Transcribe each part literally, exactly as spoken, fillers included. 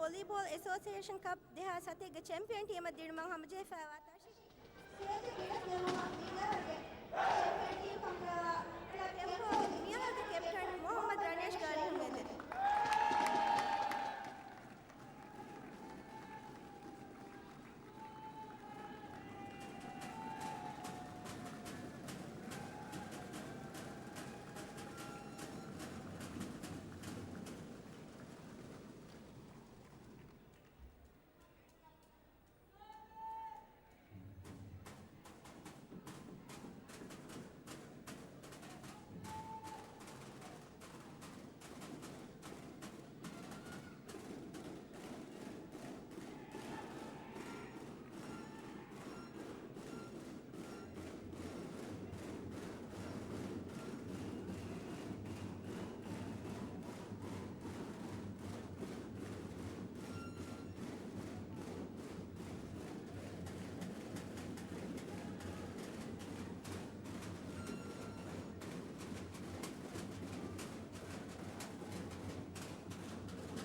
ވޮލީބޯލް އެސޯސިއޭޝަން ކަޕް ދެހާސް ހަތެއްގެ ޗެމްޕިއަން ޓީމަށް ދިނުމަށް ހަމަޖެހިފައިވާ ތަށި ސިޔޭޖެ ގިނަ ދެވުމަށް މިގަރުގެ ޗެމްޕިއަން ޓީމް ކަންކަން ކެމްޕު މިއަހަރުގެ ކެޕްޓަން މުހައްމަދު ރަނޭޝް ގާނި ހިމެނެދެން.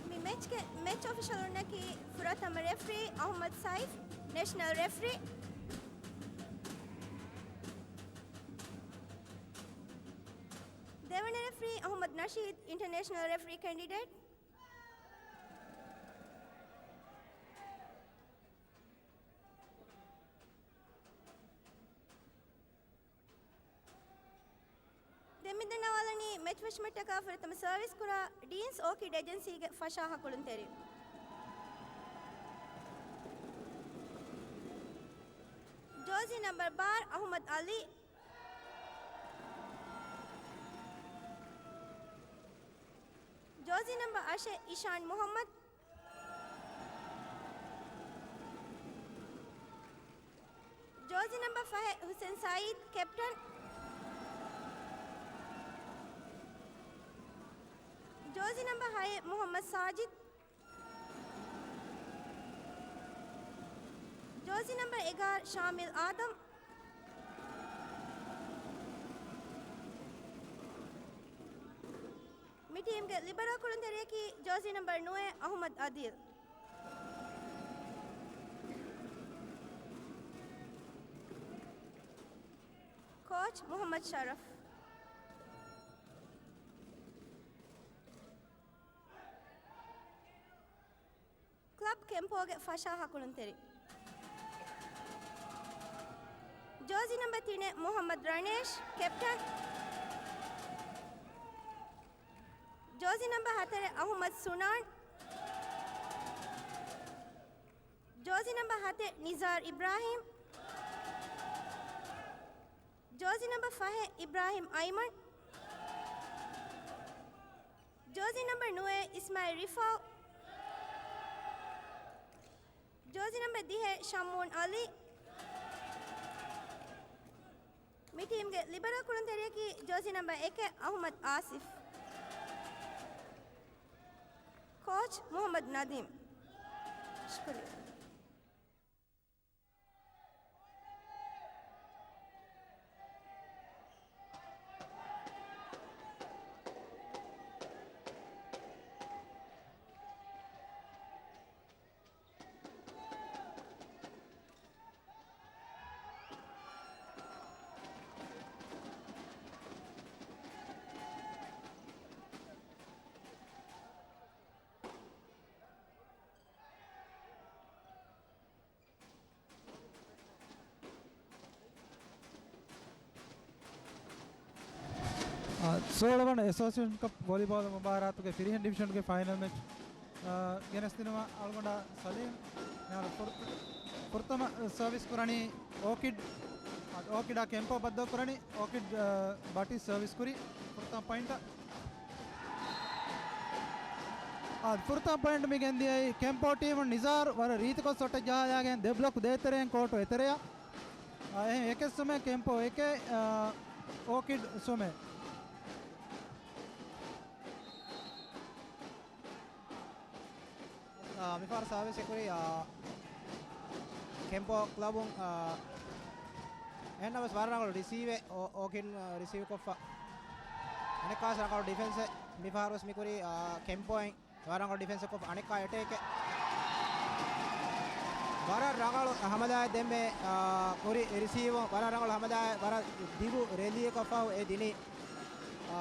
މި މެޗްގެ މެޗް އޮފިޝަލުންނަކީ ފުރަތަމަ ރެފްރީ އަޙްމަދު ސައިފް، ނޭޝަނަލް ރެފްރީ. ދެވަނަ ރެފްރީ އަޙްމަދު ނަޝީދު، އިންޓަރނޭޝަނަލް ރެފްރީ ކެންޑިޑޭޓް. ދެން މި ދަންނަވާލަނީ މެޗް ފެށުމަށްޓަކާ ފުރަތަމަ ސަރވިސް ކުރާ ޑީންސް އޯކިޑް އެޖެންސީގެ ފަށާ ހަކުޅުންތެރިން. ޖާޒީ ނަމްބަރު ބާރަ އަޙްމަދު އަލީ. ޖާޒީ ނަމްބަރު އަށެއް އިޝާން މުޙައްމަދު. ޖާޒީ ނަމްބަރު ފަހެއް ހުސެން ސައީދު، ކެޕްޓަން. ޖާޒީ ނަމްބަރު ހައެއް މުޙައްމަދު ސާޖިދު. ޖާޒީ ނަމްބަރު އެގާރަ ޝާމިލް އާދަމް. މި ޓީމްގެ ލިބަރޯ ކުޅުންތެރިޔަކީ ޖާޒީ ނަމްބަރު ނުވައެއް އަޙްމަދު އަދީލް. ކޯޗް މުޙައްމަދު ޝަރަފް. ކްލަބް ކެމްޕޯގެ ފަށާ ހަކުޅުންތެރި. ޖާޒީ ނަމްބަރު ތިނެއް މުޙައްމަދު ރަނޭޝް، ކެޕްޓަން. ޖާޒީ ނަމްބަރު ހަތަރެއް އަޙްމަދު ސުނާން. ޖާޒީ ނަމްބަރު ހަތެއް ނިޒާރު އިބްރާހީމް. ޖާޒީ ނަމްބަރު ފަހެއް އިބްރާހީމް އައިމަން. ޖާޒީ ނަމްބަރު ނުވައެއް އިސްމާއިލް ރިފާ. ޖާޒީ ނަމްބަރު ދިހައެއް ޝައްމޫން އަލީ. މި ޓީމްގެ ލިބަރޯ ކުޅުންތެރިޔަކީ ޖާޒީ ނަމްބަރު އެކެއް އަޙްމަދު އާސިފް. ކޯޗް މުޙައްމަދު ނަދީމް. ޝުކުރިއްޔާ. އާ، ސޯޅަ ވަނަ އެސޯސިއޭޝަން ކަޕް ވޮލީބޯލް މުބާރާތުގެ ފިރިހެން ޑިވިޝަންގެ ފައިނަލް މެޗް، އާ، ގެނެސްދިނުމަށް އަޅުގަނޑާ ސަލީމް. މިހާރު ފުރު-، ފުރަތަމަ ސަރވިސް ކުރަނީ އޯކިޑް. އާ، އޯކިޑާ ކެމްޕޯ ބައްދަލު ކުރަނީ އޯކިޑް، އާ، ބަޓީ ސަރވިސް ކުރި ފުރަތަމަ ޕޮއިންޓަށް. އާ، ފުރަތަމަ ޕޮއިންޓް މި ގެންދިޔައީ ކެމްޕޯ ޓީމުން. ނިޒާރު ވަރަށް ރީތިކޮށް ޝޮޓެއް ޖަހާލާގެން ދެ ބްލޮކް ދޭތެރެއިން ކޯޓު އެތެރެއަށް. އާ، އެހެން އެކެއް ސުމެއް ކެމްޕޯ އެކެއް، އާ، އޯކިޑް ސުމެއް. އާ، މިފަހަރު ސާވިސް ކުރި، އާ، ކެމްޕޯ ކްލަބުން، އާ، އެހެންނަމަވެސް ވަރަށް ރަނގަޅު ރިސީވެއް އޯ-، އޯކިޑް، އާ، ރިސީވް ކޮށްފަ. އަނެއްކާވެސް ރަނގަޅު ޑިފެންސެއް މިފަހަރުވެސް މިކުރީ، އާ، ކެމްޕޯއިން. ވަރަށް ރަނގަޅު ޑިފެންސް ކޮށް އަނެއްކާ އެޓޭކެއް. ވަރަށް ރަނގަޅު ހަމަލާއެއް ދެންމެ، އާ، ކުރި ރިސީވުން. ވަރަށް ރަނގަޅު ހަމަލާއެއް، ވަރަށް ދިގު ރެލީއަކަށް ފަހު އެ ދިނީ، އާ،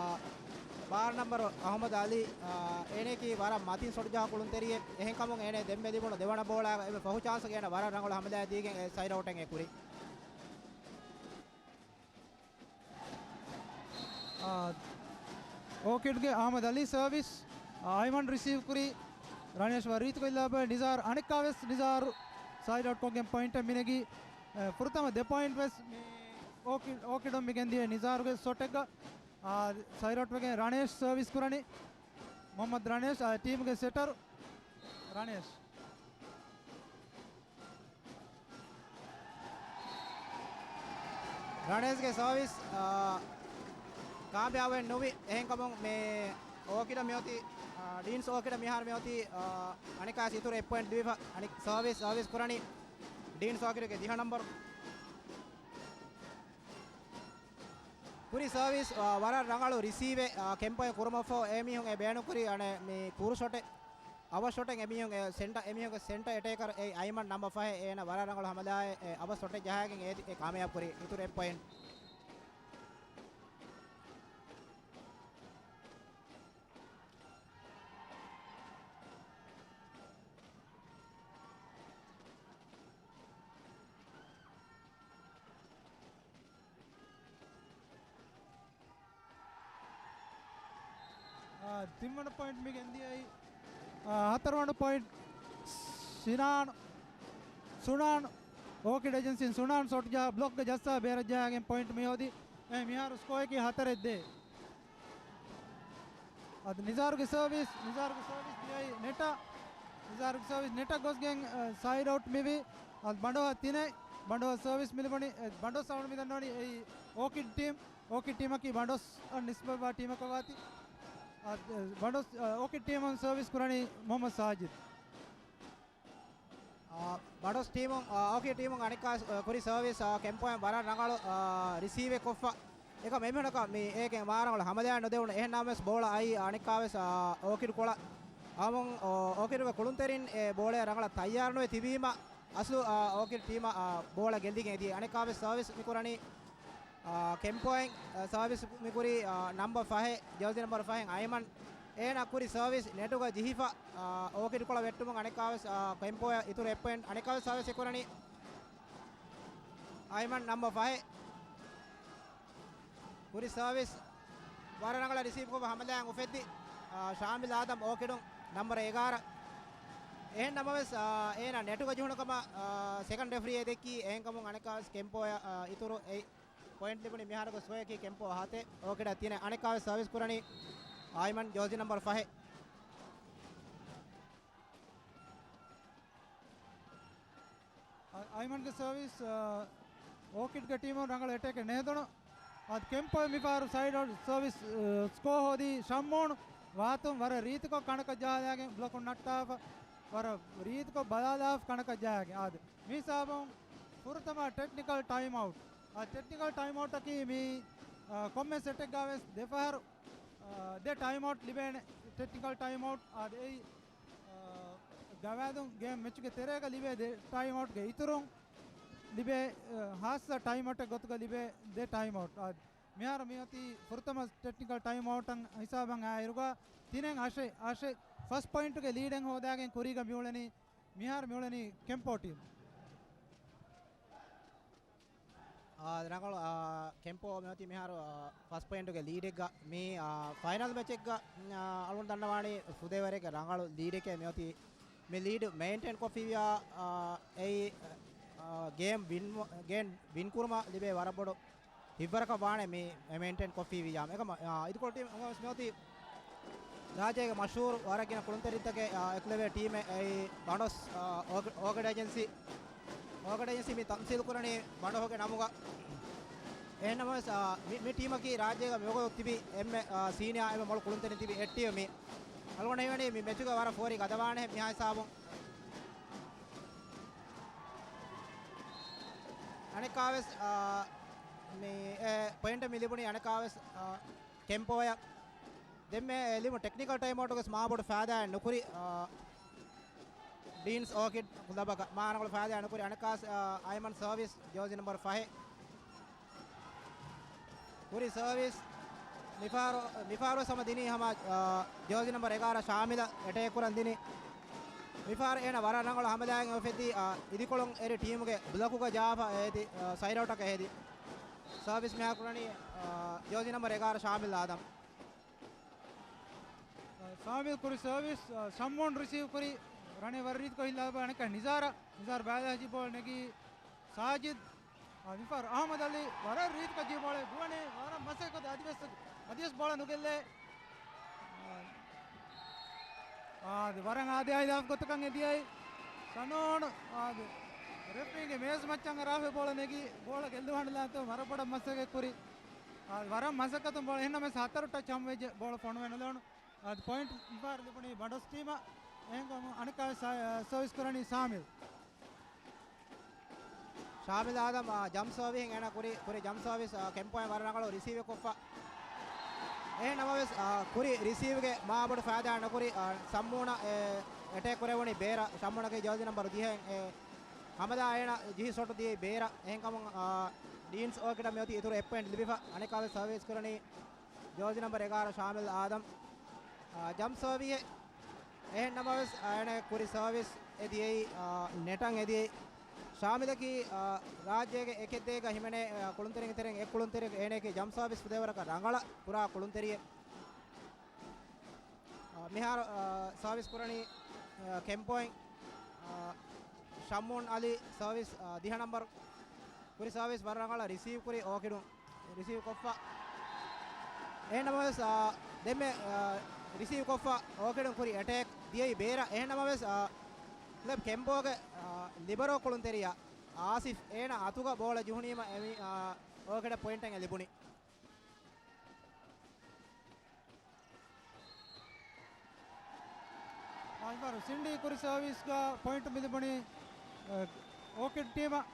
ބާރަ ނަންބަރު އަހުމަދު އަލީ. އާ، އޭނައަކީ ވަރަށް މަތިން ޝޮޓް ޖަހާ ކުޅުންތެރިއެއް. އެހެންކަމުން އޭނަ ދެންމެ ލިބުނު ދެވަނަ ބޯޅައިގަ އެންމެ ފަހު ޗާންސް އޭނަ ވަރަށް ރަނގަޅު ހަމަލާއެއް ދީގެން އެ ސައިޑް އައުޓެއް އެ ކުރީ. އާ، އޯކިޑްގެ އަހްމަދު އަލީ ސަރވިސް، އާ، އައިމަން ރިސީވް ކުރީ. ރަނޭޝް ވަރަށް ރީތިކޮށް ލާބަ ނިޒާރު އަނެއްކާވެސް ނިޒާރު ސައިޑް އައުޓް ކޮށްގެން ޕޮއިންޓެއް މިނެގީ. އެ، ފުރަތަމަ ދެ ޕޮއިންޓް ވެސް މި އޯކިޑް، އޯކިޑުން މި ގެންދިޔަ ނިޒާރުގެ ޝޮޓެއްގަ، އާ، ސައިޑް އައުޓް ވެގެން ރަނޭޝް ސަރވިސް ކުރަނީ. މުހައްމަދު ރަނޭޝް، އާ، ޓީމުގެ ސެޓަރު ރަނޭޝް. ރަނޭޝްގެ ސަރވިސް، އާ، ކާމިޔާބެއް ނުވި. އެހެންކަމުން މި އޯކިޑަށް މިއޮތީ، އާ، ޑީންސް އޯކިޑަށް މިހާރު މިއޮތީ، އާ، އަނެއްކާސް އިތުރު އެއް ޕޮއިންޓް ލިބިފަ. އަނެއް ސަރވިސް، ސަރވިސް ކުރަނީ ޑީންސް އޯކިޑުގެ ދިހަ ނަންބަރު. ކުރި ސަރވިސް، އާ، ވަރަށް ރަނގަޅު ރިސީވެއް، އާ، ކެމްޕޯއިން ކުރުމަށްފަހު އެމީހުން އެ ބޭނުންކުރީ އަނެއް މި ކުރު ޝޮޓެއް. އަވަށް ޝޮޓެއް އެމީހުން އެ ސެންޓަ، އެމީހުންގެ ސެންޓަ އެޓޭކަރ އެ އައިމަން ނަމްބަ ފަހެއް އޭނަ ވަރަށް ރަނގަޅު ހަމަލާއެއް އެ އަވަށް ޝޮޓެއް ޖަހާގެން އޭތި އެ ކާމިޔާބު ކުރީ އިތުރު އެއް ޕޮއިންޓް. އާ، ތިންވަނަ ޕޮއިންޓް މި ގެންދިޔައީ، އާ، ހަތަރުވަނަ ޕޮއިންޓް ސިނާން، ސުނާން، އޯކިޑް އެޖެންސީން ސުނާން ޝޮޓް ޖަހާ ބްލޮކްގެ ޖައްސާ ބޭރަށް ޖަހާގެން ޕޮއިންޓް މި ހޯދި. އެ މިހާރު ސްކޯއަކީ ހަތަރެއް ދޭއް. އަދި ނިޒާރުގެ ސަރވިސް، ނިޒާރުގެ ސަރވިސް ދިޔައީ ނެޓަށް. ނިޒާރުގެ ސަރވިސް ނެޓަށް ގޮސްގެން، އަ، ސައިޑް އައުޓް މިވީ. އަދި ބަނޑޯހަށް ތިނެއް، ބަނޑޯހަށް ސަރވިސް މިލިބުނީ، އެ، ބަނޑޯ ސައުންޑް މިދަންނަވަނީ އެއީ އޯކިޑް ޓީމް. އޯކިޑް ޓީމަކީ ބަނޑޯސް ނިސްބަތްވާ ޓީމަކަށް ވާތީ. އަ، އެ، ބަނޑޯސް، އަ، އޯކިޑް ޓީމުން ސަރވިސް ކުރަނީ މުހައްމަދު ސާޖިދު. އާ، ބަނޑޯސް ޓީމުން، އާ، އޯކިޑް ޓީމުން އަނެއްކާ، އާ، ކުރި ސަރވިސް، އާ، ކެމްޕޯއިން ވަރަށް ރަނގަޅު، އާ، ރިސީވެއް ކޮށްފަ. އެކަމް އެމީހުންނަކަށް މި އޭގެ މާ ރަނގަޅު ހަމަލާއެއް ނުދެވުނު. އެހެން ނަމަވެސް ބޯޅަ އައީ އަނެއްކާވެސް، އާ، އޯކިޑް ކޮޅަށް. އަމުން، އޯ، އޯކިޑުގެ ކުޅުންތެރިން އެ ބޯޅައަށް ރަނގަޅަށް ތައްޔާރުނުވެ ތިބީމަ، އަސްލު، އާ، އޯކިޑް ޓީމަށް، އާ، ބޯޅަ ގެންދިގެން އެދި. އަނެއްކާވެސް ސަރވިސް މިކުރަނީ އާ، ކެމްޕޯއިން، އާ، ސާވިސް މިކުރީ، އާ، ނަމްބަ ފަހެއް، ޖާޒީ ނަމްބަރު ފަހެއް އައިމަން. އޭނާ ކުރި ސާވިސް ނެޓުގަ ޖެހިފަ، އާ، އޯކިޑް ކޮޅަށް ވެއްޓުމުން އަނެއްކާވެސް، އާ، ކެމްޕޯއަށް އިތުރު އެއް ޕޮއިންޓް. އަނެއްކާވެސް ސާވިސް އެކުރަނީ އައިމަން ނަމްބަ ފަހެއް. ކުރި ސާވިސް ވަރަށް ރަނގަޅަށް ރިސީވް ކޮށްފަ ހަމަލާއަށް އުފެއްދި، އާ، ޝާމިލް އާދަމް އޯކިޑުން ނަމްބަރު އެގާރަ. އެހެން ނަމަވެސް، އާ، އޭނާ ނެޓުގަ ޖެހުނު ކަމަށް، އާ، ސެކަންޑް ރެފްރީ އެ ދެއްކީ. އެހެންކަމުން އަނެއްކާވެސް ކެމްޕޯއަށް، އާ، އިތުރު އެއް ޕޮއިންޓް ލިބުނީ. މިހާރުގެ ސްކޯއަކީ ކެމްޕޯ ހަތެއް، އޯކިޑަށް ތިނެއް. އަނެއްކާވެސް ސާވިސް ކުރަނީ އައިމަން، ޖާޒީ ނަމްބަރު ފަހެއް. އަ-، އައިމަންގެ ސާވިސް، އަ، އޯކިޑްގެ ޓީމުން ރަނގަޅު އެޓޭކެއް ނެހެދުނު. އަދި ކެމްޕޯ މިފަހަރު ސައިޑް އައުޓް ސާވިސް، އަ، ސްކޯ ހޯދީ ޝައްމޫން ވާތުން ވަރަށް ރީތިކޮށް ކަނޑަކަށް ޖަހާލާގެން ބްލޮކުން ނައްޓާފަ. ވަރަށް ރީތިކޮށް ބަލާލާފަ ކަނޑަކަށް ޖަހާގެން. އާދެ، މި ހިސާބުން ފުރަތަމަ ޓެކްނިކަލް ޓައިމް އައުޓް. އާ، ޓެކްނިކަލް ޓައިމް އައުޓަކީ މި، އާ، ކޮންމެ ސެޓެއްގަ ވެސް ދެ ފަހަރު، އާ، ދެ ޓައިމް އައުޓް ލިބޭނެ. ޓެކްނިކަލް ޓައިމް އައުޓް. އާދެ، އެއީ، އާ، ގަވާއިދުން ގޭމް މެޗުގެ ތެރޭގަ ލިބޭ ދެ ޓައިމް އައުޓްގެ އިތުރުން ލިބޭ، އާ، ހާއްސަ ޓައިމް އައުޓެއް ގޮތުގަ ލިބޭ ދެ ޓައިމް އައުޓް. އާދެ، މިހާރު މިއޮތީ ފުރަތަމަ ޓެކްނިކަލް ޓައިމް އައުޓަށް ހިސާބަށް އާއިރުގަ ތިނެއް އަށެއް، އަށެއް ފަސް ޕޮއިންޓުގެ ލީޑެއް ހޯދާގެން ކުރީގަ މިއުޅެނީ. މިހާރު މިއުޅެނީ ކެމްޕޯ ޓީމް. އާ، ރަނގަޅު، އާ، ކެމްޕޯ މިއޮތީ މިހާރު، އާ، ފަސް ޕޮއިންޓުގެ ލީޑެއްގަ. މި، އާ، ފައިނަލް މެޗެއްގަ، އާ، އަޅުގަނޑު ދަންނަވާނީ ފުދޭވަރެއްގެ ރަނގަޅު ލީޑެކޭ މިއޮތީ. މި ލީޑް މެއިންޓެއިން ކޮށްފިއްޔާ، އާ، އެއީ، އާ، ގޭމް ވިން، ގޭމް ވިން ކުރުމަށް ލިބޭ ވަރަށް ބޮޑު ހިތްވަރަކަށް ވާނެ މި މެއިންޓެން ކޮށްފީވިއްޔާ. އެކަމަ، އާ، އިދިކޮޅު ޓީމް އަންގަވެސް މިއޮތީ ރާއްޖޭގެ މަޝްހޫރު ވަރަށް ގިނަ ކުޅުންތެރިންތަކެއް، އާ، އެކުލެވޭ ޓީމެއް. އެއީ ބަނޑޮސް، އާ، އޯގ-، އޯގަޑޭޖެންސީ. އޯގަޑޭޖެންސީ މި ތަމްސީލް ކުރަނީ ބަނޑޮހުގެ ނަމުގަ. އެހެންނަމަވެސް، އާ، މި، މި ޓީމަކީ ރާއްޖޭގަ މިވަގުތު ތިބި އެންމެ، އާ، ސީނިއާ އެންމެ މޮޅު ކުޅުންތެރިން ތިބި އެއް ޓީމެއް. މި އަޅުގަނޑަށް ހީވަނީ މި މެޗުގަ ވަރަށް ފޯރި ގަދަވާނެ މިހާ ހިސާބުން. އަނެއްކާވެސް، އާ، މި، އެ، ޕޮއިންޓެއް މި ލިބުނީ އަނެއްކާވެސް، އާ، ކެމްޕޯއަށް. ދެންމެ ލިބުނު ޓެކްނިކަލް ޓައިމްއައުޓުގެ މާބޮޑު ފައިދާއެއް ނުކުރި، އާ، ޑީންސް އޯކިޑް ކްލަބަކަށް މާ ރަނގަޅު ފައިދާއެއް ނުކުރި. އަނެއްކާވެސް، އާ، އައިމަން ސަރވިސް ޖާޒީ ނަމްބަރު ފަހެއް. ކުރި ސަރވިސް މިފަހަރު، މިފަހަރު ވެސް ހަމަ ދިނީ ހަމަ، އާ، ޖާޒީ ނަމްބަރު އެގާރަ ޝާމިލަށް އެޓޭކް ކުރަން ދިނީ. މިފަހަރު އޭނަ ވަރަށް ރަނގަޅު ހަމަލާއެއް އޮފެއްދީ، އާ، އިދިކޮޅުން އެރި ޓީމުގެ ބްލޮކުގަ ޖާފަ އޭތި، އާ، ސައިޑް އައުޓަކަށް ހެދި. ސަރވިސް މިހާރު ކުރަނީ، އާ، ޖާޒީ ނަމްބަރު އެގާރަ ޝާމިލް އާދަމް. އާ، ޝާމިލް ކުރި ސަރވިސް، އާ، ޝައްމޫން ރިސީވް ކުރި ރަނެ ވަރަށް ރީތިކޮށް ހިއްލާ އަނެއްކާ ނިޒާރަ، ނިޒާރަ ބައިލާޖި ބޯޅަ ނެގީ ސާޖިދް، އާ، މިފަހަރު އަހްމަދު އަލީ ވަރަށް ރީތިކޮށް ޖިޔަ ބޯޅަ ގުވަނީ ވަރަށް މަސައްކަތް އަދިވެސް، އަދިވެސް ބޯޅަ ނުގެއްލޭ. އާ، އާދެ، ވަރަށް އާދެ އާއިލާފް ގޮތަކަށް އެދިޔައީ. ޝަނޯން، އާދެ، ރެފްރީގެ މޭޒު މައްޗަށް އަރާފަ ބޯޅަ ނެގި ބޯޅަ ގެއްލުވާނެލާތޯ ވަރަށް ބޮޑަށް މަސައްކަތް ކުރި. އާ، ވަރަށް މަސައްކަތުން ބޯޅަ އެހެންނަމަވެސް ހަތަރު ޓަޗް ހަމަވެއްޖެ ބޯޅަ ފޮނުވެ ނުލެވުނު. އާދެ، ޕޮއިންޓް މިފަހަރު ލިބުނީ ބަނޑުސް ޓީމަށް. އެހެންކަމުން އަނެއްކާވެސް ސާ-، ސަރވިސް ކުރަނީ ޝާމިލް. ޝާމިލް އާދަމް، އާ، ޖަމްޕް ސާވިހެން އޭނަ ކުރި، ކުރި ޖަމްޕް ސާވިސް، އާ، ކެމްޕޯއިން ވަރަށް ރަނގަޅު ރިސީވް ކޮށްފަ. އެހެން ނަމަވެސް، އާ، ކުރި ރިސީވްގެ މާ ބޮޑު ފައިދާ ނުކުރި، އާ، ޝައްމޫނަށް އެ، އެޓޭކް ކުރެވުނީ ބޭރަށް. ޝައްމޫނަކީ ޖާޒީ ނަމްބަރު ދިހައިން އެ، ހަމަލާ އޭނަ ޖިހި ޝޮޓު ދިޔައީ ބޭރަށް. އެހެންކަމުން، އާ، ޑީންސް އޯކިޑަށް މިއޮތީ އިތުރު އެއް ޕޮއިންޓް ލިބިފަ. އަނެއްކާވެސް ސަރވިސް ކުރަނީ ޖާޒީ ނަމްބަރު އެގާރަ ޝާމިލް އާދަމް. އާ، ޖަމްޕް ސާވިހެއް. އެހެން ނަމަވެސް، އާ، އޭނަ ކުރި ސާވިސް އެ ދިޔައީ، އާ، ނެޓަށް އެ ދިޔައީ. ޝާމިލަކީ، އާ، ރާއްޖޭގެ އެކެއް ދޭގަ ހިމެނޭ، އާ، ކުޅުންތެރިންގެ ތެރެއިން އެއް ކުޅުންތެރި. އޭނައަކީ ޖަމްޕް ސާވިސް ފުދޭވަރަކަށް ރަނގަޅަށް ކުރާ ކުޅުންތެރިއެއް. އާ، މިހާރު، އާ، ސާވިސް ކުރަނީ، އާ، ކެމްޕޯއިން، އާ، ޝައްމޫން އަލީ ސާވިސް، އާ، ދިހަ ނަމްބަރު. ކުރި ސާވިސް ވަރަށް ރަނގަޅަށް ރިސީވް ކުރި އޯކިޑުން. ރިސީވް ކޮށްފަ. އެހެން ނަމަވެސް، އާ، ދެންމެ، އާ، ރިސީވް ކޮށްފަ އޯކިޑުން ކުރި އެޓޭކް ދިޔައީ ބޭރަށް. އެހެން ނަމަވެސް، އާ، ކްލަބް ކެމްޕޯގެ، އާ، ލިބަރޯ ކުޅުންތެރިޔާ އާސިފް އޭނަ އަތުގަ ބޯޅަ ޖުހުނީމަ އެމީ، އާ، އޯކިޑަށް ޕޮއިންޓެއް ލިބުނީ. އާދެ، ސިންޑީ ކުރި ސާވިސްގަ ޕޮއިންޓް މިލިބުނީ، އަ، އޯކިޑް ޓީމަށް.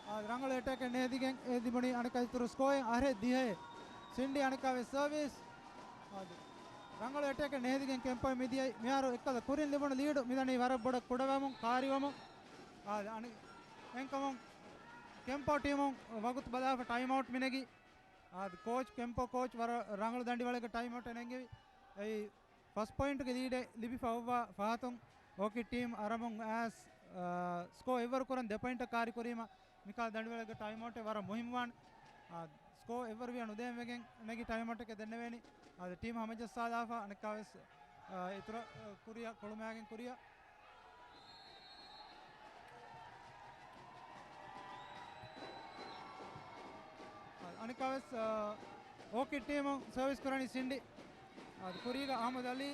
އާދެ، ރަނގަޅު އެޓޭކެއް ނެހެދިގެން އެ ލިބުނީ އަނެއްކާ އިތުރު ސްކޯއެއް އަހަރެއް ދިހައެއް. ސިންޑީ އަނެއްކާވެސް ސާވިސް. އާދެ، ރަނގަޅު އެޓޭކެއް ނެހެދިގެން ކެމްޕޯއިން މިދިޔައީ. މިހާރު އެއްކަލަ ކުރިން ލިބުނު ލީޑު މިދަނީ ވަރަށް ބޮޑަށް ކުޑަވަމުން، ކާރިވަމުން. އާދެ، އަނެއް އެހެންކަމުން ކެމްޕޯ ޓީމުން ވަގުތު ބަލާފަ ޓައިމް އައުޓް މިނެގި. އާދެ، ކޯޗް، ކެމްޕޯ ކޯޗް ވަރަށް ރަނގަޅު ދަނޑިވަޅެއްގެ ޓައިމް އައުޓެއް ނެންގެވި. އެއީ ފަސް ޕޮއިންޓްގެ ލީޑެއް ލިބިފަ އޮއްވާ ފަހަތުން އޯކިޑް ޓީމް އަރަމުން އައިސް، އާ، ސްކޯ އެއްވަރު ކުރަން ދެ ޕޮއިންޓަށް ކާރި ކުރީމަ، މިކާ ދަނޑިވަޅެއްގެ ޓައިމް އައުޓެއް ވަރަށް މުހިންމުވާނެ. އާ، ސްކޯ އެއްވަރު ވިޔަ ނުދޭން ވެގެން ނެގި ޓައިމް އައުޓެކޭ ދެންނެވޭނީ. އާދެ، ޓީމް ހަމަޖައްސާލާފަ އަނެއްކާވެސް، އާ، އިތުރަށް، އާ، ކުރިއަށް ކުޅުމާގެން ކުރިއަށް. އަނެއްކާވެސް، އާ، އޯކިޑް ޓީމުން ސަރވިސް ކުރަނީ ސިންޑި. އާދެ، ކުރީގަ އަހްމަދު އަލީ.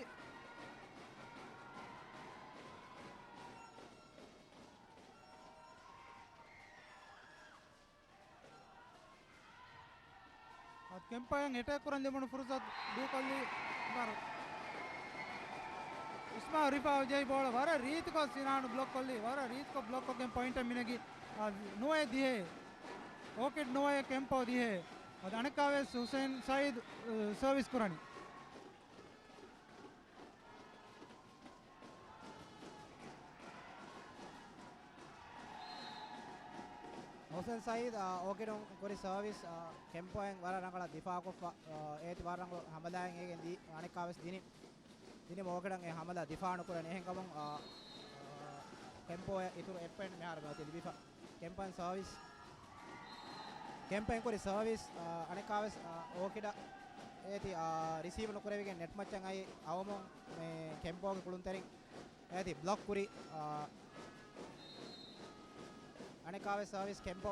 އަދި ކެމްޕައިން އެޓޭކް ކުރަން ލިބުނު ފުރުސަތު ދޫކޮށްލީ އިސްމާ ރިފާ ޖެހި ބޯޅަ ވަރަށް ރީތިކޮށް ސިނާނު ބްލޮކް ކޮށްލީ. ވަރަށް ރީތިކޮށް ބްލޮކް ކޮށްގެން ޕޮއިންޓެއް މިނެގި. އަދި ނުވައެއް ދިހައެއް. އޯކިޑް ނުވައެއް، ކެމްޕޯ ދިހައެއް. އަދި އަނެއްކާވެސް ހުސެން ސައީދު، އަ، ސަރވިސް ކުރަނީ. ހުސެން ސައީދު، އާ، އޯކިޑުން ކުރި ސަރވިސް، އާ، ކެމްޕޯއިން ވަރަށް ރަނގަޅަށް ދިފާއުކޮށްފަ، އާ، އޭތި ވަރަށް ރަނގަޅު ހަމަލާއެއް އޭގެން ދީ، އަނެއްކާވެސް ދިނި، ދިނި އޯކިޑަށް އެ ހަމަލާ ދިފާއު ނުކުރަނީ. އެހެންކަމުން، އާ، އާ، ކެމްޕޯއަށް އިތުރު އެއް ޕޮއިންޓް މިހާރު މިއޮތީ ލިބިފަ. ކެމްޕައިން ސާވިސް. ކެމްޕައިން ކުރި ސާވިސް، އާ، އަނެއްކާވެސް، އާ، އޯކިޑަށް އޭތި، އާ، ރިސީވް ނުކުރެވިގެން ނެޓް މައްޗަށް އައި އައުމުން މި ކެމްޕޯގެ ކުޅުންތެރިން އޭތި ބްލޮކް ކުރި، އާ، އަނެއްކާވެސް ސާވިސް ކެމްޕޯ.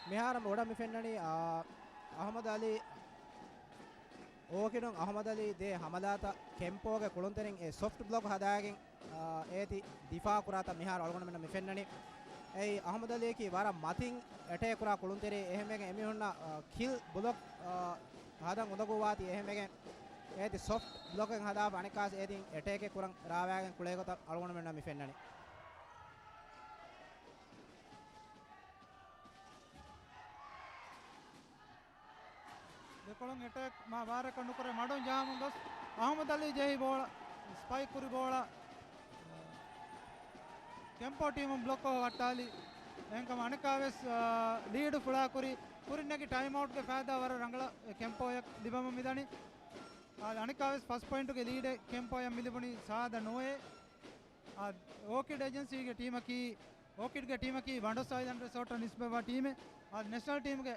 މިހާރު ބޮޑަށް މި ފެންނަނީ، އާ، އަހްމަދު އަލީ، އޯކިޑުން އަހްމަދު އަލީ ދޭ ހަމަލާތައް ކެމްޕޯގެ ކުޅުންތެރިން އެ ސޮފްޓް ބްލޮކް ހަދާގެން، އާ، އޭތި ދިފާ ކުރާތަން މިހާރު އަޅުގަނޑުމެންނަށް މި ފެންނަނީ. އެއީ އަހްމަދު އަލީއަކީ ވަރަށް މަތިން އެޓޭކް ކުރާ ކުޅުންތެރި. އެހެންވެގެން އެމީހުންނަށް، އާ، ކިލް ބްލޮކް، އާ، ހަދަން އުނދަގޫވާތީ. އެހެންވެގެން އޭތި ސޮފްޓް ބްލޮކެއް ހަދާފަ އަނެއްކާވެސް އޭތި އެޓޭކެއް ކުރަން ރާވާގެން ކުޅޭގޮތަށް އަޅުގަނޑުމެންނަށް މި ފެންނަނީ. ދެކޮޅުން އެޓޭކް މާ ބާރަކަށް ނުކުރެ މަޑުން ޖަހަމުން ގޮސް އަހުމަދު އަލީ ޖެހި ބޯޅަ ސްޕައިކް ކުރި ބޯޅަ ކެމްޕޯ ޓީމުން ބްލޮކްކޮށް ވައްޓާލި. އެހެންކަމުން އަނެއްކާވެސް، އާ، ލީޑު ފުޅާކުރި. ކުރިން ނެގި ޓައިމްއައުޓްގެ ފައިދާ ވަރަށް ރަނގަޅަށް ކެމްޕޯއަށް ލިބަމުން މިދަނީ. އާ، އަނެއްކާވެސް ފަސްޓް ޕޮއިންޓުގެ ލީޑެއް ކެމްޕޯއަށް މިލިބުނީ ސާދަ ނުވޭ. އާ، އޯކިޑް އޭޖެންސީގެ ޓީމަކީ، އޯކިޑްގެ ޓީމަކީ ވަންޑަރސް އައިލެންޑް ރިސޯޓަށް ނިސްބަތްވާ ޓީމެއް. އާ، ނެޝަނަލް ޓީމުގެ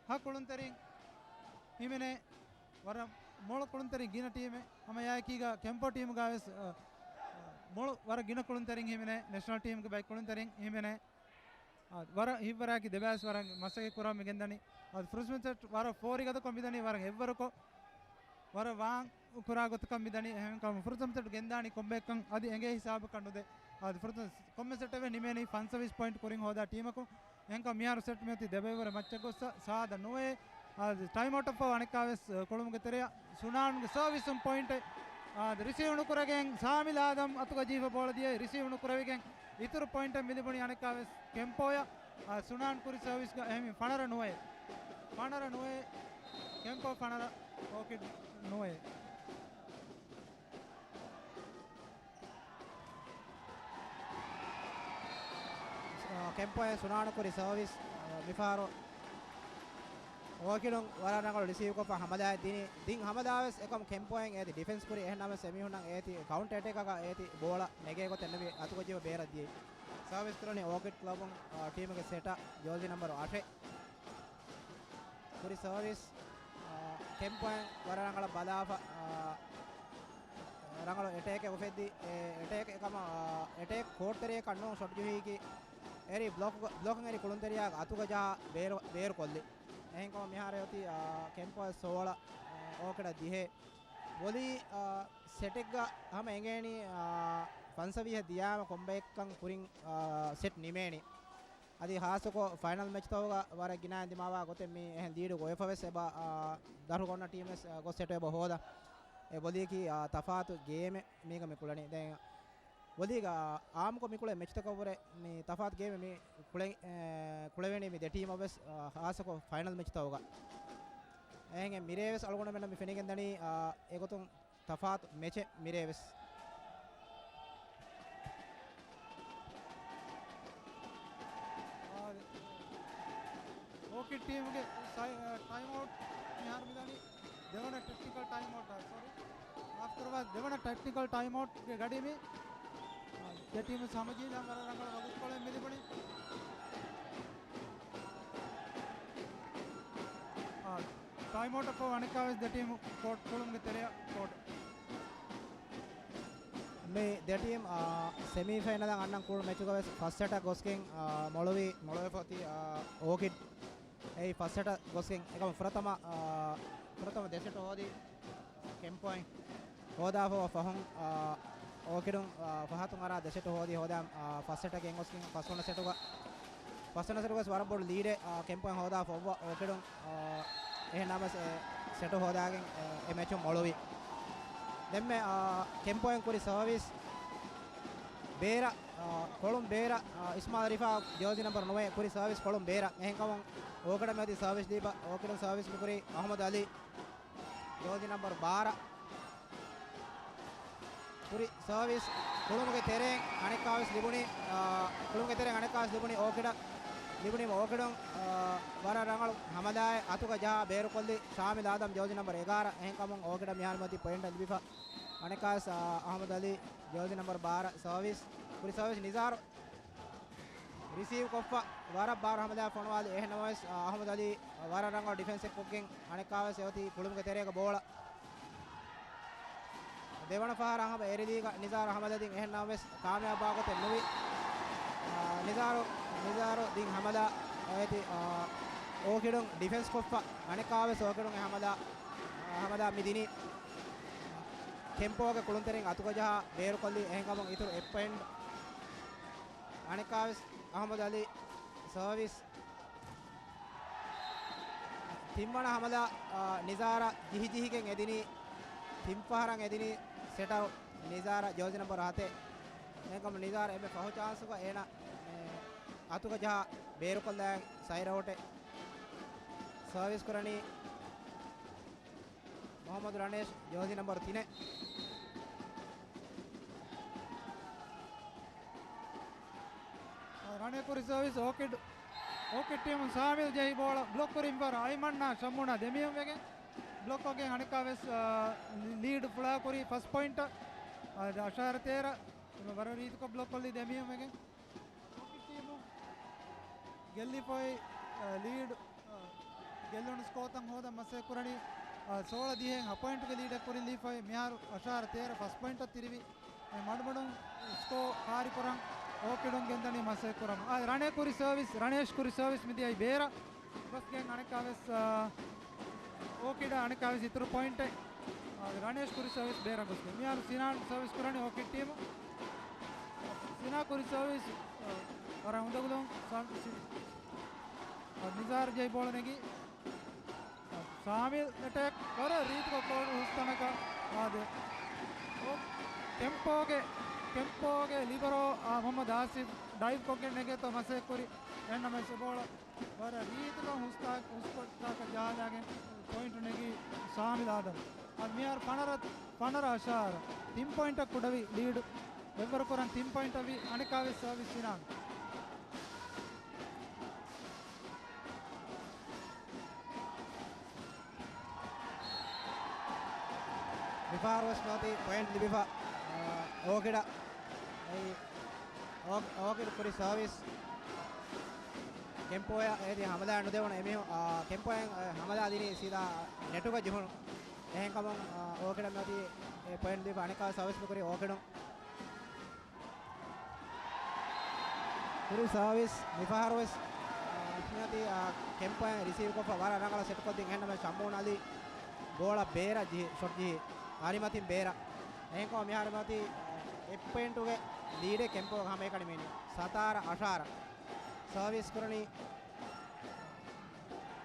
ހަ ކުޅުންތެރިން ހިމެނޭ ވަރަށް މޮޅު ކުޅުންތެރިން ގިނަ ޓީމެއް. ހަމަ އެއާއެކީގަ ކެމްޕޯ ޓީމުގަވެސް، އަ، އަ، މޮޅު ވަރަށް ގިނަ ކުޅުންތެރިން ހިމެނޭ. ނެޝަނަލް ޓީމުގެ ބައި ކުޅުންތެރިން ހިމެނޭ. އަ، ވަރަށް ހިތްވަރާކި ދެބައިސް ވަރަށް މަސައްކަތް ކުރަމުން މި ގެންދަނީ. އަ، ފުރުސް މެޗް ސެޓް ވަރަށް ފޯރިގަދަކޮށް މިދަނީ ވަރަށް އެއްވަރުކޮށް. ވަރަށް ވާން ކުރާ ގޮތަކަށް މިދަނީ. އެހެންކަމުން ފުރުސަ ސެޓް ގެންދާނީ ކޮންބައެއްކަން އަދި އެނގޭ ހިސާބަކަށް ނުދޭ. އަދި ފުރުސަ ކޮންމެ ސެޓެއް ނިމޭނީ ފަންސަވީސް ޕޮއިންޓް ކުރިން ހޯދާ ޓީމަކުން. އެހެންކަމުން މިހާރު ސެޓް މިއޮތީ ދެބައިވަރު މައްޗަށް ގޮއްސަ ސާދަ ނުވޭ. އަދި ޓައިމް އައުޓް އަށްފަހު އަނެއްކާވެސް ކުޅުމުގެ ތެރެއަށް ސުނާންގެ ސަރވިސުން ޕޮއިންޓެއް އަދި ރިސީވް ނުކުރެގެން ސާމިލް އާދަމް އަތުގަ ޖީފަ ބޯޅަ ދިޔައީ ރިސީވް ނުކުރެވިގެން އިތުރު ޕޮއިންޓެއް މިލިބުނީ އަނެއްކާވެސް ކެމްޕޯއަށް. އަ، ސުނާން ކުރި ސަރވިސްގަ އެހެން ފަނަރަ ނުވޭ. ފަނަރަ ނުވޭ. ކެމްޕޯ ފަނަރަ، އޯކިޑް ނުވޭ. އަ، ކެމްޕޯއަށް ސުނާން ކުރި ސަރވިސް، އަ، މިފަހަރު އޯކިޑުން ވަރަށް ރަނގަޅު ރިސީވްކޮށްފަ ހަމަލާއެއް ދިނީ. ދިން ހަމަލާވެސް އެކަމް ކެމްޕޯއިން އޭތި ޑިފެންސް ކުރި. އެހެންނަމަވެސް އެމީހުންނަށް އޭތި ކައުންޓަރ އެޓޭކަކަށް އޭތި ބޯޅަ ނެގޭ ގޮތެއް ނުވި އަތުގަ ޖީވަ ބޭރަށް ދިޔައީ. ސަރވިސް ކުރަނީ އޯކިޑް ކްލަބުން، އާ، ޓީމުގެ ސެޓަށް ޖޯޒީ ނަމްބަރު އަށެއް. ކުރި ސަރވިސް، އާ، ކެމްޕޯއިން ވަރަށް ރަނގަޅަށް ބަލާފަ، އާ، ރަނގަޅު އެޓޭކެއް އުފެއްދި، އެ، އެޓޭކެއް ކަމަށް، އާ، އެޓޭކް ކޯޓް ތެރެއަކަށް ނޫން ޝޮޓް ޖެހީކީ، އެރި ބްލޮކް، ބްލޮކް އެރި ކުޅުންތެރިޔާ އަތުގަ ޖަހާ ބޭރު، ބޭރު ކޮށްލި. އެހެންކަމުން މިހާރު އޮތީ، އާ، ކެމްޕޯއަށް ސޯޅަ، އާ، އޯކިޑަށް ދިހަ. ވޮލީ، އާ، ސެޓެއްގަ ހަމަ އެނގޭނީ، އާ، ފަންސަވީހަށް ދިޔާމަ ކޮންބައެއްކަން ކުރިން، އާ، ސެޓް ނިމޭނީ. އަދި ހާއްސަކޮށް ފައިނަލް މެޗްތަކުގަ ވަރަށް ގިނައިން ދިމާވާ ގޮތެއް މި އެހެން ލީޑު ގޮވެފަވެސް އެބަ، އާ، ދަށު ގޮންނަ ޓީމްވެސް، އާ، ގޮސް ސެޓު އެބަ ހޯދާ. އެ ވޮލީއަކީ، އާ، ތަފާތު ގޭމެއް މީގަ މި ކުޅެނީ. ދެން ވޮލީގަ އާއްމުކޮށް މި ކުޅޭ މެޗްތަކަށްވުރެ މި ތަފާތު ގޭމެއް މި ކުޅެ-، އެ، ކުޅެވޭނީ މި ދެ ޓީމަށްވެސް، އާ، ހާއްސަކޮށް ފައިނަލް މެޗްތަކުގަ. އެހެން މިރޭވެސް އަޅުގަނޑުމެންނަށް މި ފެނިގެންދަނީ، އާ، އެގޮތުން ތަފާތު މެޗެއް މިރޭވެސް. އާ، އޯކިޑް ޓީމުގެ ސައި-، އާ، ޓައިމް އައުޓް މިހާރު މިދަނީ ދެވަނަ ޓެކްނިކަލް ޓައިމް އައުޓް، އާ، ސޮރީ. މާފް ކުރައްވާ، ދެވަނަ ޓެކްނިކަލް ޓައިމް އައުޓްގެ ގަޑި މި. އާ، ދެ ޓީމު ހަމަޖެހިލާ ވަރަށް ރަނގަޅު ވަގުތުކޮޅެއް މި ލިބުނީ. އާ، ޓައިމް އައުޓަށް ފަހު އަނެއްކާވެސް ދެ ޓީމު ކޯޓް ކުޅުމުގެ ތެރެއަށް ކޯޓް. މި ދެ ޓީމް، އާ، ސެމީ ފައިނަލަށް އަންނަން ކުޅު މެޗުގަވެސް ފަސްޓް ސެޓަށް ގޮސްގެން، އާ، މޮޅުވި، މޮޅުވެފަ އޮތީ، އާ، އޯކިޑް. އެއީ ފަސްޓް ސެޓަށް ގޮސްގެން އެކަމަ ފުރަތަމަ، އާ، ފުރަތަމަ ދެ ސެޓު ހޯދީ ކެމްޕޯއިން ހޯދާފަ ފަހުން، އާ، އޯކިޑުން، އާ، ފަހަތުން އަރާ ދެ ސެޓު ހޯދީ ހޯދާ، އާ، ފަސް ސެޓަށް ގެންގޮސްގެން ފަސްވަނަ ސެޓުގަ، ފަސްވަނަ ސެޓުގަސް ވަރަށް ބޮޑު ލީޑެއް، އާ، ކެމްޕޯއިން ހޯދާފަ އޮއްވަ އޯކިޑުން، އާ، އެހެން ނަމަސް އެ ސެޓު ހޯދާގެން އެ، އެ މެޗުން މޮޅުވި. ދެންމެ، އާ، ކެމްޕޯއިން ކުރި ސަރވިސް ބޭރަށް، އާ، ކޮޅުން ބޭރަށް، އާ، އިސްމާލް ރިފާ ޖޯޒި ނަމްބަރު ނުވައެއް ކުރި ސަރވިސް ކޮޅުން ބޭރަށް. އެހެންކަމުން އޯކިޑަށް މިއޮތީ ސަރވިސް ދީފަ، އޯކިޑުން ސަރވިސް މިކުރީ އަހުމަދު އަލީ. ޖޯޒި ނަމްބަރު ބާރަ. ކުރި ސަރވިސް ކުޅުމުގެ ތެރެއިން އަނެއްކާވެސް ލިބުނީ، އާ، ކުޅުމުގެ ތެރެއިން އަނެއްކާވެސް ލިބުނީ އޯކިޑަށް. ލިބުނީމަ އޯކިޑުން، އާ، ވަރަށް ރަނގަޅު ހަމަލާއެއް އަތުގަ ޖަހާ ބޭރުކޮށްލި ޝާމިލް އާދަމް ޖޯޒި ނަމްބަރު އެގާރަ. އެހެންކަމުން އޯކިޑަށް މިހާރު މިއޮތީ ޕޮއިންޓެއް ލިބިފަ. އަނެއްކާވެސް، އާ، އަހުމަދު އަލީ ޖޯޒި ނަމްބަރު ބާރަ ސަރވިސް. ކުރި ސަރވިސް ނިޒާރު ރިސީވް ކޮށްފަ ވަރަށް ބާރު ހަމަލާ ފޮނުވާލި. އެހެން ނަމަވެސް، އަ، އަހުމަދު އަލީ ވަރަށް ރަނގަޅު ޑިފެންސެއް ކޮށްގެން އަނެއްކާވެސް އެއޮތީ ކުޅުމުގެ ތެރޭގަ ބޯޅަ. ދެވަނަ ފަހަރަށް ހަމަ އެރިލީގަ ނިޒާރު ހަމަލާ ދިން އެހެން ނަމަވެސް ކާމިޔާބާ ގޮތެއް ނުވި. އަ، ނިޒާރު، ނިޒާރު ދިން ހަމަލާ އޭތި، އަ، އޯކިޑުން ޑިފެންސް ކޮށްފަ އަނެއްކާވެސް އޯކިޑުން އެ ހަމަލާ، އަ، ހަމަލާ މި ދިނީ. ކެމްޕޯގެ ކުޅުންތެރިން އަތުގަ ޖަހާ ބޭރުކޮށްލީ. އެހެންކަމުން އިތުރު އެއް ޕޮއިންޓް އަނެއްކާވެސް އަހުމަދު އަލީ ސަރވިސް. ތިންވަނަ ހަމަލާ، އާ، ނިޒާރަށް ޖިހިޖިހިގެން އެދިނީ. ތިން ފަހަރަށް އެދިނީ ސެޓަރު ނިޒާރަށް، ޖާޒި ނަމްބަރު ހަތެއް. އެހެންކަމުން ނިޒާރަށް އެންމެ ފަހު ޗާންސުގަ އޭނަ މި އަތުގަ ޖަހާ ބޭރުކޮށްލާ ސައިޑް އައުޓެއް ސާވިސް ކުރަނީ މުހައްމަދު ރަނޭޝް، ޖާޒި ނަމްބަރު ތިނެއް. ރަނޭ ކުރި ސާވިސް އޯކިޑް، އޯކިޑް ޓީމުން ސާމިލް ޖެހި ބޯޅަ ބްލޮކް ކުރިން ފަރ އައިމަންނާ ޝަމޫނާ ދެމިހުން ވެގެން ބްލޮކް ކޮށްގެން އަނެއްކާވެސް، އާ، ލީޑް ފުޅާ ކުރީ ފަސް ޕޮއިންޓަށް، އާ، އަށާރަ ތޭރަ. ވަރަށް ރީތިކޮށް ބްލޮކް ކޮށްލީ ދެމިހުން ވެގެން. އޯކިޑް ޓީމު ގެއްލިފައި، އާ، ލީޑް، އާ، ގެއްލުނު ސްކޯތައް ހޯދަން މަސައްކަތް ކުރަނީ، އާ، ސޯޅަ ދިހައިން ހަ ޕޮއިންޓުގެ ލީޑެއް ކުރިން ލީފައި މިހާރު އަށާރަ ތޭރަ ފަސް ޕޮއިންޓަށް ތިރިވި. އެ މަޑުމަޑުން ސްކޯ ކާރިކުރަން އޯކިޑުން ގެންދަނީ މަސައްކަތް ކުރަމުން. އާ، ރަނޭ ކުރި ސާވިސް، ރަނޭޝް ކުރި ސާވިސް މިދިޔައީ ބޭރަށް ގޮސްގެން އަނެއްކާވެސް، އާ، އޯކިޑަށް އަނެއްކާވެސް އިތުރު ޕޮއިންޓެއް، އާ، ރަނޭޝް ކުރި ސާވިސް ބޭރަށް ގޮސްގެން. މިހާރު ސިނާން ސާވިސް ކުރަނީ އޯކިޑް ޓީމު. ސިނާ ކުރި ސާވިސް، އާ، ވަރަށް އުނދަގުލުން ސާ-، ސި-، އާ، ނިޒާރު ޖެހި ބޯޅަ ނެގި. ސާމިލް އެޓޭކް ވަރަށް ރީތިކޮށް ކޯޑު ހުސްތަނަކަށް އާދެ. ކެމްޕޯގެ، ކެމްޕޯގެ ލިބަރޯ، އާ، މުހައްމަދު އާސިފް ޑައިވް ކޮށްގެން ނެގޭތޯ މަސައްކަތް ކުރި. އެހެންނަމަވެސް އެ ބޯޅަ ވަރަށް ރީތިކޮށް ހުސްތާ-، ހުސްކޮށްތާކަށް ޖަހާލާގެން ޕޮއިންޓު ނެގީ ސާމިލް އާދަމް. އަދި މިހާރު ފަނަރަ، ފަނަރަ އަށާރަ ތިން ޕޮއިންޓަށް ކުޑަވި ލީޑު އެއްވަރު ކުރަން ތިން ޕޮއިންޓަށް ވި އަނެއްކާވެސް ސާވިސް ސިނާން. މިފަހަރު ވެސް މިއޮތީ ޕޮއިންޓް ލިބިފަ، އާ، އޯކިޑަށް. އެއީ އޯ-، އޯކިޑް ކުރި ސާވިސް. ކެމްޕޯއަށް އޭތި ހަމަލާ ނުދެވުނު އެމީހުން، އާ، ކެމްޕޯއަށް، އާ، ހަމަލާ ދިނީ ސީދާ ނެޓުގަ ޖެހުނު. އެހެންކަމުން، އާ، އޯކިޑަށް މިއޮތީ އެ ޕޮއިންޓް ލިބިފަ އަނެއްކާ ސާވިސް ކުރި އޯކިޑުން. ކުރި ސާވިސް މިފަހަރު ވެސް، އާ، މިއޮތީ، އާ، ކެމްޕޯއިން ރިސީވް ކޮށްފަ ވަރަށް ރަނގަޅަށް ސެޓް ކޮށްދިން. އެހެންނަމަ ޝަމޫން އަލީ ބޯޅަ ބޭރަށް ޖެހި، ޝޮޓް ޖެހި އަރިމަތިން ބޭރަށް. އެހެންކޮށް މިހާރު މިއޮތީ، އާ، އެއް ޕޮއިންޓުގެ ލީޑެއް ކެމްޕޯގެ ހަމައެކަނި މީނީ. ސަތާރަ އަށާރަ. ސާވިސް ކުރަނީ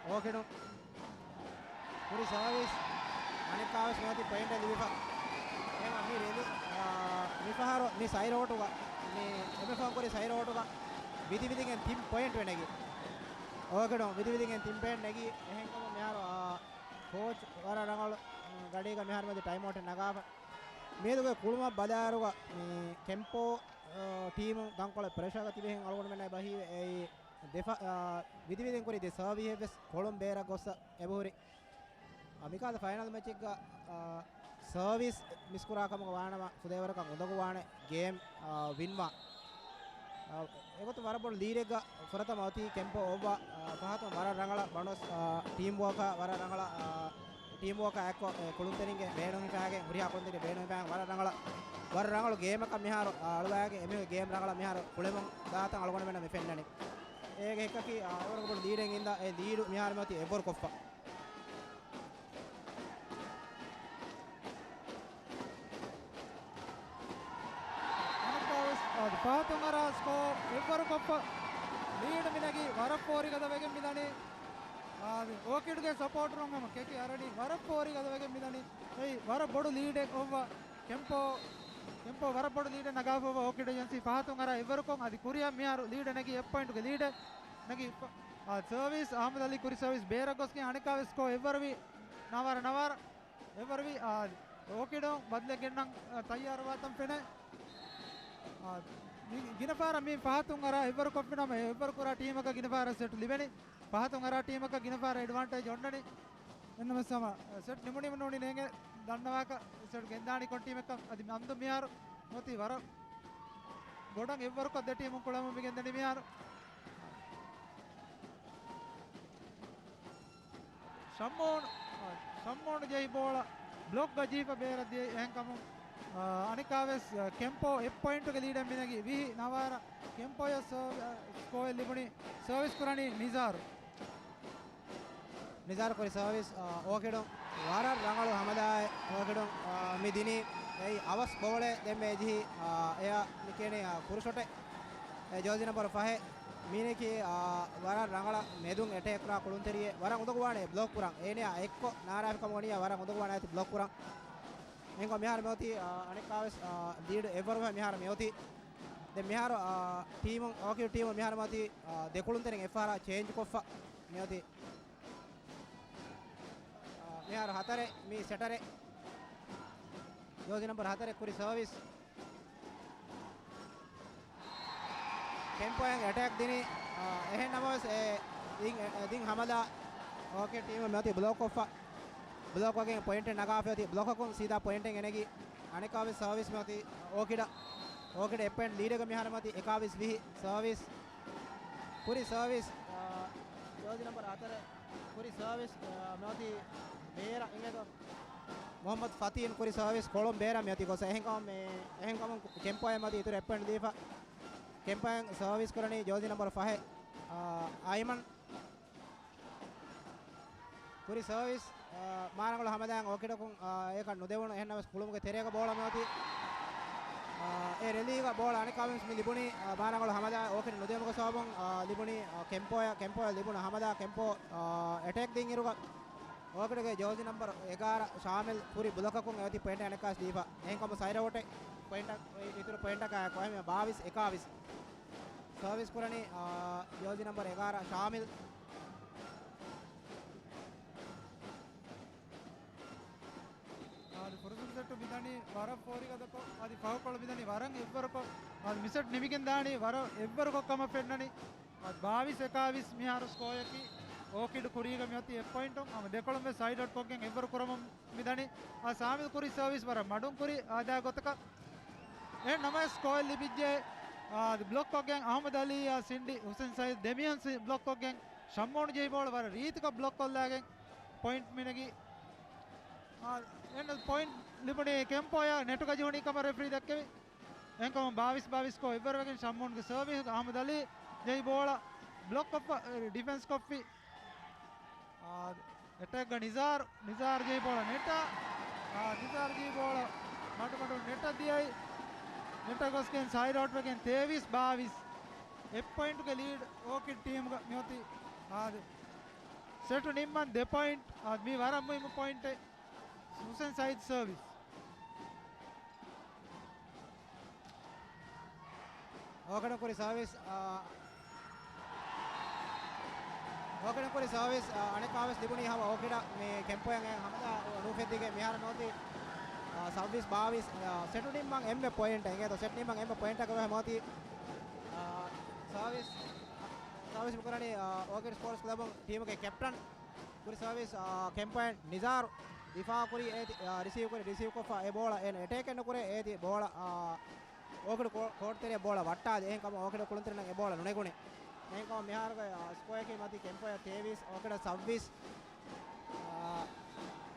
އޯކިޑުން. ކުރި ސާވިސް އަނެއްކާވެސް މިއޮތީ ޕޮއިންޓެއް ލިބިފަ. އެހެން މި ރެލި، އާ، މިފަހަރު މި ސައިޑް އައުޓުގަ، މި އެމެފޯން ކުރި ސައިޑް އައުޓުގަ ވިދިވިދިގެން ތިން ޕޮއިންޓް ވެ ނެގި. އޯކިޑުން ވިދިވިދިގެން ތިން ޕޮއިންޓް ނެގި. އެހެންކަމުން މިހާރު، އާ، ކޯޗް ވަރަށް ރަނގަޅު، އާ، ގަޑީގަ މިހާރު މިއޮތީ ޓައިމް އައުޓެއް ނަގާފަ. މިއަދުގެ ކުޅުމަށް ބަލާއިރުގަ މި ކެމްޕޯ، އާ، ޓީމު ތަންކޮޅެއް ޕްރެޝާގަ ތިބެހެން އަޅުގަނޑުމެންނާ ބަހީވެ. އެއީ ދެފަ-، އާ، ވިދިވިދިން ކުރި ދެ ސާވީހެއް ވެސް ކޮޅުން ބޭރަށް ގޮއްސަ އެބަހުރި. އާ، މިކާލަ ފައިނަލް މެޗެއްގަ، އާ، ސާވީސް މިސްކުރާ ކަމުގަ ވާނަމަ ފުދޭވަރަކަށް އުނދަގޫވާނެ ގޭމް، އާ، ވިންވާ. އާ، އެގޮތުން ވަރަށް ބޮޑު ލީޑެއްގަ ފުރަތަމަ އޮތީ ކެމްޕޯ އޮއްވާ، އާ، ފަހަތުން ވަރަށް ރަނގަޅަށް ބަނޑޮސް، އާ، ޓީމް ވޯކާ ވަރަށް ރަނގަޅަށް، އާ، ޓީމް ވޯކާ އެއްކޮށް، އެ، ކުޅުންތެރިންގެ ބޭނުން ހިފާގެން، ހުރިހާ ކުޅުންތެރިންގެ ބޭނުން ހިފާގެން ވަރަށް ރަނގަޅަށް، ވަރަށް ރަނގަޅު ގޭމަކަށް މިހާރު، އާ، އަޅުވާގެން އެމީހުންގެ ގޭމް ރަނގަޅަށް މިހާރު ކުޅެމުން ދާތަން އަޅުގަނޑުމެންނަށް މި ފެންނަނީ. އޭގެ ހެއްކަކީ، އާ، އެވަރުގެ ބޮޑު ލީޑެއް އިންދާ، އެ ލީޑު މިހާރު މިއޮތީ އެއްވަރު ކޮށްފަ. އަނެއްކާވެސް އަދި ފަހަތުން އަރާ ސްކޯ އެއްވަރު ކޮށްފަ ލީޑު މިނެގީ ވަރަށް ފޯރިގަދަ ވެގެން މިދަނީ. އާދެ، އޯކިޑްގެ ސަޕޯޓަރުން ހަމަ ކެކި އަރަނީ ވަރަށް ފޯރިގަދަ ވެގެން މިދަނީ. އެއީ ވަރަށް ބޮޑު ލީޑެއް އޮއްވާ ކެމްޕޯ، ކެމްޕޯ ވަރަށް ބޮޑު ލީޑެއް ނަގާފައިވާ އޯކިޑް އެޖެންސީ ފަހަތުން އަރާ އެއްވަރުކޮށް އަދި ކުރިއަށް މިހާރު ލީޑެއް ނެގި އެއް ޕޮއިންޓުގެ ލީޑެއް ނެގި ފަ-، އާ، ސާވީސް އަހްމަދު އަލީ ކުރި ސާވީސް ބޭރަށް ގޮސްގެން އަނެއްކާވެސް ސްކޯ އެއްވަރުވީ ނަވާރަ ނަވާރަ އެއްވަރުވީ، އާ، އޯކިޑުން ބަދަލެއް ގެންނަން، އާ، ތައްޔާރުވާތަން ފެނޭ. އާ، މި ގިނަ ފަހަރަށް މި ފަހަތުން އަރާ އެއްވަރު ކޮށްފިނަމަ އެއްވަރު ކުރާ ޓީމަކަށް ގިނަ ފަހަރަށް ސެޓް ލިބެނީ. ފަހަތުން އަރާ ޓީމަކަށް ގިނަ ފަހަރަށް އެޑްވާންޓޭޖް އޮންނަނީ. އެންނަމަސް ހަމަ ސެޓް ނިމުނީމަ ނޫނީ ނޭނގެ ދަންނަވާކަށް ސެޓް ގެންދާނީ ކޮން ޓީމެއްކަން. އަދި މި އަންދު މިހާރު މޮތީ ވަރަށް ބޮޑަށް އެއްވަރުކޮށް ދެ ޓީމުން ކުޅަމުން މި ގެންދަނީ މިހާރު. ޝައްމޫން، ޝައްމޫން ޖެހި ބޯޅަ ބްލޮކްގަ ޖެހިފަ ބޭރަށް ދިޔައީ. އެހެންކަމުން، އާ، އަނެއްކާވެސް، އާ، ކެމްޕޯ އެއް ޕޮއިންޓުގެ ލީޑެއް މިނެގީ ވިހި ނަވާރަ. ކެމްޕޯޔަށް ސޯ-، އާ، ސްކޯއެއް ލިބުނީ. ސާވިސް ކުރަނީ ނިޒާރު. ނިޒާރު ކުރި ސާވިސް، އާ، އޯކިޑުން ވަރަށް ރަނގަޅު ހަމަލާއެއް އޯކިޑުން، އާ، މި ދިނީ. އެއީ އަވަސް ބޯޅައެއް ދެންމެ އެޖިހި، އާ، އެއާ މި ކިޔަނީ، އާ، ކުރު ޝޮޓެއް. އެ ޖާޒި ނަމްބަރު ފަހެއް މީނެކީ، އާ، ވަރަށް ރަނގަޅަށް މެދުން އެޓޭކް ކުރާ ކުޅުންތެރިއެއް ވަރަށް އުނދަގޫވާނެ ބްލޮކް ކުރަން. އޭނަޔާ އެއްކޮށް ނާރާފިކަމު ވަނިޔާ ވަރަށް އުނދަގޫވާނެ އަތި ބްލޮކް ކުރަން. އެހެންކޮށް މިހާރު މިއޮތީ، އާ، އަނެއްކާވެސް، އާ، ލީޑް އެއްވަރު މިހާރު މިއޮތީ. ދެން މިހާރު، އާ، ޓީމު، އޯކިޑް ޓީމު މިހާރު މިއޮތީ، އާ، ދެކުޅުންތެރިން އެއްފަހަރާ ޗޭންޖް ކޮށްފަ މިއޮތީ. އާ، މިހާރު ހަތަރެއް، މީ ސެޓަރެއް. ޖޯޒި ނަމްބަރު ހަތަރެއް ކުރި ސަރވިސް. ކެމްޕޯއަށް އެޓޭކް ދިނީ. އާ، އެހެން ނަމަވެސް އެ ދިން، އެ ދިން ހަމަލާ އޯކިޑް ޓީމު މިއޮތީ ބްލޮކް ކޮށްފަ. ބްލޮކް ވެގެން ޕޮއިންޓެއް ނަގާފަ އޮތީ ބްލޮކަކުން ސީދާ ޕޮއިންޓެއް އެނެގި. އަނެއްކާވެސް ސަރވިސް މިއޮތީ އޯކިޑަށް. އޯކިޑް އެއް ޕޮއިންޓް ލީޑެއްގަ މިހާރު މިއޮތީ އެކާވީސް ވިހި. ސަރވިސް. ކުރި ސަރވިސް، އާ، ޖޯޒި ނަމްބަރު ހަތަރެއް ކުރި ސަރވިސް، އާ، މިއޮތީ ބޭރަށް އިނގޭތޯ. މުހައްމަދު ފަތީން ކުރި ސަރވިސް ކޮޅުން ބޭރަށް މިއޮތީ ގޮސް. އެހެންކަމުން މި، އެހެންކަމުން ކެމްޕޯއަށް މިއޮތީ އިތުރު އެއް ޕޮއިންޓް ދީފަ. ކެމްޕޯއަށް ސަރވިސް ކުރަނީ ޖޯޒި ނަމްބަރު ފަހެއް، އާ، އައިމަން. ކުރި ސަރވިސް، އާ، މާރަނގަޅު ހަމަލާއަށް އޯކިޑަކުން، އާ، އެކަން ނުދެވުނު. އެހެންނަމަވެސް ކުޅުމުގެ ތެރޭގަ ބޯޅަ މިއޮތީ. އާ، އެ ރެލީގަ ބޯޅަ އަނެއްކާވެސް މި ލިބުނީ، އާ، މާރަނގަޅު ހަމަލާ އޯކިޑް ނުދެވުމުގެ ސަބަބުން، އާ، ލިބުނީ، އާ، ކެމްޕޯއަށް، ކެމްޕޯއަށް ލިބުނު ހަމަލާ ކެމްޕޯ، އާ، އެޓޭކް ދިން އިރުގަ އޯކިޑުގެ ޖޯޒި ނަމްބަރު އެގާރަ ޝާމިލް ކުރި ބުލޮކަކުން އެއޮތީ ޕޮއިންޓެއް އަނެއްކާވެސް ދީފަ. އެހެންކަމުން ސައިޑް އައުޓެއް ޕޮއިންޓަށް އިތުރު ޕޮއިންޓަކާ ކޮހެމެ ބާވީސް އެކާވީސް. ސަރވިސް ކުރަނީ، އާ، ޖޯޒި ނަމްބަރު އެގާރަ ޝާމިލް. އާދެ، ފުރުސަތު ސެޓު މިދަނީ ވަރަށް ފޯރިގަދަކޮށް، އަދި ފަހުކޮޅު މިދަނީ ވަރަށް އެއްވަރުކޮށް، އަދި މި ސެޓް ނިމިގެން ދާނީ ވަރަށް އެއްވަރުކޮށް ކަމަށް ފެންނަނީ. އަދި ބާވީސް އެކާވީސް މިހާރު ސްކޯއަކީ އޯކިޑް ކުރީގަ މިއޮތީ އެއް ޕޮއިންޓުން. ހަމަ ދެކޮޅުން ވެސް ސައިޑް އައުޓް ކޮށްގެން އެއްވަރު ކުރަމުން މިދަނީ. އާ، ސާމިލް ކުރި ސަރވިސް ވަރަށް މަޑުން ކުރި އާދާ ގޮތަކަށް. އެހެން ނަމަވެސް ސްކޯއެއް ލިބިއްޖެ. އާ، އަދި ބްލޮކް ކޮށްގެން އަހްމަދު އަލީ އާ ސިންޑި ހުސެން ސައީދު ދެމިހަން ސި-، ބްލޮކް ކޮށްގެން ޝައްމޫން ޖެހި ބޯޅަ ވަރަށް ރީތިކޮށް ބްލޮކް ކޮށްލާގެން ޕޮއިންޓް މިނެގި. އާ، އެން ޕޮއިންޓް ލިބުނީ ކެމްޕޯއަށް ނެޓުގަ ޖެހުނީ ކަމަށް ރެފްރީ ދެއްކެވި. އެހެންކަމުން ބާވީސް ބާވީސް ކޮށް އެއްވަރުވެގެން ޝައްމޫންގެ ސަރވިސް އަހްމަދު އަލީ ޖެހި ބޯޅަ ބްލޮކް ކޮށްފަ، ޑިފެންސް ކޮށްފި. އާ، އެޓޭކްގަ ނިޒާރު، ނިޒާރު ޖެހި ބޯޅަ ނެޓަށް. އާ، ނިޒާރު ޖެހި ބޯޅަ މަޑުމަޑުން ނެޓަށް ދިޔައީ. ނެޓަށް ގޮސްގެން ސައިޑް އައުޓް ވެގެން ތޭވީސް ބާވީސް. އެއް ޕޮއިންޓުގެ ލީޑް އޯކިޑް ޓީމުގަ މިއޮތީ. އާދެ، ސެޓު ނިންމަން ދެ ޕޮއިންޓް. އާ، މީ ވަރަށް މުހިއްމު ޕޮއިންޓެއް. ހުސެން ސައީދު ސަރވިސް. އޯކިޑު ކުރި ސަރވިސް، އާ، އޯކިޑު ކުރި ސަރވިސް، އާ، އަނެއްކާވެސް ލިބުނީ ހަމަ އޯކިޑަށް. މި ކެމްޕޯއަށް ހަމަލާ ނޫފެއްދިގެން މިހާރު މިއޮތީ، އާ، ސައްވީސް ބާވީސް، އާ، ސެޓު ނިންމަން އެންމެ ޕޮއިންޓް އިނގޭތޯ، ސެޓް ނިންމަން އެންމެ ޕޮއިންޓަކަށް މިއޮތީ، އާ، ސަރވިސް، ސަރވިސް މިކުރަނީ، އާ، އޯކިޑް ސްޕޯޓްސް ކްލަބު ޓީމުގެ ކެޕްޓަން. ކުރި ސަރވިސް، އާ، ކެމްޕޯއަށް ނިޒާރު ދިފާ ކުރި އޭތި، އާ، ރިސީވް ކުރި، ރިސީވް ކޮށްފަ އެ ބޯޅަ އޭނަ އެޓޭކެއް ނުކުރޭ އޭތި ބޯޅަ، އާ، އޯކިޑު ކޯ-، ކޯޓް ތެރެއަށް ބޯޅަ ވައްޓާލި. އެހެންކަމުން އޯކިޑު ކުޅުންތެރިންނަށް އެ ބޯޅަ ނުނެގުނެ. އެހެންކަމުން މިހާރުގެ، އާ، ސްކޯއަކީ މަތީ ކެމްޕޯއަށް ތޭވީސް، އޯކިޑަށް ސައްވީސް. އާ،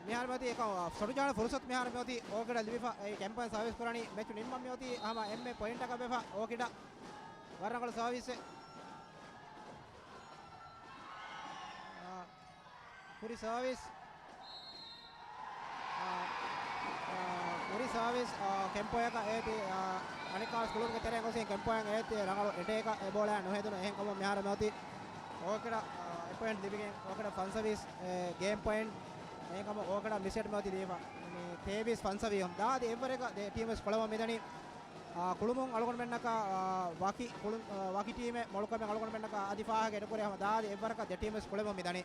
މިހާރު މިއޮތީ އެކަމަށް ސޮޓުޖާނަ ފުރުސަތު މިހާރު މިއޮތީ އޯކިޑަށް ލިބިފަ. އެ ކެމްޕޯއަށް ސަރވިސް ކުރަނީ މެޗު ނިންމަން މިއޮތީ ހަމަ އެންމެ ޕޮއިންޓަކަށް ވެފަ އޯކިޑަށް. ވަރަށް ރަނގަޅު ސަރވިސްއެއް. އާ، ކުރި ސަރވިސް. އާ، އާ، ކުރި ސަރވިސް، އާ، ކެމްޕޯއަކަށް އޭތި، އާ، އަނެއްކާވެސް ކުޅުމުގެ ތެރެއިން ގޮސް ކެމްޕޯއަށް އޭތި ރަނގަޅު އެޓޭކަށް އެ ބޯޅައާ ނުހެދުނު. އެހެންކަމުން މިހާރު މިއޮތީ އޯކިޑަށް، އާ، އެ ޕޮއިންޓް ލިބިގެން އޯކިޑަށް ފަންސަވީސް، އެ، ގޭމް ޕޮއިންޓް. އެހެންކަމުން އޯކިޑަށް މި ސެޓް މިއޮތީ ލިބިފަ. މި ތޭވީސް ފަންސަވީހުން ދާދި އެއްވަރެއްގަ ދެ ޓީމް ވެސް ކުޅަމަށް މިދަނީ. އާ، ކުޅުމުން އަޅުގަނޑުމެންނަކަށް، އާ، ވަކި ކުޅު-، އާ، ވަކި ޓީމެއް މޮޅުކަމެއް އަޅުގަނޑުމެންނަކަށް އަދި ފާހަގަ އެނުކުރޭ ހަމަ ދާދި އެއްވަރަކަށް ދެ ޓީމް ވެސް ކުޅެމުން މިދަނީ.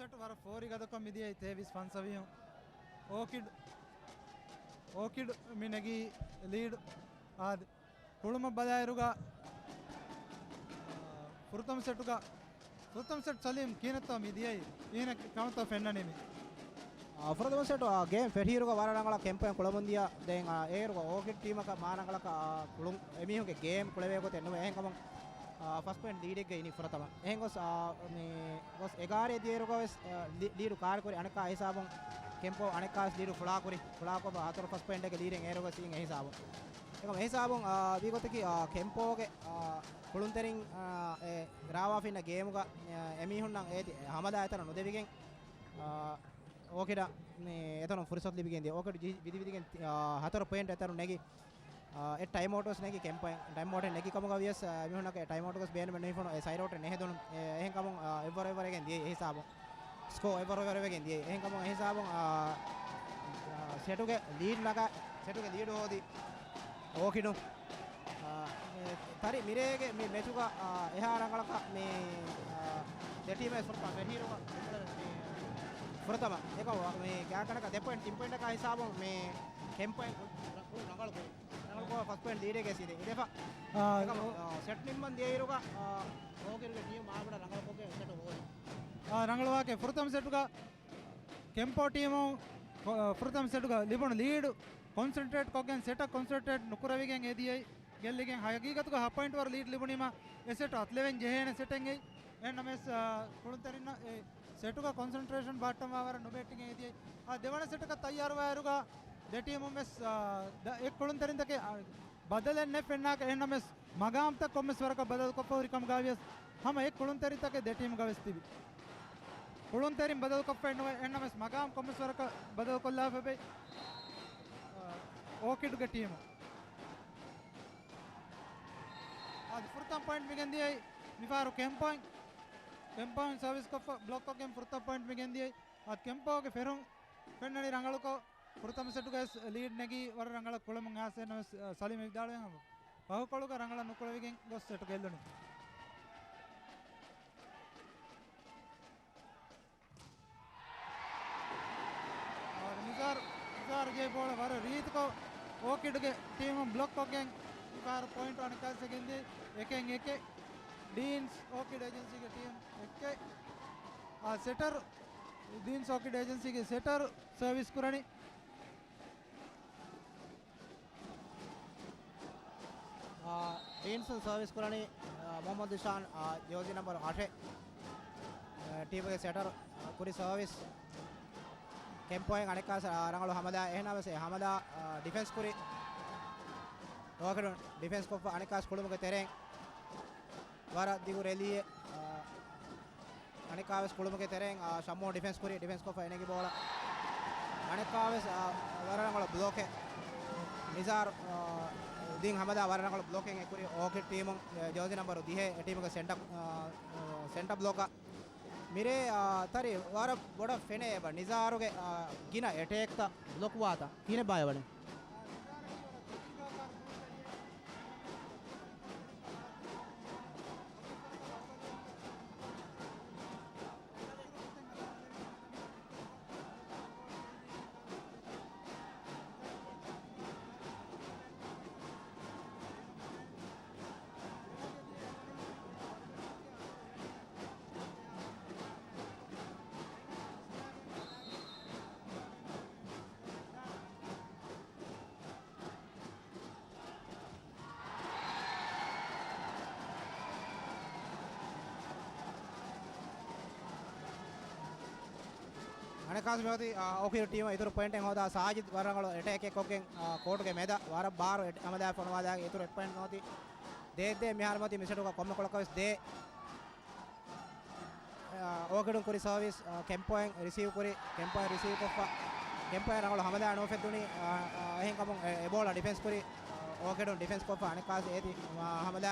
ސެޓް ވަރަށް ފޯރި ގަދަކޮށް މިދިޔައީ ތޭވީސް ފަންސަވީހުން. އޯކިޑް، އޯކިޑް މި ނެގީ ލީޑް އާދެ. ކުޅުމަށް ބަލާއިރުގަ، އާ، ފުރަތަމަ ސެޓުގަ، ފުރަތަމަ ސެޓް ސަލީމް ކިހިނެއްތޯ މި ދިޔައީ؟ ކިހިނެއް ކަމަށްތޯ ފެންނަނީ މި؟ އާ، ފުރަތަމަ ސެޓް، އާ، ގޭމް ފެށިއިރުގަ ވަރަށް ރަނގަޅަށް ކެމްޕޭން ކުޅަމުން ދިޔަ. ދެން، އާ، އޭރުގަ އޯކިޑް ޓީމަކަށް މާ ރަނގަޅަކަށް، އާ، ކުޅުން އެމީހުންގެ ގޭމް ކުޅެވޭ ގޮތެއް ނުވޭ. އެހެންކަމުން، އާ، ފަސްޓް ޕޮއިންޓް ލީޑެއްގަ އިނީ ފުރަތަމަ. އެހެން ގޮސް، އާ، މި ގޮސް އެގާރަ ދިޔައިރުގަ ވެސް، އާ، ލީ-، ލީޑު ކާރިކުރި އަނެއްކާ ހިސާބުން ކެމްޕޯ އަނެއްކާ ވެސް ލީޑު ފުޅާކުރި، ފުޅާކޮށް ހަތަރު ފަސް ޕޮއިންޓެއްގެ ލީޑެއް އޭރުގަ ސީން އެހިސާބުން. އެކަމް އެހިސާބުން، އާ، ވީގޮތަކީ، އާ، ކެމްޕޯގެ، އާ، ކުޅުންތެރިން، އާ، އެ ރާވާފިންނަ ގޭމުގަ، އާ، އެމީހުންނަށް އޭތި ހަމަލާ އެތަނަށް ނުދެވިގެން، އާ، އޯކިޑަށް މި އެތަނުން ފުރިސަތު ލިބިގެން ދިޔަ. އޯކިޑް ޖި-، ވިދިވިދިގެން ތި-، އާ، ހަތަރު ޕޮއިންޓް އެތަނުން ނެގި، އާ، އެ ޓައިމް އައުޓް ވެސް ނެގި ކެމްޕޭން. ޓައިމް އައުޓެއް ނެގި ކަމުގަ ވިޔަސް، އާ، މީހުންނަކަށް ޓައިމް އައުޓް ވެސް ބޭނުމެއް ނުހިފުނު އެ ސައިޑް އައުޓެއް ނެހެދުނު. އެ، އެހެންކަމުން، އާ، އެއްވަރު އެއްވަރެގެން ދިޔަ އެހިސާބުން. ސްކޯ އެއްވަރު އެއްވަރުވެގެން ދިޔަ. އެހެންކަމުން އެހިސާބުން، އާ، އާ، ސެޓުގެ ލީޑް ނަގާ، ސެޓުގެ ލީޑު ހޯދި އޯކިޑު. އާ، އެ، ތަރި މިރޭގެ މި މެޗުގަ، އާ، އެހާ ރަނގަޅަކަށް މި، އާ، ދެ ޓީމެއް ފުރަތަމަ ފެށިއިރު މި ފުރަތަމަ. އެކަމަ މި ގާތްގަނޑަކަށް ދެ ޕޮއިންޓް ތިން ޕޮއިންޓަކާ ހިސާބުން މި ކެމްޕޭން ރަނގަޅު ކުރި. ރަނގަޅު ކޮށް ފަސްޓް ޕޮއިންޓް ލީޑެއްގަ ސީދެ އިނދެފަ. އާ، އެކަމަ، އާ، ސެޓް ނިންމަން ދިޔައިރުގަ، އާ، އޯކިޑުގެ ޓީމް މާބޮޑަށް ރަނގަޅުކޮށްގެން ސެޓް ހޯދި. އާ، ރަނގަޅުވާކެ ފުރަތަމަ ސެޓުގަ ކެމްޕޯ ޓީމު، އާ، ފުރަތަމަ ސެޓުގަ ލިބުނު ލީޑު ކޮންސެންޓްރޭޓް ކޮށްގެން ސެޓަށް ކޮންސެންޓްރޭޓް ނުކުރެވިގެން އެދިޔައީ ގެއްލިގެން. ހަގީގަތުގަ ހަ ޕޮއިންޓް ވަރު ލީޑް ލިބުނީމަ އެ ސެޓް އަތުލެވެން ޖެހޭނެ ސެޓެއް އެއީ. އެހެންނަމަވެސް، އާ، ކުޅުންތެރިންނަށް އެ ސެޓުގަ ކޮންސެންޓްރޭޝަން ބަހައްޓަންވާ ވަރަށް ނުބެހެއްޓިގެން އެދިޔައީ. އާ، ދެވަނަ ސެޓަކަށް ތައްޔާރުވާއިރުގަ ދެ ޓީމުން ވެސް، އާ، ދަ-، އެ ކުޅުންތެރިންތަކެއް، އާ، ބަދަލެއް ނެތް ފެންނާކަށް. އެހެންނަމަވެސް މަގާމްތައް ކޮންމެސް ވަރަކަށް ބަދަލުކޮށްފަ ހުރި ކަމުގަ ވިޔަސް ހަމަ އެ ކުޅުންތެރިންތަކެއް ދެ ޓީމުގަ ވެސް ތިބި. ކުޅުންތެރިން ބަދަލުކޮށްފައެއް ނުވޭ. އެހެންނަމަވެސް މަގާމް ކޮންމެސް ވަރަކަށް ބަދަލުކޮށްލާފަ އެބައި، އާ، އޯކިޑްގެ ޓީމު. އަދި ފުރަތަމަ ޕޮއިންޓް މިގެންދިޔައީ މިފަހަރު ކެމްޕޯއިން، ކެމްޕޯއިން ސަރވިސް ކޮށްފަ ބްލޮކް ކޮށްގެން ފުރަތަމަ ޕޮއިންޓް މިގެންދިޔައީ. އަދި ކެމްޕޯގެ ފެރުން ފެންނަނީ ރަނގަޅުކޮށް، ފުރަތަމަ ސެޓުގައި ލީޑް ނެގީ ވަރަށް ރަނގަޅަށް ކުޅަމުން އައިސް. އެހެންނަމަވެސް، އަ، ސަލީމް ވިދާޅުވެ ހަމަ ފަހުކޮޅުގަ ރަނގަޅަށް ނުކުޅެވިގެން ގޮސް ސެޓު ގެއްލުނީ. އަ، ނިޒާރު، ނިޒާރު ޖެހި ބޯޅަ ވަރަށް ރީތިކޮށް އޯކިޑްގެ ޓީމުން ބްލޮކް ކޮށްގެން މިފަހަރު ޕޮއިންޓް އަނެއްކާސް ގެންދިޔަ އެކެއް އެކެއް. ޑީންސް އޯކިޑް އޭޖެންސީގެ ޓީމް އެކެއް. އާ، ސެޓަރު، ޑީންސް އޯކިޑް އޭޖެންސީގެ ސެޓަރު ސަރވިސް ކުރަނީ. އާ، ޑީންސް ސަރވިސް ކުރަނީ، އާ، މުހައްމަދު ދިޝާން، އާ، ޖާޒީ ނަމްބަރު އަށެއް. އާ، ޓީމުގެ ސެޓަރު، އާ، ކުރި ސަރވިސް. ކެމްޕޯއިން އަނެއްކާސް، އާ، ރަނގަޅު ހަމަލާ. އެހެންނަމަވެސް އެ ހަމަލާ، އާ، ޑިފެންސް ކުރި. އޯކިޑުން ޑިފެންސް ކޮށްފަ އަނެއްކާސް ކުޅުމުގެ ތެރެއިން ވަރަށް ދިގު ރެލީއެއް، އާ، އަނެއްކާވެސް ކުޅުމުގެ ތެރެއިން، އާ، ޝައްމޫ ޑިފެންސް ކުރި، ޑިފެންސް ކޮށްފަ އެނެގި ބޯޅަ. އަނެއްކާވެސް، އާ، ވަރަށް ރަނގަޅު ބްލޮކެއް. ނިޒާރު، އާ، ދިން ހަމަލާ ވަރަށް ރަނގަޅު ބްލޮކެއް އެކުރި އޯކިޑް ޓީމުން، އާ، ޖާޒީ ނަމްބަރު ދިހަ އެ ޓީމުގެ ސެންޓަ، އާ، ސެންޓަ ބްލޮކަ. މިރޭ، އާ، ތަރި ވަރަށް ބޮޑަށް ފެނޭ އެބަ ނިޒާރުގެ، އާ، ގިނަ އެޓޭކްތައް ބްލޮކް ވާތަ ކިހިނެއް ބާއެވަނީ؟ އަނެއްކާސް މިއޮތީ، އާ، އޯކިޑް ޓީމަށް އިތުރު ޕޮއިންޓެއް ހޯދާ ސާޖިދް ވަރަށް ރަނގަޅު އެޓޭކެއް ކޮށްގެން، އާ، ކޯޓުގެ މެދަށް ވަރަށް ބާރު އެޓް-، ހަމަލާ ފޮނުވާލާގެ އިތުރު އެއް ޕޮއިންޓް ނޯތި. ދޭއްދޭ މިހާރު މިއޮތީ މި ސެޓުގަ ކޮންމެ ކޮޅަކަށް ވެސް ދޭ. އާ، އޯކިޑުން ކުރި ސާވިސް، އާ، ކެމްޕޯއިން ރިސީވް ކުރި، ކެމްޕޯއިން ރިސީވް ކޮށްފަ، ކެމްޕޯއިން ރަނގަޅު ހަމަލާ ނުފެއްދުނީ، އާ، އާ، އެހެންކަމުން އެ، އެ ބޯޅަ ޑިފެންސް ކުރި، އާ، އޯކިޑުން ޑިފެންސް ކޮށްފަ އަނެއްކާސް އޭތި، އާ، ހަމަލާ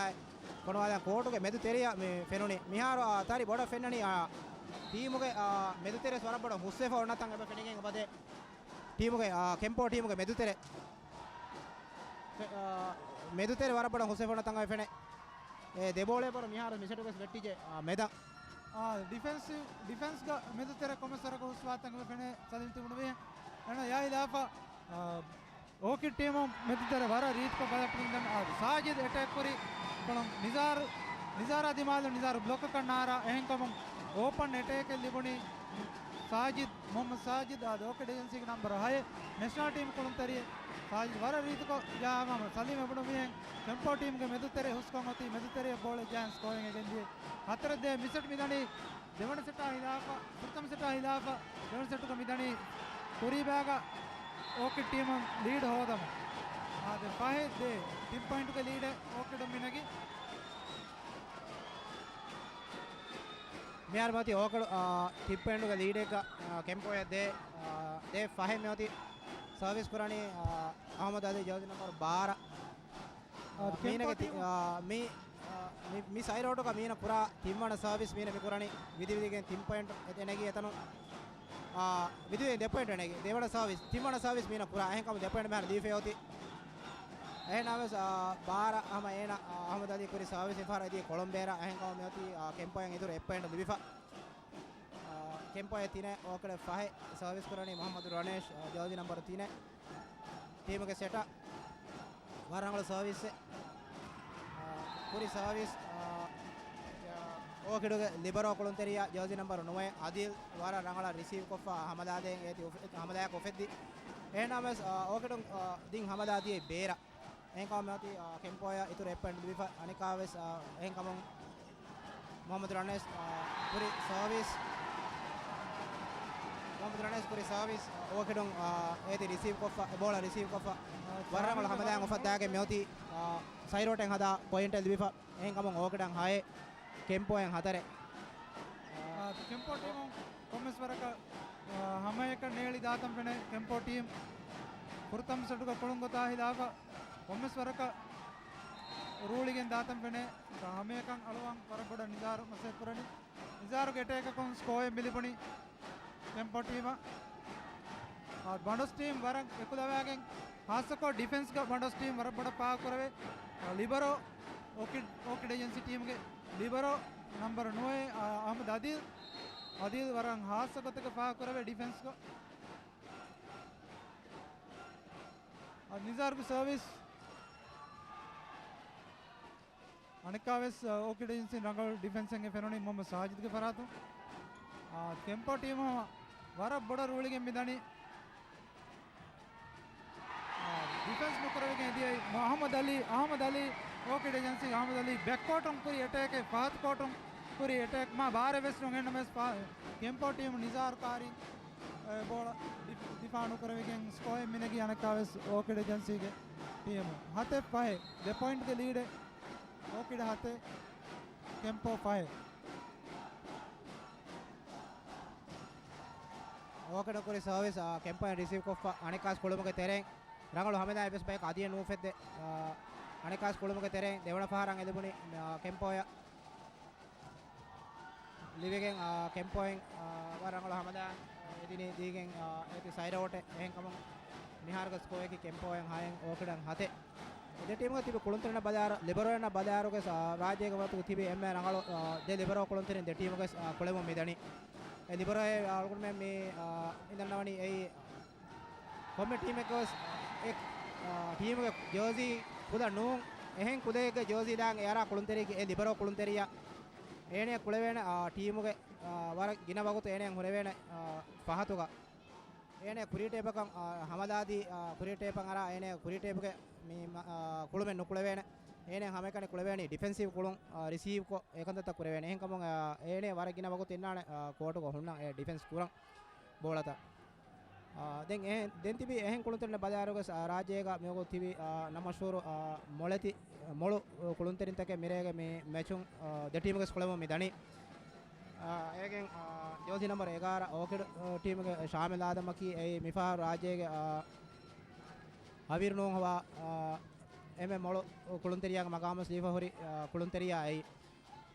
ފޮނުވާލާ ކޯޓުގެ މެދު ތެރެއަށް މި ފެނުނީ. މިހާރު، އާ، ތަރި ބޮޑަށް ފެންނަނީ، އާ، ޓީމުގެ، އާ، މެދު ތެރެ ވަރަށް ބޮޑަށް ހުސްވެފަ އޮންނަތަން އެބަ ފެނިގެން އެބަދޭ. ޓީމުގެ، އާ، ކެމްޕޯ ޓީމުގެ މެދު ތެރެ. އާ، މެދުތެރެ ވަރަށް ބޮޑަށް ހުސްވެފަ އޮންނަތަން އެބަ ފެނޭ. އެ ދެ ބޯޅަ ބޯރު މިހާރު މި ސެޓުގަސް ވެއްޓިއްޖެ، އާ، މެދަށް. އާ، ޑިފެންސިވް، ޑިފެންސްގަ މެދުތެރެ ކޮންމެސް ވަރަކަށް ހުސްވާތަން ފެނޭ ސަލީމް ތިބުނު މީހެއް. އެން އާ އެއާ ހިލާފަށް، އާ، އޯކިޑް ޓީމު މެދުތެރެ ވަރަށް ރީތިކޮށް ބަލައްޓަމުން ދަން. އާ، ސާޖިދް އެޓޭކް ކުރި ކޮޅުން ނިޒާރު، ނިޒާރާ ދިމާލު ނިޒާރު ބްލޮކަކަށް ނާރާ. އެހެންކަމުން އޯޕަން އެޓޭކެއް ލިބުނީ ސާޖިދް، މުހައްމަދު ސާޖިދް. އާދެ، އޯކިޑް އޭޖެންސީގެ ނަންބަރު ހައެއް، ނެޝަނަލް ޓީމް ކުޅުންތެރިއެއް. ސާޖިދް ވަރަށް ރީތިކޮށް ޖަހާ ހަމަ ސަލީމް އެބުނު މީހެއް ޓެމްޕޯ ޓީމްގެ މެދުތެރެ ހުސްކޮށް އޮތީ މެދުތެރެއަށް ބޯޅަ ޖަހަން ސްކޯއިން އެ ގެންދިޔަ. ހަތަރެއް ދޭއް މިސެޓް މިދަނީ ދެވަނަ ސެޓާ ހިލާފަށް، ފުރަތަމަ ސެޓާ ހިލާފަށް ދެވަނަ ސެޓުގަ މިދަނީ ކުރީބާގަ އޯކިޑް ޓީމުން ލީޑް ހޯދަމުން. އާދެ، ފަހެއް ދޭއް ތިން ޕޮއިންޓުގެ ލީޑެއް އޯކިޑުން މިނެގި. މިހާރު މަތި އޯކިޑު، އާ، ތިން ޕޮއިންޓުގެ ލީޑެއްގަ، އާ، ކެމްޕޯއަށް ދޭއް، އާ، ދޭއް ފަހެއް މިއޮތީ ސަރވިސް ކުރަނީ، އާ، އަހްމަދު އަލީ ޖާޒީ ނަންބަރު ބާރަ. އާ، މީނަގެ ތި-، އާ، މި، އާ، މި، މި ސައިޑް އައުޓުގަ މީނަ ކުރާ ތިންވަނަ ސަރވިސް މީނަ މި ކުރަނީ ވިދިވިދިގެން ތިން ޕޮއިންޓް އެ-، އެނެގީ އެތަނުން. އާ، ވިދިވިދިގެން ދެ ޕޮއިންޓް އެނެގީ. ދެވަނަ ސަރވިސް، ތިންވަނަ ސަރވިސް މީނަ ކުރާ. އެހެންކަމުން ދެ ޕޮއިންޓް މިހާރު ލީފައި އޮތީ. އެހެންނަމަވެސް، އާ، ބާރަ ހަމަ އޭނަ، އާ، އަހްމަދު އަލީ ކުރި ސަރވިސް މިފަހަރު އެދީ ކޮޅުންބޭރަށް. އެހެންކަމުން މިއޮތީ، އާ، ކެމްޕޯއަށް އިތުރު އެއް ޕޮއިންޓް ލިބިފަ. އާ، ކެމްޕޯއަށް ތިނެއް އޯކިޑަށް ފަހެއް ސަރވިސް ކުރަނީ މުހައްމަދު ރަނޭޝް، އާ، ޖާޒީ ނަންބަރު ތިނެއް. ޓީމުގެ ސެޓަށް ވަރަށް ރަނގަޅު ސަރވިސްއެއް. އާ، ކުރި ސަރވިސް، އާ، އޯކިޑުގެ ލިބަރޯ ކުޅުންތެރިޔާ ޖާޒީ ނަންބަރު ނުވައެއް އަދިލް ވަރަށް ރަނގަޅަށް ރިސީވް ކޮށްފަ ހަމަލާދޭން އޭތި އުފެ-، ހަމަލާއަކަށް އުފެއްދި. އެހެންނަމަވެސް، އާ، އޯކިޑުން، އާ، ދިން ހަމަލާ ދިޔައީ ބޭރަށް. އެހެންކަމުން މިއޮތީ، އާ، ކެމްޕޯއަށް އިތުރު އެއް ޕޮއިންޓް ލިބިފަ. އަނެއްކާވެސް، އާ، އެހެންކަމުން މުހައްމަދު ރަނޭޝް، އާ، ކުރި ސަރވިސް، މުހައްމަދު ރަނޭޝް ކުރި ސަރވިސް، އާ، އޯކިޑުން، އާ، އޭތި ރިސީވް ކޮށްފަ، އެ ބޯޅަ ރިސީވް ކޮށްފަ، ވަރަށް ރަނގަޅު ހަމަލާއެއް އުފައްދާގެން މިއޮތީ، އާ، ސައިޑް އައުޓެއް ހަދާ ޕޮއިންޓެއް ލިބިފަ. އެހެންކަމުން އޯކިޑަށް ހައެއް، ކެމްޕޯއަށް ހަތަރެއް. އާ، ކެމްޕޯ ޓީމު ކޮންމެސް ވަރަކަށް، އާ، ހަމައެކަން ނޭޅި ދާތަން ފެނޭ. ކެމްޕޯ ޓީމް ފުރަތަމަ ސެޓުގަ ކުޅުން ގޮތާ ހިލާފަށް ކޮންމެސް ވަރަކަށް ރޫޅިގެން ދާތަން ފެނޭ. ހަމައެކަން އަޅުވަން ވަރަށް ބޮޑަށް ނިޒާރު މަސައްކަތް ކުރަނީ. ނިޒާރުގެ އެޓޭކަކުން ސްކޯއެއް މިލިބުނީ ކެމްޕޯ ޓީމަށް. އާ، ބަނޑޮސް ޓީމް ވަރަށް އެކުލަވާގެން، ހާއްސަކޮށް ޑިފެންސްގަ ބަނޑޮސް ޓީމް ވަރަށް ބޮޑަށް ފާހަގަކުރެވޭ. އާ، ލިބަރޯ އޯކިޑް، އޯކިޑް އޭޖެންސީ ޓީމްގެ ލިބަރޯ ނަންބަރު ނުވައެއް، އާ، އަހްމަދު އަދީލް. އަދީލް ވަރަށް ހާއްސަ ގޮތަކަށް ފާހަގަކުރެވޭ ޑިފެންސްގަ. އާ، ނިޒާރުގެ ސަރވިސް. އަނެއްކާވެސް، އާ، އޯކިޑް އޭޖެންސީން ރަނގަޅު ޑިފެންސެއް ފެނުނީ މުހައްމަދު ސާޖިދްގެ ފަރާތުން. އާ، ކެމްޕޯ ޓީމު ވަރަށް ބޮޑަށް ރޫޅިގެން މިދަނީ. އާ، ޑިފެންސް ނުކުރެވިގެން އެދިޔައީ އަހްމަދު އަލީ، އަހްމަދު އަލީ، އޯކިޑް އޭޖެންސީގެ އަހްމަދު އަލީ ބެކްކޯޓުން ކުރި އެޓޭކެއް، ފަހަތު ކޯޓުން ކުރި އެޓޭކް، މާ ބާރެއް ވެސް ނު އެންނަމެސް ފާ-، ކެމްޕޯ ޓީމު ނިޒާރު ކާރި، އެ، ބޯޅަ ޑިފ-، ދިފާ ނުކުރެވިގެން ސްކޯއެއް މިނެގީ އަނެއްކާވެސް އޯކިޑް އޭޖެންސީގެ ޓީމު. ހަތެއް ފަހެއް ދެ ޕޮއިންޓްގެ ލީޑެއް. އޯކިޑް ހަތެއް، ކެމްޕޯ ފަހެއް. އޯކިޑު ކުރި ސަރވިސް، އާ، ކެމްޕޯއިން ރިސީވް ކޮށްފަ އަނެއްކާސް ކުޅުމުގެ ތެރެއިން ރަނގަޅު ހަމަލާއެއް ވެސް ބަޔަކު އަދިއެއް ނޫފެއްދެ، އާ، އަނެއްކާސް ކުޅުމުގެ ތެރެއިން ދެވަނަ ފަހަރަށް އެލިބުނީ، އާ، ކެމްޕޯއަށް. ލިބިގެން، އާ، ކެމްޕޯއިން، އާ، ވަރަށް ރަނގަޅު ހަމަލާ އެދިނީ ދީގެން، އާ، އޭތި ސައިޑް އައުޓެއް. އެހެންކަމުން މިހާރުގެ ސްކޯއަކީ ކެމްޕޯއިން ހައެއް އޯކިޑަށް ހަތެއް. އެ ދެ ޓީމުގެ ތިބި ކުޅުންތެރިންނަށް ބަލާއިރު، ލިބަރޯއިންނަށް ބަލާއިރުގެ، އާ، ރާއްޖޭގެ ވަގުތު ތިބި އެންމެ ރަނގަޅު، އާ، ދެ ލިބަރޯ ކުޅުންތެރިން ދެ ޓީމުގެ، އާ، ކުޅެމުން މިދަނީ. އެ ލިބަރޯއެއް އަޅުގަނޑުމެން މި، އާ، މިދަންނަވަނީ އެއީ ކޮންމެ ޓީމެއްގަވެސް އެ، އާ، ޓީމުގެ ޖާޒީ ކުލަ ނޫން، އެހެން ކުލައެއްގެ ޖާޒީ ލާން އެއަރާ ކުޅުންތެރިއެއްގެ އެ ލިބަރޯ ކުޅުންތެރިޔާ އޭނަޔަށް ކުޅެވޭނެ، އާ، ޓީމުގެ، އާ، ވަރަށް ގިނަ ވަގުތު އޭނަޔަށް ހުރެވޭނެ، އާ، ފަހަތުގަ. އޭނަ ކުރީ ޓޭޕަކަށް، އާ، ހަމަލާދީ، އާ، ކުރީ ޓޭޕަށް އަރާ އޭނަ ކުރީ ޓޭޕުގެ މި، އާ، ކުޅުމެއް ނުކުޅެވޭނެ. އޭނަ ހަމައެކަނި ކުޅެވޭނީ ޑިފެންސިވް ކުޅުން، އާ، ރިސީވްކޮށް އެކަންތައްތައް ކުރެވޭނެ. އެހެންކަމުން، އާ، އޭނަ ވަރަށް ގިނަ ވަގުތު އިންނާނެ، އާ، ކޯޓުގަ ހުންނަ އެ ޑިފެންސް ކުރަން ބޯޅަތައް. އާ، ދެން އެހެން، ދެން ތިބި އެހެން ކުޅުންތެރިން ބަލާއިރުގަސް، އާ، ރާއްޖޭގަ މިވަގުތު ތިބި، އާ، ނަމަ މަޝްހޫރު، އާ، މޮޅެތި، މޮޅު ކުޅުންތެރިންތަކެއް މިރޭގެ މި މެޗުން، އާ، ދެ ޓީމުގެ ކުޅެމުން މި ދަނީ. އާ، އޭގެން، އާ، ޖާޒީ ނަމްބަރު އެގާރަ އޯކިޑް، އާ، ޓީމުގެ ޝާމިލް އާދަމަކީ އެއީ މިފަހަރު ރާއްޖޭގެ، އާ، ހަވީރު ނޫން ހޮވާ، އާ، އެންމެ މޮޅު ކުޅުންތެރިޔާގެ މަގާމަށް ލީފަ ހުރި، އާ، ކުޅުންތެރިޔާ އެއީ.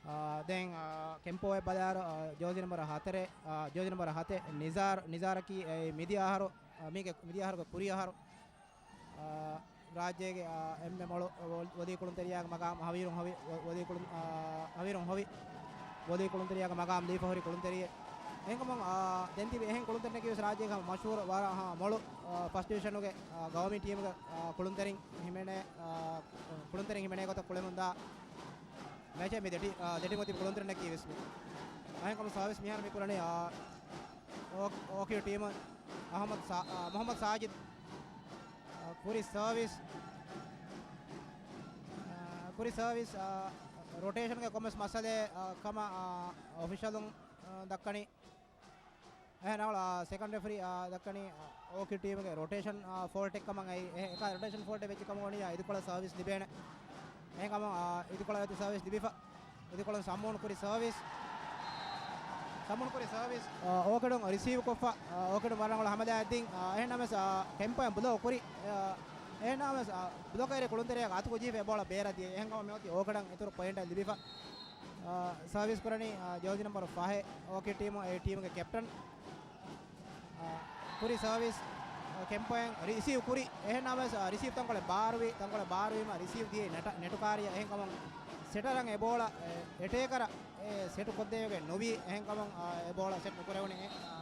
އާ، ދެން، އާ، ކެމްޕޯއެއް ބަލާއިރު، އާ، ޖާޒީ ނަމްބަރު ހަތަރެއް، އާ، ޖާޒީ ނަމްބަރު ހަތެއް ނިޒާރު، ނިޒާރަކީ އެއީ މިދިޔަ އަހަރު، އާ، މީގެ މިދިޔަ އަހަރުގެ ކުރި އަހަރު. އާ، ރާއްޖޭގެ، އާ، އެންމެ މޮޅު ވޮ-، ވޮލީ ކުޅުންތެރިޔާގެ މަގާމަށް ހަވީރުން ހޮވި، ވޮ-، ވޮލީ ކުޅުން، އާ، ހަވީރުން ހޮވި. ވޮލީ ކުޅުންތެރިޔާގެ މަގާމް ލީފަ ހުރި ކުޅުންތެރިއެއް. އެހެންކަމުން، އާ، ދެން ތިބި އެހެން ކުޅުންތެރިންނަކީ ވެސް ރާއްޖޭގެ ހަމަ މަޝްހޫރު ވަރަށް ހަމަ މޮޅު، އާ، ފަސް ޑިވިޝަނުގެ، އާ، ގައުމީ ޓީމުގެ، އާ، ކުޅުންތެރިން ހިމެނޭ، އާ، ކުޅުންތެރިން ހިމެނޭ ގޮތަށް ކުޅެމުންދާ މެޗެއް މި ދެ ޓީ-، އާ، ދެ ޓީމު ތިބި ކުޅުންތެރިންނަކީ ވެސް މި. އެހެންކަމުން ސާވިސް މިހާރު މި ކުރަނީ، އާ، އޯ-، އޯކިޑް ޓީމު އަހްމަދު ސާ-، އާ، މުހައްމަދު ސާޖިދު، އާ، ކުރި ސާވިސް، އާ، ކުރި ސާވިސް، އާ، ރޮޓޭޝަންގެ ކޮންމެސް މައްސަލައެއް، އާ، ކަމަށް، އާ، އޮފިޝަލުން، އާ، ދައްކަނީ. އެހެން އަޅު، އާ، ސެކަންޑް ރެފަރީ، އާ، ދައްކަނީ، އާ، އޯކިޑް ޓީމުގެ ރޮޓޭޝަން، އާ، ފޯލްޓެއް ކަމަށް އައި، އެ، އެކާ ރޮޓޭޝަން ފޯލްޓެއް ވެއްޖެ ކަމަށް ވަނީ، އާ، އިދިކޮޅަށް ސާވިސް ލިބޭނެ. އެހެންކަމުން، އާ، އިދިކޮޅަށް އޮތީ ސާވިސް ލިބިފަ. އިދިކޮޅުން ސަމޫން ކުރި ސާވިސް. ސަމޫން ކުރި ސާވިސް، އާ، އޯކިޑުން ރިސީވް ކޮށްފަ، އާ، އޯކިޑުން ވަރަށް ރަނގަޅު ހަމަލާ ދިން، އާ، އެހެންނަމަވެސް، އާ، ކެމްޕޯއިން ބްލޯކް ކުރި، އާ، އެހެންނަމަވެސް، އާ، ބްލޮކަރު ކުޅުންތެރިޔާގެ އަތުގަ ޖެހިފަ އެ ބޯޅަ ބޭރަށް ދިޔަ. އެހެންކަމުން މިއޮތީ އޯކިޑަށް އިތުރު ޕޮއިންޓެއް ލިބިފަ. އާ، ސާވިސް ކުރަނީ، އާ، ޖާޒީ ނަމްބަރު ފަހެއް އޯކިޑް ޓީމު، އެ ޓީމުގެ ކެޕްޓަން. އާ، ކުރި ސާވިސް، އާ، ކެމްޕޯއިން ރިސީވް ކުރި. އެހެންނަމަވެސް، އާ، ރިސީވް ތަންކޮޅެއް ބާރުވި، ތަންކޮޅެއް ބާރުވީމަ ރިސީވް ދިޔައީ ނެޓަ-، ނެޓުކާރިއަށް. އެހެންކަމުން ސެޓަރަށް އެ ބޯޅަ، އެ، އެޓޭކަރަށް އެ ސެޓު ކޮށްދޭވެގެން ނުވި. އެހެންކަމުން، އާ، އެ ބޯޅަ ސެޓް ނުކުރެވުނީ. އެ، އާ،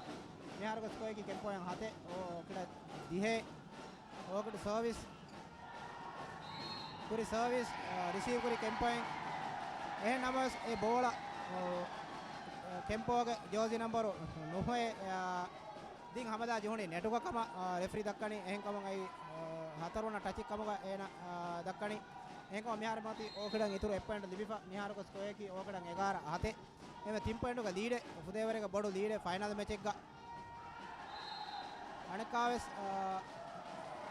މިހާރުގެ ސްކޯއަކީ ކެމްޕޯއިން ހަތެއް، އޯ، އޯކިޑަށް ދިހައެއް. އޯކިޑު ސާވިސް. ކުރި ސާވިސް، އާ، ރިސީވް ކުރި ކެމްޕޯއިން. އެހެން ނަމަވެސް އެ ބޯޅަ، އާ، ކެމްޕޯގެ ޖާޒީ ނަމްބަރު ނުހައެއް، އާ، ދިން ހަމަލާ ޖެހުނީ ނެޓުގަ ކަމަށް، އާ، ރެފްރީ ދައްކަނީ. އެހެންކަމުން އައި، އާ، ހަތަރުވަނަ ޓަޗެއް ކަމުގަ އޭނަ، އާ، ދައްކަނީ. އެހެންކަމުން މިހާރު މިއޮތީ އޯކިޑަށް އިތުރު އެއް ޕޮއިންޓް ލިބިފަ. މިހާރުގެ ސްކޯއަކީ އޯކިޑަށް އެގާރަ ހަތެއް. އެމެ ތިން ޕޮއިންޓުގެ ލީޑެއް، ފުދޭވަރެއްގެ ބޮޑު ލީޑެއް ފައިނަލް މެޗެއްގަ. އަނެއްކާވެސް، އާ،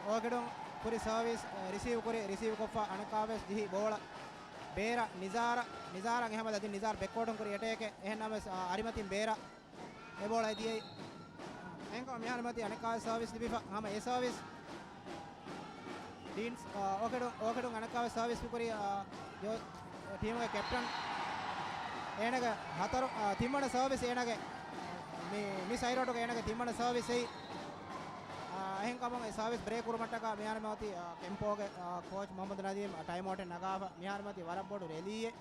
އޯކިޑުން ކުރި ސާވިސް، އާ، ރިސީވް ކުރި، ރިސީވް ކޮށްފަ އަނެއްކާވެސް ޖެހި ބޯޅަ ބޭރަށް ނިޒާރަށް، ނިޒާރަށް އެހަމަލަ ދިން. ނިޒާރު ބެކްކޯޓުން ކުރި އެޓޭކެއް. އެހެން ނަމަވެސް، އާ، އަރިމަތިން ބޭރަށް އެ ބޯޅަ އެދިޔައީ. އެހެންކަމުން މިހާރު މިއޮތީ އަނެއްކާވެސް ސާވިސް ލިބިފަ ހަމަ އެ ސާވިސް. ޑީންސް، އާ، އޯކިޑު-، އޯކިޑުން އަނެއްކާވެސް ސާވިސް ކުރި، އާ، ޖޯ-، ޓީމުގެ ކެޕްޓަން. އޭނަގެ ހަތަރު، އާ، ތިންވަނަ ސާވިސް އޭނަގެ މި، މި ސައިރޯޓުގެ އޭނަގެ ތިންވަނަ ސާވިސް އެއީ. އާ، އެހެންކަމުން އެ ސާވިސް ބްރޭކް ކުރުމަށްޓަކާ މިހާރު މިއޮތީ، އާ، ކެމްޕޯގެ، އާ، ކޯޗް މުހައްމަދު ނަދީމް، އާ، ޓައިމް އައުޓެއް ނަގާފަ. މިހާރު މިއޮތީ ވަރަށް ބޮޑު ރެލީއެއް.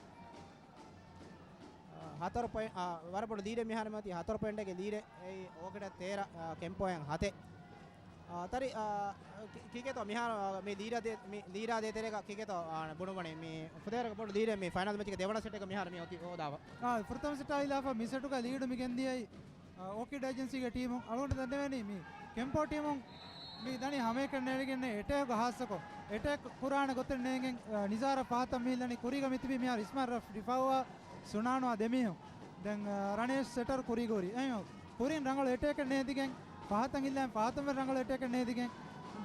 އާ، ހަތަރު ޕޮއިންޓް، އާ، ވަރަށް ބޮޑު ލީޑެއް މިހާރު މިއޮތީ ހަތަރު ޕޮއިންޓެއްގެ ލީޑެއް. އެއީ އޯކިޑަށް ތޭރަ، އާ، ކެމްޕޯއިން ހަތެއް. އާ، ތަރި، އާ، ކި-، ކިކޭތޯ މިހާރު، އާ، މި ލީޑާ ދޭ-، މި ލީޑާ ދޭތެރޭގަ ކިކޭތޯ، އާ، ބުނުވަނީ މި ފުދޭވަރެއްގެ ބޮޑު ލީޑެއް މި ފައިނަލް މެޗްގެ ދެވަނަ ސެޓެއްގަ މިހާރު މި އޮތީ ހޯދާފަ. އާ، ފުރަތަމަ ސެޓާ އިލާފަ މި ސެޓުގަ ލީޑު މި ގެންދިޔައީ، އާ، އޯކިޑް އޭޖެންސީގެ ޓީމު. އަޅުގަނޑު ދެންނެވެނީ މި ކެމްޕޯ ޓީމުން މި ދަނީ ހަމައެކަނި ނޭޅިގެން އެޓޭކް ހާއްސަކޮށް، އެޓޭކް ކުރާނެ ގޮތެއް ނޭނގެން، އާ، ނިޒާރަށް ފަހަތަށް މި ދަނީ ކުރީގަ މިތިބީ މިހާރު އިސްމާއިލް ރަފް ރިފާއުއާ ސުނާނުއާ ދެމީހުން. ދެން، އާ، ރަނޭޝް ސެޓަރު ކުރީގަ ހުރީ. އެހެން ކުރިން ރަނގަޅު އެޓޭކެއް ނޭދިގެން ފަހަތަށް އިއްލައިން ފަހަތުން ވެ ރަނގަޅު އެޓޭކެއް ނޭދިގެން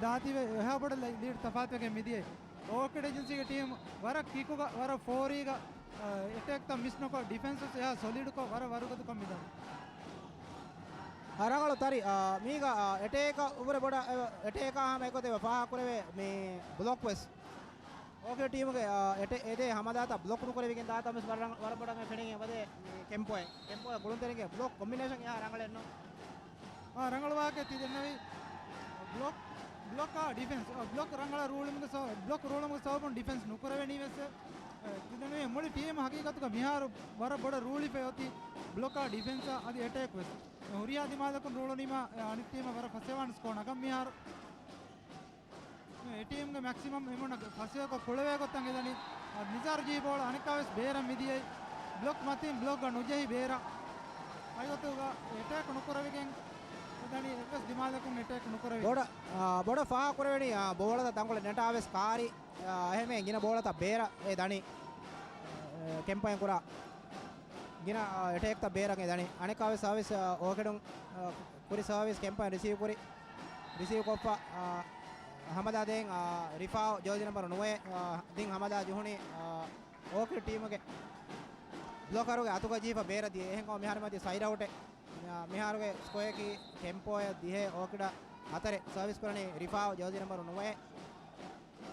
ދާތީވެ އެހާ ބޮޑަށް ލަ-، ލީޑް ތަފާތުވެގެން މިދިޔައީ. އޯކިޑް އޭޖެންސީގެ ޓީމް ވަރަށް ކިކުގަ، ވަރަށް ފޯރީގަ، އާ، އެޓޭކްތައް މިސް ނުކޮށް، ޑިފެންސް ވެސް އެހާ ސޮލިޑްކޮށް، ވަރަށް ވަރުގަދަކޮށް މިދަނީ. އާ، ރަނގަޅު ތަރި، އާ، މީގަ، އާ، އެޓޭކަށް އުބުރެ ބޮޑަށް، އެ، އެޓޭކާ ހަމަ އެގޮތެއް ފާހަގަކުރެވޭ މި ބްލޮކް ވެސް. އޯކިޑް ޓީމުގެ، އާ، އެޓެ-، އެދޭ ހަމަލާތައް ބްލޮކް ނުކުރެވިގެން ދާތަން ވެސް ވަރަށް، ވަރަށް ބޮޑަށް މި ފެނިގެން އެބަދޭ މި ކެމްޕޯއެއް. ކެމްޕޯއެއް ކުޅުންތެރިންގެ ބްލޮކް ކޮމްބިނޭޝަން އެހާ ރަނގަޅެއް ނޫން. އާ، ރަނގަޅު ވާހަކައެއް ތި ދެންނެވީ. ބްލޮކް، ބްލޮކާ ޑިފެންސް. އާ، ބްލޮކް ރަނގަޅަށް ރޫޅުމުގެ ސަ-، ބްލޮކް ރޫޅުމުގެ ސަބަބުން ޑިފެންސް ނުކުރެވެނީ ވެސް. އެ، ތި ދެންނެވީ މުޅި ޓީމް ހަގީގަތުގަ މިހާރު ވަރަށް ބޮޑަށް ރޫޅިފައި އޮތީ ބްލޮކާ ޑިފެންސާ އަދި އެޓޭކް ވެސް. ހުރިހާ ދިމާލަކުން ރޫޅުނީމާ، އެ، އަނެއް ޓީމަށް ވަރަށް ފަސޭހަވާނެ ސްކޯ ނަގަން މިހާރު. އެ ޓީމްގެ މެކްސިމަމް އެމުންނަށް ފަސޭހަކޮށް ކުޅެވޭ ގޮތަށް އެދަނީ. އަ، ނިޒާރު ޖީ ބޯޅަ އަނެއްކާވެސް ބޭރަށް މިދިޔައީ. ބްލޮކް މަތިން ބްލޮކްގަ ނުޖެހި ބޭރަށް. އައިގޮތުގަ އެޓޭކް ނުކުރެވިގެން އެދަނީ އެއްވެސް ދިމާލަކުން އެޓޭކް ނުކުރެވި. ބޮޑަށް، އާ، ބޮޑަށް ފާހަގަކުރެވެނީ، އާ، ބޯޅަތައް ތަންކޮޅެއް ނެޓާވެސް ކާރި، އާ، އެހެންވެ ގިނަ ބޯޅަތައް ބޭރަށް އެ ދަނީ، އާ، ކެމްޕައިން ކުރާ. ގިނަ، އާ، އެޓޭކްތައް ބޭރަށް އެ ދަނީ. އަނެއްކާވެސް ސާވިސް، އާ، އޯކިޑުން، އާ، ކުރި ސާވިސް ކެމްޕައިން ރިސީވް ކުރި. ރިސީވް ކޮށްފަ، އާ، ހަމަލާ ދޭން، އާ، ރިފާއު ޖާޒީ ނަމްބަރު ނުވައެއް، އާ، ދިން ހަމަލާ ޖެހުނީ، އާ، އޯކިޑް ޓީމުގެ ބްލޮކަރުގެ އަތުގަ ޖެހިފަ ބޭރަށް ދިޔަ. އެހެންކަމުން މިހާރު މިއޮތީ ސައިޑް އައުޓެއް. މި-، މިހާރުގެ ސްކޯއަކީ ކެމްޕޯއަށް ދިހައެއް އޯކިޑަށް ހަތަރެއް. ސާވިސް ކުރަނީ ރިފާއު ޖާޒީ ނަމްބަރު ނުވައެއް.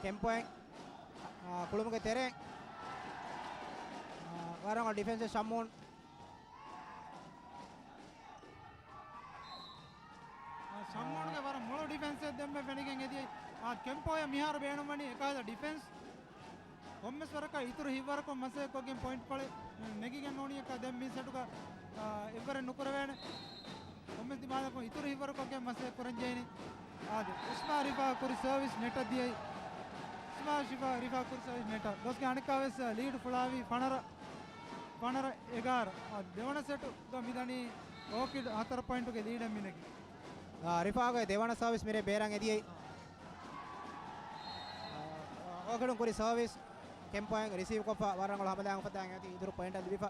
ކެމްޕޯއިން، އާ، ކުޅުމުގެ ތެރެއިން، އާ، ވަރަށް ރަނގަޅު ޑިފެންސެއް ޝައްމޫން. އާ، ޝައްމޫންގެ ވަރަށް މޮޅު ޑިފެންސެއް ދެންމެ ފެނިގެން އެދިޔައީ. އާ، ކެމްޕޯއަށް މިހާރު ބޭނުންވަނީ އެކަހަލަ ޑިފެންސް. ކޮންމެސް ވަރަކަށް އިތުރު ހިތްވަރަކުން މަސައްކަތްކޮށްގެން ޕޮއިންޓް ކޮޅެއް ނެގިގެން ނޫނީއަކަށް ދެން މި ސެޓުގަ، އާ، އެއްވަރެއް ނުކުރެވޭނެ. ކޮންމެސް ދިމާލަކުން އިތުރު ހިތްވަރަކުން މަސައްކަތް ކުރަންޖެހެނީ. އާދެ، އިސްމާ ރިފާ ކުރި ސަރވިސް ނެޓަށް ދިޔައީ. އިސްމާ ޝިފާ ރިފާ ކުރި ސަރވިސް ނެޓަށް. ގޮސްގެ އަނެއްކާވެސް ލީޑް ފުޅާވީ ފަނަރަ، ފަނަރަ އެގާރަ. އާ، ދެވަނަ ސެޓުގަ މިދަނީ އޯކިޑް ހަތަރު ޕޮއިންޓުގެ ލީޑެއް މިނެގި. އާ، ރިފާގެ ދެވަނަ ސަރވިސް މިރޭ ބޭރަށް އެދިޔައީ. އާ، އޯކިޑުން ކުރި ސަރވިސް ކެމްޕޯއަށް ރިސީވް ކޮށްފަ ވަރަށް ރަނގަޅު ހަމަލާ އުފައްދާ އޮތީ އިތުރު ޕޮއިންޓެއް ލިބިފަ.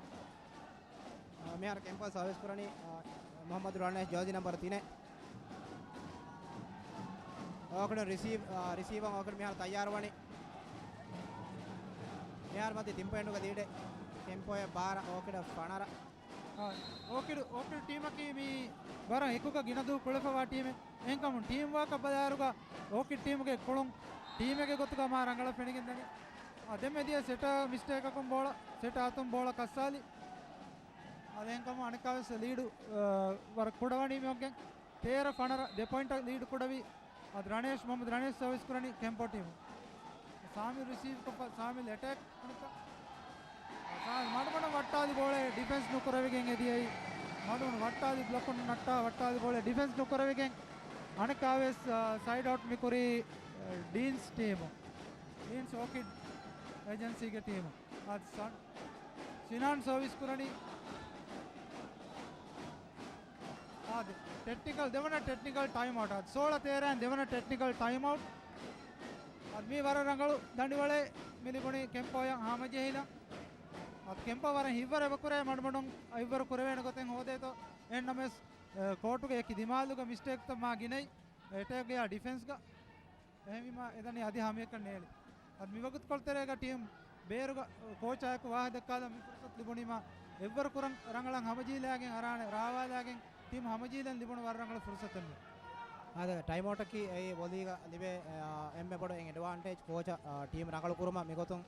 އާ، މިހާރު ކެމްޕޯއަށް ސަރވިސް ކުރަނީ، އާ، މުހައްމަދު ރަނޭޝް ޖާޒީ ނަމްބަރު ތިނެއް. އޯކިޑުން ރިސީވް، އާ، ރިސީވަށް އޯކިޑް މިހާރު ތައްޔާރުވަނީ. މިހާރު މަތި ތިން ޕޮއިންޓުގެ ލީޑެއް. ކެމްޕޯއަށް ބާރަ، އޯކިޑަށް ފަނަރަ. އާ، އޯކިޑް، އޯކިޑް ޓީމަކީ މީ ވަރަށް އެކުގަ ގިނަ ދުވަހު ކުޅެފަވާ ޓީމެއް. އެހެންކަމުން ޓީމް ވާކަށް ބަލާއިރުގަ އޯކިޑް ޓީމުގެ ކުޅުން ޓީމެއްގެ ގޮތުގަ މާ ރަނގަޅަށް ފެނިގެންދަނީ. އާ، ދެންމެ ދިޔަ ސެޓާ މިސްޓޭކަކުން ބޯޅަ، ސެޓާ އަތުން ބޯޅަ ކައްސާލި. އާ، އެހެންކަމުން އަނެއްކާވެސް ލީޑު، އާ، ވަރަށް ކުޑަވަނީ މިއޮއްގެން. ތޭރަ ފަނަރަ ދެ ޕޮއިންޓަށް ލީޑް ކުޑަވި. އަދި ރަނޭޝް، މުހައްމަދު ރަނޭޝް ސަރވިސް ކުރަނީ ކެމްޕޯ ޓީމު. ސާމިލް ރިސީވް ކޮށްފަ، ސާމިލް އެޓޭކް ކުރިފަ. ސާމިލް މަޑުމަޑުން ވައްޓާލި ބޯޅައެއް ޑިފެންސް ނުކުރެވިގެން އެދިޔައީ. މަޑުމަޑުން ވައްޓާލި ބްލޮކުން ނައްޓާ ވައްޓާލި ބޯޅައެއް ޑިފެންސް ނުކުރެވިގެން އަނެއްކާވެސް، އާ، ސައިޑް އައުޓް މިކުރީ، އާ، ޑީންސް ޓީމު. ޑީންސް އޯކިޑް އޭޖެންސީގެ ޓީމު. އާދެ، ސަ-، ސިނާން ސަރވިސް ކުރަނީ. އާދެ، ޓެކްނިކަލް، ދެވަނަ ޓެކްނިކަލް ޓައިމް އައުޓް. އާދެ، ސޯޅަ ތޭރައިން ދެވަނަ ޓެކްނިކަލް ޓައިމް އައުޓް. އާދެ، މީ ވަރަށް ރަނގަޅު ދަނޑިވަޅެއް މި ލިބުނީ ކެމްޕޯއަށް ހަމަޖެހިލަން. އާދެ، ކެމްޕޯ ވަރަށް ހިތްވަރު އެބަ ކުރޭ، މަޑުމަޑުން ހިތްވަރު ކުރެވޭނެ ގޮތެއް ހޯދޭތޯ. އެހެންނަމަވެސް، އެ، ކޯޓުގެ އެކި ދިމާލުގަ މިސްޓޭކްތައް މާ ގިނައީ. އެޓޭކްގެ އާ ޑިފެންސްގަ. އެހެންވީމާ އެދަނީ އަދި ހަމައެކަން ނޭޅި. އަދި މިވަގުތު ކޮޅުތެރޭގަ ޓީމް ބޭރުގަ ކޯޗާއެކު ވާހަކަ ދައްކާލަން މި ފުރުސަތު ލިބުނީމާ އެއްވަރު ކުރަން ރަނގަޅަށް ހަމަޖެހިލާގެން އަރާނެ ރާވާލާގެން ޓީމް ހަމަޖެހިލަން ލިބުނު ވަރަށް ރަނގަޅު ފުރުސަތެއް މީ. އާދެ، ޓައިމް އައުޓަކީ އެއީ ވޮލީގަ ލިބޭ، އާ، އެންމެ ބޮޑު އެއް އެޑްވާންޓޭޖް ކޯޗަށް، އާ، ޓީމް ރަނގަޅު ކުރުމަށް މިގޮތުން،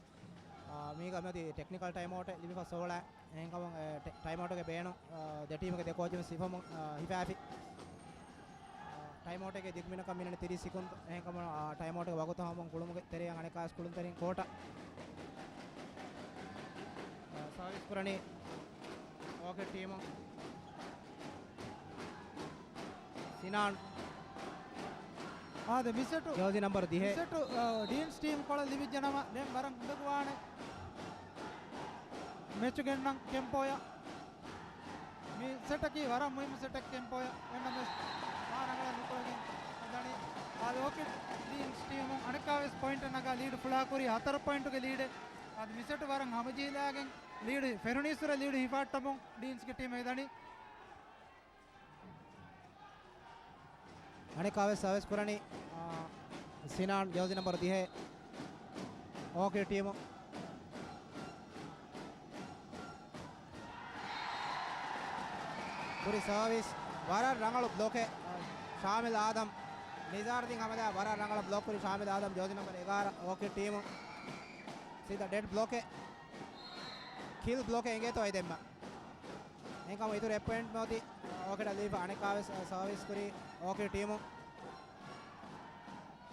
އާ، މީގަ މިއޮތީ ޓެކްނިކަލް ޓައިމް އައުޓެއް ލިބިފަ ސޯޅަ. އެހެންކަމުން، އެ، ޓެ-، ޓައިމް އައުޓުގެ ބޭނުން، އާ، ދެ ޓީމުގެ ދެ ކޯޗުން ހިފަމުން، އާ، ހިފާފި. އާ، ޓައިމް އައުޓެއްގެ ދިގުމިނަކަށް މިނެޓް ތިރީސް ސިކުންތު. އެހެންކަމުން، އާ، ޓައިމް އައުޓުގެ ވަގުތު ހަމަވުން ކުޅުމުގެ ތެރެއަށް އަނެއްކާވެސް ކުޅުންތެރިން ކޯޓަށް. އާ، ސާވިސް ކުރަނީ އޯކިޑް ޓީމު. ސިނާން. އާދެ، މިސެޓު، ޖާޒީ ނަމްބަރު ދިހަ. މިސެޓު، އާ، ޑީންސް ޓީމް ކޮޅަށް ލިބިއްޖެނަމަ، ދެން ވަރަށް އުނދަގޫވާނެ މެޗު ގެންނަން ކެމްޕޯއަށް. މި ސެޓަކީ ވަރަށް މުހިއްމު ސެޓެއް ކެމްޕޯއަށް. އެންނަމެސް މާ ރަނގަޅަށް ނުކުޅެގެން ދަނީ. އާދެ، އޯކިޑް ޑީންސް ޓީމު އަނެއްކާވެސް ޕޮއިންޓެއް ނަގާ ލީޑް ފުޅާކުރީ ހަތަރު ޕޮއިންޓުގެ ލީޑެއް. އާދެ، މި ސެޓު ވަރަށް ހަމަޖެހިލާގެން ލީޑް ފެނުނީސުރެ ލީޑް ހިފާއްޓަމުން ޑީންސްގެ ޓީމް އެދަނީ. އަނެއްކާވެސް ސާވިސް ކުރަނީ، އާ، ސިނާން ޖާޒީ ނަމްބަރު ދިހަ އޯކިޑް ޓީމު. ކުރި ސާވިސް ވަރަށް ރަނގަޅު ބްލޮކެއް، ޝާމިލް އާދަމް. ނިޒާރުދީން ހަމަލާ ވަރަށް ރަނގަޅަށް ބްލޮކް ކުރި ޝާމިލް އާދަމް ޖާޒީ ނަމްބަރު އެގާރަ އޯކިޑް ޓީމު. ސީދާ ޑެޑް ބްލޮކެއް. ކިލް ބްލޮކެއް އެނގޭތޯ އެ ދެންމެ. އެހެންކަމުން އިތުރު އެއް ޕޮއިންޓް މިއޮތީ އޯކިޑަށް ލިބިފަ އަނެއްކާވެސް ސާވިސް ކުރީ އޯކިޑް ޓީމު.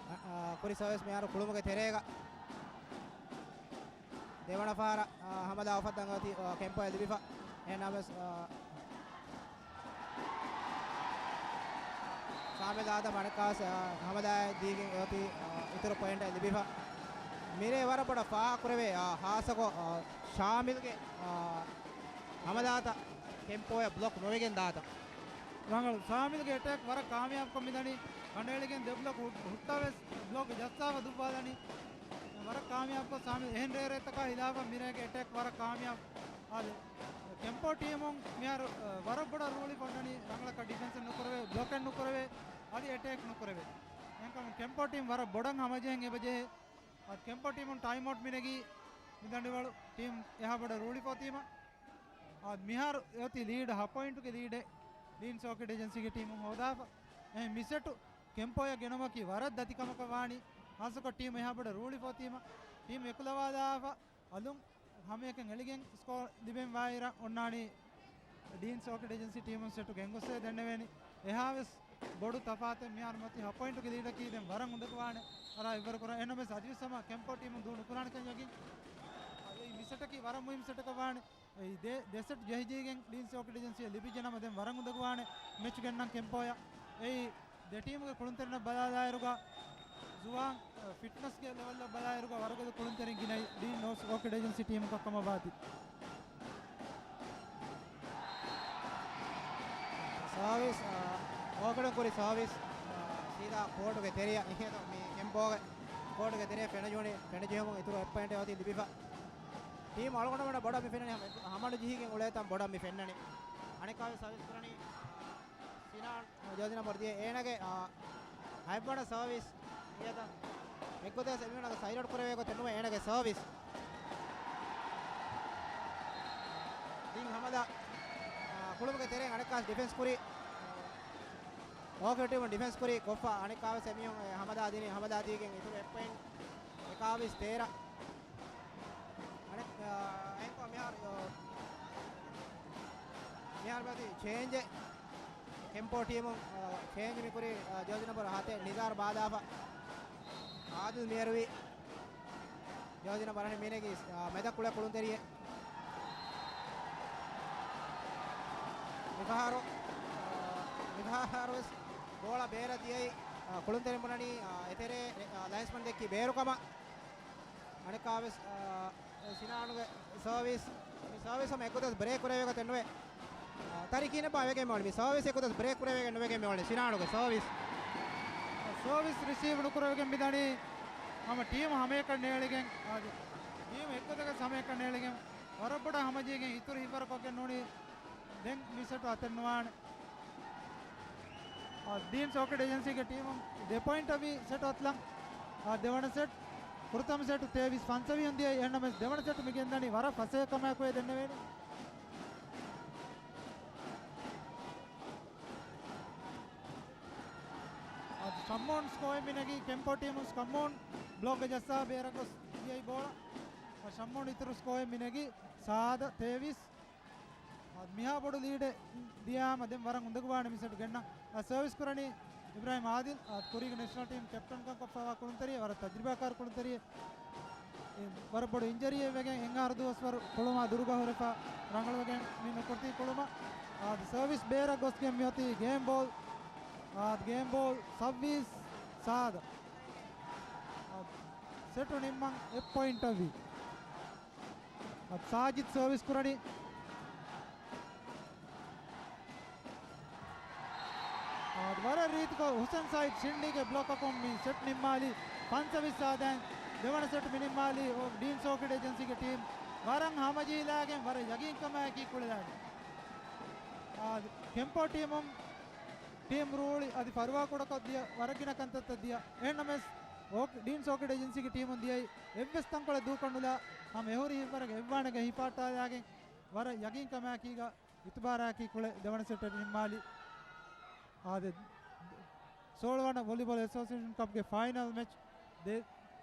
އަ، އަ، ކުރި ސާވިސް މިހާރު ކުޅުމުގެ ތެރޭގަ ދެވަނަ ފަހަރަށް، އަ، ހަމަލާ އުފައްދަން އޮތީ، އަ، ކެމްޕޯއަށް ލިބިފަ. އެހެންނަމަވެސް، އަ، ޝާމިލް އާދަމް އަނެއްކާވެސް، އަ، ހަމަލާއަށް ދީގެން އޮތީ، އަ، އިތުރު ޕޮއިންޓެއް ލިބިފަ. މިރޭ ވަރަށް ބޮޑަށް ފާހަގަކުރެވޭ، އަ، ހާއްސަކޮށް، އަ، ޝާމިލްގެ، އަ، ހަމަލާތައް ކެމްޕޯއަށް ބްލޮކް ނުވެގެން ދާތަން. ރަނގަޅު. ސާމިލްގެ އެޓޭކް ވަރަށް ކާމިޔާބުކޮށް މިދަނީ. ކަނޑައެޅިގެން ދެ ބްލޮކް ހު-، ހުއްޓާވެސް ބްލޮކް ޖައްސާފަ ދުއްވާލަނީ. ވަރަށް ކާމިޔާބުކޮށް ސާމިލް އެހެން ރޭރޭތަކާ ހިލާފަށް މިރޭގެ އެޓޭކް ވަރަށް ކާމިޔާބު. އާދެ، ކެމްޕޯ ޓީމުން މިހާރު، އަ، ވަރަށް ބޮޑަށް ރޫޅި ފޮންނަނީ ރަނގަޅަކަށް ޑިފެންސެއް ނުކުރެވޭ، ބްލޮކެއް ނުކުރެވޭ، އަދި އެޓޭކް ނުކުރެވޭ. އެހެންކަމުން ކެމްޕޯ ޓީމް ވަރަށް ބޮޑަށް ހަމަޖެހެން އެބަޖެހޭ. އަދި ކެމްޕޯ ޓީމުން ޓައިމް އައުޓް މިނެގީ މި ދަނޑިވަޅު ޓީމް އެހާ ބޮޑަށް ރޫޅިފޯތީމަ. އާ، މިހާރު އޮތީ ލީޑް ހަ ޕޮއިންޓުގެ ލީޑެއް ޑީންސް އޯކިޑް އޭޖެންސީގެ ޓީމުން ހޯދާފަ. އެހެން މިސެޓު ކެމްޕޯއަށް ގެނައުމަކީ ވަރަށް ދަތި ކަމަކަށް ވާނީ. ހާއްސަކޮށް ޓީމް އެހާ ބޮޑަށް ރޫޅިފޯތީމަ، ޓީމް އެކުލަވާލާފަ އަލުން ހަމައެކަން އެޅިގެން ސްކޯ ލިބެން ވާއިރަށް އޮންނާނީ ޑީންސް އޯކިޑް އޭޖެންސީ ޓީމުން ސެޓު ގެންގޮސްސޭ ދެންނެވޭނީ. އެހާވެސް ބޮޑު ތަފާތެއް މިހާރު މަތި ހަ ޕޮއިންޓުގެ ލީޑަކީ ދެން ވަރަށް އުނދަގޫވާނެ. އަރާ އެއްވަރު ކުރާ. އެހެންނަމަވެސް އަދިވެސް ހަމަ ކެމްޕޯ ޓީމުން ދޫ ނުކުރާނެކަން ޔަގީން. އަދި މި ސެޓަކީ ވަރަށް މުހިންމު ސެޓަކަށް ވާނެ. އެއީ ދެ، ދެ ސެޓް ޖެހިޖެހިގެން ޑީންސް އޯކިޑް އެޖެންސީއަށް ލިބިއްޖެ ނަމަ ދެން ވަރަށް އުނދަގޫވާނެ މެޗު ގެންނަން ކެމްޕޯއަށް. އެއީ ދެ ޓީމުގެ ކުޅުންތެރިންނަށް ބަލާލާއިރުގަ ޒުވާން، އަ، ފިޓްނަސްގެ ލެވެލްއަށް ބަލާއިރުގަ ވަރަށް ގިނަ ކުޅުންތެރިން ގިނައީ ޑީންސް އޯކިޑް އެޖެންސީ ޓީމަކަށް ކަމަށް ވާތީ. ސާވިސް، އާ، އޯކިޑުން ކުރި ސާވިސް، އާ، ސީދާ ކޯޓުގެ ތެރެއަށް އިހޭތޯ މި ކެމްޕޯގެ ކޯޓުގެ ތެރެއަށް ފެނަޖެހުނީ، ފެނަޖެހުމުން އިތުރު އެއް ޕޮއިންޓެއް އޮތީ ލިބިފަ. ޓީމް އަޅުގަނޑުމެންނަށް ބޮޑަށް މި ފެންނަނީ ހަމަ، ހަމަނުޖެހިގެން އުޅޭތަން ބޮޑަށް މި ފެންނަނީ. އަނެއްކާވެސް ސާވިސް ކުރަނީ، އާ، ސިނާން ޖާޒި ނަމްބަރު ދިހަ އޭނަގެ، އާ، ހަތްވަނަ ސާވިސް އިނގޭތަ؟ އެއްގޮތަށް އެމީހުންނަށް ސައިޑް އައުޓް ކުރެވޭ ގޮތެއް ނުވޭ އޭނަގެ ސާވިސް. ދިން ހަމަދާ، އާ، ކުޅުމުގެ ތެރެއިން އަނެއްކާސް ޑިފެންސް ކުރި. އޯކިޑް ޓީމުން ޑިފެންސް ކުރި ކޮށްފަ އަނެއްކާވެސް އެމީހުން އެ ހަމަދާ ދިނީ، ހަމަދާ ދީގެން އިތުރު އެއް ޕޮއިންޓް އެކާވީސް ތޭރަ. އަނެއް، އާ، އެހެންކޮށް މިހާރު، އާ، މިހާރު މިއޮތީ ޗޭންޖެއް. ކެމްޕޯ ޓީމުން، އާ، ޗޭންޖް މިކުރީ، އާ، ޖާޒި ނަމްބަރު ހަތެއް ނިޒާރު ބާލާފަ. އާދިލް މިޔަރުވީ ޖާޒި ނަމްބަރު އަށެއް މިނެގީ، އާ، މެދަށް ކުޅޭ ކުޅުންތެރިއެއް. މިފަހަރު، އާ، މިފަހަރުވެސް ބޯޅަ ބޭރަށް ދިޔައީ، އާ، ކުޅުންތެރިން ބުނަނީ، އާ، އެތެރޭ، އާ، ލައިންސްމަން ދެއްކި ބޭރުކަމަށް. އަނެއްކާވެސް، އާ، ސިނާނުގެ ސާވިސް، މި ސާވިސް ހަމަ އެއްގޮތަސް ބްރޭކް ކުރެވޭ ގޮތެއް ނުވޭ. އާ، ތަރި ކިހިނެއްބާ ވެގެން މިއުޅެނީ؟ މި ސާވިސް އެއްގޮތަސް ބްރޭކް ކުރެވޭގެން ނުވެގެން މިއުޅެނީ ސިނާނުގެ ސާވިސް. ސާވިސް ރިސީވް ނުކުރެވިގެން މިދަނީ ހަމަ ޓީމު ހަމައެކަން ނޭޅިގެން، އާދެ، ޓީމު އެއްގޮތަކަށް ހަމައެކަން ނޭޅިގެން ވަރަށް ބޮޑަށް ހަމަޖެހިގެން އިތުރު ހިތްވަރު ކޮށްގެން ނޫނީ ދެން މި ސެޓު އަތެއް ނުވާނެ. އާ، ޑީންސް އޯކިޑް އެޖެންސީގެ ޓީމުން ދެ ޕޮއިންޓަށް ވީ ސެޓް އޮތްލަން. އާ، ދެވަނަ ސެޓް، ފުރަތަމަ ސެޓް ތޭވީސް ފަންސަވީހުން ދިޔައީ، އެހެންނަމަވެސް ދެވަނަ ސެޓް މި ގެންދަނީ ވަރަށް ފަސޭހަކަމާއެކު ދެންނެވޭނެ. އާ، ޝައްމޫން ސްކޯއެއް މިނެގީ، ކެމްޕޯ ޓީމުން ޝައްމޫން ބްލޮކްގެ ޖައްސާ ބޭރަށް ގޮސް ދިޔައީ ބޯޅަ. އާ، ޝައްމޫން އިތުރު ސްކޯއެއް މިނެގީ، ސާދަ ތޭވީސް. އާ، މިހާ ބޮޑު ލީޑެއް ދިޔާމަ ދެން ވަރަށް އުނދަގޫވާނެ މި ސެޓް ގެންނަ. އާ، ސަރވިސް ކުރަނީ އިބްރާހިމް އާދިލް، އާ، ކުރީގެ ނޭޝަނަލް ޓީމް ކެޕްޓަންކަން ކޮށްފައިވާ ކުޅުންތެރިއެއް، ވަރަށް ތަޖްރިބާކާރު ކުޅުންތެރިއެއް. އެ، ވަރަށް ބޮޑު އިންޖަރީއެއް ވެގެން އެއް އަހަރު ދުވަސްވަރު ކުޅުމާ ދުރުގަ ހުރެފަ ރަނގަޅުވެގެން މި ނުކުރެތި ކުޅުމަށް. އާދި ސަރވިސް ބޭރަށް ގޮސްގެން މިއޮތީ ގޭމް ބޯލް. އާދި ގޭމް ބޯލް ސައްވީސް ސާދަ. އާދި ސެޓު ނިންމަން އެއް ޕޮއިންޓަށް ވީ. އަދި ސާޖިދް ސަރވިސް ކުރަނީ. އާދި ވަރަށް ރީތިކޮށް ހުސެން ސައިދް ޝިންޑީގެ ބްލޮކަކުން މި ސެޓް ނިންމާލީ. ފަންސަވީސް ސާދައިން ދެވަނަ ސެޓް މި ނިންމާލީ ޑީންސް އޯކިޑް އެޖެންސީގެ ޓީމް. ވަރަށް ހަމަޖެހިލާގެން ވަރަށް ޔަގީންކަމާއެކީ ކުޅެލާނީ. އާދި ކެމްޕޯ ޓީމުން ޓީމް ރޫޅި އަދި ފަރުވާ ކުޑަކޮށް ދިޔަ ވަރަށް ގިނަ ކަންތައްތައް ދިޔަ. އެހެންނަމަވެސް އޯކް، ޑީންސް އޯކިޑް އެޖެންސީގެ ޓީމުން ދިޔައީ އެއްވެސް ތަންކޮޅެއް ދޫކޮށްނުލާ ހަމަ އެހުރި ހިތްވަރުގެ އެއްވާނެގެ ހިފާއްޓާލާގެން ވަރަށް ޔަގީންކަމާއެކީގަ އިތުބާރާއެކީ ކުޅެ ދެވަނަ ސެޓެއް ނިންމާލި. އާދެ، ސޯޅަ ވަނަ ވޮލީބޯލް އެސޯސިއޭޝަން ކަޕްގެ ފައިނަލް މެޗް ދެ،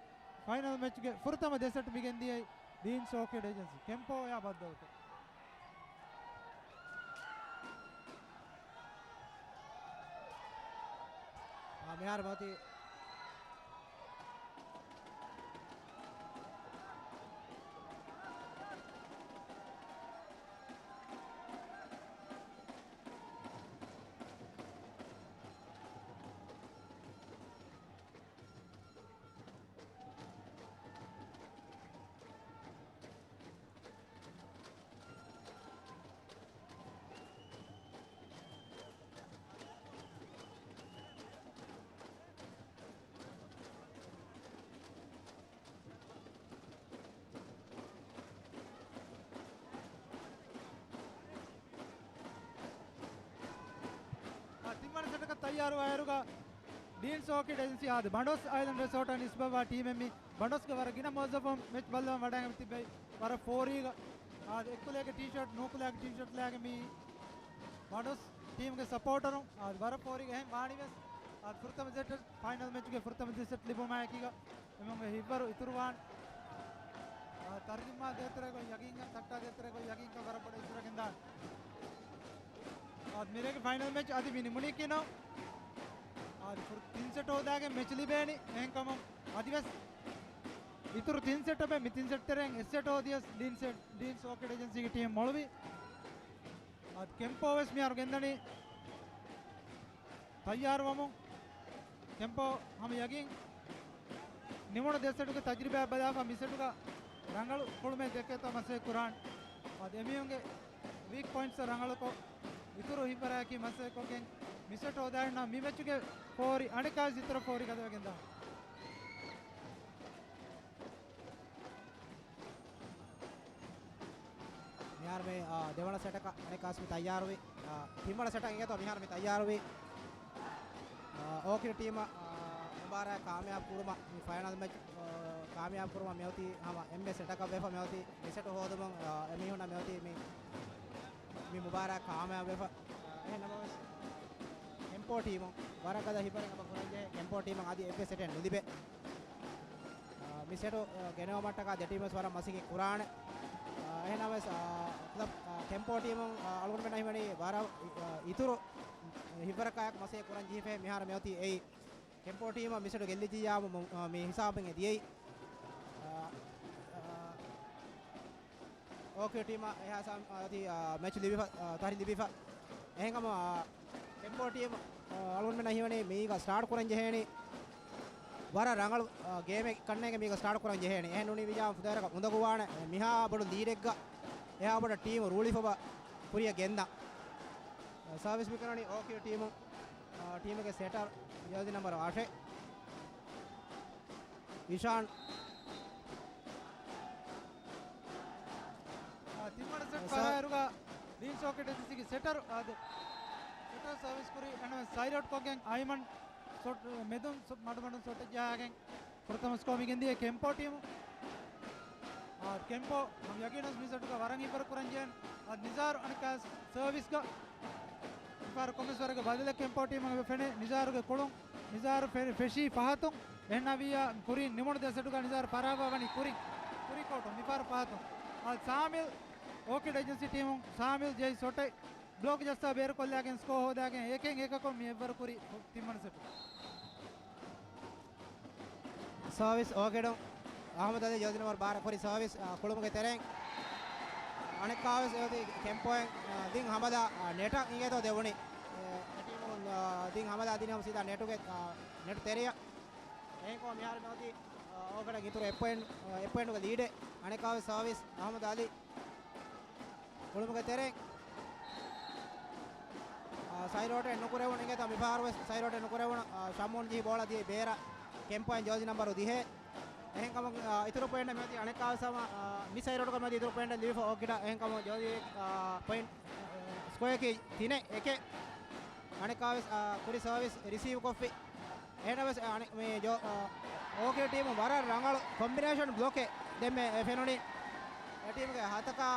ފައިނަލް މެޗްގެ ފުރަތަމަ ދެ ސެޓް މިގެންދިޔައީ ޑީންސް އޯކިޑް އެޖެންސީ ކެމްޕޯއާ ބައްދަލުކޮށް. އާ، މިހާރު މަތީ. އާ، ތިންވަނަ ސެޓަކަށް ތައްޔާރުވާއިރުގަ ޑީންސް އޯކިޑް އެޖެންސީ އާދެ، ބަނޑޮސް އައިލެންޑް ރެސޯޓަށް ނިސްބަތްވާ ޓީމެއް މި. ބަނޑޮސްގެ ވަރަށް ގިނަ މުވައްޒަފުން މެޗް ބައްލަވަން ވަޑައިގެން ތިއްބެވި. ވަރަށް ފޯރީގަ އާދެ، އެއްކުލައިގެ ޓީޝާޓް، ނޫކުލައިގެ ޓީޝާޓް ލާގެ މި ބަނޑޮސް ޓީމްގެ ސަޕޯޓަރުން އާދެ، ވަރަށް ފޯރީގަ އެހެން ވާނީވެސް އާދެ، ފުރަތަމަ ސެޓް، ފައިނަލް މެޗްގެ ފުރަތަމަ ދެ ސެޓް ލިބުމާއެކީގަ އެމީހުންގެ ހިތްވަރު އިތުރުވާން. އާ، ތަރިދިންމާ ދޭތެރޭގަ ޔަގީންކަން، ތައްޓާ ދޭތެރޭގަ ޔަގީންކަން ވަރަށް ބޮޑަށް އިތުރަކަން ދާން. އާ، މިރޭގެ ފައިނަލް މެޗް އަދި މި ނިމުނީކީ ނޯ. އަދި ފުރަތަމަ ތިން ސެޓް ހޯދާގެން މެޗް ލިބޭނީ. އެހެންކަމުން އަދިވެސް އިތުރު ތިން ސެޓް އެބަ މި ތިން ސެޓް ތެރެއިން އެއް ސެޓް ހޯދިޔަސް ލީންސް، ލީންސް އޯކިޑް އެޖެންސީގެ ޓީމް މޮޅުވި. އަދި ކެމްޕޯ ވެސް މިހާރު ގެންދަނީ ތައްޔާރުވަމުން. ކެމްޕޯ ހަމަ ޔަގީން ނިމުނު ދެ ސެޓުގެ ތަޖްރިބާ ބަލާފަ މި ސެޓުގަ ރަނގަޅު ކުޅުމެއް ދެއްކޭތޯ މަސައްކަތް ކުރާން. އަދި އެމީހުންގެ ވީކް ޕޮއިންޓްސް ރަނގަޅުކޮށް، އިތުރު ހިތްވަރާއެކީ މަސައްކަތްކޮށްގެން މި ސެޓް ހޯދާން މި މެޗުގެ ފޯރި އަނެއްކާވެސް އިތުރަށް ފޯރި ގަދަވެގެންދާ. މިހާރު މި، އާ، ދެވަނަ ސެޓަކަށް އަނެއްކާސް މި ތައްޔާރުވި. އާ، ތިންވަނަ ސެޓަށް އިނގޭތޯ މިހާރު މި ތައްޔާރުވި. އާ، އޯކިޑް ޓީމަށް، އާ، މުބާރާތް ކާމިޔާބު ކުރުމަށް، މި ފައިނަލް މެޗް، އާ، ކާމިޔާބު ކުރުމަށް މިއޮތީ ހަމަ އެންމެ ސެޓަކަށް ވެފަ މިއޮތީ މި ސެޓު ހޯދުމުން، އާ، އެމީހުންނަށް މިއޮތީ މި، މި މުބާރާތް ކާމިޔާބު ވެފަ. އާ، އެހެން ނަމަވެސް، އާ، ކެމްޕޯ ޓީމު ވަރަށް ގަދަ ހިތްވަރެއް އެބަ ކުރަންޖެހޭ. ކެމްޕޯ ޓީމަށް އަދި އެއްވެސް ސެޓެއް ނުލިބޭ. އާ، މި ސެޓު، އާ، ގެނައުމަށްޓަކާ ދެ ޓީމް ވެސް ވަރަށް މަސައްކަތް ކުރާނެ. އާ، އެހެންނަމަވެސް، އާ، ކްލަބް، އާ، ކެމްޕޯ ޓީމުން، އާ، އަޅުގަނޑުމެންނަށް ހިމެނީ ވަރަށް، އާ، އިތުރު ހިތްވަރަކާއެކު މަސައްކަތް ކުރަން ޖެހިފައި މިހާރު މިއޮތީ އެއީ. ކެމްޕޯ ޓީމަށް މި ސެޓު ގެއްލިއްޖިއްޔާ މު-، މު-، އާ، މި ހިސާބުން އެ ދިޔައީ. އާ، އާ، އޯކިޑް ޓީމަށް އެހާ ސާ-، އާ، އޮތީ، އާ، މެޗް ލިބިފަ، އާ، ތަހުރީ ލިބިފަ. އެހެންކަމުން، އާ، ކެމްޕޯ ޓީމް، އާ، އަޅުގަނޑުމެންނަށް ހީވަނީ މީގަ ސްޓާޓް ކުރަން ޖެހޭނީ. ވަރަށް ރަނގަޅު، އާ، ގޭމެއް ކަންނޭނގެ މީގަ ސްޓާޓް ކުރަން ޖެހޭނީ. އެހެން ނޫނީ ވިޖާ ފުދޭވަރަކަށް އުނދަގޫވާނެ. މިހާ ބޮޑު ލީޑެއްގަ އެހާ ބޮޑަށް ޓީމު ރޫޅިފަބަ ކުރިއަށް ގެންދާ. ސާވިސް މިކަންނަނީ އޯކިޑް ޓީމު، އާ، ޓީމުގެ ސެޓަރ ޖާޒީ ނަމްބަރު އަށެއް. އިޝާން. އާ، ތިންވަނަ ސެޓް ސާ- ފަހަރުގަ ލީންސް އޯކިޑް އެޖެންސީގެ ސެޓަރ އާދެ. ސެޓަރ ސާވިސް ކުރި އެން ސައިޑް އައުޓް ކޮށްގެން އައިމަން ސޮޓް، މެދުން ސޮ-، މަޑުމަޑުން ސޮޓެއް ޖަހާގެން ފުރަތަމަ ސްކޯ މި ގެންދިޔަ ކެމްޕޯ ޓީމު. އާ، ކެމްޕޯ ހަމަ ޔަގީނަސް މި ސެޓުގަ ވަރަށް ހިތްވަރު ކުރަން ޖެހޭނެ. އާ، ނިޒާރު އަނެއްކާ ސަރވިސްގަ މިފަހަރު ކޮންމެސް ވަރެއްގެ ބަދަލެއް ކެމްޕޯ ޓީމަށް އެބަ ފެނޭ. ނިޒާރުގެ ކުޅުން، ނިޒާރު ފެ-، ފެށީ ފަހަތުން. އެހެންނަވިއްޔާ ކުރިން ނިމުނު ދެ ސެޓުގަ ނިޒާރު ފަރާގަ ވަނީ ކުރިން. ކުރި ކޯޓު މިފަހަރު ފަހަތުން. އާ، ސާމިލް އޯކިޑް އެޖެންސީ ޓީމުން ސާމިލް ޖެހި ސޮޓެއް ބްލޮކް ޖައްސާ ބޭރުކޮށްލާގެން ސްކޯ ހޯދާގެން އެކެއް އެކަކުން މި އެއްވަރު ކުރި ތިންވަނަ ސެޓު. ސާވިސް އޯކިޑުން އަހްމަދު އަލީ ޖާޒީ ނަމްބަރު ބާރަށް ކުރި ސާވިސް، އާ، ކުޅުމުގެ ތެރެއިން. އަނެއްކާވެސް އެއޮތީ ކެމްޕޯއިން، އާ، ދިން ހަމަލާ، އާ، ނެޓަށް އިނގޭތޯ ދެވުނީ. އެ، އެޓީމުން، އާ، ދިން ހަމަލާ ދިނީ ހަމަ ސީދާ ނެޓުގެ، އާ، ނެޓު ތެރެއަށް. އެހެންކޮށް މިހާރު މިއޮތީ، އާ، އޯކިޑަށް އިތުރު އެއް ޕޮއިންޓް، އާ، އެއް ޕޮއިންޓުގެ ލީޑެއް. އަނެއްކާވެސް ސާވިސް އަހްމަދު އަލީ. ކުޅުމުގެ ތެރެއިން، އާ، ސައިޑް ރޮޓޭޓް ނުކުރެވުނު އިނގޭތޯ މިފަހަރު ވެސް ސައިޑް ރޮޓޭޓް ނުކުރެވުނު، އާ، ޝަމޫން ޖެހި ބޯޅަ ދިޔައީ ބޭރަށް ކެމްޕޯއިން ޖާޒީ ނަމްބަރު ދިހައެއް. އެހެންކަމުން، އާ، އިތުރު ޕޮއިންޓް މިއޮތީ އަނެއްކާވެސް ހަމަ، އާ، މި ސައިޑް ރޮޓޭޓް މިއޮތީ އިތުރު ޕޮއިންޓް ލިބިފަ އޯކިޑަށް. އެހެންކަމުން ޖާޒީ، އާ، ޕޮއިންޓް، އާ، ސްކޯއަކީ ތިނެއް އެކެއް. އަނެއްކާވެސް، އާ، ކުރި ސާވިސް ރިސީވް ކޮށްފި. އެހެނަސް އަނެއް މި ޖޯ-، އާ، އޯކިޑް ޓީމު ވަރަށް ރަނގަޅު ކޮމްބިނޭޝަން ބްލޮކެއް ދެންމެ ފެނުނީ. އެ ޓީމުގެ ހަތަކާ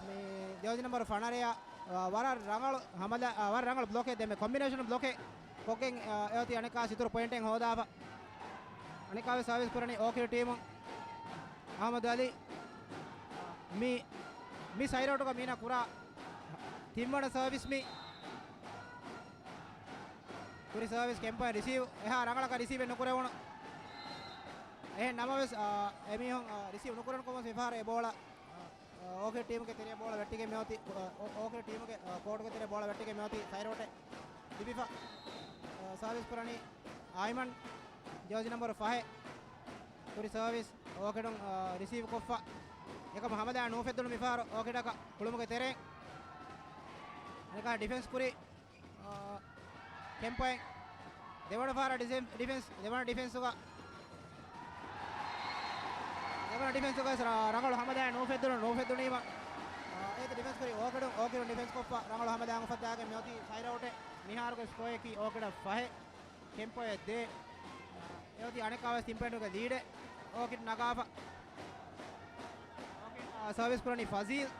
މި ޖާޒީ ނަމްބަރު ފަނަރަޔާ، އާ، ވަރަށް ރަނގަޅު ހަމަލާ، އާ، ވަރަށް ރަނގަޅު ބްލޮކެއް ދެންމެ ކޮމްބިނޭޝަން ބްލޮކެއް ކޮށްގެން، އާ، އެއޮތީ އަނެއްކާ އިތުރު ޕޮއިންޓެއް ހޯދާފަ. އަނެއްކާވެސް ސާވިސް ކުރަނީ އޯކިޑް ޓީމު. އަހްމަދު އަލީ މި، މި ސައިޑް ރޮޓޭޓްގަ މީނަ ކުރާ ތިންވަނަ ސާވިސް މި. ކުރި ސާވިސް ކެމްޕޯއިން ރިސީވް، އެހާ ރަނގަޅަކަށް ރިސީވެއް ނުކުރެވުނު. އެހެން ނަމަވެސް، އާ، އެމީހުން، އާ، ރިސީވް ނުކުރަން ކޮށް މިފަހަރު އެ ބޯޅަ، އާ، އޯކިޑް ޓީމުގެ ތެރެއަށް ބޯޅަ ވެއްޓިގެން މިއޮތީ، އޯ-، އޯކިޑް ޓީމުގެ، އާ، ކޯޓުގެ ތެރެއަށް ބޯޅަ ވެއްޓިގެން މިއޮތީ ސައިޑް ރޮޓޭޓް ލިބިފަ، އާ، ސާވިސް ކުރަނީ އައިމަން ޖާޒީ ނަމްބަރު ފަހެއް. ކުރި ސާވިސް އޯކިޑުން، އާ، ރިސީވް ކޮށްފަ. އެކަމަ ހަމަލާ ނޫފެއްދުނު މިފަހަރު އޯކިޑަކަށް ކުޅުމުގެ ތެރެއިން. އަނެއްކާ ޑިފެންސް ކުރި، އާ، ކެމްޕޯއިން. ދެވަނަ ފަހަރަށް ޑިސެން-، ޑިފެންސް، ދެވަނަ ޑިފެންސުގަ، ދެވަނަ ޑިފެންސުގަ ރަ-، ރަނގަޅު ހަމަލާ ނޫފެއްދުނު، ނޫފެއްދުނީމަ، އާ، އޭތި ޑިފެންސް ކުރި އޯކިޑުން، އޯކިޑުން ޑިފެންސް ކޮށްފަ ރަނގަޅު ހަމަލާ އުފައްދާގެން މިއޮތީ ސައިޑް ރޮޓޭޓް. މިހާރުގެ ސްކޯއަކީ އޯކިޑަށް ފަހެއް. ކެމްޕޯއަށް ދޭ. އެއޮތީ އަނެއްކާވެސް ތިން ޕޮއިންޓުގެ ލީޑެއް އޯކިޑް ނަގާފަ. އޯކިޑް، އާ، ސާވިސް ކުރަނީ ފަޒީލް.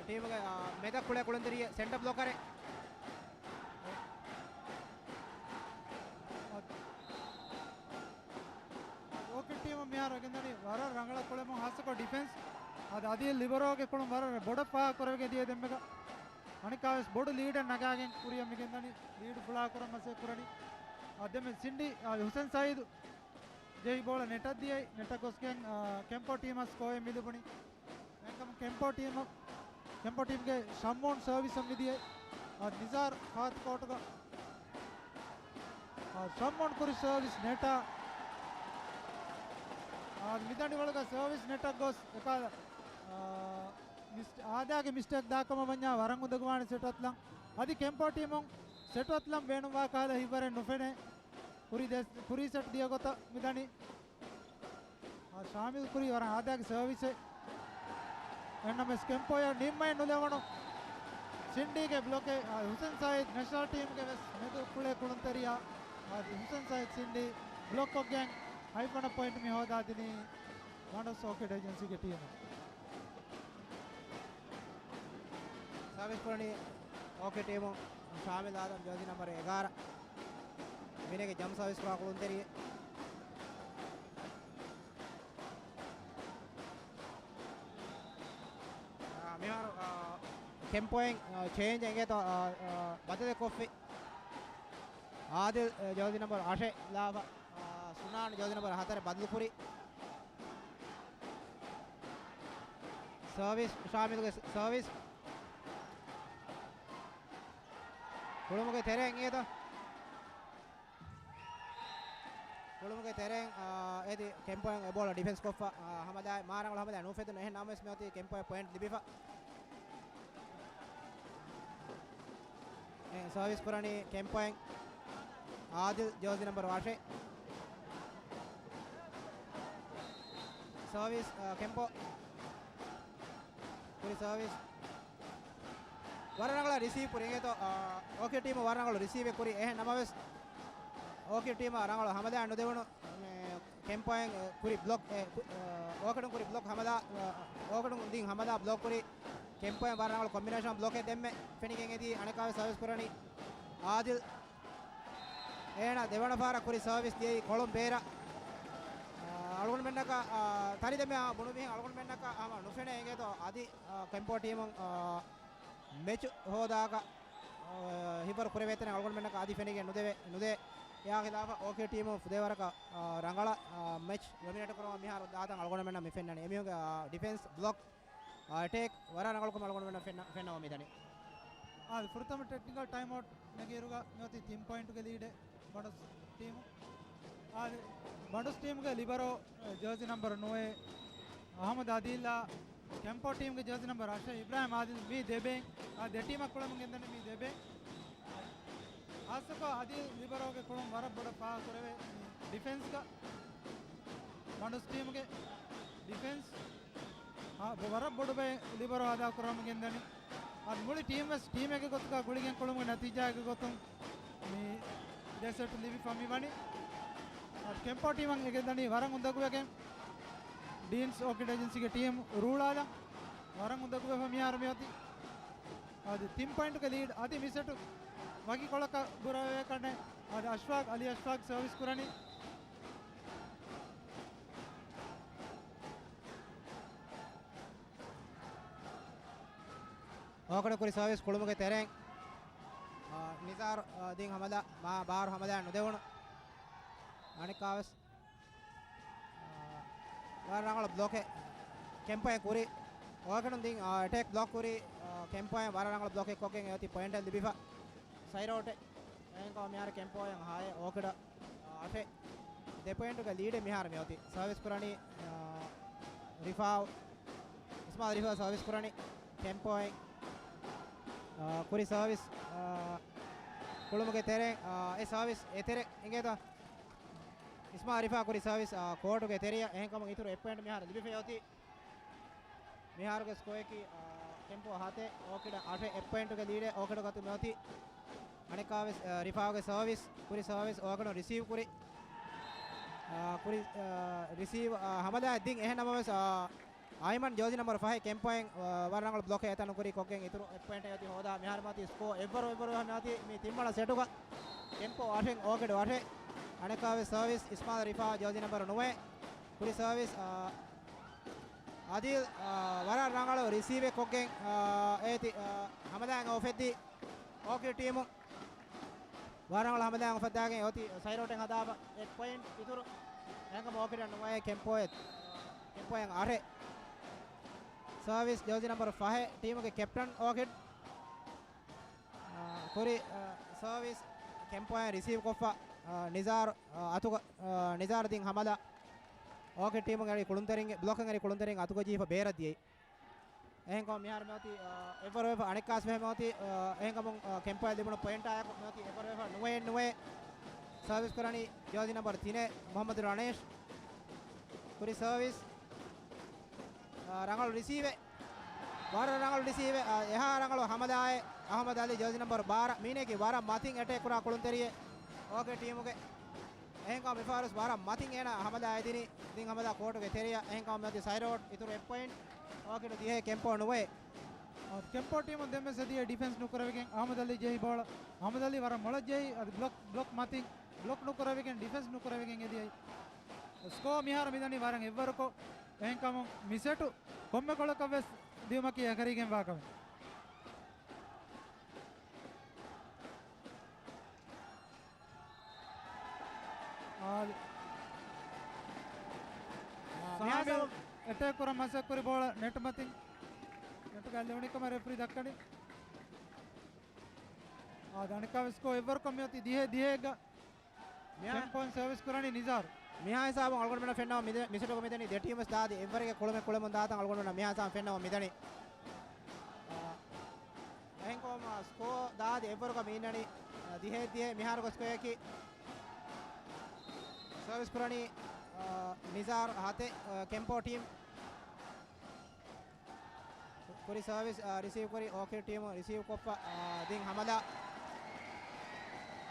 ޓީމުގެ، އާ، މެދަށް ކުޅޭ ކުޅުންތެރިޔެއް ސެންޓަ ބްލޮކަރެއް. އޯކިޑް ޓީމަށް މިހާރު ގެންދަނީ ވަރަށް ރަނގަޅަށް ކުޅެމުން ހާއްސަކޮށް ޑިފެންސް. އަދި އަދި ލިބަރޯގެ ކުޅުން ވަރަށް ބޮޑަށް ފާހަގަ ކުރެވިގެން ދިޔަ ދެންމެގަ. އަނެއްކާވެސް ބޮޑު ލީޑެއް ނަގާގެން ކުރިއަށް މިގެންދަނީ. ލީޑު ފުޅާކުރަން މަސައްކަތް ކުރަނީ. އާ، ދެންމެ ސިންޑީ، އާ، ހުސެން ސައީދު ޖެހި ބޯޅަ ނެޓަށް ދިޔައީ. ނެޓަށް ގޮސްގެން، އާ، ކެމްޕޯ ޓީމަށް ސްކޯއެއް މިލިބުނީ. އެހެންކަމުން ކެމްޕޯ ޓީމަށް، ކެމްޕޯ ޓީމްގެ ޝައްމޫން ސަރވިސަށް މިދިޔައީ. އާ، ނިޒާރު ފާތު ކޯޓުގަ، އާ، ޝައްމޫން ކުރި ސަރވިސް ނެޓާ. އާ، މިދަނޑިވަޅުގަ ސަރވިސް ނެޓަށް ގޮސް އެކާލަ، އާ، މިސް-، އާދާގެ މިސްޓޭކް ދާކަމަށް ވަންޏާ ވަރަށް އުނދަގޫވާނެ ސެޓް އަތްލަން. އަދި ކެމްޕޯ ޓީމުން ސެޓް އަތްލަން ބޭނުންވާ ކަހަލަ ހިތްވަރެއް ނުފެނޭ. ކުރި ދެ-، ކުރީ ސެޓް ދިޔަ ގޮތަށް މިދަނީ. އާ، ޝާމިލް ކުރީ ވަރަށް އާދައިގެ ސަރވިސެއް. އެހެންނަމަވެސް ކެމްޕޯއަށް ނިންމައެއް ނުލެވުނު. ސިންޑީގެ ބްލޮކެއް، އާ، ހުސެން ސައީދް ނެޝަނަލް ޓީމުގެ ވެސް މެދު ކުޅޭ ކުޅުންތެރިޔާ. އާ، ހުސެން ސައީދް ސިންޑީ ބްލޮކްކޮށްގެން ހަތްވަނަ ޕޮއިންޓް މި ހޯދާދިނީ މަނޑުސް އޯކިޑް އޭޖެންސީގެ ޓީމަށް. ސާވިސް ކުރަނީ އޯކިޑް ޓީމު ޝާމިލް އާދަމް ޖާޒީ ނަމްބަރު އެގާރަ. މިނެގެ ޖަމްޕް ސާވިސް ކުރާ ކުޅުންތެރިއެއް. އާ، މިހާރު، އާ، ކެމްޕޯއިން، އާ، ޗޭންޖް އެނގޭތޯ، އާ، އާ، ބަދަލެއް ކޮށްފި. އާދިލް، އާ، ޖާޒީ ނަމްބަރު އަށެއް ލާފަ، އާ، ސުނާން ޖާޒީ ނަމްބަރު ހަތަރެއް ބަދަލުކުރި. ސަރވިސް، ޝާމިލްގެ ސަރވިސް. ކުޅުމުގެ ތެރެއިން އިނގޭތޯ. ކުޅުމުގެ ތެރެއިން، އާ، އެދި ކެމްޕޯއިން އެ ބޯޅަ ޑިފެންސް ކޮށްފަ، އާ، ހަމަލާ، މާ ރަނގަޅު ހަމަލާ ނުފެދުނު. އެހެން ނަމަވެސް މިއޮތީ ކެމްޕޯއިން ޕޮއިންޓް ލިބިފަ. އެ، ސަރވިސް ކުރަނީ ކެމްޕޯއިން އާދިލް ޖާޒީ ނަމްބަރު އަށެއް. ސަރވިސް، އާ، ކެމްޕޯ ކުރި ސަރވިސް. ވަރަށް ރަނގަޅަށް ރިސީވް ކުރި. އެނގޭތޯ، އާ، އޯކިޑް ޓީމަށް ވަރަށް ރަނގަޅު ރިސީވެއް ކުރި. އެހެން ނަމަވެސް، އޯކިޑް ޓީމަށް ރަނގަޅު ހަމަލާ ނުދެވުނު. މެ، ކެމްޕޯއިން، އެ، ކުރި ބްލޮކް، އެ، ކު-، އާ، އޯކިޑުން ކުރި ބްލޮކް ހަމަލާ، އާ، އޯކިޑުން ދިން ހަމަލާ ބްލޮކް ކުރި. ކެމްޕޯއިން ވަރަށް ރަނގަޅު ކޮމްބިނޭޝަން ބްލޮކެއް ދެންމެ ފެނިގެން އެދީ. އަނެއްކާވެސް ސަރވިސް ކުރަނީ އާދިލް. އޭނަ ދެވަނަ ފަހަރަށް ކުރި ސަރވިސް ދިޔައީ ކޮޅުން ބޭރަށް. އާ، އަޅުގަނޑުމެންނަކަށް، އާ، ތަރި ދެންމެ ބުނުމިހެން އަޅުގަނޑުމެންނަކަށް ހަމަ ނުފެނޭ އިނގޭތޯ އަދި، އާ، ކެމްޕޯ ޓީމުން، އާ، މެޗު ހޯދާކަށް، އާ، ހިތްވަރު ކުރެވޭތަނެއް އަޅުގަނޑުމެންނަކަށް އަދި ފެނިގެން ނުދެވޭ، ނުދޭ. އެއާ ޚިލާފަށް އޯކިޑް ޓީމުން ފުދޭވަރަކަށް، އާ، ރަނގަޅަށް، އާ، މެޗް ޑޮމިނޭޓް ކުރުމަށް މިހާރު ދާތަން އަޅުގަނޑުމެންނަށް މި ފެންނަނީ. އެމީހުންގެ، އާ، ޑިފެންސް ބްލޮކް އެޓޭކް ވަރަށް ރަނގަޅުކަމަށް އަޅުގަނޑުމެންނަށް ފެންނަ-، ފެންނަވަމުން މިދަނީ. އާ، ފުރަތަމަ ޓެކްނިކަލް ޓައިމް އައުޓް ނެގިއިރުގަ މިއޮތީ ތިން ޕޮއިންޓުގެ ލީޑެއް ބަނޑުސް ޓީމު. އާ، ބަނޑުސް ޓީމުގެ ލިބަރޯ، އެ، ޖާޒީ ނަމްބަރު ނުވައެއް އަހްމަދު އަދީލްއާ، ކެމްޕޯ ޓީމުގެ ޖާޒީ ނަމްބަރު އަށެއް އިބްރާހިމް އާދިލް، މި ދެ ބޭން، އާ، ދެ ޓީމަށް ކުޅަމުން ގެންދަނީ މި ދެ ބޭން. ހާއްސަކޮށް އަދީލް ލިބަރޯގެ ކުޅުން ވަރަށް ބޮޑަށް ފާހަގަކުރެވޭ ޑިފެންސްގަ. ބަނޑުސް ޓީމުގެ ޑިފެންސް، އާ، ވަރަށް ބޮޑު ބައެއް ލިބަރޯ އަދާކުރަމުން ގެންދަނީ. އަދި މުޅި ޓީމް ވެސް ޓީމެއްގެ ގޮތުގަ ގުޅިގެން ކުޅުމުގެ ނަތީޖާއެއްގެ ގޮތުން މި ދެ ސެޓް ލިބިފަ މި ވަނީ. އަދި ކެމްޕޯ ޓީމަށް އެ ގެންދަނީ ވަރަށް އުނދަގޫވެގެން. ޑީންސް އޯކިޑް އޭޖެންސީގެ ޓީމް ރޫޅާލަން ވަރަށް އުނދަގޫވެފަ މިހާރު މިއޮތީ. އަދި ތިން ޕޮއިންޓުގެ ލީޑް އަދި މި ސެޓު ވަކި ކޮޅަކަށް ބުރަވެވޭ ކަންނޭ. އަދި އަޝްފާގް، އަލީ އަޝްފާގް ސަރވިސް ކުރަނީ. އޯކިޑުން ކުރި ސަރވިސް ކުޅުމުގެ ތެރެއިން، އާ، ނިޒާރު، އާ، ދިން ހަމަލާ، މާ ބާރު ހަމަލާ ނުދެވުނު. އަނެއްކާވެސް، އާ، ވަރަށް ރަނގަޅު ބްލޮކެއް ކެމްޕޯއިން ކުރި. އޯކިޑުން ދިން، އާ، އެޓޭކް ބްލޮކް ކުރި، އާ، ކެމްޕޯއިން ވަރަށް ރަނގަޅު ބްލޮކެއް ކޮށްގެން އެއޮތީ ޕޮއިންޓެއް ލިބިފަ. ސައިޑް އައުޓެއް. އެހެންކަމުން މިހާރު ކެމްޕޯއިން ހައެއް އޯކިޑަށް އަށެއް. ދެ ޕޮއިންޓުގެ ލީޑެއް މިހާރު މިއޮތީ. ސަރވިސް ކުރަނީ، އާ، ރިފާއު. އިސްމާއިލް ރިފާއު ސަރވިސް ކުރަނީ. ކެމްޕޯއިން، އާ، ކުރި ސަރވިސް، އާ، ކުޅުމުގެ ތެރެއިން، އާ، އެ ސަރވިސް އެތެރެ އިނގޭތަ؟ އިސްމާއިލް ރިފާއު ކުރި ސަރވިސް، އާ، ކޯޓުގެ ތެރެއަށް. އެހެންކަމުން އިތުރު އެއް ޕޮއިންޓް މިހާރު ލިބިފައި އޮތީ. މިހާރުގެ ސްކޯއަކީ، އާ، ކެމްޕޯ ހަތެއް، އޯކިޑަށް އަށެއް. އެއް ޕޮއިންޓުގެ ލީޑެއް އޯކިޑު ގަތުމަށް އޮތީ. އަނެއްކާވެސް، އާ، ރިފާގެ ސަރވިސް، ކުރި ސަރވިސް އޯކިޑުން ރިސީވް ކުރި. އާ، ކުރި، އާ، ރިސީވް، އާ، ހަމަލާ ދިން. އެހެން ނަމަވެސް، އާ، އައިމަން ޖާޒީ ނަމްބަރު ފަހެއް ކެމްޕޯއިން، އާ، ވަރަށް ރަނގަޅު ބްލޮކެއް އެތަނުން ކުރި ކޮށްގެން އިތުރު އެއް ޕޮއިންޓެއް އޮތީ ހޯދާ. މިހާރު މިއޮތީ ސްކޯ އެއްވަރު އެއްވަރު ވެފަ މިއޮތީ މި ތިންވަނަ ސެޓުގަ. ކެމްޕޯ އަށެއް، އޯކިޑު އަށެއް. އަނެއްކާވެސް ސަރވިސް އިސްމާއިލް ރިފާ ޖާޒީ ނަމްބަރު ނުވައެއް. ކުރި ސަރވިސް، އާ، އަދިލް، އާ، ވަރަށް ރަނގަޅު ރިސީވެއް ކޮށްގެން، އާ، އޭތި، އާ، ހަމަލާއިން އޮފެއްދީ އޯކިޑް ޓީމު. ވަރަށް ރަނގަޅު ހަމަލާއިން އޮފައްދާގެން އޮތީ ސައިރޯޓެއް ހަދާފަ. އެއް ޕޮއިންޓް އިތުރު. އެހެންކަމުން އޯކިޑަށް ނުވައެއް ކެމްޕޯއެއް، ކެމްޕޯއެއް އަށެއް. ސާވިސް ޖާޒީ ނަމްބަރު ފަހެއް ޓީމުގެ ކެޕްޓަން އޯކިޑް. އާ، ކުރި، އާ، ސާވިސް ކެމްޕޯއިން ރިސީވް ކޮށްފަ، އާ، ނިޒާރު، އާ، އަތުގަ، އާ، ނިޒާރު ދިން ހަމަލާ. އޯކިޑް ޓީމުން އެރި ކުޅުންތެރިން، ބްލޮކުން އެރި ކުޅުންތެރިން އަތުގަ ޖީފަ ބޭރަށް ދިޔައީ. އެހެންކަމުން މިހާރު މިއޮތީ، އާ، އެއްވަރު ވެފަ އަނެއްކާސް ވެހެ މިއޮތީ، އާ، އެހެންކަމުން، އާ، ކެމްޕޯއަށް ލިބުނު ޕޮއިންޓާއެކު މިއޮތީ އެއްވަރު ވެފަ ނުވައެއް ނުވައެއް. ސާވިސް ކުރަނީ ޖާޒީ ނަމްބަރު ތިނެއް މުހައްމަދު ރަނޭޝް. ކުރި ސާވިސް، އާ، ރަނގަޅު ރިސީވެއް. ވަރަށް ރަނގަޅު ރިސީވެއް. އާ، އެހާ ރަނގަޅު ހަމަލާއެއް އަހުމަދު އަލީ ޖާޒީ ނަމްބަރު ބާރަ. މީނައަކީ ވަރަށް މަތިން އެޓޭކް ކުރާ ކުޅުންތެރިއެއް އޯކިޑް ޓީމުގެ. އެހެންކަމުން މިފަހަރު ވެސް ވަރަށް މަތިން އޭނާ ހަމަލާ އެދިނީ ދިން ހަމަލާ ކޯޓުގެ ތެރެއަށް. އެހެންކަމުން މިއޮތީ ސައިރޯޑް އިތުރު އެއް ޕޮއިންޓް. އޯކިޑު ދިހައެއް ކެމްޕޯ ނުވައެއް. އާ، ކެމްޕޯ ޓީމުން ދެންވެސް އެދިޔަ ޑިފެންސް ނުކުރެވިގެން އަހުމަދު އަލީ ޖެހި ބޯޅަ. އަހުމަދު އަލީ ވަރަށް މޮޅަށް ޖެހި އަދި ބްލޮކް، ބްލޮކް މަތިން ބްލޮކް ނުކުރެވިގެން ޑިފެންސް ނުކުރެވިގެން އެދިޔައީ. ސްކޯ މިހާރު މިދަނީ ވަރަށް އެއްވަރުކޮށް. އެހެންކަމުން މި ސެޓު ކޮންމެ ގޯޅަކަށް ވެސް ދިއުމަކީ އެކަރީގެންވާ ކަމެއް. އާ، ސާމި އެޓޭކް ކުރަން މަސައްކަތް ކުރި ބޯޅަ ނެޓް މަތިން، ނެޓުގަ ލެވުނީ ކަމަށް ރެފްރީ ދައްކަނީ. އާ، ދަނިކާ ސްކޯ އެއްވަރުކޮށް މިއޮތީ ދިހަ ދިހައެއްގަ. މިއާ ކެމްޕޯއިން ސާވިސް ކުރަނީ ނިޒާރު. މިހާ ހިސާބުން އަޅުގަނޑުމެންނަށް ފެންނަވަން މިދެ-، މިސެޓުގަ މިދަނީ ދެ ޓީމު ވެސް ދާދި އެއްވަރެއްގެ ކުޅުމެއް ކުޅެމުން ދާތަން އަޅުގަނޑުމެންނަށް މިހާ ހިސާބުން ފެންނަވަން މިދަނީ. އާ، އެހެންކަމުން ސްކޯ ދާދި އެއްވަރުގަ މި އިންނަނީ، އާ، ދިހައެއް ދިހައެއް. މިހާރު ސްކޯއަކީ، އާ، ސާވިސް ކުރަނީ، އާ، ނިޒާރު ހަތެއް، އާ، ކެމްޕޯ ޓީމް. ކުރި ސާވިސް، އާ، ރިސީވް ކުރި އޯކިޑް ޓީމު ރިސީވް ކޮށްފަ، އާ، ދިން ހަމަލާ.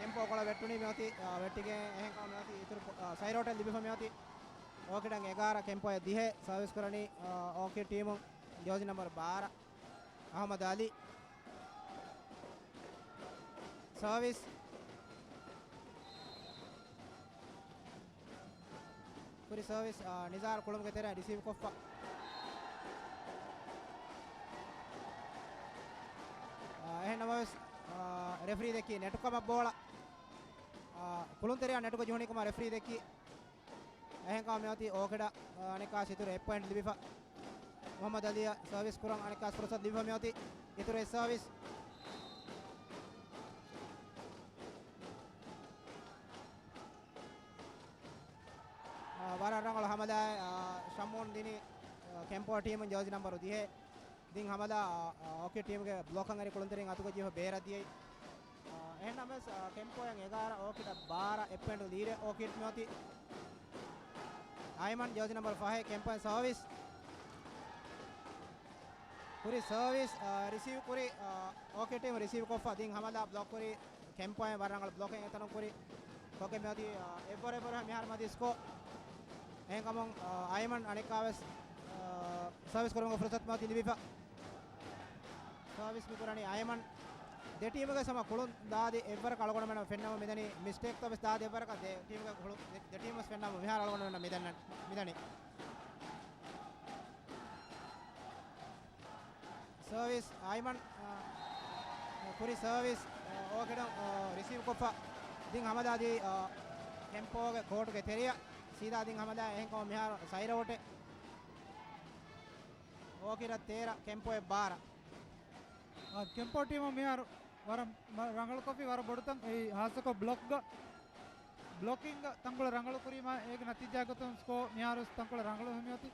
ކެމްޕޯ ކޮޅަށް ވެއްޓުނީ މިއޮތީ، އާ، ވެއްޓިގެން އެހެންކަމުން މިއޮތީ އިތުރު ކޮ-، އާ، ސައިރޯޓަށް ލިބިފަ މިއޮތީ. އޯކިޑަށް އެގާރަ ކެމްޕޯއަށް ދިހަ. ސާވިސް ކުރަނީ، އާ، އޯކިޑް ޓީމު ޖާޒީ ނަމްބަރު ބާރަ އަހުމަދު އަލީ. ސާވިސް. ކުރި ސާވިސް، އާ، ނިޒާރު ކުޅުމުގެ ތެރެއަށް ރިސީވް ކޮށްފަ. އާ، އެހެން ނަމަވެސް، އާ، ރެފްރީ ދެއްކީ ނެޓު ކަމަށް ބޯޅަ. އާ، ކުޅުންތެރެއަށް ނެޓުގަ ޖެހުނީ ކަމަށް ރެފްރީ ދެއްކީ. އެހެންކަމުން މިއޮތީ އޯކިޑަށް، އާ، އަނެއްކާސް އިތުރު އެއް ޕޮއިންޓް ލިބިފަ. މުހައްމަދު އަލީއަށް ސާވިސް ކުރަން އަނެއްކާސް ފުރުސަތު ލިބިފަ މިއޮތީ. އިތުރު އެއް ސާވިސް. އާ، ވަރަށް ރަނގަޅު ހަމަލާއެއް، އާ، ޝަމޫން ދިނީ، އާ، ކެމްޕޯ ޓީމުން ޖާޒީ ނަމްބަރު ދިހަ. ދިން ހަމަލާ، އާ، އޯކިޑް ޓީމުގެ ބްލޮކަށް އެރި ކުޅުންތެރިން އަތުގަ ޖީފަ ބޭރަށް ދިޔައީ. އާ، އެހެންނަމަވެސް، އާ، ކެމްޕޯއަށް އެގާރަ އޯކިޑަށް ބާރަ އެއް ޕޮއިންޓު ލީޑެއް އޯކިޑް މިއޮތީ. އައިމަން ޖާޒީ ނަމްބަރު ފަހެއް ކެމްޕޯއިން ސާވިސް. ކުރި ސާވިސް، އާ، ރިސީވް ކުރި، އާ، އޯކިޑް ޓީމު ރިސީވް ކޮށްފަ ދިން ހަމަލާ ބްލޮކް ކުރި. ކެމްޕޯއިން ވަރަށް ރަނގަޅު ބްލޮކެއް އެތަނުން ކުރި. ކޮގެ މިއޮތީ، އާ، އެއްވަރު އެއްވަރު މިހާރު މަތި ސްކޯ. އެހެންކަމުން، އާ، އައިމަން އަނެއްކާވެސް، އާ، ސާވިސް ކުރުމުގެ ފުރުސަތު މިއޮތީ ލިބިފަ. ސާވިސް މި ކުރަނީ އައިމަން. ދެ ޓީމުގެ ސަމަ ކުޅުން ދާދި އެއްވަރަކަށް އަޅުގަނޑުމެންނަށް ފެންނަމުން މިދަނީ މިސްޓޭކްތައް ވެސް ދާދި އެއްވަރަކަށް ދެ ޓީމުގެ ކުޅު-، ދެ، ދެ ޓީމު ވެސް ފެންނަމުން މިހާރު އަޅުގަނޑުމެންނަށް މިދަންނަ-، މިދަނީ. ސާވިސް އައިމަން، އާ، ކުރި ސާވިސް، އާ، އޯކިޑަށް، އާ، ރިސީވް ކޮށްފަ ދިން ހަމަލާ ދީ، އާ، ކެމްޕޯގެ ކޯޓުގެ ތެރެއަށް ސީދާ ދިން ހަމަލާ އެހެންކަމުން މިހާރު ސައިރޯޓެއް އޯކިޑަށް ތޭރަ، ކެމްޕޯއަށް ބާރަ. އާ، ކެމްޕޯ ޓީމު މިހާރު ވަރަށް މަ-، ރަނގަޅުކޮށްފި ވަރަށް ބޮޑު ތަން އެއީ ހާއްސަކޮށް ބްލޮކްގަ، ބްލޮކިންގ ތަންކޮޅެއް ރަނގަޅު ކުރީމާ އޭގެ ނަތީޖާ ގޮތުން ސްކޯ މިހާރު ވެސް ތަންކޮޅެއް ރަނގަޅު ހިމެއޮތީ.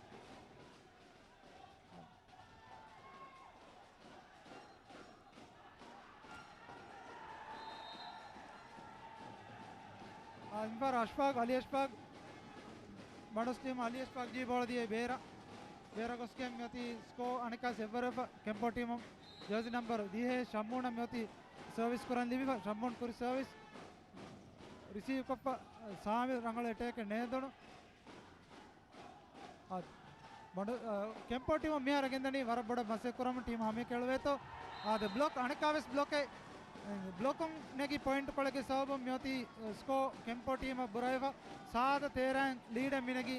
އާ، އިންފާރު އަޝްފާގް، އަލީ އަޝްފާގް، މަޑުސް ޓީމު އަލީ އަޝްފާގް ޖީ ބޯޅަ ދިޔައީ ބޭރަށް. ބޭރަށް ގޮސްގެން މިއޮތީ ސްކޯ އަނެއްކާސް އެއްވަރު ވެފަ. ކެމްޕޯ ޓީމު ޖާޒީ ނަމްބަރު ދިހަ ޝަމޫނަށް މިއޮތީ ސަރވިސް ކުރަން ލިބިފަ. ޝަމޫން ކުރި ސަރވިސް ރިސީވް ކޮށްފަ ސާމި ރަނގަޅު އެޓޭކެއް ނޭނދުނު. އާ، ބޮޑު، އާ، ކެމްޕޯ ޓީމު މިހާރު ގެންދަނީ ވަރަށް ބޮޑަށް މަސައްކަތް ކުރަމުން ޓީމް ހަމައެކަނި އެޅުވޭތޯ. އާދެ، ބްލޮކް އަނެއްކާވެސް ބްލޮކެއް، އެ، ބްލޮކުން ނެގި ޕޮއިންޓް ކޮޅެއްގެ ސަބަބުން މިއޮތީ، އެ، ސްކޯ ކެމްޕޯ ޓީމަށް ބުރަވެފަ. ސާދަ ތޭރައިން ލީޑެއް މިނެގީ.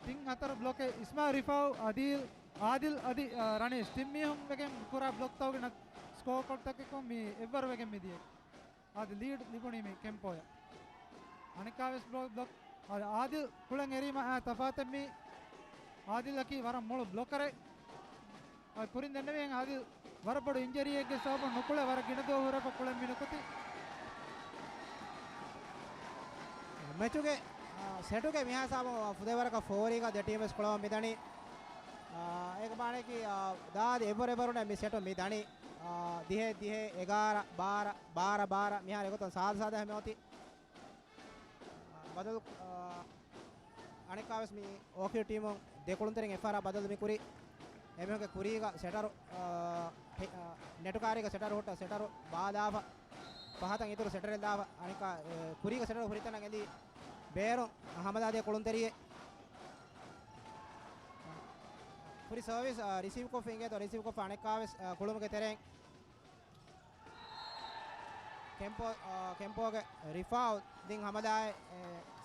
ތިން ހަތަރު ބްލޮކެއް އިސްމާ ރިފާއު، އާދިލް، އާދިލް އަދި، އާ، ރަނީޝް ތިން މީހުން ވެގެން ކުރާ ބްލޮކްތަކުގެ ނަ-، ސްކޯ ކޯޑްތަކަކުން މި އެއްވަރު ވެގެން މިދިޔަ. އާދިލް ލީޑް ލިބުނީ މި ކެމްޕޯޔަށް. އަނެއްކާވެސް ބްލޮ-، ބްލޮކް. އާދިލް ކުޅެން އެރީމަ އާ ތަފާތެއް މީ. އާދިލްއަކީ ވަރަށް މޮޅު ބްލޮކަރެއް. އާ، ކުރިން ދެންނެވިހެން އާދިލް ވަރަށް ބޮޑު އިންޖަރީއެއްގެ ސަބަބުން ނުކުޅެ ވަރަށް ގިނަ ދުވަހު ހުރެފަ ކުޅެން މި ނުކުތީ. މެޗުގެ، އާ، ސެޓުގެ މިހާ ސާބު ފުދޭވަރަކަށް ފޯރީގަ ދެ ޓީމް ވެސް ކުޅަވަން މިދަނީ. އާ، އޭގެ މާނައަކީ، އާ، ދާދި އެއްވަރު އެއްވަރުން މި ސެޓު މި ދަނީ. އާ، ދިހަ ދިހަ، އެގާރަ ބާރަ، ބާރަ ބާރަ، މިހާރު އެގޮތަށް ސާދަ ސާދަ ހަމަ އޮތީ. ބަދަލު، އާ، އަނެއްކާވެސް މި އޯކިޑް ޓީމުން ދެ ކުޅުންތެރިން އެއްފަހަރާ ބަދަލު މި ކުރީ. އެމީހުންގެ ކުރީގަ ސެޓަރު، އާ، ޓެ-، އާ، ނެޓު ކާރީގަ ސެޓަރު ހުއްޓަ ސެޓަރު ބާލާފަ. ފަހަތަށް އިތުރު ސެޓަރެއް ލާފަ. އަނެއްކާ، އެ، ކުރީގަ ސެޓަރު ހުރިތަނަށް އެލީ ބޭރު ހަމަލާދޭ ކުޅުންތެރިއެއް. ކުރި ސަރވިސް، އާ، ރިސީވް ކޮށްފަ އިނގޭތޯ، ރިސީވް ކޮށްފަ އަނެއްކާވެސް، އާ، ކުޅުމުގެ ތެރެއިން. ކެމްޕޯ، އާ، ކެމްޕޯގެ ރިފާއު ދިން ހަމަލާއެއް، އެ،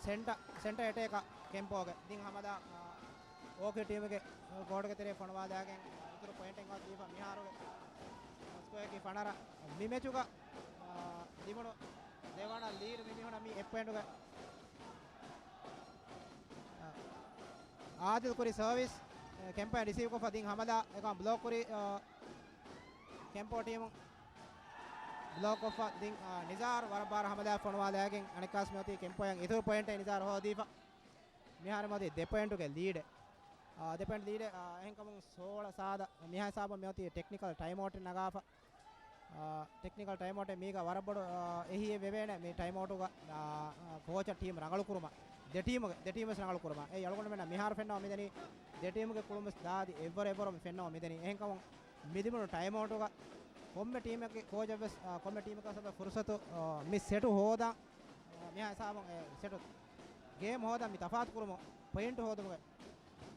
ސެންޓަ-، ސެންޓަ އެޓޭކަ ކެމްޕޯގެ ދިން ހަމަލާ، އާ، އޯކިޑް ޓީމުގެ ގޯޑުގެ ތެރޭ ފޮނުވާލާގެން އިތުރު ޕޮއިންޓެއް އޮތް ދީފަ މިހާރުގެ ސްކޯއަކީ ފަނަރަ. މި މެޗުގަ، އާ، ލިބުނު ދެވަނަ ލީޑް މި މީހުނަށް މި އެއް ޕޮއިންޓުގަ، އާ، އާދިލް ކުރި ސަރވިސް، އެ، ކެމްޕޯއިން ރިސީވް ކޮށްފަ ދިން ހަމަލާ އެކަމް ބްލޮކް ކުރި، އާ، ކެމްޕޯ ޓީމު ބްލޮކް ކޮށްފަ ދިން، އާ، ނިޒާރު ވަރަށް ބާރަށް ހަމަލާ ފޮނުވާލާގެން އަނެއްކާސް މިއޮތީ ކެމްޕޯއަށް އިތުރު ޕޮއިންޓެއް ނިޒާރު ހޯދީފަ. މިހާރު މިއޮތީ ދެ ޕޮއިންޓުގެ ލީޑެއް. އާ، ދެ ޕޮއިންޓް ލީޑެއް، އާ، އެހެންކަމުން ސޯޅަ ސާދަ މިހާ ހިސާބުން މިއޮތީ ޓެކްނިކަލް ޓައިމް އައުޓެއް ނަގާފަ. އާ، ޓެކްނިކަލް ޓައިމް އައުޓެއް މީގަ ވަރަށް ބޮޑު، އާ، އެހީއެއް ވެވޭނެ މި ޓައިމް އައުޓުގަ، އާ، އާ، ކޯޗަށް ޓީމް ރަނގަޅު ކުރުމަށް. ދެ ޓީމުގެ، ދެ ޓީމް ވެސް ރަނގަޅު ކުރުމަށް. އެއީ އަޅުގަނޑުމެންނަށް މިހާރު ފެންނަވަ މިދަނީ ދެ ޓީމުގެ ކުޅުން ވެސް ދާދި އެއްވަރު އެއްވަރު މި ފެންނަވަ މިދަނީ. އެހެންކަމުން މި ލިބުނު ޓައިމް އައުޓުގަ ކޮންމެ ޓީމެއްގެ ކޯޗަށް ވެސް، އާ، ކޮންމެ ޓީމަކަށް ވެސް ފުރުސަތު، އާ، މި ސެޓު ހޯދަން، އާ، މިހާ ހިސާބުން އެ ސެޓު ގޭމް ހޯދަން މި ތަފާތު ކުރުމު ޕޮއިންޓް ހޯދުމުގެ،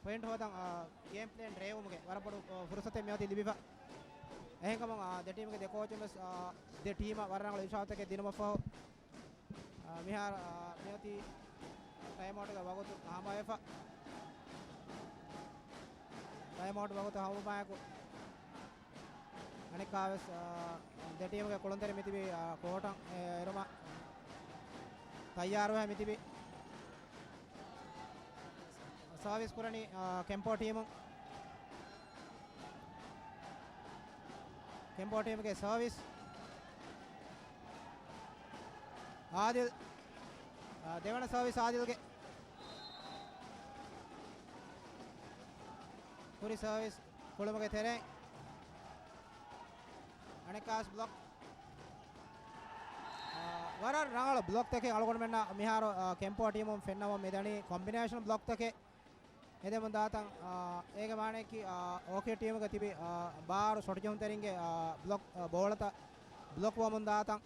ޕޮއިންޓް ހޯދަން، އާ، ގޭމް ޕްލޭން ރޭވުމުގެ ވަރަށް ބޮޑު، އާ، ފުރުސަތެއް މިއޮތީ ލިބިފަ. އެހެންކަމުން، އާ، ދެ ޓީމުގެ ދެ ކޯޗުން ވެސް، އާ، ދެ ޓީމަށް ވަރަށް ރަނގަޅު އިރުޝާދުތަކެއް ދިނުމަށްފަހު، އާ، މިހާރު، އާ، މިއޮތީ ޓައިމް އައުޓުގެ ވަގުތު ހަމަވެފަ. ޓައިމް އައުޓް ވަގުތު ހަމަވުމާއެކު އަނެއްކާވެސް، އާ، ދެ ޓީމުގެ ކުޅުންތެރި މިތިބީ، އާ، ކޯޓަށް، އެ، އެރުމަށް ތައްޔާރުވެ މިތިބީ. ސާވިސް ކުރަނީ، އާ، ކެމްޕޯ ޓީމުން. ކެމްޕޯ ޓީމުގެ ސާވިސް. އާދިލް. އާ، ދެވަނަ ސާވިސް އާދިލްގެ. ކުރި ސާވިސް ކުޅުމުގެ ތެރެއިން. އަނެއްކާސް ބްލޮކް. އާ، ވަރަށް ރަނގަޅު ބްލޮކްތަކެއް އަޅުގަނޑުމެންނަށް މިހާރު، އާ، ކެމްޕޯ ޓީމުން ފެންނަވަން މިދަނީ ކޮމްބިނޭޝަން ބްލޮކްތަކެއް. އެދެމުން ދާތަން، އާ، އޭގެ މާނައަކީ، އާ، އޯކޭ ޓީމުގެ ތިބި، އާ، ބާރު ޝޮޓް ޖެހުންތެރިންގެ، އާ، ބްލޮކް، އާ، ބޯޅަތައް ބްލޮކް ވަމުން ދާތަން.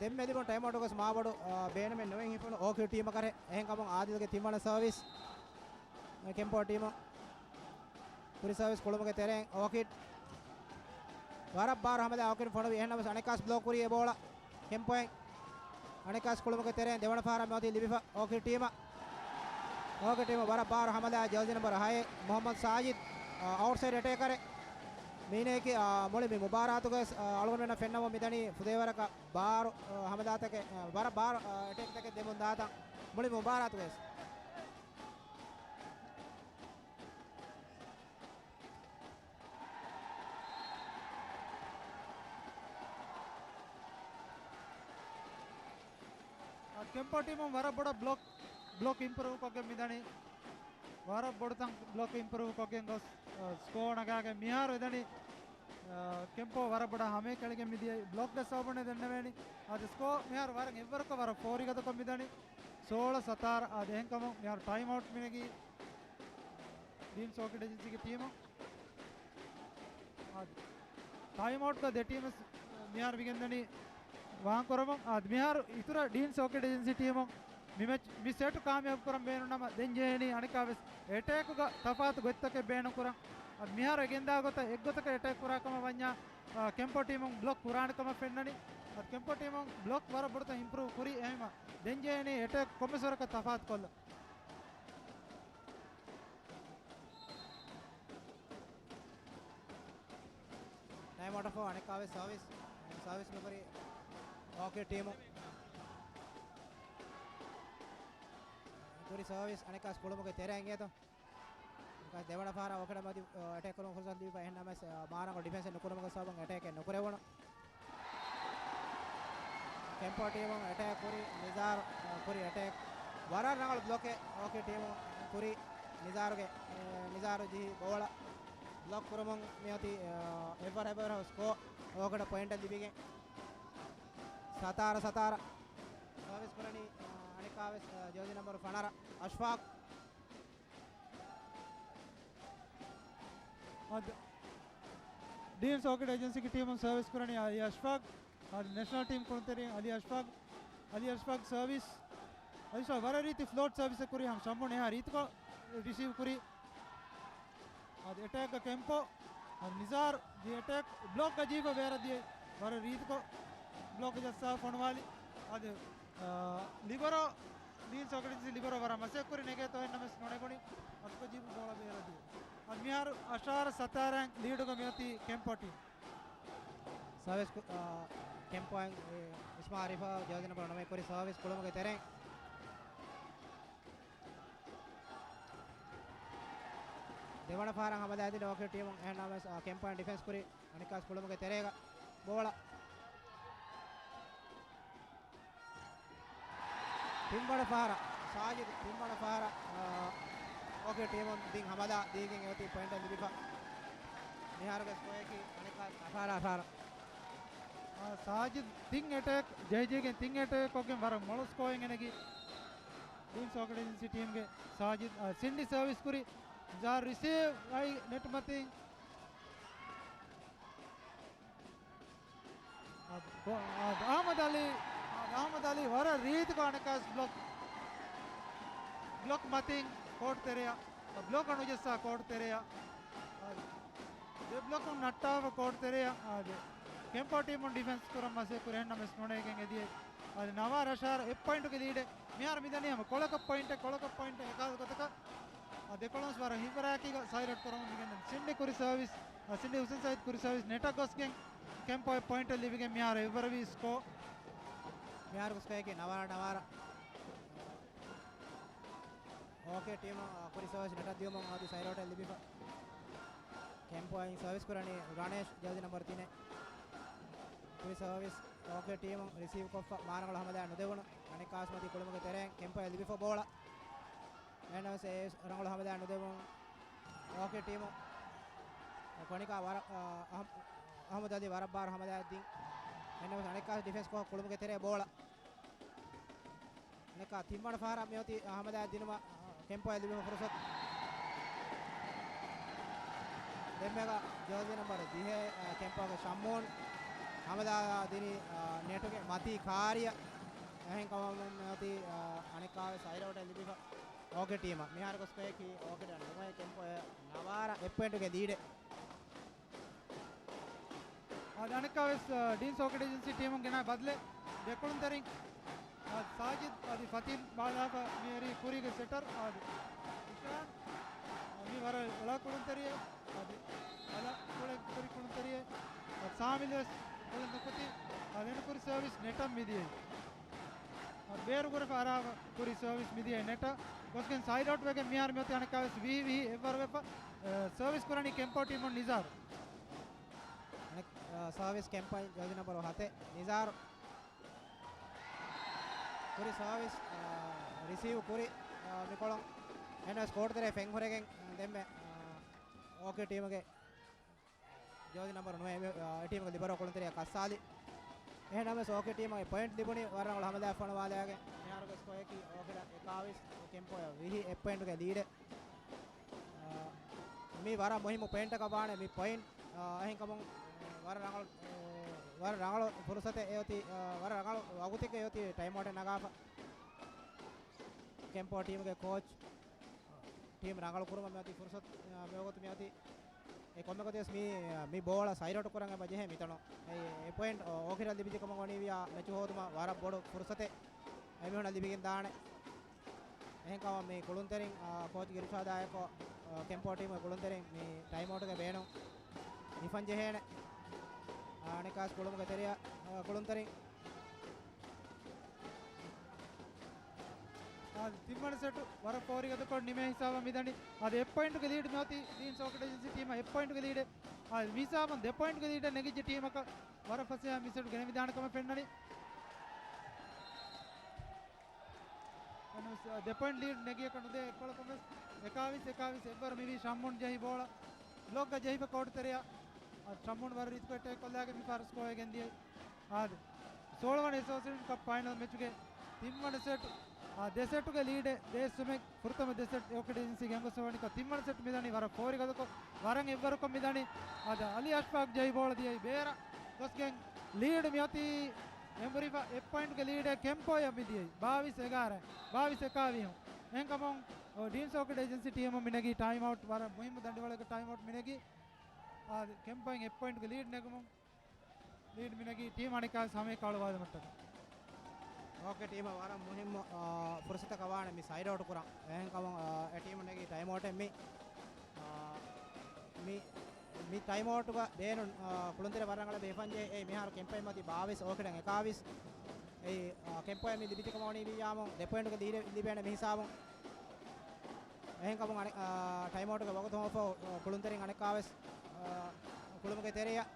ދެންމެ ލިބުނު ޓައިމް އައުޓުގަސް މާބޮޑު، އާ، ބޭނުމެއް ނުވެ ހިފުނު އޯކޭ ޓީމަކަށް. އެހެންކަމުން އާދިލްގެ ތިންވަނަ ސާވިސް، އާ، ކެމްޕޯ ޓީމު. ކުރި ސާވިސް ކުޅުމުގެ ތެރެއިން އޯކިޑް. ވަރަށް ބާރު ހަމަލާ އޯކިޑް ފޮނުވި. އެހެންނަމަވެސް އަނެއްކާސް ބްލޮކް ކުރީ އެ ބޯޅަ. ކެމްޕޯއިން. އަނެއްކާސް ކުޅުމުގެ ތެރެއިން ދެވަނަ ފަހަރަށް މިއޮތީ ލިބިފަ އޯކިޑް ޓީމަށް. އޯކިޑް ޓީމަށް ވަރަށް ބާރު ހަމަލާ ޖާޒީ ނަމްބަރު ހައެއް މުހައްމަދު ސާޖިދް، އަ، އައުޓްސައިޑް އެޓޭކަރެއް. މީނައަކީ، އަ، މުޅި މި މުބާރާތުގައި، އަ، އަޅުގަނޑުމެންނަށް ފެންނަވަން މިދަނީ ފުދޭވަރަކަށް ބާރު، އަ، ހަމަލާތަކެއް، އަ، ވަރަށް ބާރު، އަ، އެޓޭކްތަކެއް ދެމުން ދާތަން މުޅި މުބާރާތުގައި. އަ، ކެމްޕޯ ޓީމުން ވަރަށް ބޮޑަށް ބްލޮކް، ބްލޮކް އިމްޕްރޫވް ކޮށްގެން މިދަނީ. ވަރަށް ބޮޑުތަން ބްލޮކް އިމްޕްރޫވް ކޮށްގެން ގޮސް، އަ، ސްކޯ ނަގާގެން މިހާރު އެދަނީ، އަ، ކެމްޕޯ ވަރަށް ބޮޑަށް ހަމައެކަނިގެން މިދިޔައީ. ބްލޮކްގެ ސަބަބުން ދެންނެވޭނީ. އަދި ސްކޯ މިހާރު ވަރަށް އެއްވަރަކަށް ވަރަށް ފޯރިގަދަކޮށް މިދަނީ. ސޯޅަ ސަތާރަ. އަދި އެހެންކަމުން މިހާރު ޓައިމް އައުޓް މިނެގީ ޑީންސް އޯކިޑް އެޖެންސީގެ ޓީމަށް. އާދެ، ޓައިމް އައުޓްގަ ދެ ޓީމް ވެސް މިހާރު ވިގެންދަނީ ވާން ކުރަމުން. އާދެ، މިހާރު އިތުރަށް ޑީންސް އޯކިޑް އެޖެންސީ ޓީމުން މި މެޗް، މި ސެޓް ކާމިޔާބު ކުރަން ބޭނުން ނަމަ، ދެން ޖެހޭނީ އަނެއްކާ ވެސް އެޓޭކުގަ ތަފާތު ގޮތްތަކެއް ބޭނުން ކުރަން. އަދި މިހާރު އެ ގެންދާ ގޮތަށް އެއްގޮތަކަށް އެޓޭކް ކުރާ ކަމަށް ވަންޏާ، އާ، ކެމްޕޯ ޓީމުން ބްލޮކް ކުރާނެ ކަމަށް ފެންނަނީ. އަދި ކެމްޕޯ ޓީމުން ބްލޮކް ވަރަށް ބޮޑުތަން އިމްޕްރޫވް ކުރީ. އެހެންވީމަ ދެން ޖެހޭނީ އެޓޭކް ކޮންމެސް ވަރަކަށް ތަފާތު ކޮށްލަން. ޓައިމް އައުޓް އަށްފަހު އަނެއްކާވެސް ސަރވިސް، ސަރވިސް ނުކުރި އޯކޭ ޓީމު. ކުރި ސަރވިސް އަނެއްކާވެސް ކުޅުމުގެ ތެރެއިން އޭތޯ. ދެވަނަ ފަހަރަށް އޯކޭ މަތި، އަ، އެޓޭކް ކުރުމަށް ފުރުސަތު ލިބިފަ، އެހެންނަމަވެސް، އަ، މާރަނގަޅު ޑިފެންސެއް ނުކުރުމުގެ ސަބަބުން އެޓޭކެއް ނުކުރެވުނު. ކެމްޕޯ ޓީމުން އެޓޭކް ކުރި ނިޒާރު، އަ، ކުރި އެޓޭކް. ވަރަށް ރަނގަޅު ބްލޮކެއް އޯކޭ ޓީމުން ކުރި ނިޒާރުގެ، އެ، ނިޒާރު ޖެހި ބޯޅަ ބްލޮކް ކުރުމުން މިއޮތީ، އަ، އެއްވަރަށް އެއްވަރަށް ސްކޯ އޯކޭ ޕޮއިންޓެއް ލިބިގެން. ސަތާރަ ސަތާރަ. ސަރވިސް ކުރަނީ، އަ، އަނެއްކާވެސް، އަ، ޖާޒީ ނަމްބަރު ފަނަރަ އަޝްފާޤް. އަދި ޑީންސް އޯކިޑް އޭޖެންސީގެ ޓީމުން ސަރވިސް ކުރަނީ އަލީ އަޝްފާޤް. އަދި ނެޝަނަލް ޓީމް ކުޅުންތެރިން އަލީ އަޝްފާޤް. އަލީ އަޝްފާޤް ސަރވިސް. އަލީ އަޝްފާޤް ވަރަށް ރީތި ފްލޯޓް ސަރވިސް ކުރި ހަމަ ޝަމްއުން އެހާ ރީތިކޮށް ރިސީވް ކުރި. އަދި އެޓޭކްގަ ކެމްޕޯ. އަދި ނިޒާރު ދި އެޓޭކް ބްލޮކްގަ ޖީފަ ބޭރަށް ދިޔަ ވަރަށް ރީތިކޮށް ބްލޮކް ޖައްސާ ފޮނުވާލި. އަދި، އާ، ލިބަރޯ ޑީންސް އޯކިޑް އޭޖެންސީ ލިބަރޯ ވަރަށް މަސައްކަތް ކުރި ނެގޭތޯ އެހެންނަމަވެސް ނުނެގުނީ. އަތުކޮށް ޖީފަ ބޯޅަ ބޭރަށް ދިޔަ. އަދި މިހާރު އަށާރަ ސަތާރައިން ލީޑުގަ މިއޮތީ ކެމްޕޯ ޓީމް. ސަރވިސް ކު-، އާ، ކެމްޕޯއިން، އެ، އިސްމާ އަރީފާ ޖާޒީ ނަމްބަރު ނަމެއް ކުރި ސަރވިސް ކުޅުމުގެ ތެރެއިން. ދެވަނަ ފަހަރަށް ހަމަލާ ދިން އޯކޭ ޓީމުން އެހެންނަމަވެސް، އާ، ކެމްޕޯއިން ޑިފެންސް ކުރި އަނެއްކާސް ކުޅުމުގެ ތެރޭގަ ބޯޅަ. ތިންވަނަ ފަހަރަށް ސާޖިދު، ތިންވަނަ ފަހަރަށް، އާ، އޯކޭ ޓީމުން ދިން ހަމަލާ ދީގެން އެއޮތީ ޕޮއިންޓެއް ލިބިފަ. މިހާރުގެ ސްކޯއަކީ އަނެއްކާ އަށާރަ އަށާރަ. އާ، ސާޖިދު ތިން އެޓޭކް ޖެހިޖެހިގެން ތިން އެޓޭކް ކޮށްގެން ވަރަށް މޮޅު ސްކޯއެއް އެނެގި ޑީންސް އޯކިޑް އޭޖެންސީ ޓީމްގެ ސާޖިދު، އާ، ސިންޑި ސަރވިސް ކުރި. ނިޒާރު ރިސީވް އައި ނެޓް މަތިން. އަދި، އަދި އަހްމަދު އަލީ، އަދި އަހްމަދު އަލީ ވަރަށް ރީތިކޮށް އަނެއްކާސް ބްލޮކް، ބްލޮކް މަތިން ކޯޓް ތެރެއަށް، ބްލޮކަށް ނުޖައްސާ ކޯޓް ތެރެއަށް. އަދި ދެ ބްލޮކުން ނައްޓާފަ ކޯޓް ތެރެއަށް. އަދި ކެމްޕޯ ޓީމުން ޑިފެންސް ކުރަން މަސައްކަތް ކުރި އެހެންނަމަވެސް ނުނެގެން އެދިޔައީ. އަދި ނަވާރަ އަށާރަ އެއް ޕޮއިންޓުގެ ލީޑެއް. މިހާރު މިދަނީ ހަމަ ކޮޅަކަށް ޕޮއިންޓެއް، ކޮޅަކަށް ޕޮއިންޓެއް އެކާލު ގޮތަކަށް. އަދި ދެކޮޅުން ވަރަށް ހިތްވަރާއެކީގަ ސައިޑް އައުޓް ކުރަމުން މިގެންދަނީ. ސިންޑި ކުރި ސަރވިސް، އަ، ސިންޑި ހުސެން ސައީދު ކުރި ސަރވިސް ނެޓަށް ގޮސްގެން ކެމްޕޯއަށް ޕޮއިންޓެއް ލިބިގެން މިހާރު އެއްވަރަށް ވީ ސްކޯ. މިހާރު ސްކޯއަކީ ނަވާރަ ނަވާރަ. އޯކޭ ޓީމު، އަ، ކުރި ސަރވިސް ނެޓަށް ދިޔުމުން އަދި ސައިޑް އައުޓެއް ލިބިފަ. ކެމްޕޯއިން ސަރވިސް ކުރަނީ ރަނޭޝް ޖާޒީ ނަމްބަރު ތިނެއް. ކުރި ސަރވިސް އޯކޭ ޓީމު ރިސީވް ކޮށްފަ މާރަނގަޅު ހަމަލާ ނުދެވުނު. އަނެއްކާސް މަތި ކުޅުމުގެ ތެރެއިން ކެމްޕޯއަށް ލިބިފަ ބޯޅަ. އެހެންނަމަވެސް އެ ރަނގަޅު ހަމަލާ ނުދެވުން އޯކޭ ޓީމު ކޮނިކާ ވަރަށް، އަ، އަހަ-، އަހަމަދު އަލީ ވަރަށް ބާރު ހަމަލާ ދިން. އެހެންނަމަވެސް އަނެއްކާސް ޑިފެންސް ކޮށް ކުޅުމުގެ ތެރޭ ބޯޅަ. އަނެއްކާ ތިންވަނަ ފަހަރަށް މިއޮތީ ހަމަލާ ދިނުމަށް ކެމްޕޯއަށް ލިބިފަ ފުރުސަތު. ދެންމެގަ ޖާޒީ ނަމްބަރު ދިހަ، އަ، ކެމްޕޯގެ ޝައްމޫން ހަމަލާ ދިނީ، އަ، ނެޓުގެ މަތީ ކާރިއަށް. އެހެން ކަމަށް މިއޮތީ، އަ، އަނެއްކާވެސް ސައިޑް އައުޓެއް ލިބިފަ އޯކޭ ޓީމަށް. މިހާރު ސްކޯއަކީ އޯކޭ ނުވައެއް ކެމްޕޯ ނަވާރަ އެއް ޕޮއިންޓުގެ ލީޑެއް. އަދި އަނެއްކާވެސް، އަ، ޑީންސް އޯކިޑް އޭޖެންސީ ޓީމުން ގެނައި ބަދަލެއް ދެކުޅުންތެރިން. އަދި ސާޖިދް އަދި ފަތީން ބާލާފަ މިއަރީ ކުރީގެ ސެޓަރ އަދި އިޝާން. މި ވަރަށް އަޅާ ކުޅުންތެރިއެއް. އަދި އަލަށް ކުޅެ ކުރި ކުޅުންތެރިއެއް. އަދި ސާމިލް ވެސް ކުޅެން ނުކުތި. އަދި އެން ކުރި ސަރވިސް ނެޓަށް މިދިޔައީ. އަދި ބޭރު ކުރެފަ އަރާ ކުރި ސަރވިސް މިދިޔައީ ނެޓަށް. ގޮސްގެން ސައިޑް އައުޓް ވެގެން މިހާރު މިއޮތީ އަނެއްކާވެސް ވިހި ވިހި އެއްވަރު ވެފަ، އަ، ސަރވިސް ކުރަނީ ކެމްޕޯ ޓީމުން ނިޒާރު. އަނެއް، އަ، ސަރވިސް ކެމްޕޯއިން ޖާޒީ ނަމްބަރު ހަތެއް ނިޒާރު. ކުރި ސަރވިސް، އާ، ރިސީވް ކުރި، އާ، މިކޮޅުން އެން އެސް ކޯޓް ތެރޭ ފެން ހުރެގެން ދެންމެ، އާ، އޯކޭ ޓީމުގެ ޖާޒީ ނަމްބަރު ނުވައެއް، އާ، އެ ޓީމުގެ ލިބަރޯ ކުޅުންތެރިއަށް ކައްސާލި. އެހެންނަމަވެސް އޯކޭ ޓީމުގެ ޕޮއިންޓް ލިބުނީ ވަރަށް ރަނގަޅު ހަމަލާ ފޮނުވާލާގެން މިހާރުގެ ސްކޯއަކީ އޯކޭ އެކާވީސް، ކެމްޕޯ ވިހި އެއް ޕޮއިންޓުގެ ލީޑެއް. އާ، މި ވަރަށް މުހިއްމު ޕޮއިންޓަކަށް ވާނެ މި ޕޮއިންޓް، އާ، އެހެންކަމުން ވަރަށް ރަނގަޅު، ވަރަށް ރަނގަޅު ފުރުސަތެއް އެއޮތީ، ވަރަށް ރަނގަޅު ވަގުތެއް އެއޮތީ ޓައިމް އައުޓެއް ނަގާފަ. ކެމްޕޯ ޓީމުގެ ކޯޗް ޓީމް ރަނގަޅު ކުރުމަށް މިއޮތީ ފުރުސަތު، މިވަގުތު މިއޮތީ އެ ކޮންމެ ގޮތެސް މި، މި ބޯޅަ ސައިޑް އައުޓް ކުރަން އެބަ ޖެހޭ މިތަނުން. އެ، އެ ޕޮއިންޓް އޯކޭއަށް ލިބިއްޖެ ކަމަށް ވަނީވިޔާ މެޗު ހޯދުމަށް ވަރަށް ބޮޑު ފުރުސަތެއް އެމީހުންނަށް ލިބިގެން ދާނެ. އެހެންކަމަށް މި ކުޅުންތެރިން، އާ، ކޯޗް ގިރިޝާދާއެކު، އާ، ކެމްޕޯ ޓީމުގެ ކުޅުންތެރިން މި ޓައިމް އައުޓްގެ ބޭނުން ނިފަން ޖެހޭނެ. އަނެއްކާސް ކުޅުމުގެ ތެރެއަށް، އާ، ކުޅުންތެރިން. އާދެ، ތިންވަނަ ސެޓު ވަރަށް ފޯރިގަދަކޮށް ނިމޭ ހިސާބަށް މިދަނީ. އާދެ، އެއް ޕޮއިންޓުގެ ލީޑް މިއޮތީ ޑީންސް އޯކިޑް އޭޖެންސީ ޓީމަށް އެއް ޕޮއިންޓުގެ ލީޑެއް. އާދެ، މިހިސާބުން ދެ ޕޮއިންޓުގެ ލީޑެއް ނެގިއްޖެ ޓީމަކަށް ވަރަށް ފަސޭހަ މި ސެޓު ގެނެވިދާނެ ކަމަށް ފެންނަނީ. ދެ ޕޮއިންޓް ލީޑް ނެގިޔަކަށް ނުދޭ އެއްކޮޅަކުން ވެސް. އެކާވީސް އެކާވީސް އެއްވަރު މިވީ ޝަމްމުން ޖެހި ބޯޅަ. ބްލޮކްގަ ޖެހިފަ ކޯޓު ތެރެއަށް. އަ، ޝަމްމުން ވަރަށް ރީތިކޮށް އެޓޭކް ކޮށްލާގެން މި ފަހަރު ސްކޯއެއް ގެންދިޔައީ. އާދެ، ސޯޅަވަނަ އެސޯސިއޭޝަން ކަޕް ފައިނަލް މެޗުގެ ތިންވަނަ ސެޓް، އާ، ދެ ސެޓުގެ ލީޑެއް ދޭއްސުމެއް ފުރަތަމަ ދެ ސެޓް އޯކިޑް އޭޖެންސީ ގެންގޮސްފަވަނިކޮށް، ތިންވަނަ ސެޓް މިދަނީ ވަރަށް ފޯރިގަދަކޮށް، ވަރަށް އެއްވަރުކޮށް މިދަނީ. އާދެ، އަލީ އަޝްފާޤް ޖެހި ބޯޅަ ދިޔައީ ބޭރަށް ގޮސްގެން ލީޑް މިއޮތީ އެނބުރިފަ އެއް ޕޮއިންޓްގެ ލީޑެއް ކެމްޕޯއަށް މިދިޔައީ. ބާވީސް އެގާރަ، ބާވީސް އެކާވީހުން. އެހެންކަމުން، އޯ، ޑީންސް އޯކިޑް އޭޖެންސީ ޓީމުން މިނެގީ ޓައިމް އައުޓް، ވަރަށް މުހިއްމު ދަނޑިވަޅެއްގެ ޓައިމް އައުޓް މިނެގީ. އާދެ، ކެމްޕޯއިން އެއް ޕޮއިންޓްގެ ލީޑް ނެގުމުން، ލީޑް މިނެގީ ޓީމް އަނެއްކާވެސް ހަމައެއްކަ އަޅުވާލުމަށްޓަކައި. އޯކި ޓީމަށް ވަރަށް މުހިއްމު، އާ، ފުރުސަތަކަށް ވާނެ މި ސައިޑް އައުޓް ކުރަން. އެހެންކަމުން، އާ، އެ ޓީމުން ނެގީ ޓައިމް އައުޓެއް މި. އާ، މި، މި ޓައިމް އައުޓުގަ ބޭނުން، އާ، ކުޅުންތެރޭ ވަރަށް ރަނގަޅަށް ބޭފަންޖެހޭ. އެއީ މިހާރު ކެމްޕައިން މަތި ބާވީސް އޯކިޑަށް އެކާވީސް. އެއީ، އާ، ކެމްޕައިން މި ލިބިތިކަމަށް ވަނީ ވިއްޔާމު ދެ ޕޮއިންޓުގެ ލީޑެއް ލިބޭނެ މިހިސާބުން. އެހެންކަމުން އަނެއް، އާ، ޓައިމް އައުޓުގެ ވަގުތު ހޯފަ، އާ، ކުޅުންތެރިން އަނެއްކާވެސް، އާ، ކުޅުމުގެ ތެރެއަށް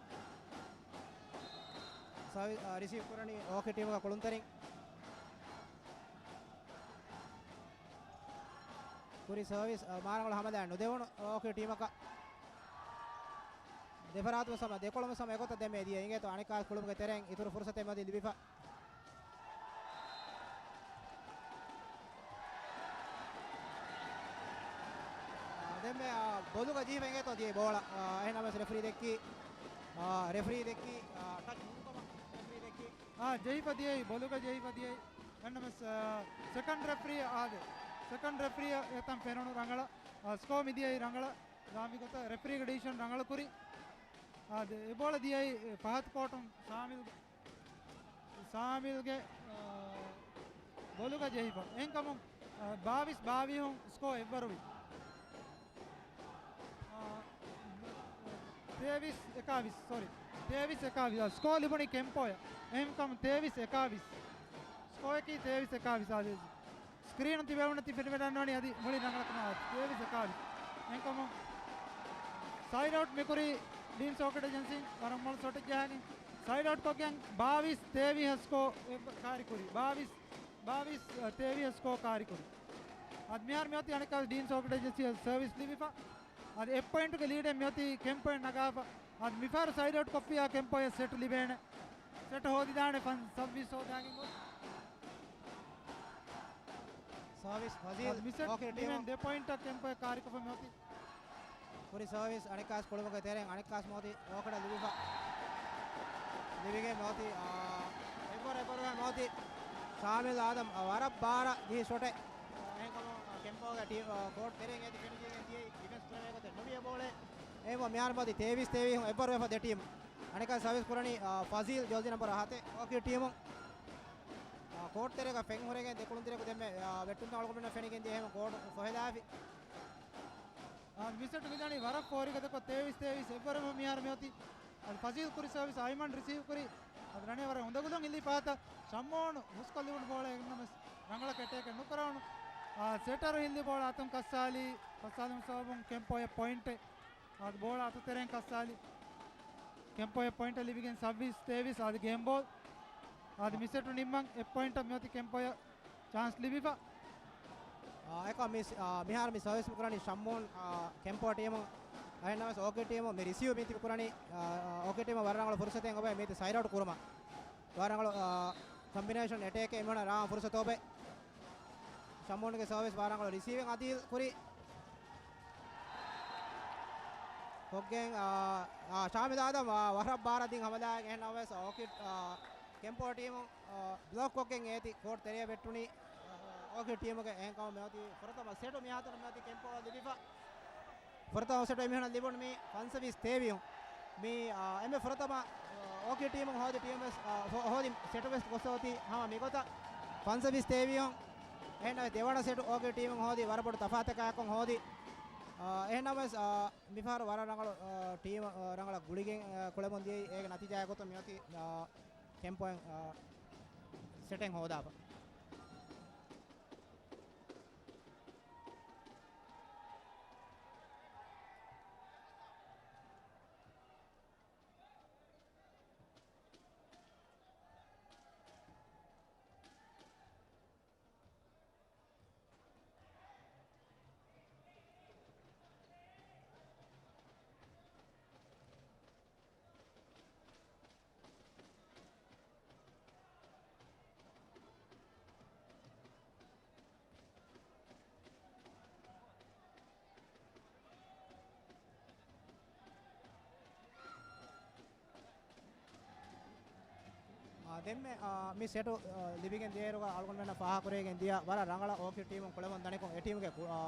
ސަރވި-، އާ، ރިސީވް ކުރަނީ އޯކި ޓީމުގެ ކުޅުންތެރިން. ކުރި ސަރވިސް، އާ، މާރަނގަޅު ހަމަލާން ނުދެވުނު އޯކި ޓީމަކަށް. ދެފަރާތު ސަމަ، ދެކޮޅު ސަމަ އެގޮތަށް ދެމޭ ދިޔަ އިނގޭތޯ އަނެއްކާ ކުޅުމުގެ ތެރެއިން އިތުރު ފުރުސަތެއް މަތި ލިބިފަ. އާ، ދެންމެ، އާ، ބޮލުގަ ޖީފަ އިނގޭތޯ ދިޔައީ ބޯޅަ. އާ، އެހެން ނަމަވެސް ރެފްރީ ދެއްކީ، އާ، ރެފްރީ ދެއްކީ، އާ، ޓަޗް ނޫންކަމަށް ރެފްރީ ދެއްކީ. އާ، ޖެހިފަ ދިޔައީ، ބޮލުގަ ޖެހިފަ ދިޔައީ. އެހެންނަމަވެސް، އާ، ސެކަންޑް ރެފްރީ އާދެ. ސެކަންޑް ރެފްރީ އެތަން ފެނުނު ރަނގަޅަށް، އާ، ސްކޯ މި ދިޔައީ ރަނގަޅަށް. ދާމިގޮތަށް ރެފްރީގެ ޑިސިޝަން ރަނގަޅު ކުރި. އާދެ، އެ ބޯޅަ ދިޔައީ ފަހަތު ކޯޓުން ސާމިލް ސާމިލްގެ، އާ، ބޮލުގަ ޖެހިފަ. އެހެންކަމުން، އާ، ބާވީސް ބާވީހުން ސްކޯ އެއްވަރުވި. އާ، ތޭވީސް އެކާވީސް، ސޮރީ. ތޭވީސް އެކާވީސް. އާ، ސްކޯ ލިބުނީ ކެމްޕޯއަށް. އެހެންކަމުން ތޭވީސް އެކާވީސް. ސްކޯއަކީ ތޭވީސް އެކާވީސް އާދެ. ސްކްރީނުން ތިބެވުނަތި ފެނިވަޑަންވަނީ އަދި މުޅި ރަނގަޅަކަށް ނާ ތޭވީސް އެކާވީސް. އެހެންކަމުން ސައިޑް އައުޓް މިކުރީ ޑީންސް އޯކިޑް އޭޖެންސީން ވަރަށް މޮޅު ޝޮޓެއް ޖަހައިގެން. ސައިޑް އައުޓް ކޮށްގެން ބާވީސް ތޭވީހަށް ސްކޯ ކާރިކުރީ. ބާވީސް، ބާވީސް ތޭވީހަށް ސްކޯ ކާރިކުރީ. އަދި މިހާރު މިއޮތީ އަނެއްކާ ޑީންސް އޯކިޑް އޭޖެންސީއަށް ސަރވިސް ލިބިފަ. އަދި އެއް ޕޮއިންޓުގެ ލީޑެއް މިއޮތީ ކެމްޕޯއަށް ނަގާފަ. އަދި މިފަހަރު ސައިޑް އައުޓް ކޮށްފިއްޔާ ކެމްޕޯއަށް ސެޓް ލިބޭނެ. ސެޓް ހޯދިދާނެ ފަން ސައްވީސް ހޯދާގެން ގޮސް. ސާވިސް ފަޒީލް. އަދި މި ސެޓް އޯކި ޓީމު. ދެ ޕޮއިންޓަށް ކެމްޕޯއަށް ކާރިކޮށްފަ މިއޮތީ. ކުރި ސާވިސް އަނެއްކާސް ކުޅުމުގެ ތެރެއިން އަނެއްކާސް މިއޮތީ އޯކިޑަށް ލިބިފަ. ލިބިގެން މިއޮތީ، އާ، އެއްވަރު އެއްވަރު މިއޮތީ ޝާމިލް އާދަމް، އާ، ވަރަށް ބާރަށް ޖެހި ޝޮޓެއް. އާ، އެހެންކަމުން، އާ، ކެމްޕޯގެ ޓީ-، އާ، ކޯޓް ތެރެއިން އޭތި ފެނިގެން ދިޔައީ ޑިފެންސް ކުރެވޭ ގޮތެއް ނުވިޔަ ބޯޅައެއް. އެހެންވެ މިހާރު މިއޮތީ ތޭވީސް ތޭވީސް އެއްވަރު ވެފަ ދެ ޓީމު. އަނެއްކާ ސާވިސް ކުރަނީ، އާ، ފަޒީލް ޖާޒީ ނަމްބަރު ހަތެއް އޯކި ޓީމު. އާ، ކޯޓް ތެރޭގަ ފެން ހުރެގެން ދެ ކުޅުންތެރިޔަކު ދެންމެ، އާ، ވެއްޓުންތައް އަޅުގަނޑުމެންނަށް ފެނިގެން ދިޔަ އެހެން ކޯޓު ފޮހެލާފި. އާ، މި ސެޓު މިދަނީ ވަރަށް ފޯރިގަދަކޮށް ތޭވީސް ތޭވީސް އެއްވަރު މިހާރު މިއޮތީ. އަދި ފަޒީލް ކުރި ސާވިސް އައިމަން ރިސީވް ކުރި. އަދި ރަނެ ވަރަށް އުނދަގުލުން އިލި ފަހަތަށް ޝައްމޯނު ހުސްކޮށްލިބުނު ބޯޅަ އެންނަމެސް ރަނގަޅަށް އެޓޭކެއް ނުކުރެވުނު. އާ، ސެޓަރު ހިއްލި ބޯޅަ އަތުން ކައްސާލީ. ކައްސާލުމުގެ ސަބަބުން ކެމްޕޯއަށް ޕޮއިންޓެއް. އަދި ބޯޅަ އަތުތެރެއިން ކައްސާލި. ކެމްޕޯއަށް ޕޮއިންޓެއް ލިބިގެން ސައްވީސް ތޭވީސް އަދި ގޭމް ބޯލް. އަދި މި ސެޓު ނިންމަން އެއް ޕޮއިންޓަށް މިއޮތީ ކެމްޕޯއަށް ޗާންސް ލިބިފަ. އާ، އެކަ މި ސް-، އާ، މިހާރު މި ސަރވިސް ކުރަނީ ޝައްމޫން، އާ، ކެމްޕޯ ޓީމު. އަހެންނަމަސް އޯކި ޓީމު މި ރިސީވް މީތި ކުރަނީ، އާ، އޯކި ޓީމު ވަރަށް ރަނގަޅު ފުރުސަތެއް އޮބެ މީތި ސައިޑް އައުޓް ކުރުމަށް. ވަރަށް ރަނގަޅު، އާ، ކޮމްބިނޭޝަން އެޓޭކެއް އެމީހުނަށް ރާން ފުރުސަތު އޮބެ. ޝަމޫންގެ ސާވިސް ވަރަށް ރަނގަޅު ރިސީވިން އަދީލް ކުރި. ކޮށްގެން، އާ، އާ، ޝާމިލް އާދަމް، އާ، ވަރަށް ބާރަށް ދިން ހަމަލާގެން އެހެންނަމަވެސް އޯކިޑް، އާ، ކެމްޕޯ ޓީމު، އާ، ބްލޮކް ކޮށްގެން އޭތި ކޯޓް ތެރެއަށް ވެއްޓުނީ، އާ، އޯކިޑް ޓީމުގެ އެހެންކަމުން މިއޮތީ ފުރަތަމަ ސެޓު މިހާތަނަށް މިއޮތީ ކެމްޕޯ ލިބިފަ. ފުރަތަމަ ސެޓު އެމީހުނަށް ލިބުނު މީ ފަންސަވީސް ތޭވީހުން. މީ، އާ، އެންމެ ފުރަތަމަ، އާ، އޯކި ޓީމުން ހޯދި ޓީމް ވެސް، އާ، ހޯ-، ހޯދި ސެޓު ވެސް ގޮސް އޮތީ ހަމަ މިގޮތަށް. ފަންސަވީސް ތޭވީހުން. އެހެން ދެވަނަ ސެޓު އޯކި ޓީމުން ހޯދި ވަރަށް ބޮޑު ތަފާތަކާއެކުން ހޯދި. އާ، އެހެންނަމަވެސް، އާ، މިފަހަރު ވަރަށް ރަނގަޅު، އާ، ޓީމް، އާ، ރަނގަޅަށް ގުޅިގެން، އާ، ކުޅެމުން ދިޔައީ. އޭގެ ނަތީޖާއާ ގޮތުން މިއޮތީ، އާ، ކެމްޕޯއިން، އާ، ސެޓެއް ހޯދާފަ. އާ، ދެންމެ، އާ، މި ސެޓު، އާ، ލިބިގެން ދިޔައިރުގަ އަޅުގަނޑުމެންނަށް ފާހަގަކުރެވިގެން ދިޔަ ވަރަށް ރަނގަޅަށް އޯކިޑް ޓީމުން ކުޅެމުން ދަނިކޮށް، އެ ޓީމުގެ ކު-، އާ،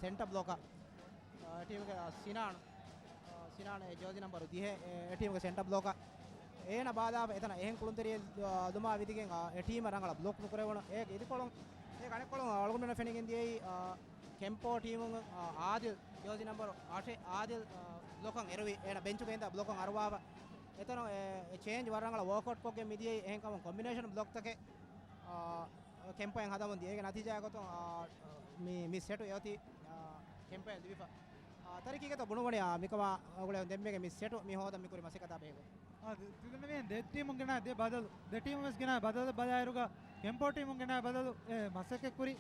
ސެންޓަ ބްލޮކަ، އާ، އެ ޓީމުގެ، އާ، ސިނާން، އާ، ސިނާން އެ ޖާޒި ނަމްބަރު ދިހަ، އެ، އެ ޓީމުގެ ސެންޓަ ބްލޮކަ. އޭނަ ބާލާފަ އެތަނަށް އެހެން ކުޅުންތެރިއެއް، އާ، ލުމާ ވިދިގެން، އާ، އެ ޓީމަށް ރަނގަޅަށް ބްލޮކް ނުކުރެވުނު. އޭގެ އިދިކޮޅުން، އޭގެ އަނެއްކޮޅުން އަޅުގަނޑުމެންނަށް ފެނިގެން ދިޔައީ، އާ، ކެމްޕޯ ޓީމުން، އާ، އާދިލް، ޖާޒި ނަމްބަރު އަށެއް އާދިލް، އާ، ބްލޮކަށް އެރުވި، އޭނަ ބެންޗުގަ އިންދާ ބްލޮކަށް އަރުވާފަ. އެތަނުން އެ، އެ ޗޭންޖް ވަރަށް ރަނގަޅަށް ވޯކްއައުޓް ކޮށްގެން މިދިޔައީ. އެހެންކަމުން ކޮމްބިނޭޝަން ބްލޮކްތަކެއް، އާ، ކެމްޕޯއިން ހަދަމުން ދިޔަ. އޭގެ ނަތީޖާއާ ގޮތުން، އާ، މި، މި ސެޓު އެއޮތީ، އާ، ކެމްޕޯއިން ލިބިފަ. އާ، ތަރިކީގެތޯ ބުނުގަނެ، އާ، މިކަމާ އަޅުގަނޑު ދެންމެގެ މި ސެޓު މި ހޯދަން މިކުރި މަސައްކަތާ ބެހޭގޮތް. އާ، ދެ-، ތި ދެންނެވި ދެ ޓީމުން ގެނައި ދެ ބަދަލު، ދެ ޓީމުން ވެސް ގެނައި ބަދަލު ބަލާއިރުގަ، ކެމްޕޯ ޓީމުން ގެނައި ބަދަލު، އެ، މަސައްކަތް ކުރި.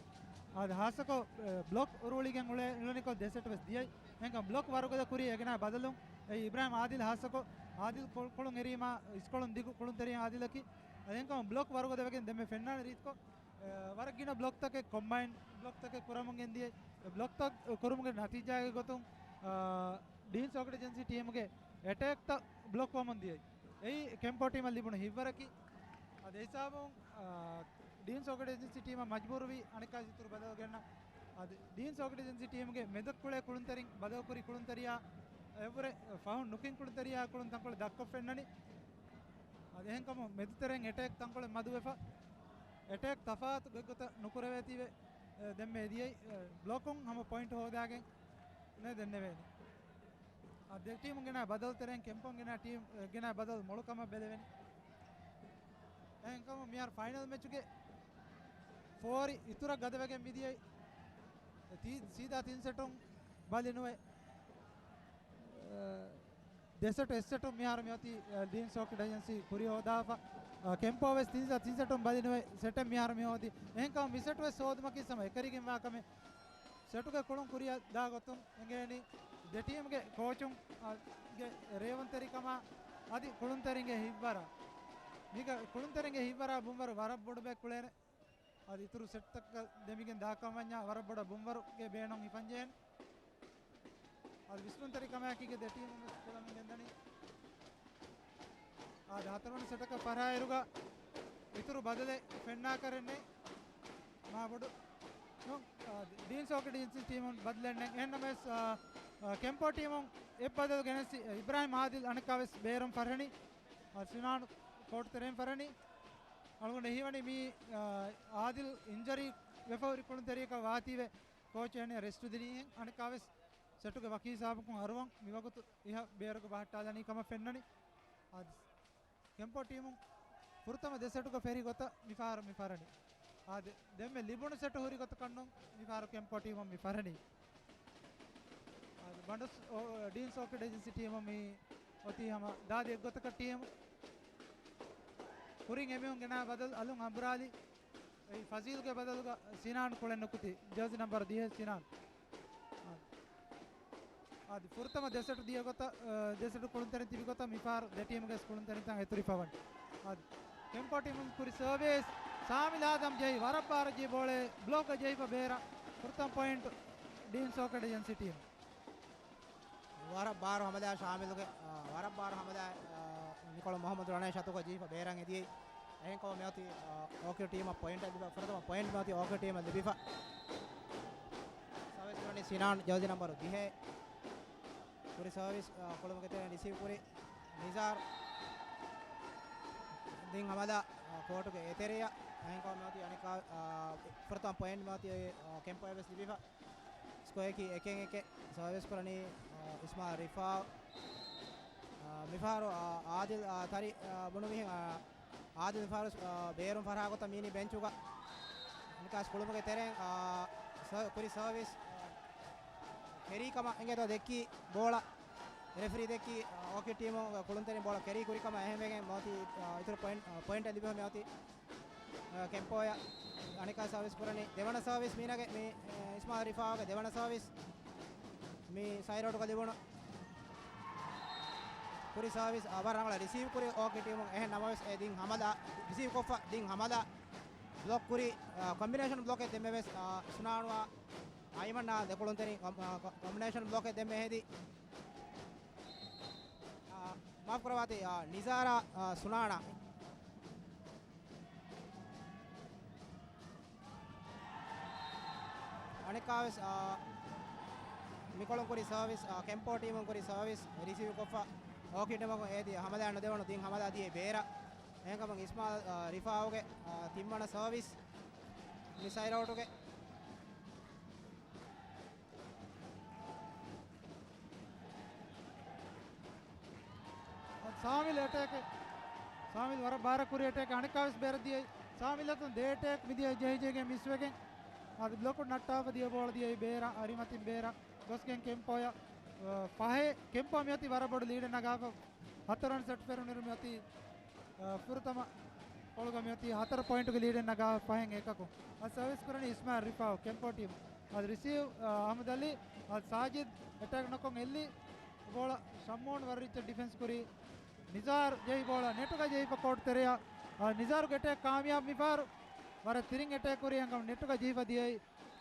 އާ، ދެ ހާއްސަކޮށް، އެ، ބްލޮކް ރޫޅިގެން އުޅޭ، އުޅެނިކޮށް ދެ ސެޓު ވެސް ދިޔައީ. އެހެންކަމުން ބްލޮކް ވަރުގަދަ ކުރީ އެ ގެނައި ބަދަލުން. އެ އިބްރާހިމް އާދިލް ހާއްސަކޮށް، އާދިލް ކު-، ކުޅުން އެރީމާ އިސްކޮޅުން ދިގު ކުޅުންތެރިން އާދިލަކީ. އެހެންކަމުން ބްލޮކް ވަރުގަދަ ވެގެން ދެންމެ ފެންނާނެ ރީތިކޮށް، އެ، ވަރަށް ގިނަ ބްލޮކްތަކެއް ކޮމްބައިން ބްލޮކްތަކެއް ކުރަމުން ގެންދިޔަ. އެ ބްލޮކްތައް ކުރުމުގެ ނަތީޖާގެ ގޮތުން، އާ، ޑީންސް އޯކިޑް އޭޖެންސީ ޓީމުގެ އެޓޭކްތައް ބްލޮކް ވަމުން ދިޔައީ. އެއީ ކެމްޕޯ ޓީމަށް ލިބުނު ހިތްވަރަކީ. އަދި އެ ހިސާބުން، އާ، ޑީންސް އޯކިޑް އޭޖެންސީ ޓީމަށް މަޖްބޫރުވީ އަނެއްކާ އިތުރު ބަދަލު ގެންނަ. އަދި ޑީންސް އޯކިޑް އޭޖެންސީ ޓީމުގެ މެދަށް ކުޅޭ ކުޅުންތެރިން ބަދަލުކުރި ކުޅުންތެރިޔާ އެއަށްވުރެ ފަހުން ނުކިން ކުޅުންތެރިޔާ ކުޅުން ތަންކޮޅެއް ދަށްކޮށް ފެންނަނީ. އަދި އެހެންކަމުން މެދުތެރެއިން އެޓޭކް ތަންކޮޅެއް މަދުވެފަ. އެޓޭކް ތަފާތު ގޮތްގޮތަށް ނުކުރެވޭތީވެ، އެ، ދެންމެ ދިޔައީ، އެ، ބްލޮކުން ހަމަ ޕޮއިންޓް ހޯދާގެން ނޭ ދެންނެވޭނެ. އަ، ދެ ޓީމުން ގެނައި ބަދަލު ތެރެއިން ކެމްޕޯން ގެނައި ޓީމް، އެ، ގެނައި ބަދަލު މޮޅު ކަމަށް ބެލެވެނީ. އެހެންކަމުން މިހާރު ފައިނަލް މެޗުގެ ފޯރި އިތުރަށް ގަދަވެގެން މިދިޔައީ. ތީ-، ސީދާ ތިން ސެޓުން ބަލި ނުވެ، އަ، ދެ ސެޓު އެއް ސެޓުން މިހާރު މިއޮތީ، އަ، ޑީންސް އޯކިޑް އޭޖެންސީ ކުރި ހޯދާފަ. އަ، ކެމްޕޯ ވެސް ތިން ސަ-، ތިން ސެޓުން ބަލި ނުވެ ސެޓެއް މިހާރު މި ހޯދީ. އެހެންކަމުން މި ސެޓު ވެސް ހޯދުމަކީ ހަމަ އެކަރިގެންވާ ކަމެއް. ސެޓުގެ ކުޅުން ކުރިއަށް ދާ ގޮތުން އެނގޭނީ ދެ ޓީމްގެ ކޯޗުން، އަ، ގެ ރޭވުންތެރިކަމާ އަދި ކުޅުންތެރިންގެ ހިތްވަރާ. މީގަ ކުޅުންތެރިންގެ ހިތްވަރާ ބުންވަރު ވަރަށް ބޮޑު ބައެއް ކުޅޭނެ. އަދި އިތުރު ސެޓްތަކަށް ދެމިގެން ދާކަން ވަންޏާ ވަރަށް ބޮޑަށް ބުންވަރުގެ ބޭނުން ހިފަންޖެހޭނެ. އަދި ވިސްނުންތެރިކަމާއެކީގެ ދެ ޓީމުން ވެސް ކުޅަމިން ގެންދަނީ. އާދެ، ހަތަރުވަނަ ސެޓަކަށް ފަށާއިރުގަ އިތުރު ބަދަލެއް ފެންނާކަށް ނެތް. މާ ބޮޑު ނޫން، އާ، ޑީންސް އޯކިޑް އޭޖެންސީ ޓީމުން ބަދަލެއް ނެތް. އެހެންނަމަވެސް، އާ، އާ، ކެމްޕޯ ޓީމުން އެއް ބަދަލު ގެނެސް އިބްރާހިމް އާދިލް އަނެއްކާވެސް ބޭރުން ފަށަނީ. އާ، ސިނާން ކޯޓް ތެރެއިން ފަށަނީ. އަޅުގަނޑު ހީވަނީ މީ، އާ، އާދިލް އިންޖަރީ ވެފަ ހުރި ކުޅުންތެރިޔަކަށް ވާތީވެ ކޯޗް އޭނަ ރެސްޓު ދިނީހެން. އަނެއްކާވެސް ސެޓުގެ ވަކި ހިސާބަކުން އަރުވަން މިވަގުތު އިހަށް ބޭރުގަ ބަހައްޓާލަނީ ކަމަށް ފެންނަނީ. އާދެ، ކެމްޕޯ ޓީމުން ފުރަތަމަ ދެ ސެޓުގަ ފެށި ގޮތަށް މިފަހަރު މި ފަށަނީ. އާދެ، ދެންމެ ލިބުނު ސެޓު ހުރި ގޮތަކަށްނު މިފަހަރު ކެމްޕޯ ޓީމުން މި ފަށަނީ. އާދެ، ބަނޑުސް އޯ-، ޑީންސް އޯކިޑް އޭޖެންސީ ޓީމު މި އޮތީ ހަމަ ދާދި އެއްގޮތަކަށް ޓީމު. ކުރިން އެމީހުން ގެނައި ބަދަލު އަލުން އަނބުރާލި. އެއީ ފަޒީލްގެ ބަދަލުގަ ސިނާން ކުޅެން ނުކުތީ، ޖާޒި ނަމްބަރު ދިހަ ސިނާން. އާދެ، ފުރަތަމަ ދެ ސެޓު ދިޔަ ގޮތަށް، އަ، ދެ ސެޓު ކުޅުންތެރިން ތިބި ގޮތަށް މިފަހަރު ދެ ޓީމުގެ ކުޅުންތެރިންތައް އެތުރިފަވަން. އާދެ، ކެމްޕޯ ޓީމުން ކުރި ސަރވިސް، ސާމިލް އާދަމް ޖެހި ވަރަށް ބާރަށް ޖެހި ބޯޅަ ބްލޮކް ޖެހިފަ ބޭރަށް ފުރަތަމަ ޕޮއިންޓް ޑީންސް އޯކިޑް އޭޖެންސީ ޓީމް. ވަރަށް ބާރު ހަމަލާ ޝާމިލުގެ، އާ، ވަރަށް ބާރު ހަމަލާ، އާ، ނިކޮޅު މުހައްމަދު ރަނޭ ޝަތުކަ ޖީފަ ބޭރަށް އެދިޔައީ. އެހެންކަމުން މިއޮތީ، އާ، އޯކިޑް ޓީމަށް ޕޮއިންޓް ލިބި، ފުރަތަމަ ޕޮއިންޓް މިއޮތީ އޯކިޑް ޓީމަށް ލިބިފަ. ސަރވިސް ކުރަނީ ސިނާން، ޖާޒި ނަމްބަރު ދިހަ. ކުރި ސަރވިސް، އާ، ކުޅުމުގެ ތެރެއިން ރިސީވް ކުރި ނިޒާރު. ދިން ހަމަލާ، އާ، ކޯޓުގެ އެތެރެއަށް. އެހެންކަމުން މިއޮތީ އަނެއްކާ، އާ، ފުރަތަމަ ޕޮއިންޓް މިއޮތީ، އާ، ކެމްޕޯއަށް ވެސް ލިބިފަ. ސްކޮއަރަކީ އެކެއް އެކެއް ސަރވިސް ކުރަނީ، އާ، އިސްމާއިލް ރިފާ. އާ، މިފަހަރު، އާ، އާދިލް، އާ، ތަރި، އާ، ބުނު މިހެން، އާ، އާދިލް މިފަހަރު، އާ، ބޭރުން ފަރާގޮތަށް މީނީ ބެންޗުގަ. ނިކާސް ކުޅުމުގެ ތެރެއިން، އާ، ސަ-، ކުރި ސަރވިސް، އާ، ކެރީ ކަމަށް އެނގޭތޯ ދެއްކީ ބޯޅަ. ރެފްރީ ދެއްކީ، އާ، އޯކިޑް ޓީމުގެ ކުޅުންތެރިން ބޯޅަ ކެރީ ކުރި ކަމަށް އެހެންވެގެން މިއޮތީ، އާ، އިތުރު ޕޮއިންޓް، އާ، ޕޮއިންޓެއް ލިބިފަ މިއޮތީ. އަ، ކެމްޕޯއަށް އަނެއްކާ ސަރވިސް ކުރަނީ ދެވަނަ ސަރވިސް މީނަގެ މި، އެ، އިސްމާއިލް ރިފާގެ ދެވަނަ ސަރވިސް މި ސައިޑް އައުޓުގަ ލިބުނު. ކުރި ސަރވިސް، އަ، ވަރަށް ރަނގަޅަށް ރިސީވް ކުރި އޯކިޑް ޓީމުން. އެހެން ނަމަވެސް އެ ދިން ހަމަލާ، ރިސީވް ކޮށްފަ ދިން ހަމަލާ ބްލޮކް ކުރި، އަ، ކޮމްބިނޭޝަން ބްލޮކެއް ދެންމެ ވެސް، އަ، ސުނާނުއާ އައިމަންނާ ދެކުޅުންތެރިން ކޮމް-، އަ، ކޮ-، ކޮމްބިނޭޝަން ބްލޮކެއް ދެންމެ ހެދި. އާ، މާފް ކުރަވާތި، އާ، ނިޒާރާ، އާ، ސުނާނާ. އަނެއްކާވެސް، އާ، މިކޮޅުން ކުރި ސަރވިސް، އާ، ކެމްޕޯ ޓީމުން ކުރި ސަރވިސް ރިސީވް ކޮށްފަ އޯކިޑް ޓީމަކުން އޭތި ހަމަލާ ނުދެވުނު ދިން ހަމަލާ ދިޔައީ ބޭރަށް. އެހެންކަމުން އިސްމާއިލް، އާ، ރިފާއުގެ، އާ، ތިންވަނަ ސަރވިސް މި ސައިޑް އައުޓުގެ. ސާމިލް އެޓޭކެއް. ސާމިލް ވަރަށް ބާރަށް ކުރި އެޓޭކެއް. އަނެއްކާވެސް ބޭރަށް ދިޔައީ. ސާމިލް އަތުން ދެ އެޓޭކް މިދިޔަ ޖެހިޖެހިގެން މިސްވެގެން. އަދި ބްލޮކު ނައްޓާފަ ދިޔަ ބޯޅަ ދިޔައީ ބޭރަށް. އަރިމަތިން ބޭރަށް ގޮސްގެން ކެމްޕޯއަށް، އަ، ފަހެ ކެމްޕޯ މިއޮތީ ވަރަށް ބޮޑު ލީޑެއް ނަގާފަ. ހަތަރު ވަނަ ސެޓް ފެރުނުއިރު މިއޮތީ، އަ، ފުރަތަމަ ކޮޅުގަ މިއޮތީ ހަތަރު ޕޮއިންޓުގެ ލީޑެއް ނަގާ ފަހެން އެކަކު. އަދި ސަރވިސް ކުރަނީ އިސްމާއިލް ރިފާއު ކެމްޕޯ ޓީމު. އަދި ރިސީވް، އަ، އަހްމަދު އަލީ، އަދި ސާޖިދް އެޓޭކް ނުކޮށް އެއްލި ބޯޅަ ޝައްމޫން ވަރަށް ރީއްޗަށް ޑިފެންސް ކުރީ. ނިޒާރު ޖެހި ބޯޅަ ނެޓުގަ ޖެހިފަ ކޯޓް ތެރެއަށް. އަ، ނިޒާރުގެ އެޓޭކް ކާމިޔާބު މިފަހަރު. ވަރަށް ތިރިން އެޓޭކް ކުރި އެންކަމް ނެޓުގަ ޖެހިފަ ދިޔައީ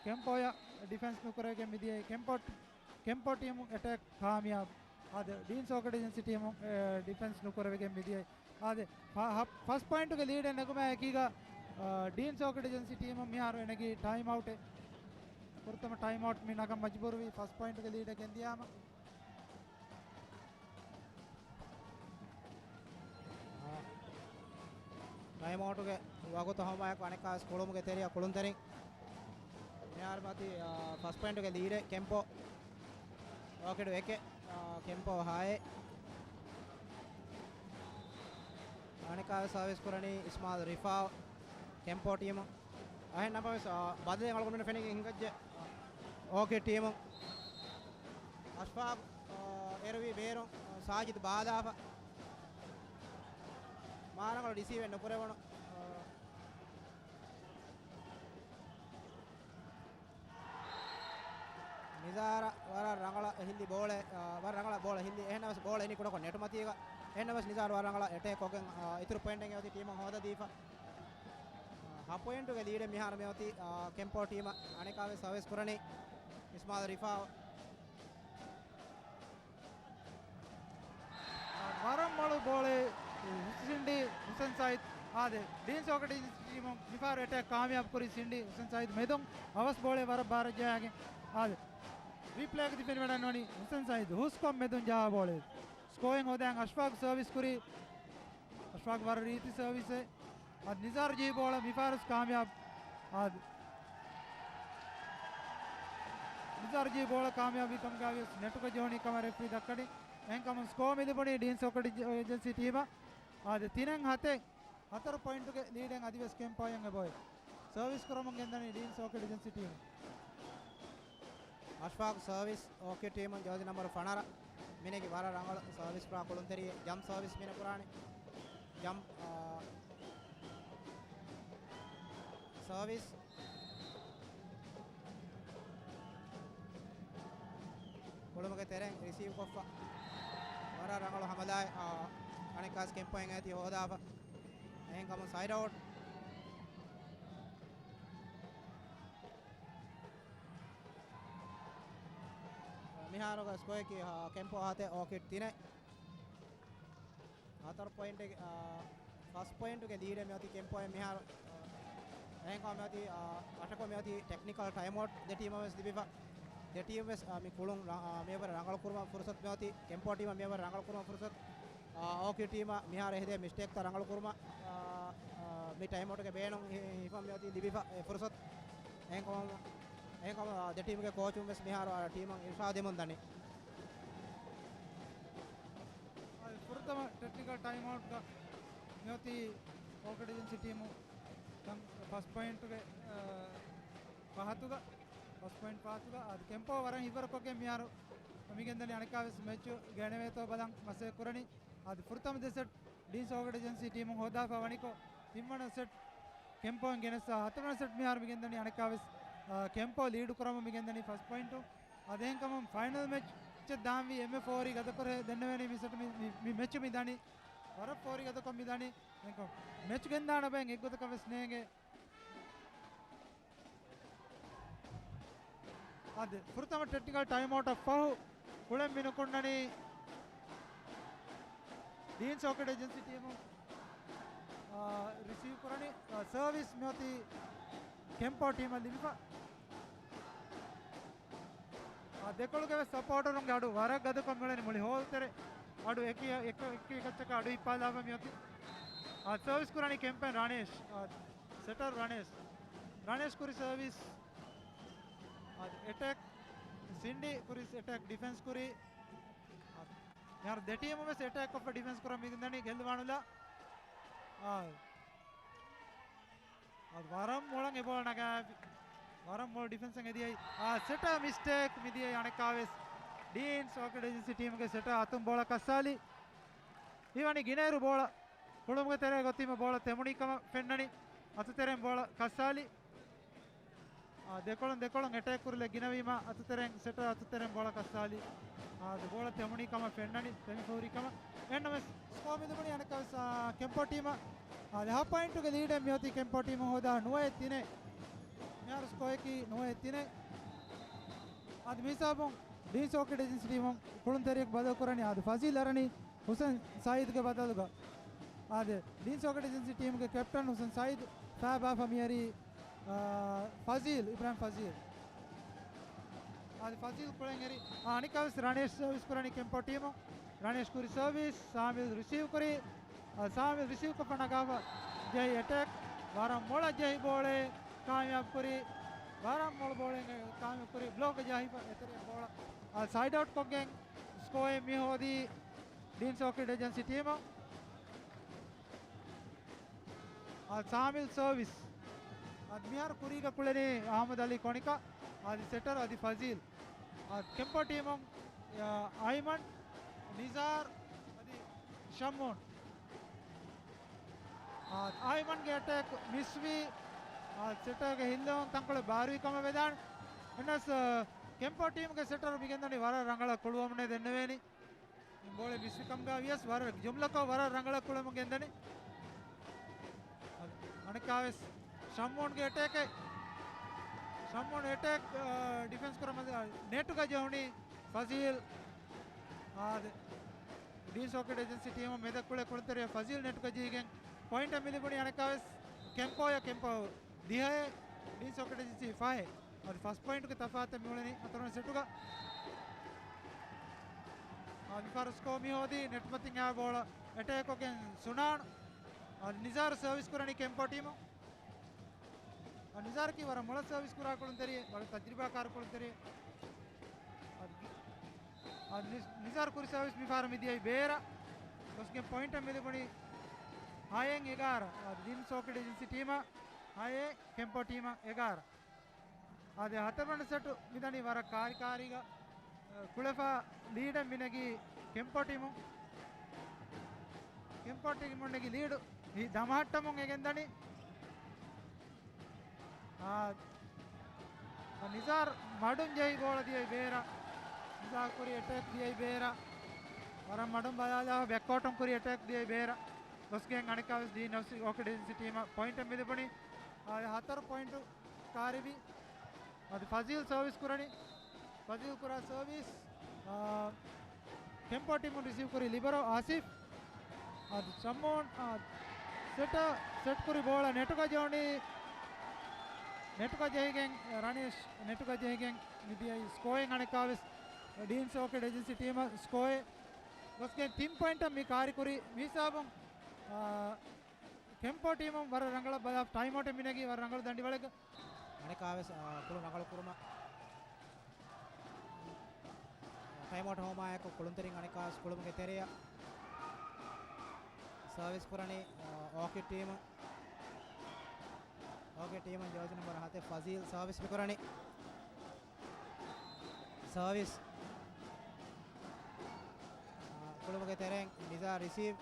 ކެމްޕޯއަށް ޑިފެންސް ނުކުރެވިގެން މިދިޔައީ ކެމްޕޯ، ކެމްޕޯ ޓީމު އެޓޭކް ކާމިޔާބު. އާދެ، ޑީންސް އޯކިޑް އޭޖެންސީ ޓީމު، އެ، ޑިފެންސް ނުކުރެވިގެން މިދިޔައީ. އާދެ، ފަ-، ހަ-، ފަސް ޕޮއިންޓުގެ ލީޑެއް ނެގުމާ އެކީގަ، އާ، ޑީންސް އޯކިޑް އޭޖެންސީ ޓީމު މިހާރު އެނެގީ ޓައިމް އައުޓެއް. ފުރަތަމަ ޓައިމް އައުޓް މި ނަގަން މަޖުބޫރުވީ ފަސް ޕޮއިންޓުގެ ލީޑެއް ގެންދިޔާމަ. ޓައިމް އައުޓުގެ ވަގުތު ހަމައެކު އަނެއްކާވެސް ކުޅުމުގެ ތެރެއަށް ކުޅުންތެރިން. މިހާރު މިއޮތީ، އާ، ފަސް ޕޮއިންޓުގެ ލީޑެއް ކެމްޕޯ. އޯކިޑު އެކެއް، އާ، ކެމްޕޯ ހައެއް. އަނެއްކާވެސް ސަރވިސް ކުރަނީ އިސްމާއިލް ރިފާ ކެމްޕޯ ޓީމު. އަހެން ނަމަވެސް، އާ، ބަދަލެއް އަޅުގަނޑުމެން ފެނިގެން ހިނގައްޖެ. އޯކިޑް ޓީމު. އަޝްފާގް، އާ، އެރުވީ ބޭރުން، އާ، ސާޖިދު ބާލާފަ. މާ ރަނގަޅު ރިސީވެއް ނުކުރެވުނު. އާ، ނިޒާރަށް ވަރަށް ރަނގަޅަށް ހިއްލި ބޯޅަ، އާ، ވަރަށް ރަނގަޅަށް ބޯޅަ ހިއްލި. އެހެންނަމަވެސް ބޯޅަ އިނީ ކުޑަކޮށް ނެޓުމަތީގަ. އެހެންނަމަވެސް ނިޒާރު ވަރަށް ރަނގަޅަށް އެޓޭކް ކޮށްގެން، އާ، އިތުރު ޕޮއިންޓެއް އޮތީ ޓީމަށް ހޯދަދީފަ. ހަ ޕޮއިންޓުގެ ލީޑެއް މިހާރު މިއޮތީ، އާ، ކެމްޕޯ ޓީމަށް. އަނެއްކާވެސް ސަރވިސް ކުރަނީ އިސްމާއިލް ރިފާ. ވަރަށް މޮޅު ބޯޅަ ސިންޑީ ހުސެން ސައީދު. އާދެ، ޑީންސް އޯކިޑް ޓީމު މިފަހަރު އެޓޭކް ކާމިޔާބު ކުރި ސިންޑީ ހުސެން ސައީދު މެދުން އަވަސް ބޯޅަ ވަރަށް ބާރަށް ޖައިގެން. އާދެ، ރީޕްލޭގަ ތި ފެނިވަޑަންވަނީ ހުސެން ސައީދު ހުސްކޮށް މެދުން ޖަހާ ބޯޅަ. ސްކޯއިން ހޯދައިގެން އަޝްފާގް ސަރވިސް ކުރީ. އަޝްފާގް ވަރަށް ރީތި ސަރވިސެއް. އަދި ނިޒާރު ޖެހި ބޯޅަ މިފަހަރު ކާމިޔާބު. އާދެ، ނިޒާރު ޖެހި ބޯޅަ ކާމިޔާބުވި ކަމުގައިވިޔަސް ނެޓުގަ ޖެހުނީ ކަމަށް ރެފްރީ ދައްކަނީ. އެހެންކަމުން ސްކޯ މި ލިބުނީ ޑީންސް އޯކިޑް އޭޖެންސީ ޓީމަށް. އާދެ، ތިނެއް ހަތެއް. ހަތަރު ޕޮއިންޓުގެ ލީޑެއް އަދިވެސް ކެމްޕޯއަށް އެބައޮތް. ސަރވިސް ކުރަމުން ގެންދަނީ ޑީންސް އޯކިޑް އޭޖެންސީ ޓީމު. އަޝްފާގް ސަރވިސް، އޯކިޑް ޓީމުން ޖާޒީ ނަމްބަރު ފަނަރަ. މިނެގި ވަރަށް ރަނގަޅު ސަރވިސް ކުރާ ކުޅުންތެރިއެއް. ޖަމްޕް ސަރވިސް މިނެ ކުރާނެ. ޖަމްޕް، އާ، ސަރވިސް. ކުޅުމުގެ ތެރެއިން ރިސީވް ކޮށްފަ. ވަރަށް ރަނގަޅު ހަމަލާއެއް، އާ، އަނެއްކާސް ކެމްޕޯއިން އޭތި ހޯދާފަ. އެހެންކަމުން ސައިޑް އައުޓް. މިހާރުގެ ސްކޯއަކީ، އާ، ކެމްޕޯ ހަތެއް އޯކިޑް ތިނެއް. ހަތަރު ޕޮއިންޓެއް، އާ، ފަސް ޕޮއިންޓުގެ ލީޑެއް މިއޮތީ ކެމްޕޯއެއް މިހާރު. އާ، އެހެންކަމުން މިއޮތީ، އާ، އަށަކު މިއޮތީ ޓެކްނިކަލް ޓައިމް އައުޓް ދެ ޓީމަށް ވެސް ލިބިފަ. ދެ ޓީމް ވެސް، އާ، މި ކުޅުން ރަ-، އާ، މިއަށްވުރެ ރަނގަޅު ކުރުމަށް ފުރުސަތު މިއޮތީ. ކެމްޕޯ ޓީމަށް މިއަށްވުރެ ރަނގަޅު ކުރުމަށް ފުރުސަތު. އާ، އޯކިޑް ޓީމަށް މިހާރު އެހެދޭ މިސްޓޭކްތައް ރަނގަޅު ކުރުމަށް، އާ، އާ، މި ޓައިމް އައުޓްގެ ބޭނުން ހި-، ހިފަން މިއޮތީ ލިބިފަ އެ ފުރުސަތު. އެހެންކަމުން އެހެންކަމުން ދެ ޓީމުގެ ކޯޗުން ވެސް މިހާރު ޓީމަށް އިރުޝާދު ދެމުން ދަނީ. ފުރަތަމަ ޓެކްނިކަލް ޓައިމް އައުޓްގަ މިއޮތީ އޯކެޑް އެޖެންސީ ޓީމު ފަސްޓް ޕޮއިންޓުގެ ފަހަތުގަ، ފަސްޓް ޕޮއިންޓް ފަހަތުގަ އަދި ކެމްޕޯ ވަރަށް ހިތްވަރުކޮށްގެން މިހާރު މިގެންދަނީ. އަނެއްކާވެސް މެޗު ގެނެވޭތޯ ބަލަން މަސައްކަތް ކުރަނީ. އަދި ފުރަތަމަ ދެ ސެޓް ޑީންސް އޯކެޑް އެޖެންސީ ޓީމުން ހޯދާފަ ވަނިކޮށް، ތިންވަނަ ސެޓް ކެމްޕޯއިން ގެނެއްސާ، ހަތަރުވަނަ ސެޓް މިހާރު މިގެންދަނީ. އަނެއްކާވެސް ކެމްޕޯ ލީޑު ކުރަމުން މިގެންދަނީ ފަސްޓް ޕޮއިންޓު. އަދި އެހެންކަމުން ފައިނަލް މެޗް އެއްޗެއް ދާންވީ އެންމެ ފޯރި ގަދަކުރޭ ދެންނެވޭނީ މި ސެޓް މި، މި، މި މެޗު މި ދަނީ. ވަރަށް ފޯރި ގަދަކޮށް މި ދަނީ. އެހެންކަމުން މެޗު ގެންދާނެ ބައެއް އެއްގޮތަކަށް ވެސް ނޭނގޭ. އަދި ފުރަތަމަ ޓެކްނިކަލް ޓައިމް އައުޓަށް ފަހު ކުޅެން މިނުކުންނަނީ ޑީންސް އޯކެޑް އެޖެންސީ ޓީމު، އާ، ރިސީވް ކުރަނީ، އާ، ސަރވިސް މިއޮތީ ކެމްޕޯ ޓީމަށް ލިބިފަ. އާ، ދެކޮޅުގެ ވެސް ސަޕޯޓަރުންގެ އަޑު ވަރަށް ގަދަކޮށް މިއުޅެނީ މުޅި ހޯލް ތެރެ އަޑު އެކި، އެކ، އެކި އެކައްޗަކަށް އަޑު ހިއްޕާލާފަ މިއޮތީ. އާ، ސަރވިސް ކުރަނީ ކެމްޕޯގެ ރަނޭޝް، އާ، ސެޓަރު ރަނޭޝް. ރަނޭޝް ކުރި ސަރވިސް. އަދި އެޓެކް، ސިންޑީ ކުރި އެޓެކް ޑިފެންސް ކުރި. އަދި މިހާރު ދެ ޓީމު ވެސް އެޓެކް ކޮށްފަ ޑިފެންސް ކުރަން މިގެންދަނީ ގެއްލުވާނުލާ. އާ. އަދި ވަރަށް މޮޅަށް އެ ބޯޅަ ނަގާފި. ވަރަށް މޮޅު ޑިފެންސެއް އެދިޔައީ. އާ، ސެޓަރ މިސްޓޭކް މިދިޔައީ އަނެއްކާވެސް. ޑީންސް އޯކެޑް އެޖެންސީ ޓީމުގެ ސެޓަރ އަތުން ބޯޅަ ކައްސާލި. ހީވަނީ ގިނައިރު ބޯޅަ ކުޅުމުގެ ތެރޭ ގޮތީމަ ބޯޅަ ތެމުނީ ކަމަށް ފެންނަނީ. އަތުތެރެއިން ބޯޅަ ކައްސާލި. އާ، ދެކޮޅުން ދެކޮޅުން އެޓޭކް ކުރިލެއް ގިނަވީމަ އަތުތެރެއިން ސެޓަރ އަތުތެރެއިން ބޯޅަ ކައްސާލި. އާ، ދެ ބޯޅަ ތެމުނީ ކަމަށް ފެންނަނީ، ތެމިފަ ހުރި ކަމަށް. އެހެންނަމަވެސް ސްކޯ މިލިބުނީ އަނެއްކާވެސް، އާ، ކެމްޕޯ ޓީމަށް. އާ، ދެ ހާފް ޕޮއިންޓުގެ ލީޑެއް މިއޮތީ ކެމްޕޯ ޓީމު ހޯދާ ނުވައެއް ތިނެއް. މިހާރު ސްކޯއަކީ ނުވައެއް ތިނެއް. އާދެ، މިހިސާބުން ޑީންސް އޯކެޑް އެޖެންސީ ޓީމުން ކުޅުންތެރިޔަކު ބަދަލު ކުރަނީ. އާދެ، ފަޒީލް އަރަނީ ހުސެން ސައީދުގެ ބަދަލުގަ. އާދެ، ޑީންސް އޯކެޑް އެޖެންސީ ޓީމުގެ ކެޕްޓަން ހުސެން ސައީދު ފާބާފަ މިއަރީ، އާ، ފަޒީލް، އިބްރާހިމް ފަޒީލް. އާދެ، ފަޒީލް ކުޅެން އެރި. އާ، އަނެއްކާވެސް ރަނޭޝް ސަރވިސް ކުރަނީ ކެމްޕޯ ޓީމު. ރަނޭޝް ކުރި ސަރވިސް، ސާމިލް ރިސީވް ކުރި. އާ، ސާމިލް ރިސީވް ކޮށްފަ ނަގާފަ ޖެހި އެޓޭކް. ވަރަށް މޮޅަށް ޖެހި ބޯޅައެއް ކާމިޔާބު ކުރި. ވަރަށް މޮޅު ބޯޅައެއް ކާމިޔާބު ކުރި. ބްލޮކް ޖެހިފަ އެތެރެ ބޯޅަ، އާ، ސައިޑް އައުޓް ކޮށްގެން ސްކޯއެއް މި ހޯދީ ޑީންސް އޯކެޑް އެޖެންސީ ޓީމަށް. އާ، ސާމިލް ސަރވިސް. އާ، މިހާރު ކުރީގަ ކުޅެނީ އަޙްމަދު ޢަލީ ކޮނިކާ. އާދެ، ސެޓަރ އަދި ފަޒީލް. އާ، ކެމްޕޯ ޓީމުން، އާ، އައިމަން، ނިޒާރް އަދި ޝައްމޫން. އާ، އައިމަންގެ އެޓޭކް މިސްވީ. އާ، ސެޓަރގެ ހިއްލަވަން ތަންކޮޅެއް ބާރުވި ކަމަށް ވެދާނެ. އެހެނަސް، އާ، ކެމްޕޯ ޓީމުގެ ސެޓަރު މިގެންދަނީ ވަރަށް ރަނގަޅަށް ކުޅުވަމުންނޭ ދެންނެވޭނީ. މި ބޯޅަ މިސްވިކަމުގަ ވިޔަސް ވަރަށް ޖުމްލަކޮށް ވަރަށް ރަނގަޅަށް ކުޅަމުން ގެންދަނީ. އަނެއްކާވެސް ޝައްމޫންގެ އެޓޭކެއް. ޝައްމޫން އެޓޭކް، އާ، ޑިފެންސް ކުރަމުން ނެޓުގަ ޖެހުނީ ފަޒީލް. އާދެ، ޑީންސް އޯކެޑް އެޖެންސީ ޓީމު މެދަށް ކުޅޭ ކުޅުންތެރިޔާ ފަޒީލް ނެޓުގަ ޖެހިގެން ޕޮއިންޓެއް މިލިބުނީ އަނެއްކާވެސް ކެމްޕޯއަށް. ކެމްޕޯ ދިހައެއް، ޑީންސް އޯކެޑް އެޖެންސީ ފަހެއް. އަދި ފަސް ޕޮއިންޓުގެ ތަފާތެއް މިއުޅެނީ ހަތަރުވަނަ ސެޓުގަ. އަދި މިފަހަރު ސްކޯ މި ހޯދީ ނެޓް މަތިން އާ ބޯޅަ އެޓޭކްކޮށްގެން ސުނާން. އަދި ނިޒާރު ސަރވިސް ކުރަނީ ކެމްޕޯ ޓީމު. އަދި ނިޒާރަކީ ވަރަށް މޮޅަށް ސަރވިސް ކުރާ ކުޅުންތެރިއެއް، ވަރަށް ތަޖްރިބާކާރު ކުޅުންތެރިއެއް. އަދި، އަދި ނި، ނިޒާރު ކުރި ސަރވިސް މިފަހަރު މިދިޔައީ ބޭރަށް. ގޮސްގެން ޕޮއިންޓެއް މިލިބުނީ ހައެއް އެގާރަ. އަދި ޑީންސް އޯކެޑް އެޖެންސީ ޓީމަށް ހައެއް، ކެމްޕޯ ޓީމަށް އެގާރަ. އާދެ، ހަތަރުވަނަ ސެޓު މިދަނީ ވަރަށް ކާރިކާރީގަ، އަ، ކުޅެފަ ލީޑެއް މިނެގީ ކެމްޕޯ ޓީމުން. ކެމްޕޯ ޓީމުން ނެގި ލީޑު ހި، ދަމަހައްޓަމުން އެގެން ދަނީ. އާ، އަ، ނިޒާރް މަޑުން ޖެހި ބޯޅަ ދިޔައީ ބޭރަށް. ނިޒާރް ކުރި އެޓޭކް ދިޔައީ ބޭރަށް. ވަރަށް މަޑުން ބަލާލާ ބެކްކޯޓުން ކުރި އެޓޭކް ދިޔައީ ބޭރަށް. ގޮސްގެން އަނެއްކާވެސް ޑީންސް އޯކެޑް އެޖެންސީ ޓީމަށް ޕޮއިންޓެއް މިލިބުނީ. އާ، ހަތަރު ޕޮއިންޓު ކާރިވި. އަދި ފަޒީލް ސަރވިސް ކުރަނީ. ފަޒީލް ކުރާ ސަރވިސް، އާ، ކެމްޕޯ ޓީމުން ރިސީވް ކުރި ލިބަރޯ އާސިފް. އަދި ޝައްމޫން، އާ، ސެޓަ، ސެޓް ކުރި ބޯޅަ ނެޓުގަ ޖެހުނީ. ނެޓުގަ ޖެހިގެން ރަނީޝް، ނެޓުގަ ޖެހިގެން މިދިޔައީ ސްކޯއެއް އަނެއްކާވެސް ޑީންސް އޯކެޑް އެޖެންސީ ޓީމަށް ސްކޯއެއް. ގޮސްގެން ތިން ޕޮއިންޓަށް މި ކާރި ކުރި މި ހިސާބުން، އާ، ކެމްޕޯ ޓީމުން ވަރަށް ރަނގަޅަށް ބަލާ، ޓައިމް އައުޓެއް މިނެގީ ވަރަށް ރަނގަޅު ދަނޑިވަޅެއްގަ. އަނެއްކާވެސް، އާ، ކުޅުން ރަނގަޅު ކުރުމަށް ޓައިމްއައުޓް ހޯމާއެކު ކުޅުންތެރިން އަނެއްކާވެސް ކުޅުމުގެ ތެރެއަށް ސާވިސް ކުރަނީ، އާ، އޯކިޑް ޓީމު. އޯކިޑް ޓީމުން ޖާޒީ ނަމްބަރު ހަތެއް ފަޒީލް ސާވިސް މިކުރަނީ. ސާވިސް. އާ، ކުޅުމުގެ ތެރެއިން ނިޒާ ރިސީވް.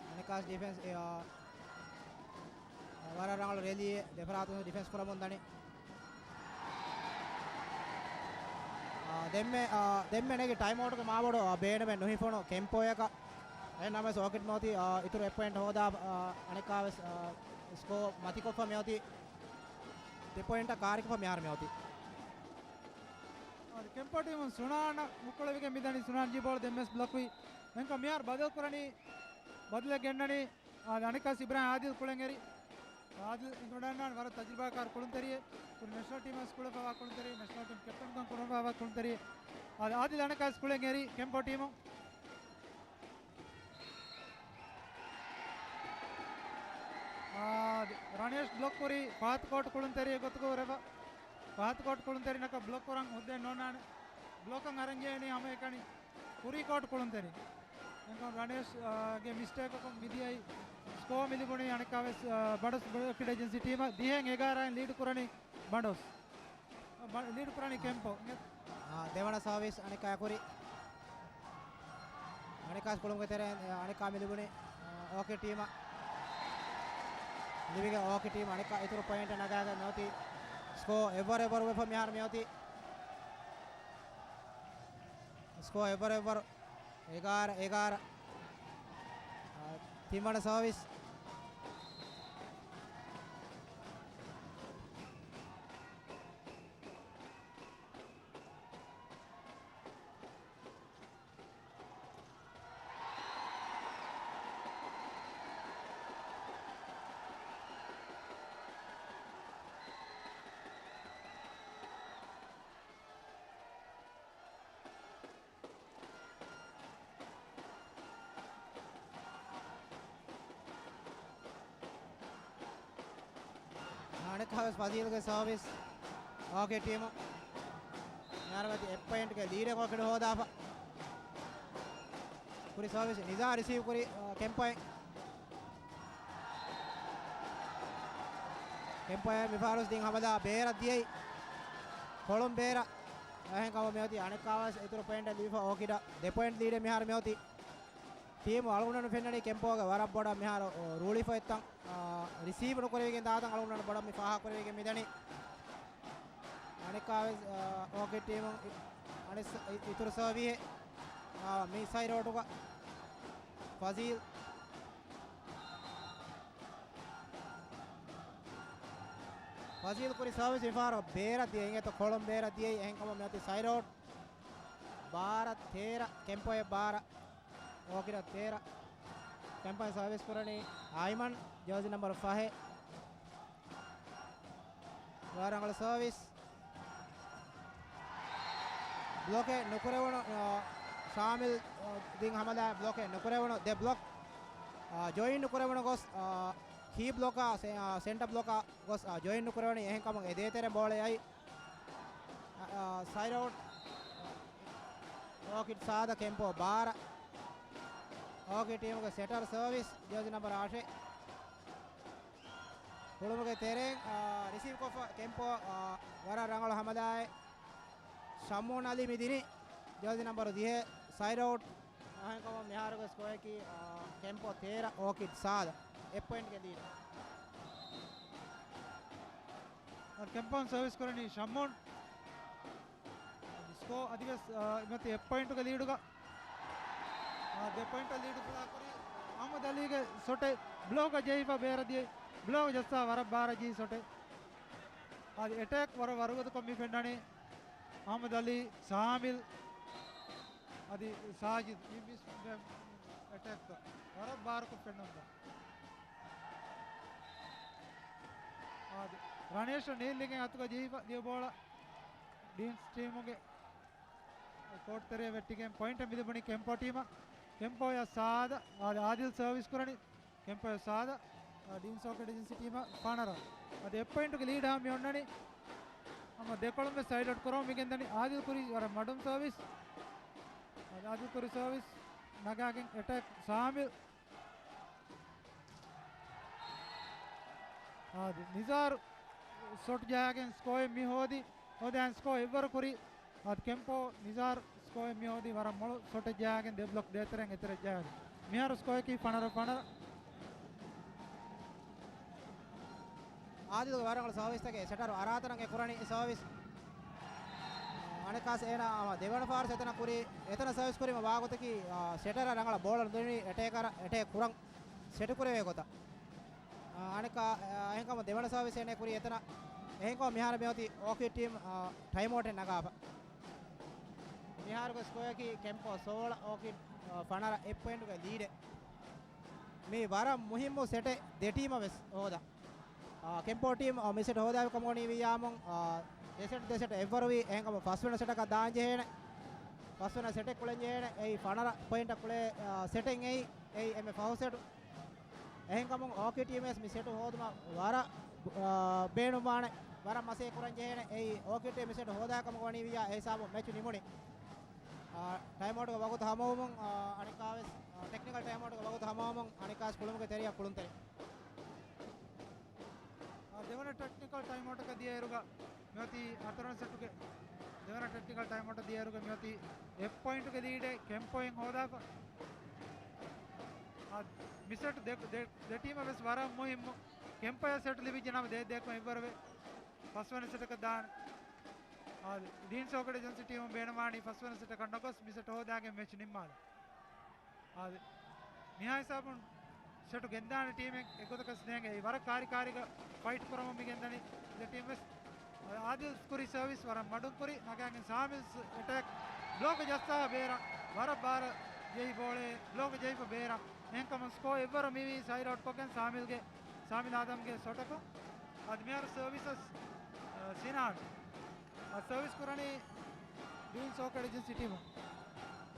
އަނެއްކާވެސް ޑިފެންސް، އެ، އާ، ވަރަށް ރަނގަޅު ރެލީއެއް ދެފަރާތުން ޑިފެންސް ކުރަމުން ދަނީ. އާ، ދެންމެ، އާ، ދެންމެ ނެގި ޓައިމްއައުޓްގެ މާބޮޑު، އާ، ބޭނުމެއް ނުހިފުނު ކެމްޕޯއަކަށް. އެހެން ނަމަވެސް އޯކިޑް މިއޮތީ، އާ، އިތުރު އެއް ޕޮއިންޓް ހޯދާ، އާ، އަނެއްކާވެސް، އާ، ސްކޯ މަތިކޮށްފަ މިއޮތީ. ދެ ޕޮއިންޓަށް ކާރިކޮށްފަ މިހާރު މިއޮތީ. އާދެ، ކެމްޕޯ ޓީމުން ސުނާން ނުކުޅެވިގެން މިދަނީ. ސުނާން ޖީބޯޅަ ދެންވެސް ބްލޮކްވީ. އެހެންކަމުން މިހާރު ބަދަލު ކުރަނީ، ބަދަލެއް ގެންނަނީ. އާދެ، އަނެއްކާވެސް އިބްރާހިމް އާދިލް ކުޅެން އެރި. އާދިލް އިނގިރަންނާން ވަރަށް ތަޖުރިބާކާރު ކުޅުންތެރިއެއް. ކުރި ނެޝަނަލް ޓީމަށް ކުޅެފަވާ ކުޅުންތެރި، ނެޝަނަލް ޓީމް ކެޕްޓަންކަން ކުރަންފަވާ ކުޅުންތެރި. އާދެ، އާދިލް އަނެއްކާވެސް ކުޅެން އެރި ކެމްޕޯ ޓީމުން. އާދެ، ރަނޭޝް ބްލޮކް ކުރީ ފަހަތު ކޯޓް ކުޅުންތެރިއެއް ގޮތުގަ ހުރެފަ. ފަހަތު ކޯޓް ކުޅުންތެރިނަކަށް ބްލޮކް ކުރަން ހުއްދައެއް ނޯންނާނެ. ބްލޮކަށް އަރަން ޖެހެނީ ހަމައެކަނި ކުރީ ކޯޓް ކުޅުންތެރިން. އެންކަން ރަނޭޝް، އާ، ގެ މިސްޓޭކަކުން މިދިޔައީ ސްކޯ މިލިބުނީ އަނެއްކާވެސް، އާ، ބަނޑޮސް ބޮޑެކިޑި އެޖެންސީ ޓީމަށް. ދިހައިން އެގާރައިން ލީޑް ކުރަނީ ބަނޑޮސް. ބަ-، ލީޑް ކުރަނީ ކެމްޕޯ. އާ، ދެވަނަ ސާވިސް އަނެއްކާ ކުރި. އަނެއްކާ ކުޅުމުގެ ތެރެއިން، އަނެއްކާ މިލިބުނީ، އާ، އޯކިޑް ޓީމަށް. ލިބިގެން އޯކިޑް ޓީމް އަނެއްކާ އިތުރު ޕޮއިންޓެއް ނަގާގެން މިއޮތީ. ސްކޯ އެއްވަރު އެއްވަރު ވެފަ މިހާރު މިއޮތީ. ސްކޯ އެއްވަރު އެއްވަރު. އެގާރަ އެގާރަ. އާ، ތިންވަނަ ސާވިސް. އަނެއްކާވެސް ފަޒީލްގެ ސާވިސް. އޯކިޑް ޓީމު މިހާރު މިއޮތީ އެއް ޕޮއިންޓްގެ ލީޑެއް އޯކިޑް ހޯދާފަ. ކުރި ސާވިސް ނިޒާ ރިސީވް ކުރި، އާ، ކެމްޕޯއިން. ކެމްޕޯއިން މިފަހަރު ދިން ހަމަލާ ބޭރަށް ދިޔައީ. ކޮޅުން ބޭރަށް. އެހެންކަމުން މިއޮތީ އަނެއްކާވެސް އިތުރު ޕޮއިންޓެއް ލިބިފަ އޯކިޑަށް ދެ ޕޮއިންޓް ލީޑެއް މިހާރު މިއޮތީ. ޓީމު އަޅުގަނޑު ފެންނަނީ ކެމްޕޯގެ ވަރަށް ބޮޑަށް މިހާރު ރޫޅިފަ އެއްތަން، އާ، ރިސީވް ނުކުރެވިގެން ދާތަން އަޅުގަނޑު ބޮޑަށް މި ފާހަގަކުރެވިގެން މިދަނީ. އަނެއްކާވެސް، އާ، އޯކިޑް ޓީމު އަނެއް ސަ-، އި-، އިތުރު ސަރވީހެއް، އާ، މި ސައިޑް އައުޓުގަ ފަޒީލް. ފަޒީލް ކުރި ސާވިސް މިފަހަރު ބޭރަށް ދިޔައީ، އިނގޭތޯ ކޮޅުން ބޭރަށް ދިޔައީ، އެހެންކަމުން މިއޮތީ ސައިޑް އައުޓް. ބާރަށް ތޭރަ، ކެމްޕޯއެއް ބާރަށް. އޯކިޑަށް ތޭރަ. ކެމްޕޯއިން ސާވިސް ކުރަނީ އައިމަން، ޖާޒީ ނަމްބަރު ފަހެއް. ވަރަށް ރަނގަޅު ސާވިސް. ބްލޮކެއް ނުކުރެވުނު، އާ، ޝާމިލް، އާ، ދިން ހަމަލާ ބްލޮކެއް ނުކުރެވުނު. ދެ ބްލޮކް، އާ، ޖޮއިން ނުކުރެވުނު ގޮސް، އާ، ކީ ބްލޮކާ، ސެ-، އާ، ސެންޓަ ބްލޮކާ ގޮސް، އާ، ޖޮއިން ނުކުރެވުނީ. އެހެންކަމުން އެ ދޭތެރެ ބޯޅަ އައި އަ، އަ، ސައިޑް އައުޓް. އޯކިޑް ސާދަ ކެމްޕޯ ބާރަ. އޯކިޑް ޓީމުގެ ސެޓަރ ސާވިސް ޖާޒީ ނަމްބަރު އަށެއް. ކުޅުމުގެ ތެރެއިން، އަ، ރިސީވް ކޮށްފަ ކެމްޕޯ، އަ، ވަރަށް ރަނގަޅު ހަމަލާއެއް. ޝަމްމޫން އަލީ މި ދިނީ ޖާޒީ ނަމްބަރު ދިހަ ސައިޑް އައުޓް. އެހެންކަމުން މިހާރުގެ ސްކޯއަކީ، އާ، ކެމްޕޯ ތޭރަ، އޯކިޑް ސާދަ. އެއް ޕޮއިންޓްގެ ލީޑް. އަ، ކެމްޕޯއިން ސާވިސް ކުރަނީ ޝަމްމޫން. ސްކޯ އަދިވެސް، އާ، މިއޮތީ އެއް ޕޮއިންޓުގެ ލީޑުގަ. އާ، ދެ ޕޮއިންޓަށް ލީޑު ފުޅާކުރީ އަހްމަދު އަލީގެ ޝޮޓެއް ބްލޮކަށް ޖެހިފަ ބޭރަށް ދިޔައީ. ބްލޮކަށް ޖައްސާ ވަރަށް ބާރަށް ޖެހި ޝޮޓެއް. އަދި އެޓޭކް ވަރަށް ވަރުގަދަކޮށް މި ފެންނަނީ. އަހްމަދު އަލީ، ޝާމިލް، އަދި ސާޖިދް މި މިސް އެޓޭކްގަ ވަރަށް ބާރުކޮށް ފެންނަންދާ. އާދެ، ރަނޭޝް ނީލްލިގެން އަތުގަ ޖެހިފަ ދިޔަ ބޯޅަ ޑީންސް ޓީމުގެ ކޯޓް ތެރެއަށް ވެއްޓިގެން ޕޮއިންޓެއް މިލިބުނީ ކެމްޕޯ ޓީމަށް. ކެމްޕޯއަށް ސާދަ، އާދެ، އާދިލް ސާވިސް ކުރަނީ. ކެމްޕޯއަށް ސާދަ. އާ، ޑީންސް އޯކިޑް އޭޖެންސީ ޓީމަށް ފަނަރަ. އަދި އެއް ޕޮއިންޓުގެ ލީޑާ މި އޮންނަނީ. ހަމަ ދެކޮޅުން ވެސް ސައިޑް އައުޓް ކުރަމުން މި ގެންދަނީ. އާދިލް ކުރީ ވަރަށް މަޑުން ސަރވިސް. އަދި އާދިލް ކުރީ ސަރވިސް ނަގާގެން އެޓޭކް ސާމިލް. އާދި ނިޒާރު ޝޮޓް ޖަހާގެން ސްކޯއެއް މި ހޯދި. ހޯދާ ސްކޯ އެއްވަރު ކުރި. އާދި ކެމްޕޯ ނިޒާރު ސްކޯއެއް މި ހޯދި. ވަރަށް މޮޅު ޝޮޓެއް ޖަހާގެން ދެ ބްލޮކް ދޭތެރެއިން އެތެރެ ޖަހާގެން. މިހާރު ސްކޯއަކީ ފަނަރަ ފަނަރަ. އާދިލްގެ ވަރަށް ރަނގަޅު ސަރވިސްތަކެއް. ސެޓަރު އަރާތަނަށް އެ ކުރަނީ ސަރވިސް. އަނެއްކާސް އޭނާ ހަމަ ދެވަނަ ފަހަރު އެތަނަށް ކުރި، އެތަނަށް ސަރވިސް ކުރީމަ ވާގޮތަކީ، އާ، ސެޓަރަށް ރަނގަޅަށް ބޯޅަ ނުދެނީ އެޓޭކަރ، އެޓޭކް ކުރަން ސެޓު ކުރެވޭ ގޮތަށް. އާ، އަނެއްކާ، އާ، އެހެންކަމުން ދެވަނަ ސަރވިސް އޭނާ ކުރީ އެތަނަށް. އެހެންކަމުން މިހާރު މިއޮތީ އޯކިޑް ޓީމް، އާ، ޓައިމް އައުޓެއް ނަގާފަ. މިހާރުގެ ސްކޯއަކީ ކެމްޕޯ ސޯޅަ، އޯކިޑް، އާ، ފަނަރަ. އެއް ޕޮއިންޓުގެ ލީޑެއް. މީ ވަރަށް މުހިއްމު ސެޓެއް ދެ ޓީމަށް ވެސް ހޯދަން. އާ، ކެމްޕޯ ޓީމް، އާ، މި ސެޓް ހޯދާފަ ކަމުގަ ވަނީ ވިއްޔާމުން، އާ، ދެ ސެޓް، ދެ ސެޓް އެއްވަރުވީ. އެހެންކަމުން ފަސްވަނަ ސެޓަކަށް ދާން ޖެހޭނެ. ފަސްވަނަ ސެޓެއް ކުޅެން ޖެހޭނެ. އެއީ ފަނަރަ ޕޮއިންޓަށް ކުޅޭ، އާ، ސެޓެއް އެއީ. އެއީ އެންމެ ފަހު ސެޓު. އެހެންކަމުން އޯކިޑް ޓީމް ވެސް މި ސެޓު ހޯދުމަށް ވަރަށް، އާ، ބޭނުންވާނެ. ވަރަށް މަސޭ ކުރަން ޖެހޭނެ. އެއީ އޯކިޑް ޓީމް މި ސެޓު ހޯދާ ކަމުގަ ވަނީ ވިއްޔާ އެ ހިސާބުން މެޗު ނިމުނީ. އާ، ޓައިމް އައުޓްގެ ވަގުތު ހަމަވުމުން، އާ، އަނެއްކާވެސް، އާ، ޓެކްނިކަލް ޓައިމް އައުޓްގެ ވަގުތު ހަމަވުމުން އަނެއްކާވެސް ކުޅުމުގެ ތެރެއަށް ކުޅުންތެރި. އާ، ދެވަނަ ޓެކްނިކަލް ޓައިމް އައުޓަކަށް ދިޔައިރުގަ މިއޮތީ ހަތަރުވަނަ ސެޓުގެ ދެވަނަ ޓެކްނިކަލް ޓައިމް އައުޓަށް ދިޔައިރުގަ މިއޮތީ އެއް ޕޮއިންޓުގެ ލީޑެއް ކެމްޕޯއިން ހޯދާފަ. އާ، މި ސެޓް ދެ، ދެ، ދެ ޓީމަށް ވެސް ވަރަށް މުހިއްމު. ކެމްޕޯއަށް ސެޓް ލިބިއްޖެ ނަމަ ދޭ ދޭކޮށް އެއްވަރުވެ ފަސްވަނަ ސެޓަކަށް ދާނެ. އާދެ، ޑީންސް އޯކިޑް އޭޖެންސީ ޓީމުން ބޭނުންވާނީ ފަސްވަނަ ސެޓަކަށް ނަގަސް މި ސެޓް ހޯދާގެން މެޗް ނިންމާލަން. އާދެ، މިހާ ހިސާބުން ސެޓު ގެންދާނެ ޓީމެއް އެއްގޮތަކަސް ނޭނގެ. އެއީ ވަރަށް ކާރި ކާރިގަ ފައިޓް ކުރަމުން މި ގެންދަނީ ދެ ޓީމް ވެސް. އާދިލް ކުރި ސަރވިސް ވަރަށް މަޑުން ކުރި ނަގާގެން ސާމިލް ސް-، އެޓޭކް ބްލޮކް ޖައްސާ ބޭރަށް ވަރަށް ބާރަށް ޖެހި ބޯޅޭ ބްލޮކް ޖެހިފަ ބޭރަށް. އެހެންކަމުން ސްކޯ އެއްވަރު މިވީ ސައިޑް އައުޓް ކޮށްގެން ސާމިލްގެ، ސާމިލް އާދަމްގެ ސޮޓަކުން. އަދި މިހާރު ސަރވިސަސް، އަ، ސިނާން. އަ، ސަރވިސް ކުރަނީ ޑީންސް އޯކިޑް އޭޖެންސީ ޓީމު.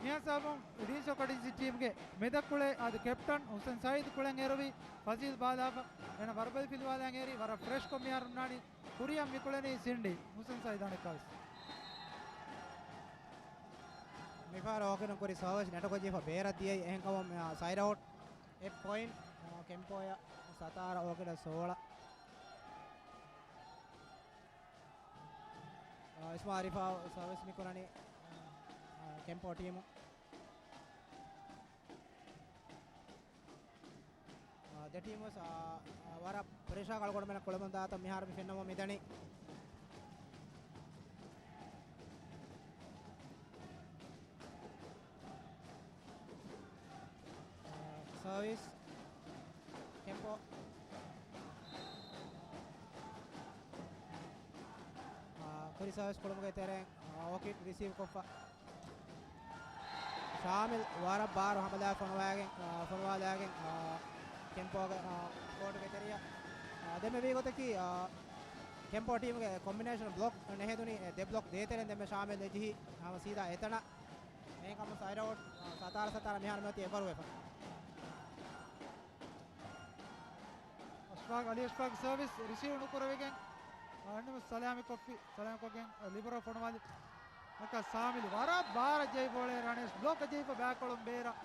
މިހާ ހިސާބުން ޑީންސް އޯކިޑް އޭޖެންސީ ޓީމުގެ މެދަށް ކުޅޭ އަދި ކެޕްޓަން ހުސެން ސައީދު ކުޅެން އެރުވި ފަޒީލް ބާލާފަ. އޭނަ ވަރުބަލި ފިލުވާލަން އެރި ވަރަށް ފްރެޝްކޮށް މިހާރު ހުންނާނީ. ކުރިއަށް މި ކުޅެނީ ސިންޑީ ހުސެން ސައީދު އަނެއްކާވެސް. މިފަހަރު އޯކިޑުން ކުރި ސަރވިސް ނެޓްކޮށް ޖެހިފަ ބޭރަށް ދިޔައީ. އެހެންކަމުން ސައިޑް އައުޓް އެއް ޕޮއިންޓް، ކެމްޕޯއަށް ސަތާރަ އޯކިޑަށް ސޯޅަ. އާ، އިސްމާ އަރިފާ ސަރވިސް މި ކުރަނީ، އާ، ކެމްޕޯ ޓީމު. އާ، ދެ ޓީމު ވެސް، އާ، އާ، ވަރަށް ޕްރެޝާ ކަޅުގަޑުމެން ކުޅެމުން ދާތަން މިހާރު މި ފެންނަމުން މިދަނީ. ސަރވިސް ކެމްޕޯ، އާ، ކުރި ސަރވިސް ކުޅުމުގެ ތެރެއިން، އާ، އޯކިޑް ރިސީވް ކޮށްފަ. ޝާމިލް ވަރަށް ބާރު ހަމަލާ ފޮނުވާގެން، އާ، ފޮނުވާލާގެން، އާ، ކެމްޕޯގެ، އާ، ކޯޓުގެ ތެރެއަށް، އާ، ދެންމެ ވީ ގޮތަކީ، އާ، ކެމްޕޯ ޓީމުގެ ކޮމްބިނޭޝަން ބްލޮކް ނެހެދުނީ، އެ، ދެ ބްލޮކް ދޭތެރެން ދެންމެ ޝާމިލް އެ ޖެހި ހަމަ ސީދާ އެތަނަށް. އެހެންކަމުން ސައިޑް އައުޓް، އާ، ސަތާރަ ސަތާރަ މިހާރު މިއޮތީ އެއްވަރު ވެފަ. އަޝްފާގް، އަލީ އަޝްފާގް ސަރވިސް ރިސީވް ނުކުރެވިގެން، އާ، އެންނަމަ ސަލާމި ކޮށްފި، ސަލާމް ކޮށްގެން، އާ، ލިބަރޯ ފޮނުވާލި. އަކަ ސާމިލް ވަރަށް ބާރަށް ޖެހި ބޯޅޭ ރަނޭޝް ބްލޮކް ޖެހިފަ ބާކޮޅުން ބޭރަށް.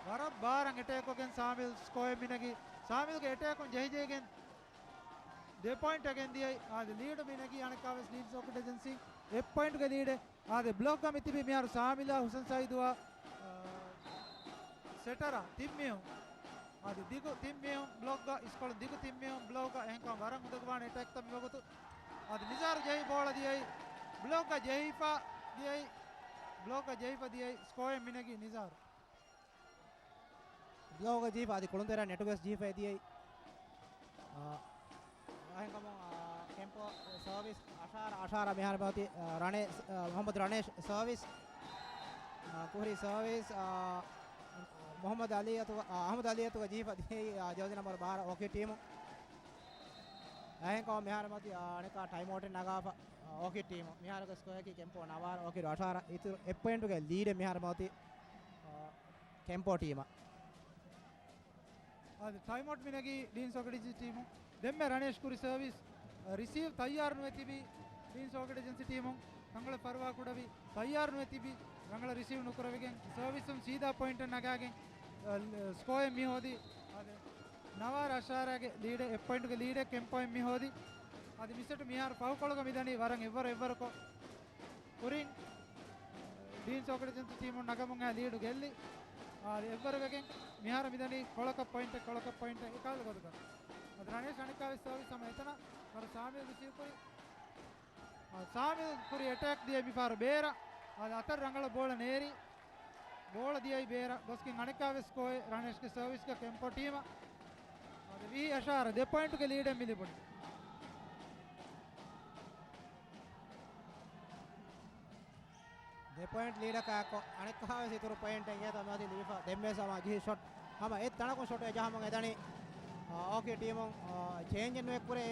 ވަރަށް ބާރަށް އެޓޭކް ކޮށްގެން ސާމިލް ސްކޯއެއް މިނެގި. ސާމިލްގެ އެޓޭކުން ޖެހިޖެހިގެން ދެ ޕޮއިންޓަށް ގެންދިޔައީ. އާދެ، ލީޑު މިނެގީ އަނެއްކާވެސް ޑީންސް އޯކިޑް އޭޖެންސީ އެއް ޕޮއިންޓުގެ ލީޑެއް. އާދެ، ބްލޮކްގަ މިތިބީ މިހާރު ސާމިލާ ހުސެން ސައީދުއާ، އާ، ސެޓަރާ ތިން މީހުން. އާދެ، ދިގު ތިން މީހުން ބްލޮކްގަ، އިސްކޮޅު ދިގު ތިން މީހުން ބްލޮކްގަ، އެހެންކަމުން ވަރަށް އުނދަގޫވާނެ އެޓޭކްތައް މިވަގުތު. އާދެ، ނިޒާރު ޖެހި ބޯޅަ ދިޔައީ، ބްލޮކްގަ ޖެހިފަ ދިޔައީ، ބްލޮކްގަ ޖެހިފަ ދިޔައީ، ސްކޯއެއް މިނެގީ ނިޒާރު. ބްލޮކްގަ ޖީފަ އަދި ކުޅުންތެރެއަށް ނެޓުގަސް ޖީފަ އެދިޔައީ. އާ، އެހެންކަމުން، އާ، ކެމްޕޯ ސަރވިސް އަށާރަ، އަށާރަ މިހާރު މިއޮތީ، އާ، ރަނޭ-، އާ، މުހައްމަދު ރަނޭޝް ސަރވިސް، އާ، ކުރި ސަރވިސް، އާ، މުހައްމަދު އަލީ އަތުގަ، އާ، އަހްމަދު އަލީ އަތުގަ ޖީފަ ދިޔައީ، އާ، ޖާޒި ނަމްބަރު ބާރަ އޯކިޑް ޓީމު. އެހެންކަމުން މިހާރު މިއޮތީ، އާ، އަނެއްކާ ޓައިމް އައުޓެއް ނަގާފަ، އާ، އޯކިޑް ޓީމު. މިހާރުގެ ސްކޯއަކީ ކެމްޕޯ ނަވާރަ އޯކިޑް އަށާރަ. އިތުރު އެއް ޕޮއިންޓުގެ ލީޑެއް މިހާރު މިއޮތީ، އާ، ކެމްޕޯ ޓީމަށް. އާ، އަދި ޓައިމް އައުޓް މިނެގީ ޑީން ސޯކް އެޖެންސީ ޓީމު. ދެންމެ ރަނޭޝް ކުރި ސަރވިސް، އަ، ރިސީވް ތައްޔާރު ނުވެ ތިބި ޑީން ސޯކް އެޖެންސީ ޓީމު. ތަންކޮޅެއް ފަރުވާ ކުޑަވި ތައްޔާރު ނުވެ ތިބި ރަނގަޅަށް ރިސީވް ނުކުރެވިގެން ސަރވިސުން ސީދާ ޕޮއިންޓެއް ނަގާގެން، އަ، ސްކޯއެއް މި ހޯދި. އަދި ނަވާރަ އަށާރާގެ ލީޑެއް އެއް ޕޮއިންޓުގެ ލީޑެއް ކެމްޕޯއިން މި ހޯދި. އަދި މިސެޓް މިހާރު ފަހުކޮޅުގަ މިދަނީ ވަރަށް އެއްވަރު އެއްވަރުކޮށް. ކުރިން ޑީން ސޯކް އެޖެންސީ ޓީމުން ނަގަމުން އައި ލީޑު ގެއްލި. އާ، އެއްވަރު ވެގެން މިހާރު މިދަނީ ކޮޅަކަށް ޕޮއިންޓެއް، ކޮޅަކަށް ޕޮއިންޓެއް އެކަހަލަ ގޮތަކަށް. އަދި ރަނޭޝް އަނެއްކާވެސް ސަރވިސް ހަމަ އެތަނަށް ވަރަށް ސާމިލް ރިސީވް ކުރި. އާ، ސާމިލް ކުރި އެޓޭކް ދިޔަ މިފަހަރު ބޭރަށް. އާ، އަތަރް ރަނގަޅަށް ބޯޅަ ނޭރި. ބޯޅަ ދިޔައީ ބޭރަށް ގޮސްގެން އަނެއްކާވެސް ސްކޯއެއް ރަނޭޝްގެ ސަރވިސްގަ ކެމްޕޯ ޓީމަށް. އަދި ވިހި އަށާރަ ދެ ޕޮއިންޓުގެ ލީޑެއް މި ލިބުނީ. ދެ ޕޮއިންޓް ލީޑަކާ އެއްކޮށް އަނެއްކާވެސް އިތުރު ޕޮއިންޓެއް އިނގޭތޯ މިއޮތީ ލިބިފަ. ދެންވެސް ހަމަ ޖިހި ޝޮޓް ހަމަ އެއް ތަނަކުން ޝޮޓު އެޖަހަމުން އެދަނީ. އާ، އޯކީ ޓީމުން، އާ، ޗޭންޖެއް ނުއެއްކުރޭ.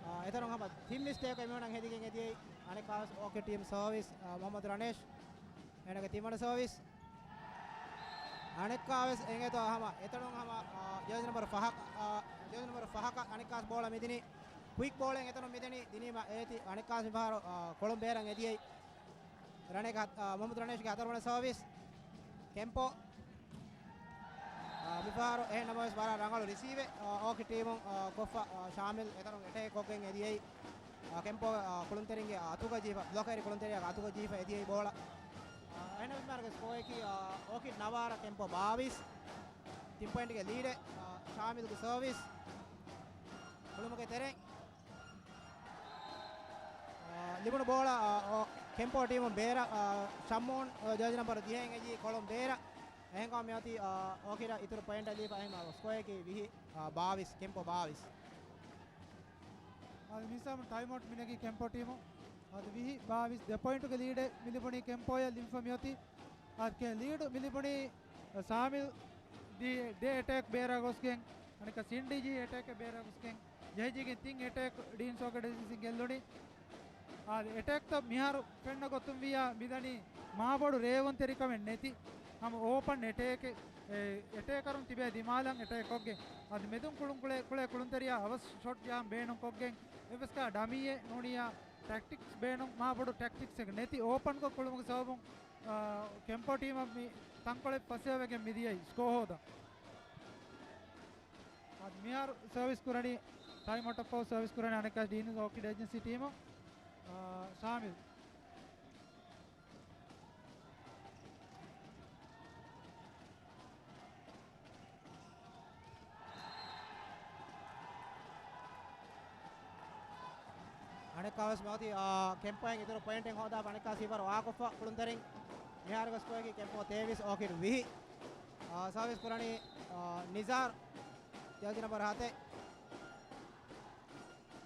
އާ، އެތަނުން ހަމަ ތިން މިސްޓޭކް އެމީހުންނަށް ހެދިގެން އެދިޔައީ. އަނެއްކާވެސް އޯކީ ޓީމް ސަރވިސް، އާ، މުހައްމަދު ރަނޭޝް. އޭނާގެ ތިންވަނަ ސަރވިސް. އަނެއްކާވެސް އެނގޭތޯ ހަމަ އެތަނުން ހަމަ، އާ، ޖާޒީ ނަމްބަރު ފަހަކަށް، އާ، ޖާޒީ ނަމްބަރު ފަހަކަށް އަނެއްކާވެސް ބޯޅަ މިދިނީ. ކުއިކް ބޯޅައިން އެތަނުން މިދެނީ. ދިނީމަ އޭތި އަނެއްކާވެސް މިފަހަރު، އާ، ކޮޅުން ބޭރަށް އެދިޔައީ. ރަނޭގެ ހަތް-، އާ، މުހައްމަދު ރަނޭޝްގެ ހަތަރުވަނަ ސަރވިސް. ކެމްޕޯ. އާ، މިފަހަރު އެހެން ނަމަވެސް ވަރަށް ރަނގަޅު ރިސީވެއް، އާ، އޯކީ ޓީމުން، އާ، ކޮށްފަ، އާ، ޝާމިލް އެތަނުން އެޓޭކް ކޮށްގެން އެދިޔައީ. އާ، ކެމްޕޯ، އާ، ކުޅުންތެރިންގެ އަތުގަ ޖީފަ، ބްލޮކަރު ކުޅުންތެރިޔާގެ އަތުގަ ޖީފަ އެދިޔައީ ބޯޅަ. އާ، އެހެން ނަމަވެސް ސްކޯއަކީ، އާ، އޯކީ ނަވާރަ ކެމްޕޯ ބާވީސް. ތިން ޕޮއިންޓްގެ ލީޑެއް، އާ، ޝާމިލްގެ ސަރވިސް. ކުޅުމުގެ ތެރެއިން. އާ، ލިބުނު ބޯޅަ، އާ، އޯ، ކެމްޕޯ ޓީމުން ބޭރަށް، އާ، ޝައްމޫން، އާ، ޖާޒީ ނަމްބަރު ދިހައިން އެދި ކޮޅުން ބޭރަށް. އެހެންކަމުން މިއޮތީ، އާ، އޯކީއަށް އިތުރު ޕޮއިންޓް ލިބިފަ އެހެން ސްކޯއަކީ ވިހި، އާ، ބާވީސް، ކެމްޕޯ ބާވީސް. އަދި މިސާމު ޓައިމް އައުޓް މިނެގީ ކެމްޕޯ ޓީމު. އަދި ވިހި ބާވީސް ދެ ޕޮއިންޓުގެ ލީޑެއް މިލިބުނީ ކެމްޕޯއަށް ލިބިފަ މިއޮތީ. އަދި ކެ ލީޑު މިލިބުނީ ސާމިލް ދި-، ދެ އެޓޭކް ބޭރަށް ގޮސްގެން، އަނެއްކާ ސިންޑީ ޖީ އެޓޭކް ބޭރަށް ގޮސްގެން، ޖެހިޖީގެ ތިން އެޓޭކް ޑީން ސޯކް އެޖެންސީން ގެއްލުނީ. އާދެ، އެޓޭކްތައް މިހާރު ފެންނަ ގޮތުން ވިއްޔާ މިދަނީ މާބޮޑު ރޭވުންތެރިކަމެއް ނެތި، ހަމަ އޯޕަން އެޓޭކެއް، އެ، އެޓޭކަރުން ތިބޭ ދިމާލަށް އެޓޭކް ކޮށްގެން. އަދި މެދުން ކުޅުން ކުޅޭ، ކުޅޭ ކުޅުންތެރިޔާ އަވަސް ޝޮޓް ޖަހަން ބޭނުން ކޮށްގެން. އެއްވެސް ކާ ޑަމީއެއް ނޫނިއްޔާ ޓެކްޓިކްސް ބޭނުން، މާބޮޑު ޓެކްޓިކްސްއެއް ނެތި އޯޕަންކޮށް ކުޅުމުގެ ސަބަބުން، އާ، ކެމްޕޯ ޓީމަށް މި ތަންކޮޅެއް ފަސޭހަވެގެން މިދިޔައީ ސްކޯ ހޯދަން. އަދި މިހާރު ސަރވިސް ކުރަނީ، ޓައިމް އައުޓް އޮފް ސަރވިސް ކުރަނީ އަނެއްކާ ޑީން ސޯކް އެޖެންސީ ޓީމު، އާ، ޝާމިލް. އަނެއްކާވެސް މިއޮތީ، އާ، ކެމްޕޯއިން އިތުރު ޕޮއިންޓެއް ހޯދާފަ އަނެއްކާ ސީފަރު އާކޮށްފަ ކުޅުންތެރިން. މިހާރުގެ ސްކޯއަކީ ކެމްޕޯ ތޭވީސް އޯކީޑް ވިހި. އާ، ސާވީސް ކުރަނީ، އާ، ނިޒާރް. ޖާޒީ ނަމްބަރު ހަތެއް.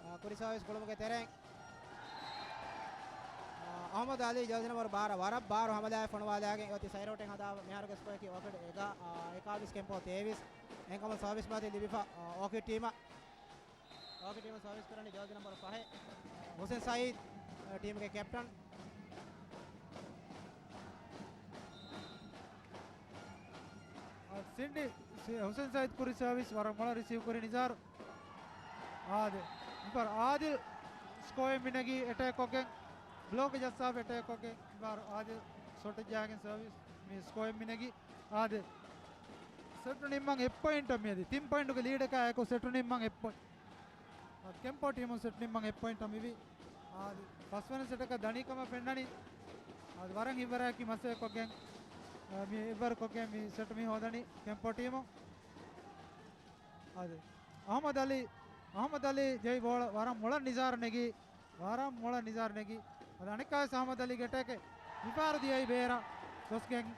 އާ، ކުރި ސާވީސް ކުޅުމުގެ ތެރެއިން، އާ، އަހްމަދު އަލީ ޖާޒީ ނަމްބަރު ބާރަ ވަރަށް ބާރު ހަމަލާއެއް ފޮނުވާލާގެން އޮތީ ސައިޑް އައުޓެއް ހަދާ. މިހާރުގެ ސްކޯއަކީ އޯކީޑް އެގާ، އާ، އެކާވީސް ކެމްޕޯ ތޭވީސް. އެހެންކަމުން ސާވީސް މިއޮތީ ލިބިފަ، އާ، އޯކީޑް ޓީމަށް. އޯކީޑް ޓީމުން ސާވީސް ކުރަނީ ޖާޒީ ނަމްބަރު ފަހެއް، އާ، ހުސެން ސައީދު، އާ، ޓީމުގެ ކެޕްޓަން. އާ، ސިންޑި، ސި-، ހުސެން ސައީދު ކުރި ސާވީސް ވަރަށް މޮޅަށް ރިސީވް ކުރި ނިޒާރު. އާދެ، މިފަހަރު އާދިލް ސްކޯއެއް މިނެގީ އެޓޭކް ކޮށްގެން، ބްލޮކް ޖައްސާފަ އެޓޭކް ކޮށްގެން، މިފަހަރު އާދިލް ޝޮޓެއް ޖަހާގެން ސާވީސް މި ސްކޯއެއް މިނެގީ. އާދެ، ސެޓު ނިންމަން އެއް ޕޮއިންޓަށް މިއަދި ތިން ޕޮއިންޓުގެ ލީޑަކާ އެކު ސެޓު ނިންމަން އެއް ޕޮއިންޓް. އާދެ، ކެމްޕޯ ޓީމުން ސެޓު ނިންމަން އެއް ޕޮއިންޓަށް މިވީ. އާދެ، ފަސްވަނަ ސެޓަކަށް ދަނީ ކަމަށް ފެންނަނީ. އާދެ، ވަރަށް ހިތްވަރާއެކީ މަސައްކަތް ކޮށްގެން، އާ، މި އެއްވަރު ކޮށްގެން މި ސެޓު މި ހޯދަނީ ކެމްޕޯ ޓީމުން. އާދެ، އަހްމަދު އަލީ، އަހްމަދު އަލީ ޖެހި ބޯޅަ ވަރަށް މޮޅަށް ނިޒާރު ނެގީ، ވަރަށް މޮޅަށް ނިޒާރު ނެގީ. އަދި އަނެއްކާވެސް އަހްމަދު އަލީގެ އެޓޭކެއް މިފަހަރު ދިޔައީ ބޭރަށް ގޮސްގެން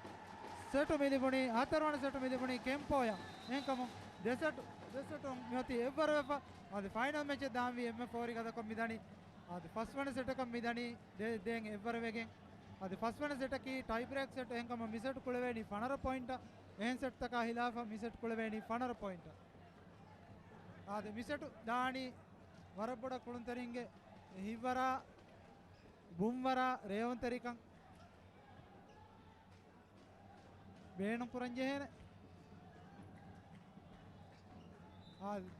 ސެޓު މި ލިބުނީ، ހަތަރުވަނަ ސެޓު މި ލިބުނީ ކެމްޕޯއަށް. އެހެންކަމުން ދެ ސެޓު، ދެ ސެޓު މިއޮތީ އެއްވަރު ވެފަ. އަދި ފައިނަލް މެޗެއް ދާންވީ އެންމެ ފޯރި ގަދަކޮށް މިދަނީ. އަދި ފަސްވަނަ ސެޓަކަށް މިދަނީ ދެ-، ދެން އެއްވަރު ވެގެން. އަދި ފަސްވަނަ ސެޓަކީ ޓައި ބްރޭކް ސެޓް. އެހެންކަމުން މި ސެޓު ކުޅެވޭނީ ފަނަރަ ޕޮއިންޓަށް. އެހެން ސެޓްތަކާ ހިލާފަށް މި ސެޓް ކުޅެވޭނީ ފަނަރަ ޕޮއިންޓަށް. އާދެ، މި ސެޓު ދާނީ ވަރަށް ބޮޑަށް ކުޅުންތެރިންގެ ހިތްވަރާ، ބުންވަރާ ރޭވުންތެރިކަން ބޭނުން ކުރަން ޖެހޭނެ. އާދެ.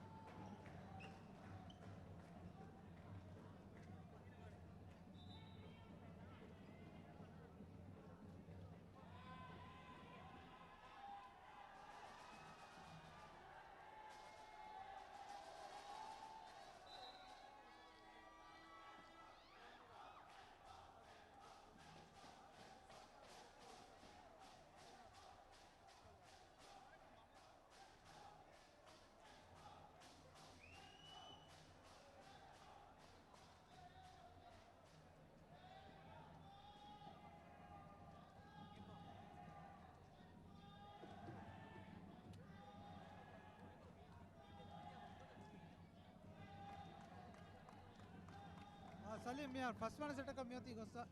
އާ، ސަލީމް މިހާރު ފަސްވަނަ ސެޓަކަށް މިއޮތީ ގޮއްސަ.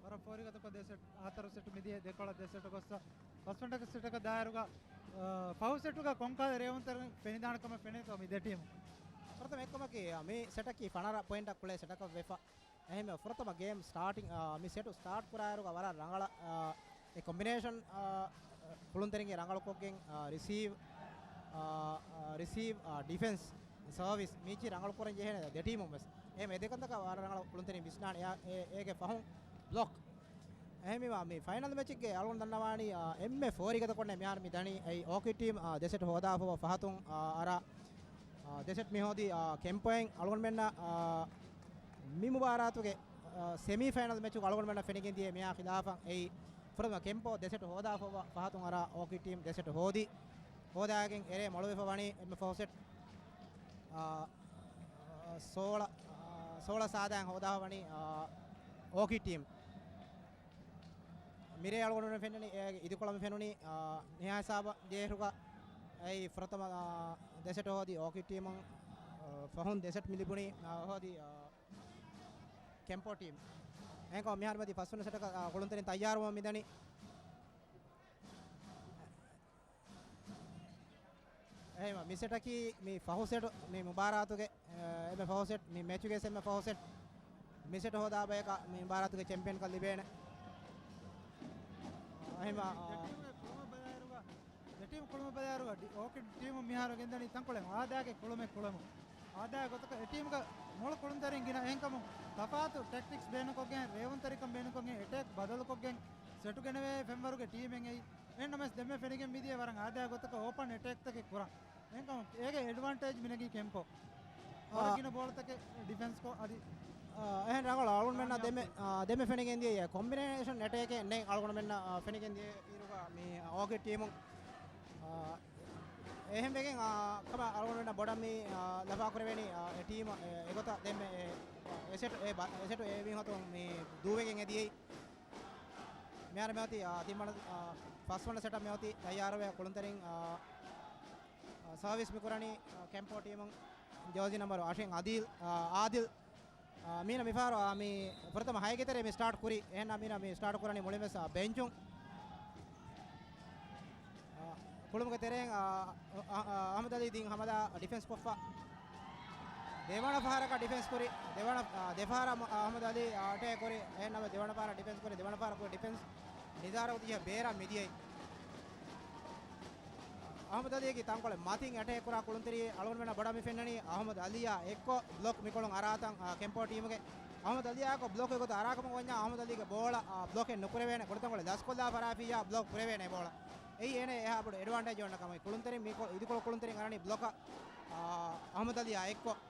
ވަރަށް ފޯރިގަތަކޮށް ދެ ސެޓް، ހަތަރު ސެޓް މިދިޔަ ދެކޮޅަށް ދެ ސެޓް ގޮއްސަ. ފަސްވަނަ ސެޓަކަށް ދާއިރުގަ، އާ، ފަހު ސެޓުގަ ކޮންކަހަލަ ރޭވުންތެރިން ފެނިދާނެ ކަމަށް ފެނޭތޯ މި ދެ ޓީމު؟ ފުރަތަމަ އެއްކަމަކީ، އާ، މި ސެޓަކީ ފަނަރަ ޕޮއިންޓަށް ކުޅޭ ސެޓަކަށް ވެފަ. އެހެންވެ، ފުރަތަމަ ގޭމް ސްޓާޓިން، އާ، މި ސެޓު ސްޓާޓް ކުރާއިރުގަ ވަރަށް ރަނގަޅަށް، އާ، އެ ކޮމްބިނޭޝަން، އާ، ކުޅުންތެރިންގެ ރަނގަޅުކޮށްގެން، އާ، ރިސީވް، އާ، އާ، ރިސީވް، އާ، ޑިފެންސް، ސަރވިސް މީޗި ރަނގަޅު ކުރަން ޖެހޭނެ ދެ ޓީމުން ވެސް. އެހެން އެ ދެކަންތަކަށް ވަރަށް ރަނގަޅަށް ކުޅުންތެރިން ވިސްނާނެ އެ-، އެ-، އޭގެ ފަހުން ބްލޮކް. އެހެންވީމާ، މި ފައިނަލް މެޗެއްގެ އަޅުގަނޑު ދަންނަވާނީ، އާ، އެންމެ ފޯރިގަދަކޮށްނެ މިހާރު މި ދަނީ އެއީ އޯކިޑް ޓީމް، އާ، ދެ ސެޓް ހޯދާފަ ފަހަތުން، އާ، އަރާ، އާ، ދެ ސެޓް މި ހޯދީ، އާ، ކެމްޕޯއިން އަޅުގަނޑުމެންނަށް، އާ، މި މުބާރާތުގެ، އާ، ސެމީ ފައިނަލް މެޗުގަ އަޅުގަނޑުމެންނަށް ފެނިގެން ދިޔަ މިއާ ޚިލާފަށް އެއީ ފުރަތަމަ ކެމްޕޯ ދެ ސެޓް ހޯދާފަ ފަހަތުން އަރާ އޯކިޑް ޓީމް ދެ ސެޓް ހޯދި. ހޯދާގެން އެރޭ މޮޅުވެފަ ވަނީ އެންމެ ފަހު ސެޓް، އާ، ސޯޅަ، އާ، ސޯޅަ ސާދައިން ހޯދާފަ ވަނީ، އާ، އޯކިޑް ޓީމް. މިރޭ އަޅުގަނޑުމެން ފެންނަނީ، އޭގެ އިދިކޮޅަށް މި ފެނުނީ، އާ، ނިހާ ހިސާބަށް ދޭހުގަ އެއީ ފުރަތަމަ، އާ، ދެ ސެޓް ހޯދި އޯކިޑް ޓީމުން، އާ، ފަހުން ދެ ސެޓް މި ލިބުނީ، އާ، ހޯދި، އާ، ކެމްޕޯ ޓީމް. އެހެންކޮށް މިހާރު މިއޮތީ ފަސްވަނަ ސެޓަކަށް، އާ، ކުޅުންތެރިން ތައްޔާރުވަމުން މިދަނީ. އެހެންވީމާ، މި ސެޓަކީ މި ފަހު ސެޓު މި މުބާރާތުގެ، އާ، އެންމެ ފަހު ސެޓް، މި މެޗުގެ އެންމެ ފަހު ސެޓް. މި ސެޓް ހޯދާ ބަޔަކަށް މި މުބާރާތުގެ ޗެމްޕިއަންކަން ލިބޭނެ. އެހެންވީމާ، އާ، ދެ ޓީމުގެ ކުޅުމަށް ބަލާއިރުގަ، ދެ ޓީމު ކުޅުމަށް ބަލާއިރުގަ ޑި-، އޯކިޑް ޓީމު މިހާރު ގެންދަނީ ތަންކޮޅެއް އާދައިގެ ކުޅުމެއް ކުޅެމުން. އާދައިގެ ގޮތަކަށް އެ ޓީމުގަ މޮޅު ކުޅުންތެރިން ގިނަ. އެހެންކަމުން ތަފާތު ޓެކްޓިކްސް ބޭނުންކޮށްގެން، ރޭވުންތެރިކަން ބޭނުންކޮށްގެން، އެޓޭކް ބަދަލުކޮށްގެން ސެޓު ގެނެވޭ ފެންވަރުގެ ޓީމެއް އެއީ. އެހެންނަމަވެސް ދެންމެ ފެނިގެން މިދިޔަ ވަރަށް އާދައިގެ ގޮތަކަށް އޯޕަން އެޓޭކްތަކެއް ކުރަން. އެހެންކަމުން އޭގެ އެޑްވާންޓޭޖް މިނެގީ ކެމްޕޯ. އާ. ވަރަށް ގިނަ ބޯޅަތަކެއް ޑިފެންސްކޮށް އަދި، އާ، އެހެން ރަނގަޅު އަޅުގަނޑުމެންނަށް ދެމެ-، އާ، ދެމެ ފެނިގެން ދިޔަ ކޮމްބިނޭޝަން އެޓޭކެއް ނެތް އަޅުގަނޑުމެންނަށް، އާ، ފެނިގެން ދިޔަ އިރުގަ މި އޯކިޑް ޓީމުން، އާ، އެހެންވެގެން، އާ، ކަމަށް އަޅުގަނޑުމެންނަށް ބޮޑަށް މި، އާ، ލަފާ ކުރެވޭނީ، އާ، އެ ޓީމަށް އެ، އެގޮތަށް ދެންމެ އެ، އެ ސެޓު އެ ބަ-، އެ ސެޓު އެ މީހުން މި ދޫވެގެން އެދިޔައީ. މިހާރު މިއޮތީ، އާ، ތިންވަނަ، އާ، ފަސްވަނަ ސެޓަށް މިއޮތީ ތައްޔާރުވެ ކުޅުންތެރިން، އާ، އާ، ސާވިސް މިކުރަނީ، އާ، ކެމްޕޯ ޓީމުން ޖާޒީ ނަމްބަރު އަށެއް އަދީލް، އާ، އާދިލް. އާ، މީނަ މިފަހަރު، އާ، މި ފުރަތަމަ ހައެއްގެ ތެރޭ މި ސްޓާޓް ކުރީ. އެހެންނަމަ މީނަ މި ސްޓާޓް ކުރަނީ މުޅިންވެސް، އާ، ބެންޗުން. އާ، ކުޅުމުގެ ތެރެއިން، އާ، އަ-، އަ-، އަ-، އަހްމަދު އަލީ ދީން ހަމަދާ ޑިފެންސް ކޮށްފަ. ދެވަނަ ފަހަރަކަށް ޑިފެންސް ކުރި. ދެވަނަ، އާ، ދެފަހަރަށް މު-، އާ، އަހްމަދު އަލީ، އާ، އެޓޭކް ކުރި. އެހެންނަމަ ދެވަނަ ފަހަރަށް ޑިފެންސް ކުރި. ދެވަނަ ފަހަރަށް ކުރި ޑިފެންސް ނިޒާރަށް ދިޔަ ބޭރަށް މިދިޔައީ. އަހްމަދު އަލީގެ ތަންކޮޅެއް މަތިން އެޓޭކް ކުރާ ކުޅުންތެރި އަޅުގަނޑުމެންނަށް ބޮޑަށް މި ފެންނަނީ އަހްމަދު އަލީއާ އެއްކޮށް ބްލޮކް މިކޮޅުން އަރާތަން، އާ، ކެމްޕޯ ޓީމުގެ އަހްމަދު އަލީއާ އެއްކޮށް ބްލޮކް އެގޮތަށް އަރާކަމަށް ވަންޏާ އަހްމަދު އަލީގެ ބޯޅަ، އާ، ބްލޮކެއް ނުކުރެވޭނެ. ކުޑަތަންކޮޅެއް ލަސްކޮށްލާ ފަރާފިއްޔާ ބްލޮކް ކުރެވޭނެ ބޯޅަ. އެއީ އޭނަ އެހާ ބޮޑު އެޑްވާންޓޭޖް އޮންނަ ކަމެއް. ކުޅުންތެރިން މިކޮ-، އިދިކޮޅު ކުޅުންތެރިން އަރަނީ ބްލޮކަށް، އާ، އަހްމަދު އަލީއާ އެއްކޮށް،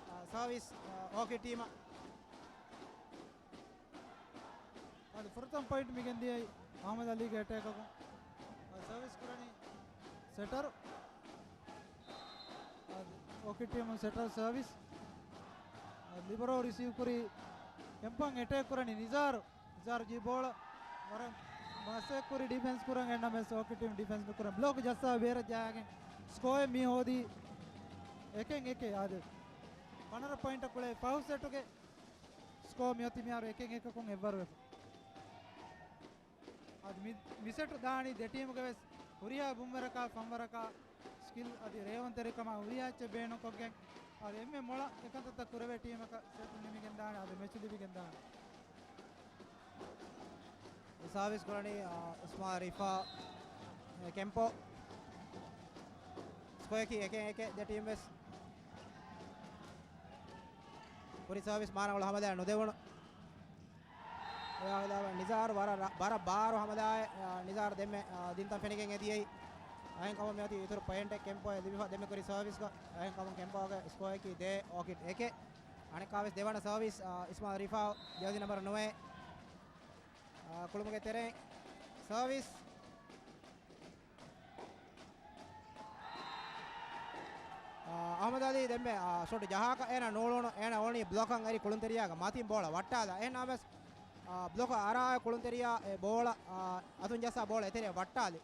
އާ، ސާވިސް، އާ، އޯކިޑް ޓީމަށް. އަދި ފުރަތަމަ ޕޮއިންޓް މިގެންދިޔައީ އަހްމަދު އަލީގެ އެޓޭކަކުން. އަދި ސަރވިސް ކުރަނީ ސެޓަރު. އަދި އޯކިޑް ޓީމުން ސެޓަރ ސަރވިސް. އަދި ލިބަރޯ ރިސީވް ކުރީ ކެމްޕޯއިން އެޓޭކް ކުރަނީ ނިޒާރު. ނިޒާރު ޖީ ބޯޅަ ވަރަށް މަސައްކަތް ކުރި ޑިފެންސް ކުރަން އެންނަމެސް އޯކިޑް ޓީމް ޑިފެންސް ނުކުރަން. ބްލޮކް ޖައްސާ ބޭރަށް ޖައިގެން ސްކޯއެއް މި ހޯދީ އެކެއް އެކެއް. އާދެ، ފަނަރަ ޕޮއިންޓަށް ކުޅޭ ފަހު ސެޓުގެ ސްކޯ މިއޮތީ މިހާރު އެކެއް އެކަކުން އެއްވަރު ވެފަ. އަދި މި، މި ސެޓު ދާނީ ދެ ޓީމުގެ ވެސް ހުރިހާ ބުންވަރަކާ ފަންވަރަކާ ސްކިލް އަދި ރޭވުންތެރިކަމާ ހުރިހާ އެއްޗެއް ބޭނުންކޮށްގެން، އަދި އެންމެ މޮޅަށް އެކަންތައްތައް ކުރެވޭ ޓީމަކަށް ސެޓު ނިމިގެންދާނެ، އަދި މެޗު ލިބިގެންދާނެ. ސާވިސް ކުރަނީ، އާ، އުސްމާ ރިފާ، އެ، ކެމްޕޯ. އެކީ އެކެއް އެކެއް ދެ ޓީމް ވެސް. ކުރި ސާވިސް މާރަނގަޅު ހަމަލާ ނުދެވުނު. އެވާ ހިލާފަށް ނިޒާރު ވަރަށް ރަ-، ވަރަށް ބާރު ހަމަލާއެއް، އާ، ނިޒާރު ދެންމެ، އާ، ދިންތަން ފެނިގެން އެދިޔައީ. އެހެންކަމުން މިއޮތީ އިތުރު ޕޮއިންޓެއް ކެމްޕޯއަށް ލިބިފަ ދެންމެ ކުރި ސާވިސްގަ. އެހެންކަމުން ކެމްޕޯގެ ސްކޯއަކީ ދޭ އޯކިޑް އެކެއް. އަނެއްކާވެސް ދެވަނަ ސާވިސް، އާ، އިސްމާއިލް ރިފާ، ޖާޒި ނަމްބަރު ނުވައެއް، އާ، ކުޅުމުގެ ތެރެއިން ސާވިސް. އާ، އަހްމަދު އަލީ ދެންމެ، އާ، ޝޮޓް ޖަހާކަށް އޭނަ ނޫޅުނު، އޭނަ އޮނީ ބްލޮކަށް އެރި ކުޅުންތެރިޔާގެ މަތިން ބޯޅަ ވައްޓާލާ. އެހެންނަމަވެސް، އާ، ބްލޮކަށް އަރާ ކުޅުންތެރިޔާ އެ ބޯޅަ، އާ، އަތުން ޖައްސާ ބޯޅަ އެތެރެއަށް ވައްޓާލި.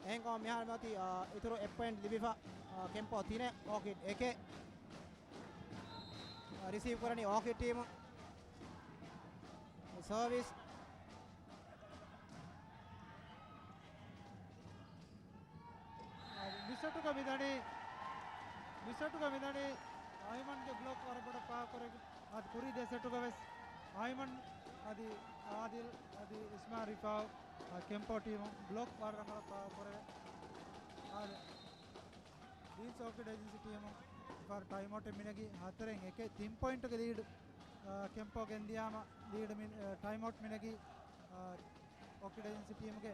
އެހެންކަމުން މިހާރު މިއޮތީ، އާ، އިތުރު އެއް ޕޮއިންޓް ލިބިފަ، އާ، ކެމްޕޯ ތިނެއް، އޯކިޑް އެކެއް. އާ، ރިސީވް ކުރަނީ އޯކިޑް ޓީމު. ސާވިސް. މި ސެޓުގަ މިދަނީ، މި ސެޓުގަ މިދަނީ އައިމަންގެ ބްލޮކް ވަރަށް ބޮޑަށް ފާހަގަކުރެވި. އަދި ކުރީ ދެ ސެޓުގަ ވެސް އައިމަން އަދި އާދިލް އަދި އިސްމާ ރިފާއު، އާ، ކެމްޕޯ ޓީމު ބްލޮކް ވަރަށް ރަނގަޅަށް ފާހަގަކުރެވޭ. އާދެ، ޑީންސް އޯކިޑް އޭޖެންސީ ޓީމު ފަރު ޓައިމް އައުޓެއް މިނެގީ ހަތަރެއް އެކެއް. ތިން ޕޮއިންޓުގެ ލީޑް، އާ، ކެމްޕޯ ގެންދިޔާމަ ލީޑް މި-، އާ، ޓައިމް އައުޓް މިނެގީ، އާ، އޯކިޑް އޭޖެންސީ ޓީމުގެ،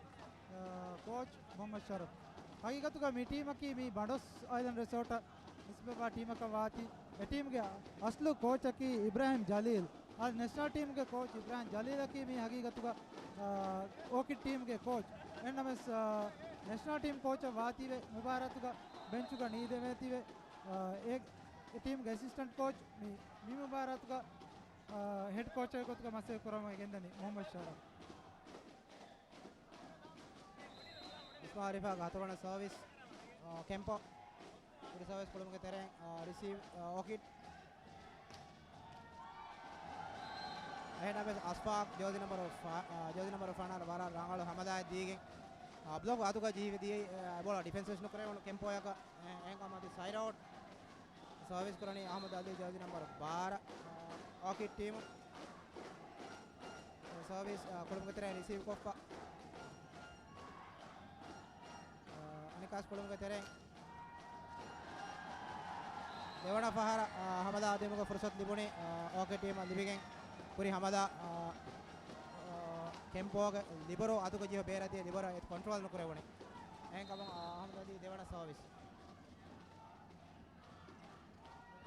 އާ، ކޯޗް މުހައްމަދު ޝަރަފް. ހަގީގަތުގަ މި ޓީމަކީ މީ ބަނޑޮސް އައިލެންޑް ރެސޯޓަށް ނިސްބަތްވާ ޓީމަކަށް ވާތީ، އެ ޓީމުގެ އަސްލު ކޯޗަކީ އިބްރާހިމް ޖަލީލް. އާ، ނެޝަނަލް ޓީމުގެ ކޯޗް އިބްރާހިމް ޖަލީލަކީ މީ ހަގީގަތުގަ، އާ، އޯކިޑް ޓީމުގެ ކޯޗް. އެހެންނަމަވެސް، އާ، ނެޝަނަލް ޓީމް ކޯޗަށް ވާތީވެ މުބާރާތުގަ ބެންޗުގަ ނީދެވޭތީވެ، އާ، އެ، އެ ޓީމުގެ އެސިސްޓެންޓް ކޯޗް މި، މި މުބާރާތުގަ، އާ، ހެޑް ކޯޗަށް ގޮތުގަ މަސައްކަތް ކުރަމުން ގެންދަނީ މުހައްމަދު ޝަރަފް. އިސްމާއިލް ރިފާގެ ހަތަރުވަނަ ސާވިސް، އާ، ކެމްޕޯ. ކުރި ސާވިސް ކުޅުމުގެ ތެރެއިން، އާ، ރިސީވް، އާ، އޯކިޑް. އެހެންނަމަވެސް އަސްފާކް ޖާޒި ނަމްބަރު ފަ-، އާ، ޖާޒި ނަމްބަރު ފަނަރަ ވަރަށް ރަނގަޅު ހަމަލާއެއް ދީގެން، އާ، ބްލޮކް އަތުގަ ޖެހިފަ ދިޔައީ، އާ، އެ ބޯޅަ ޑިފެންސް ވެސް ނުކުރެވުނު ކެމްޕޯއަކަށް، އެ-، އެހެންކަމުން އަދި ސައިޑް އައުޓް. ސާވިސް ކުރަނީ އަހްމަދު އަލީ ޖާޒި ނަމްބަރު ބާރަ، އޯކިޑް ޓީމު. ސާވިސް، އާ، ކުޅުމުގެ ތެރެއިން ރިސީވް ކޮށްފަ. އާ، އަނެއްކާވެސް ކުޅުމުގެ ތެރެއިން ދެވަނަ ފަހަރަށް، އާ، ހަމަލާ ދިނުމުގެ ފުރުސަތު ލިބުނީ، އާ، އޯކިޑް ޓީމަށް ލިބިގެން ކުރި ހަމަލާ، އާ، އާ، ކެމްޕޯގެ ލިބަރޯ އަތުގަ ޖެހި ބޭރަށް ދިޔަ ލިބަރޯ އެ ކޮންޓްރޯލް ނުކުރެވުނީ. އެހެންކަމުން، އާ، އަހްމަދު އަލީ ދެވަނަ ސާވިސް.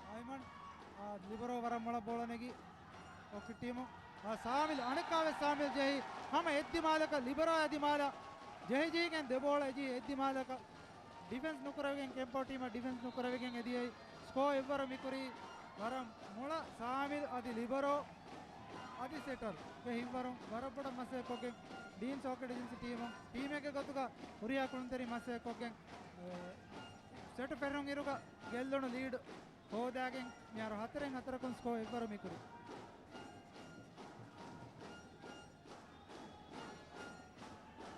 އައިމަން، އާ، ލިބަރޯ ވަރަށް މޮޅަށް ބޯޅަ ނެގި އޯކިޑް ޓީމު. އާ، ސާމިލް، އަނެއްކާވެސް ސާމިލް ޖެހި ހަމަ އެއްދިމާލަކަށް، ލިބަރޯ އެއްދިމާލަށް ޖެހިޖީގެން ދެ ބޯޅަ އެޖީ އެއްދިމާލަކަށް ޑިފެންސް ނުކުރެވިގެން ކެމްޕޯ ޓީމަށް ޑިފެންސް ނުކުރެވިގެން އެދިޔައީ. ސްކޯ އެއްވަރު މިކުރީ ވަރަށް މޮޅަށް. ސާމިލް އަދި ލިބަރޯ އަދި ސެޓަރ ގެ ހިތްވަރުން ވަރަށް ބޮޑަށް މަސައްކަތްކޮށްގެން ޑީންސް އޯކިޑް އޭޖެންސީ ޓީމު ޓީމެއްގެ ގޮތުގަ ހުރިހާ ކުޅުންތެރި މަސައްކަތްކޮށްގެން، އެ، ސެޓު ފެށުނު އިރުގަ ގެއްލުނު ލީޑް ހޯދާގެން މިހާރު ހަތަރެއް ހަތަރަކުން ސްކޯ އެއްވަރު މިކުރީ.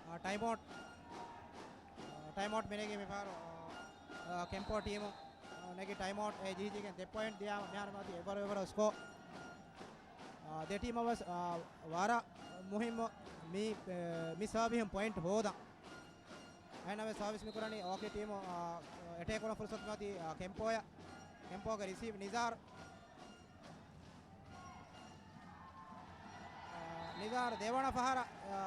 އާ، ޓައިމް އައުޓް. އާ، ޓައިމް އައުޓް މިނެގީ މިފަހަރު، އާ، އާ، ކެމްޕޯ ޓީމު، އާ، ނެގި ޓައިމް އައުޓް އެ ޖެހިޖެހިގެން ދެ ޕޮއިންޓް ދިޔާ މިހާރު މިއޮތީ އެއްވަރު އެއްވަރު ސްކޯ. އާ، ދެ ޓީމަށް ވެސް، އާ، ވަރަށް މުހިއްމު މި، އެ، މި ސާވިހުން ޕޮއިންޓް ހޯދަން. އެހެންނަމަވެސް ސާވިސް މިކުރަނީ އޯކިޑް ޓީމު، އާ، އެޓޭކް ކުރަން ފުރުސަތު މިއޮތީ، އާ، ކެމްޕޯއަށް. ކެމްޕޯގެ ރިސީވް ނިޒާރު. އާ، ނިޒާރު ދެވަނަ ފަހަރަށް، އާ،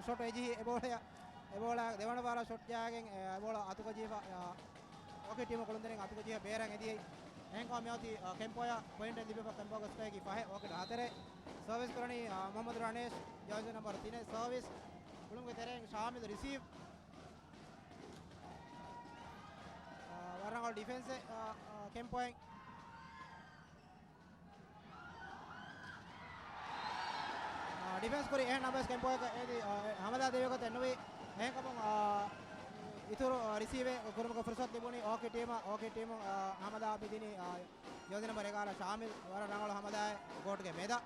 ޝޮޓް އެޖިހި އެބޯޅަޔަށް، އެބޯޅަ ދެވަނަ ފަހަރަށް ޝޮޓް ޖަހައިގެން، އާ، އެބޯޅަ އަތުގަ ޖެހިފަ، އާ، އޯކިޑް ޓީމު ކުޅުންތެރިން އަތުގަ ޖެހި ބޭރަށް އެދިޔައީ. އެހެންކަމުން މިއޮތީ، އާ، ކެމްޕޯއަށް ޕޮއިންޓެއް ލިބިފަ ކެމްޕޯގެ ސްކޯއަކީ ފަހެއް އޯކިޑް ހަތަރެއް. ސާވިސް ކުރަނީ، އާ، މުހައްމަދު ރަނޭޝް ޖާޒި ނަމްބަރު ތިނެއް ސާވިސް. ކުޅުމުގެ ތެރެއިން ޝާމިލް ރިސީވް. އާ، ވަރަށް ރަނގަޅު ޑިފެންސެއް، އާ، އާ، ކެމްޕޯއިން. އާ، ޑިފެންސް ކުރި އެހެން ނަމަވެސް ކެމްޕޯއަކަށް އެދި، އާ، ހަމަލާ ދެވޭގޮތެއް ނުވި. އެހެންކަމުން، އާ، އިތުރު، އާ، ރިސީވެއް ކުރުމުގެ ފުރުސަތު ލިބުނީ އޯކިޑް ޓީމަށް. އޯކިޑް ޓީމު، އާ، ހަމަލާ މިދިނީ، އާ، ޖާޒި ނަމްބަރު އެގާރަ ޝާމިލް ވަރަށް ރަނގަޅު ހަމަލާއެއް ކޯޓްގެ މެދަށް.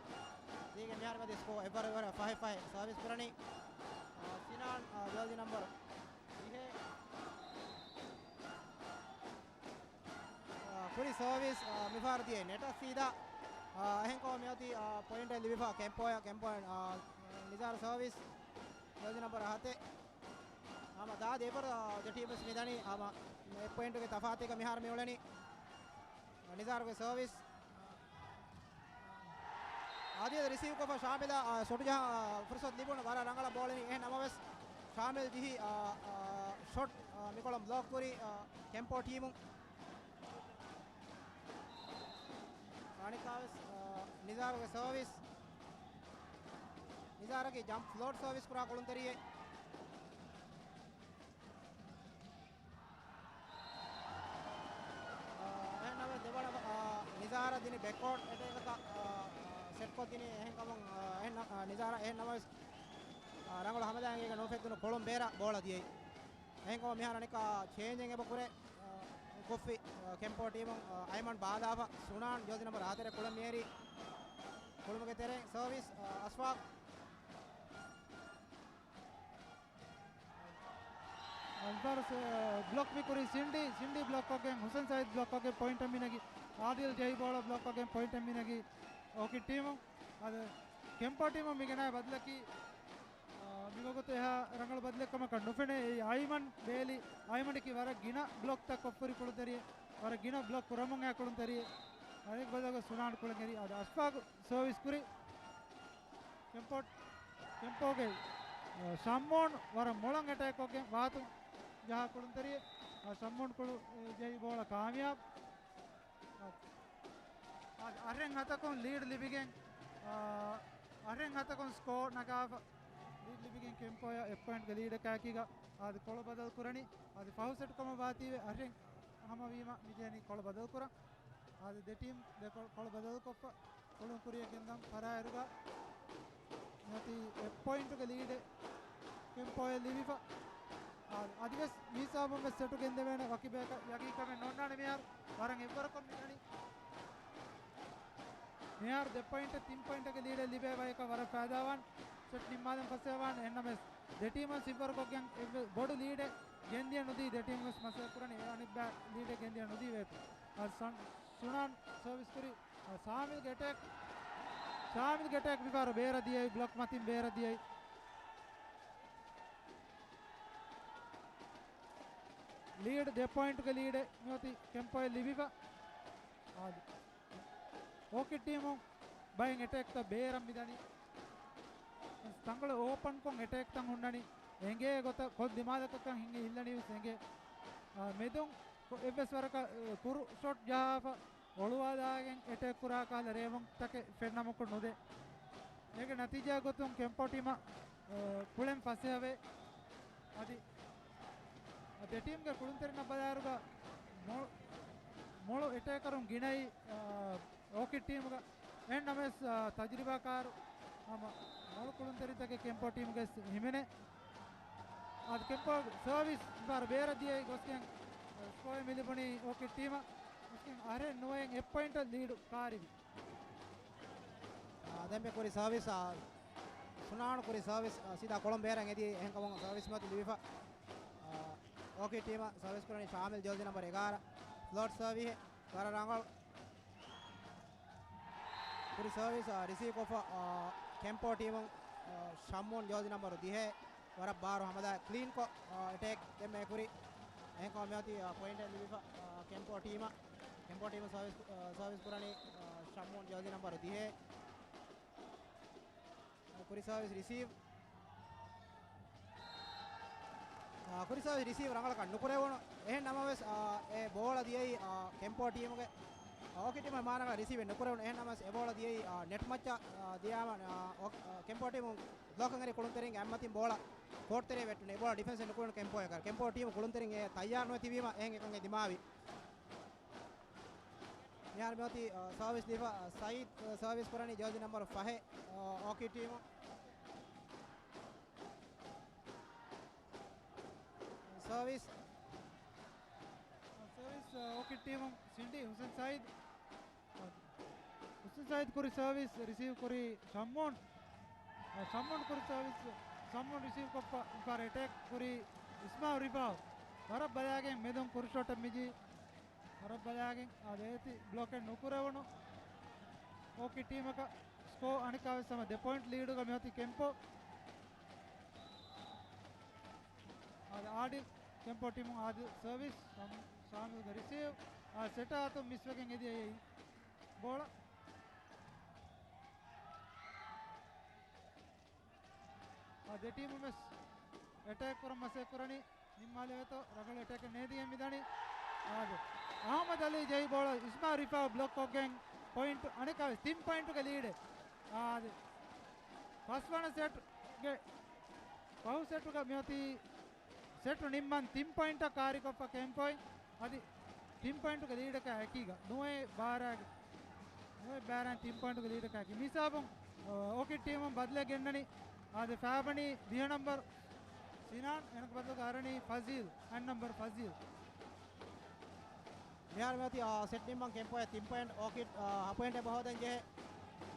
ދީގެ މިހާރު މެދި ސްކޯ އެއްވަރު އެއްވަރު ފަހެއް ފަހެއް ސާވިސް ކުރަނީ. އާ، ސިނާން، އާ، ޖާޒި ނަމްބަރު ވިހެއް. އާ، ކުރި ސާވިސް، އާ، މިފަހަރު ދިޔައީ ނެޓަށް ސީދާ. އާ، އެހެންކޮށް މިއޮތީ، އާ، ޕޮއިންޓެއް ލިބިފަ ކެމްޕޯއަށް، ކެމްޕޯއިން، އާ، ނިޒާރު ސާވިސް، ޖާޒި ނަމްބަރު ހަތެއް. ހަމަ ދާދި އެވަރު، އާ، ދެ ޓީމުވެސް މިދަނީ ހަމަ އެއް ޕޮއިންޓުގެ ތަފާތެއްގަ މިހާރު މިއުޅެނީ. ނިޒާރުގެ ސަރވިސް. އާދިޔަ ރިސީވް ކޮށްފަ ޝާމިލާ، އާ، ޝޮޓު ޖަހާ، އާ، ފުރުސަތު ލިބުނު ވަރަށް ރަނގަޅަށް ބޯޅަ އިނީ. އެހެން ނަމަވެސް ޝާމިލް ޖެހި، އާ، އާ، ޝޮޓް، އާ، މިކޮޅުން ބްލޮކް ކުރި، އާ، ކެމްޕޯ ޓީމުން. އަނެއްކާވެސް، އާ، ނިޒާރުގެ ސަރވިސް. ނިޒާރަކީ ޖަމްޕް ފްލޯޓް ސަރވިސް ކުރާ ކުޅުންތެރިއެއް. އާ، އެހެން ނަމަވެސް ދެވަނަ، އާ، ނިޒާރަށް ދިނީ ބެކްވާޑް އެޓޭކަކަށް، އާ، ސެޓްކޮށް ދިނީ. އެހެންކަމުން، އާ، އެހެން ނަ-، އާ، ނިޒާރަ އެހެން ނަމަވެސް، އާ، ރަނގަޅު ހަމަލާއެއްގަ ނުފެއްދުނު ކޮޅުން ބޭރަށް ބޯޅަ ދިޔައީ. އެހެންކަމުން މިހާރު އަނެއްކާ ޗޭންޖެއް އެބަ ކުރޭ، އާ، ކޮށްފި، އާ، ކެމްޕޯ ޓީމުން، އާ، އައިމަން ބާލާފަ ސުނާން ޖާޒި ނަމްބަރު ހަތަރެއް ކުޅަން މިހިރީ. ކުޅުމުގެ ތެރެއިން ސަރވިސް، އާ، އަސްފާގް. އަންފާރު ސ-، ބްލޮކް މި ކުރީ ސިންޑީ، ސިންޑީ ބްލޮކްކޮށްގެން ހުސެން ސައީދް ބްލޮކްކޮށްގެން ޕޮއިންޓެއް މިނެގި، އާދިލް ޖެހި ބޯޅަ ބްލޮކްކޮށްގެން ޕޮއިންޓެއް މިނެގި އޯކިޑް ޓީމު. އަދި ކެމްޕޯ ޓީމު މި ގެނައި ބަދަލަކީ، އާ، މިވަގުތު އެހާ ރަނގަޅު ބަދަލެއް ކަމަކަށް ނުފެނޭ. އެއީ އައިމަން ބޭލި، އައިމަނަކީ ވަރަށް ގިނަ ބްލޮކްތައް ކޮށްފުރި ކުޅުންތެރިއެއް، ވަރަށް ގިނަ ބްލޮކް ކުރަމުން އައި ކުޅުންތެރިއެއް. އަނެއް ބަދަލުގަ ސުނާން ކުޅެން އެރި. އަދި އަސްފާގު ސަރވިސް ކުރި. ކެމްޕޯ، ކެމްޕޯގެ، އަ، ޝައްމޫން ވަރަށް މޮޅަށް އެޓޭކްކޮށްގެން ވާތު ޖަހާ ކުޅުންތެރިއެއް. އަ، ޝައްމޫން ކުޅު، އެ، ޖެހި ބޯޅަ ކާމިޔާބު. އަ، އަ، އަށެއް ހަތަކުން ލީޑް ލިބިގެން، އަ، އަށެއް ހަތަކުން ސްކޯ ނަގާފަ ލީޑް ލިބިގެން ކެމްޕޯއަށް އެއް ޕޮއިންޓްގެ ލީޑަކާއެކީގަ އަދި ކޮޅު ބަދަލު ކުރަނީ. އަދި ފަހު ސެޓް ކަމަށް ވާތީވެ އަށެއް ހަމަވީމަ މި ޖެހެނީ ކޮޅު ބަދަލު ކުރަން. އާދެ، ދެ ޓީމް ދެ ކޮ-، ކޮޅު ބަދަލުކޮށްފަ ކުޅުން ކުރިޔަށް ގެންދަން ފަރާއިރުގަ އަތި އެއް ޕޮއިންޓުގެ ލީޑެއް ކެމްޕޯއަށް ލިބިފަ. އާދެ، އަދިވެސް މި ހިސާބުން ވެސް ސެޓު ގެންދެވޭނެ ވަކި ބަޔަކަށް ޔަގީންކަމެއް ނޯންނާނެ މިހާރު. ވަރަށް އެއްވަރަކޮށް މިދަނީ. މިހާރު ދެ ޕޮއިންޓެއް ތިން ޕޮއިންޓަކަށް ލީޑެއް ލިބޭ ބަޔަކަށް ވަރަށް ފައިދާވާން. ސެޓް ނިންމާލަން ފަސޭހަވާން. އެހެންނަމަވެސް ދެ ޓީމަށް ސިފަރުކޮށްގެން އެއްވެ ބޮޑު ލީޑެއް ގެންދިޔަ ނުދީ ދެ ޓީމް ވެސް މަސައްކަތް ކުރަނީ އެ އަނެއް ބައި ލީޑެއް ގެންދިޔަ ނުދީ ވޭތު. އަ، ސަން-، ސުނާން ސަރވިސް ކުރި، އަ، ޝާމިލްގެ އެޓޭކް، ޝާމިލްގެ އެޓޭކް މިފަހަރު ބޭރަށް ދިޔައީ، ބްލޮކް މަތިން ބޭރަށް ދިޔައީ. ލީޑް ދެ ޕޮއިންޓުގެ ލީޑެއް މިއޮތީ ކެމްޕޯއަށް ލިބިފަ. އާދެ. އޯކިޑް ޓީމު ބައެއް އެޓޭކްތައް ބޭރަށް މިދަނީ. ތަނގަޅު އޯޕަންކޮށް އެޓޭކްތައް ހުންނަނީ. އެނގޭ ގޮތަށް ކޮށް ދިމާލަކަކަށް ހިނގި އިއްލަނީ ވެސް އެނގޭ. އާ، މެދުން ކޮ-، އެއްވެސް ވަރަކަށް، އެ، ކުރު ޝޮޓް ޖަހާފަ އޮޅުވާލާގެން އެޓޭކް ކުރާ ކަހަލަ ރޭވުންތަކެއް ފެންނަމަކު ނުދޭ. އޭގެ ނަތީޖާ ގޮތުން ކެމްޕޯ ޓީމަށް، އެ، ކުޅެން ފަސޭހަވޭ. އަދި ދެ ޓީމްގެ ކުޅުންތެރިންނަށް ބަލާއިރުގަ މޮ-، މޮޅު އެޓޭކަރުން ގިނައީ، އާ، އޯކިޑް ޓީމުގަ. އެހެން ނަމަވެސް، އާ، ތަޖުރިބާކާރު ހަމަ މޮޅު ކުޅުންތެރިންތަކެއް ކެމްޕޯ ޓީމުގެ ހިމެނޭ. އަދި ކެމްޕޯ ސަރވިސް ބާރު ބޭރަށް ދިޔައީ ގޮސްގެން، އާ، ސްކޯއެއް މި ލިބުނީ އޯކިޑް ޓީމަށް. ގޮސްގެން އަހަރެއް ނުވައެއް އެއް ޕޮއިންޓަށް ލީޑު ކާރިވި. އާ، ދެންމެ ކުރި ސަރވިސް، އާ، ސުނާން ކުރި ސަރވިސް، އާ، ސީދާ ކޮޅުން ބޭރަށް އެދި އެހެންކަމުން ސަރވިސް މަތި ލިބިފަ. އާ، އޯކިޑް ޓީމަށް ސަރވިސް ކުރަނީ ޝާމިލް ޖާޒި ނަމްބަރު އެގާރަ. ފްލޯޓް ސަރވިހެއް ވަރަށް ރަނގަޅު. ކުރި ސަރވިސް، އާ، ރިސީވް ކޮށްފަ، އާ، ކެމްޕޯ ޓީމުން، އާ، ޝައްމޫން ޖާޒި ނަމްބަރު ދިހައެއް ވަރަށް ބާރު ހަމަލާ ކްލީންކޮށް، އާ، އެޓޭކް ދެންމެ ކުރި. އެހެންކަމުން މިއޮތީ، އާ، ޕޮއިންޓެއް ލިބިފަ، އާ، ކެމްޕޯ ޓީމަށް. ކެމްޕޯ ޓީމު ސަރވިސް، އާ، ސަރވިސް ކުރަނީ، އާ، ޝައްމޫން ޖާޒި ނަމްބަރު ދިހައެއް. ކުރި ސަރވިސް ރިސީވް. އާ، ކުރި ސަރވިސް ރިސީވް ރަނގަޅަކަށް ނުކުރެވުނު. އެހެން ނަމަވެސް، އާ، އެ ބޯޅަ ދިޔައީ، އާ، ކެމްޕޯ ޓީމުގެ، އާ، އޯކިޑް ޓީމުގެ މާނަކަށް ރިސީވެއް ނުކުރެވުނު. އެހެން ނަމަވެސް އެ ބޯޅަ ދިޔައީ، އާ، ނެޓް މައްޗަށް، އާ، ދިޔާމަ، އާ، އޯ-، އާ، ކެމްޕޯ ޓީމު ބްލޮކް އަނގަރި ކުޅުންތެރިންގެ އަތްމަތިން ބޯޅަ ކޯޓް ތެރޭ ވެއްޓުނު. އެ ބޯޅަ ޑިފެންސް ނުކުރެވުނު ކެމްޕޯ އެކަށް. ކެމްޕޯ ޓީމު ކުޅުންތެރިން އެ ތައްޔާރު ނުވެ ތިބީމަ އެހެން އެކަން އެ ދިމާވި. މިހާރު މިއޮތީ، އަ، ސަރވިސް ލިބިފަ، އަ، ސައީދް، އަ، ސަރވިސް ކުރަނީ ޖާޒި ނަމްބަރު ފަހެއް، އަ، އޯކިޑް ޓީމު. ސަރވިސް. ސަރވިސް، އަ، އޯކިޑް ޓީމު ސިންޑީ ހުސެން ސައީދް. ހުސެން ސައީދް ކުރި ސަރވިސް ރިސީވް ކުރީ ޝައްމޫން. އަ، ޝައްމޫން ކުރި ސަރވިސް، ޝައްމޫން ރިސީވް ކޮށްފަ، އިފާރ އެޓޭކް ކުރީ އިސްމާއިލް ރިފާ. ވަރަށް ބަލާގެން މެދުން ކުރި ޝޮޓަށް މިޖީ. ވަރަށް ބަލާގެން އާދެ އޭތި ބްލޮކެއް ނުކުރެވުނު އޯކިޑް ޓީމަކަށް ސްކޯ އަނެއްކާވެސް ހަމަ ދެ ޕޮއިންޓް ލީޑުގަ މިއޮތީ ކެމްޕޯ. އާދެ އާދިލް ކެމްޕޯ ޓީމުން އާދިލް ސަރވިސް، ސާމިލްގެ ރިސީވް، އާ، ސެޓާ އަތުން މިސްވެގެން އެދިޔައީ ބޯޅަ. އާ، ދެ ޓީމުން ވެސް އެޓޭކް ކުރަން މަސައްކަތް ކުރަނީ. ނިންމާލެވޭތޯ، ރަނގަޅު އެޓޭކެއް ނޭދިގެން މިދަނީ. އާދެ، އަހްމަދު އަލީ ޖެހި ބޯޅަ އިސްމާ ރިފާ ބްލޮކް ކޮށްގެން ޕޮއިންޓް، އަނެއްކާވެސް ތިން ޕޮއިންޓުގެ ލީޑެއް. އާދެ، ފަސްވަނަ ސެޓްގެ، ފަހު ސެޓުގަ މިއޮތީ ސެޓު ނިންމަން ތިން ޕޮއިންޓަށް ކާރިކޮށްފަ ކެމްޕޯއިން އަދި ތިން ޕޮއިންޓުގެ ލީޑަކާ އެކީގަ ނުވައެއް ބާރާގެ، ނުވައެއް ބާރާއިން ތިން ޕޮއިންޓުގެ ލީޑަކާ އެކީ. މިހިސާބުން، އަ، އޯކިޑް ޓީމުން ބަދަލެއް ގެންނަނީ. އާދެ، ފާބަނީ ދިހަ ނަމްބަރު ސިނާން، އޭނަގެ ބަދަލުގަ އަރަނީ ފަޒީލް، އަށް ނަމްބަރު ފަޒީލް. މިހާރު މިއޮތީ، އާ، ސެޓް ނިންމަން ކެމްޕޯއަށް ތިން ޕޮއިންޓް، އޯކިޑް، އާ، ހަ ޕޮއިންޓެއް ބަހައިގެން ޖެހޭ.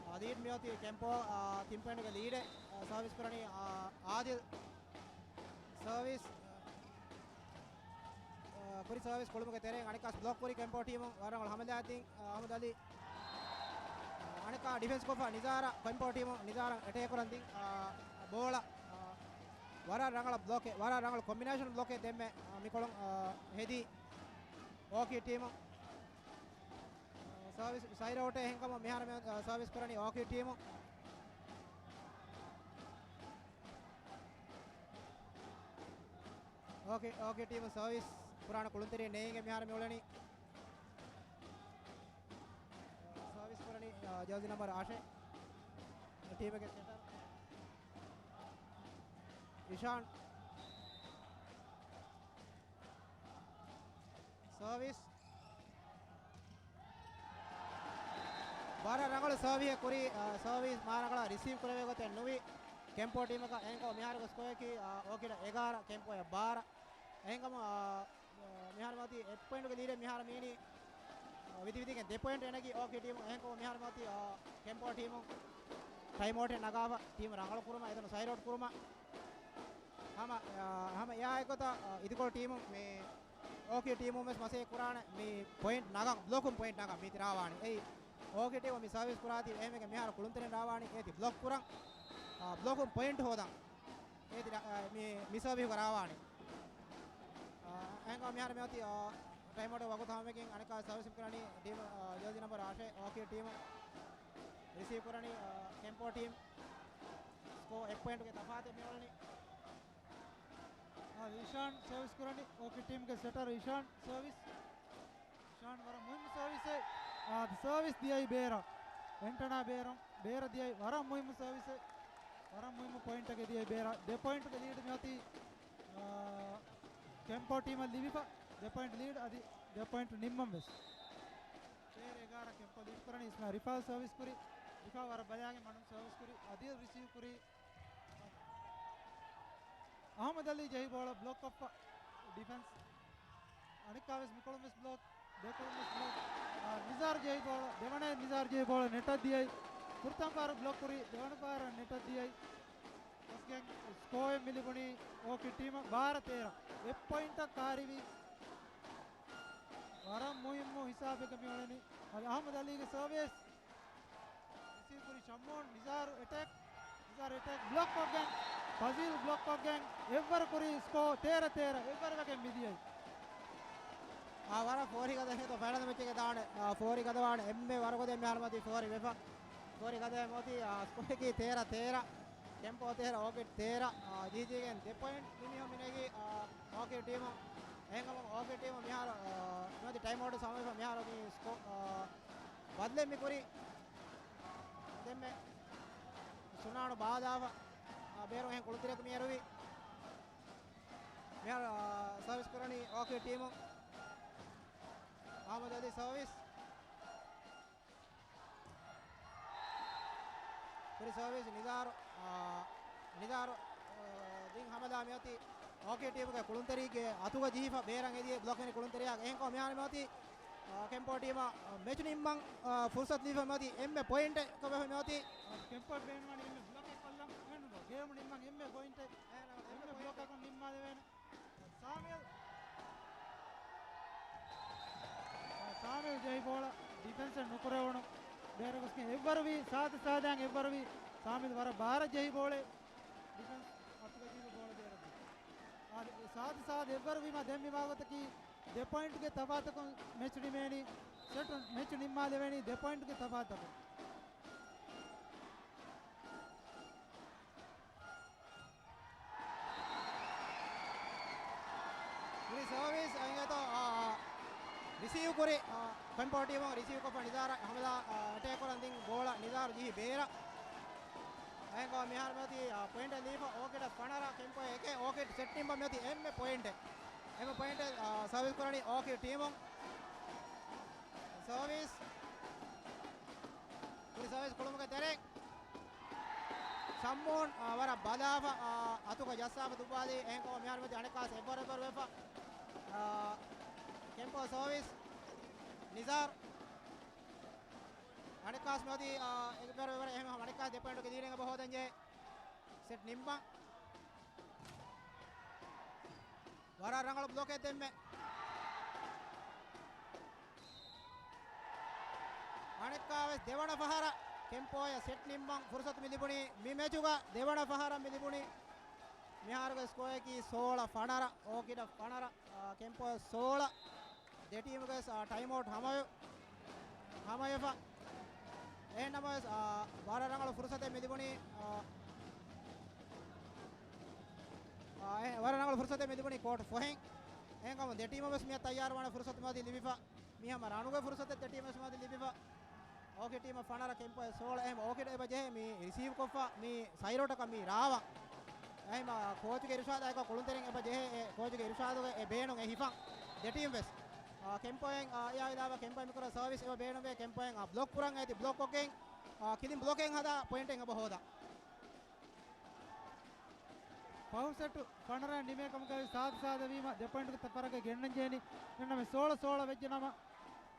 އާ، ލީޑް މިއޮތީ ކެމްޕޯ، އާ، ތިން ޕޮއިންޓްގެ ލީޑެއް. އާ، ސާވިސް ކުރަނީ، އާ، އާދިލް. ސާވިސް، އާ، ކުރި ސާވިސް ކުޅުމުގެ ތެރެއިން އަނެއްކާ ބްލޮކް ކުރި ކެމްޕޯ ޓީމުން. ވަރަށް ހަމަލާތިން، އާ، އަހްމަދު އަލީ، އާ، އަނެއްކާ ޑިފެންސް ކޮށްފަ ނިޒާރަ، ކެމްޕޯ ޓީމުން ނިޒާރަ އެޓޭކް ކުރަން ދިން، އާ، ބޯޅަ، އާ، ވަރަށް ރަނގަޅަށް ބްލޮކެއް، ވަރަށް ރަނގަޅު ކޮމްބިނޭޝަން ބްލޮކެއް ދެންމެ، އާ، މިކޮޅުން، އާ، ހެދީ އޯކިޑް ޓީމު. ސާވިސް ސައިޑް އައުޓެއް އެހެންކަމުން މިހާރު މި، އާ، ސާވިސް ކުރަނީ އޯކިޑް ޓީމު. އޯކިޑް، އޯކިޑް ޓީމު ސާވިސް ކުރާނެ ކުޅުންތެރި ނޭނގެ މިހާރު މި އުޅެނީ. ސާވިސް ކުރަނީ، އާ، ޖާޒީ ނަމްބަރު އަށެއް. ޓީމެއްގެ ސެޓަރ އިޝާން. ސާވިސް. ވަރަށް ރަނގަޅު ސާވިހެއް ކުރީ، އާ، ސާވިސް މާ ރަނގަޅަށް ރިސީވް ކުރެވޭ ގޮތެއް ނުވި ކެމްޕޯ ޓީމަކަށް. އެހެންކަމުން މިހާރުގެ ސްކޯއަކީ، އާ، އޯކިޑަށް އެގާރަ، ކެމްޕޯއަށް ބާރަ. އެހެންކަމުން، އާ، މިހާރު މިއޮތީ އެއް ޕޮއިންޓުގެ ލީޑެއް މިހާރު މިއިނީ، އާ، ވިދި ވިދިގެން ދެ ޕޮއިންޓް އެނގި އޯކިޑް ޓީމު. އެހެންކަމުން މިހާރު މިއޮތީ، އާ، ކެމްޕޯ ޓީމު ޓައިމް އައުޓެއް ނަގާފަ ޓީމު ރަނގަޅު ކުރުމަށް، އެތަނު ސައިޑް އައުޓް ކުރުމަށް. ހަމަ، އާ، ހަމަ އެއާ އެއްގޮތަށް، އާ، އިދިކޮޅު ޓީމު މި އޯކިޑް ޓީމުން ވެސް މަސައްކަތް ކުރާނެ މި ޕޮއިންޓް ނަގަން، ބްލޮކުން ޕޮއިންޓް ނަގަން މީތި ރާވާނެ. އެއީ އޯކިޑް ޓީމު މި ސާވިސް ކުރާތީ އެހެންވެގެން މިހާރު ކުޅުންތެރިން ރާވާނީ އޭތި ބްލޮކް ކުރަން، އާ، ބްލޮކުން ޕޮއިންޓް ހޯދަން. އޭތި ރާ-، އާ، މި، މި ސާވިހުގަ ރާވާނީ. އާ، އެހެންކަމުން މިހާރު މިއޮތީ، އާ، ޓައިމް އައުޓް ވަގުތު ހަމަވެގެން އަނެއްކާ ސާވިސް ކުރަނީ ޓީމު، އާ، ޖާޒީ ނަމްބަރު އަށެއް އޯކިޑް ޓީމު. ރިސީވް ކުރަނީ، އާ، ކެމްޕޯ ޓީމް. ސްކޯ އެއް ޕޮއިންޓުގެ ތަފާތެއް މިއުޅެނީ. އާ، އިޝާން ސާވިސް ކުރަނީ. އޯކިޑް ޓީމްގެ ސެޓަރ އިޝާން ސާވިސް. އިޝާން ވަރަށް މުހިއްމު ސާވިސެއް. އާ، ސާވިސް ދިޔައީ ބޭރަށް. އެންޓަނާ ބޭރަށް، ބޭރަށް ދިޔައީ ވަރަށް މުހިއްމު ސާވިސެއް. ވަރަށް މުހިއްމު ޕޮއިންޓެއް ދިޔައީ ބޭރަށް. ދެ ޕޮއިންޓުގެ ލީޑް މިއޮތީ، އާ، ކެމްޕޯ ޓީމަށް ލިބިފަ. ދެ ޕޮއިންޓް ލީޑް އަދި ދެ ޕޮއިންޓް ނިންމަން ވެސް. ތޭރަ އެގާރަ ކެމްޕޯ ލީޑް ކުރަނީ. އިސްމާ ރިފާ ސާވިސް ކުރި. ރިފާ ވަރަށް ބަލާގެން މަޑުން ސާވިސް ކުރި. އަދި ރިސީވް ކުރީ. އަހްމަދު އަލީ ޖެހި ބޯޅަ ބްލޮކް ކޮށްފަ ޑިފެންސް. އަނެއްކާވެސް މިކޮޅުން ވެސް ބްލޮކް، ދެކޮޅުން ވެސް ބްލޮކް. އާ، ނިޒާރު ޖެހި ބޯޅަ، ދެވަނަ ނިޒާރު ޖެހި ބޯޅަ ނެޓަށް ދިޔައީ. ފުރަތަމަ ބާރަށް ބްލޮކް ކުރީ، ދެވަނަ ބާރަށް ނެޓަށް ދިޔައީ. ގޮސްގެން ސްކޯއެއް މި ލިބުނީ އޯކިޑް ޓީމަށް ބާރަ ތޭރަ. އެއް ޕޮއިންޓަށް ކާރިވި. ވަރަށް މުހިއްމު ހިސާބެއްގަ މިއުޅެނީ. އަދި އަހްމަދު އަލީގެ ސަރވިސް. ރިސީވް ކުރި ޝައްމޫން، ނިޒާރު އެޓޭކް، ނިޒާރު އެޓޭކް ބްލޮކް ކޮށްގެން، ފަޒީލް ބްލޮކް ކޮށްގެން، އެއްވަރު ކުރީ ސްކޯ ތޭރަ ތޭރަ، އެއްވަރު ވެގެން މިދިޔައީ. އާ، ވަރަށް ފޯރި ގަދަ ހެދޯ ފައިނަލް މެޗެއްގެ ދާނެ، އާ، ފޯރި ގަދަވާނެ އެންމެ ވަރުގަދަ މިހާރު މަތި ފޯރި ވެފަ. ފޯރި ގަދަ މޮތި، އާ، ސްކޯއަކީ ތޭރަ ތޭރަ، ކެމްޕޯ ތޭރަ، އޯކިޑް ތޭރަ، އާ، ޖީޖީގެން ދެ ޕޮއިންޓް މި މީހުން މިނެގީ، އާ، އޯކިޑް ޓީމު. އެހެންކަމުން އޯކިޑް ޓީމު މިހާރު، އާ، މިއޮތީ ޓައިމް އައުޓް ސަމަވެފަ މިހާރު މި ސްކޯ، އާ، ބަދަލެއް މި ކުރީ. ދެންމެ ސުނާނު ބާލާފަ، އާ، ބޭރު އެހެން ކުޅުންތެރިއަކު މި އެރުވި. މިހާރު، އާ، ސަރވިސް ކުރަނީ އޯކިޑް ޓީމު. އަހްމަދު އަލީ ސަރވިސް. ކުރި ސަރވިސް ނިޒާރު، އާ، ނިޒާރު، އާ، ދިން ހަމަލާ މިއޮތީ އޯކިޑް ޓީމުގެ ކުޅުންތެރިގެ އަތުގަ ޖެހިފަ ބޭރަށް އެދިޔަ ބްލޮކް ކުރި ކުޅުންތެރިޔާ. އެހެންކޮށް މިހާރު މިއޮތީ، އާ، ކެމްޕޯ ޓީމަށް، އާ، މެޗު ނިންމަން، އާ، ފުރުސަތު ލިބިފަ މިއޮތީ އެންމެ ޕޮއިންޓެއް ކޮށްފަ މިއޮތީ. ކެމްޕޯ ބޭނުމަނީ އެންމެ ބްލޮކެއް ކޮށްލަން އެހެންނު. ގޭމު ނިންމަން އެންމެ ޕޮއިންޓެއް، އެންމެ ބްލޮކަކުން ނިންމާލެވޭނެ. ސާމިލް. ސާމިލް ޖެހި ބޯޅަ ޑިފެންސެއް ނުކުރެވުނު. ބޭރަށް ގޮސްގެން އެއްވަރުވީ، ސާދަ ސާދައިން އެއްވަރުވީ. ސާމިލް ވަރަށް ބާރަށް ޖެހި ބޯޅަ. ޑިފެންސް އަތުގަ ޖެހި ބޯޅަ ބޭރަށް. އާދެ، ސާދަ ސާދަ އެއްވަރު ވީމާ ދެން މި ވާގޮތަކީ ދެ ޕޮއިންޓްގެ ތަފާތަކުން މެޗް ނިމޭނީ. ސެޓް މެޗް ނިންމާލެވޭނީ ދެ ޕޮއިންޓްގެ ތަފާތަކުން. ކުރި ސަރވިސް އައިގަތޯ، އާ، ރިސީވް ކުރި، އާ، ކެމްޕޯ ޓީމު ރިސީވް ކޮށްފަ ނިޒާރަށް ހަމަލާ، އާ، އެޓޭކް ކުރަން ދިން ބޯޅަ ނިޒާރު ޖެހި ބޭރަށް. އެހެންކޮ މިހާރު މިއޮތީ، އާ، ޕޮއިންޓެއް ލީފަ އޯކިޑަށް ފަނަރަ، ކެމްޕޯ އެކެއް، އޯކިޑް ސެޓް ނިންމަ މިއޮތީ އެންމެ ޕޮއިންޓެއް. އެންމެ ޕޮއިންޓެއް، އާ، ސަރވިސް ކުރަނީ އޯކިޑް ޓީމުން. ސަރވިސް. ކުރި ސަރވިސް ކުޅުމުގެ ތެރެއިން. ޝައްމޫން، އާ، ވަރަށް ބަލާފަ، އާ، އަތުގަ ޖައްސާފަ ދުއްވާލީ. އެހެންކޮ މިހާރު މިއޮތީ އަނެއްކާސް އެއްވަރު އެއްވަރު ވެފަ. އާ، ކެމްޕޯ ސަރވިސް. ނިޒާރު. އަނެއްކާސް މިއޮތީ، އާ، އެއްވަރު އެއްވަރު އެހެން އަނެއްކާސް ދެ ޕޮއިންޓުގެ ލީޑެއް އެބަ ހޯދަންޖެހޭ. ސެޓް ނިންމަން. ވަރަށް ރަނގަޅު ބްލޮކެއް ދެންމެ. އަނެއްކާވެސް ދެވަނަ ފަހަރަށް ކެމްޕޯއަށް ސެޓް ނިންމަން ފުރުސަތު މި ލިބުނީ މި މެޗުގަ ދެވަނަ ފަހަރަށް މި ލިބުނީ. މިހާރުގެ ސްކޯއަކީ ސޯޅަ ފަނަރަ، އޯކިޑަށް ފަނަރަ، އާ، ކެމްޕޯއަށް ސޯޅަ. ދެ ޓީމުގެ، އާ، ޓައިމް އައުޓް ހަމަވެ-، ހަމަވެފަ. އެހެން ނަމަވެސް، އާ، ވަރަށް ރަނގަޅު ފުރުސަތެއް މި ލިބުނީ، އާ، އާ، އެ، ވަރަށް ރަނގަޅު ފުރުސަތެއް މި ލިބުނީ ކޯޓް ފޮހެއް. އެހެންކަމުން ދެ ޓީމަށް ވެސް މިއަށް ތައްޔާރުވާނެ ފުރުސަތު މިއޮތީ ލިބިފަ. މި ހަމަ ރަނުގެ ފުރުސަތެއް ދެ ޓީމަށް ވެސް މިއޮތީ ލިބިފަ. އޯކިޑް ޓީމަށް ފަނަރަ، ކެމްޕޯއަށް ސޯޅަ. އެހެން އޯކިޑް އެބަ ޖެހޭ މި ރިސީވް ކޮށްފަ މި ސައިޑް އައުޓަކަށް މި ރާވަން. އެހެން ކޯޗުގެ އިރުޝާދާއެކު ކުޅުންތެރިން އެބަ ޖެހޭ އެ ކޯޗުގެ އިރުޝާދުގެ އެ ބޭނުން އެ ހިފަން ދެ ޓީމް ވެސް. އާ، ކެމްޕޯއިން، އާ، އެއާ ވިލާބަ ކެމްޕޯއިން މިކުރާ ސަރވިސް އެބަ ބޭނުންވޭ. ކެމްޕޯއިން، އާ، ބްލޮކް ކުރަން އޭތި ބްލޮކް ކޮށްގެން، އާ، ކިލިން ބްލޮކެއް ހަދާ ޕޮއިންޓެއް އެބަ ހޯދާ. ފަހު ސެޓު ފަނަރަ ނިމޭ ކަމަކަށް ސާދަ ސާދަ ވީމަ ދެ ޕޮއިންޓުގެ ތަފާތަކަށް ގެންނަން ޖެހެނީ. އެހެންނަމަ ސޯޅަ ސޯޅަ ވެއްޖެ ނަމަ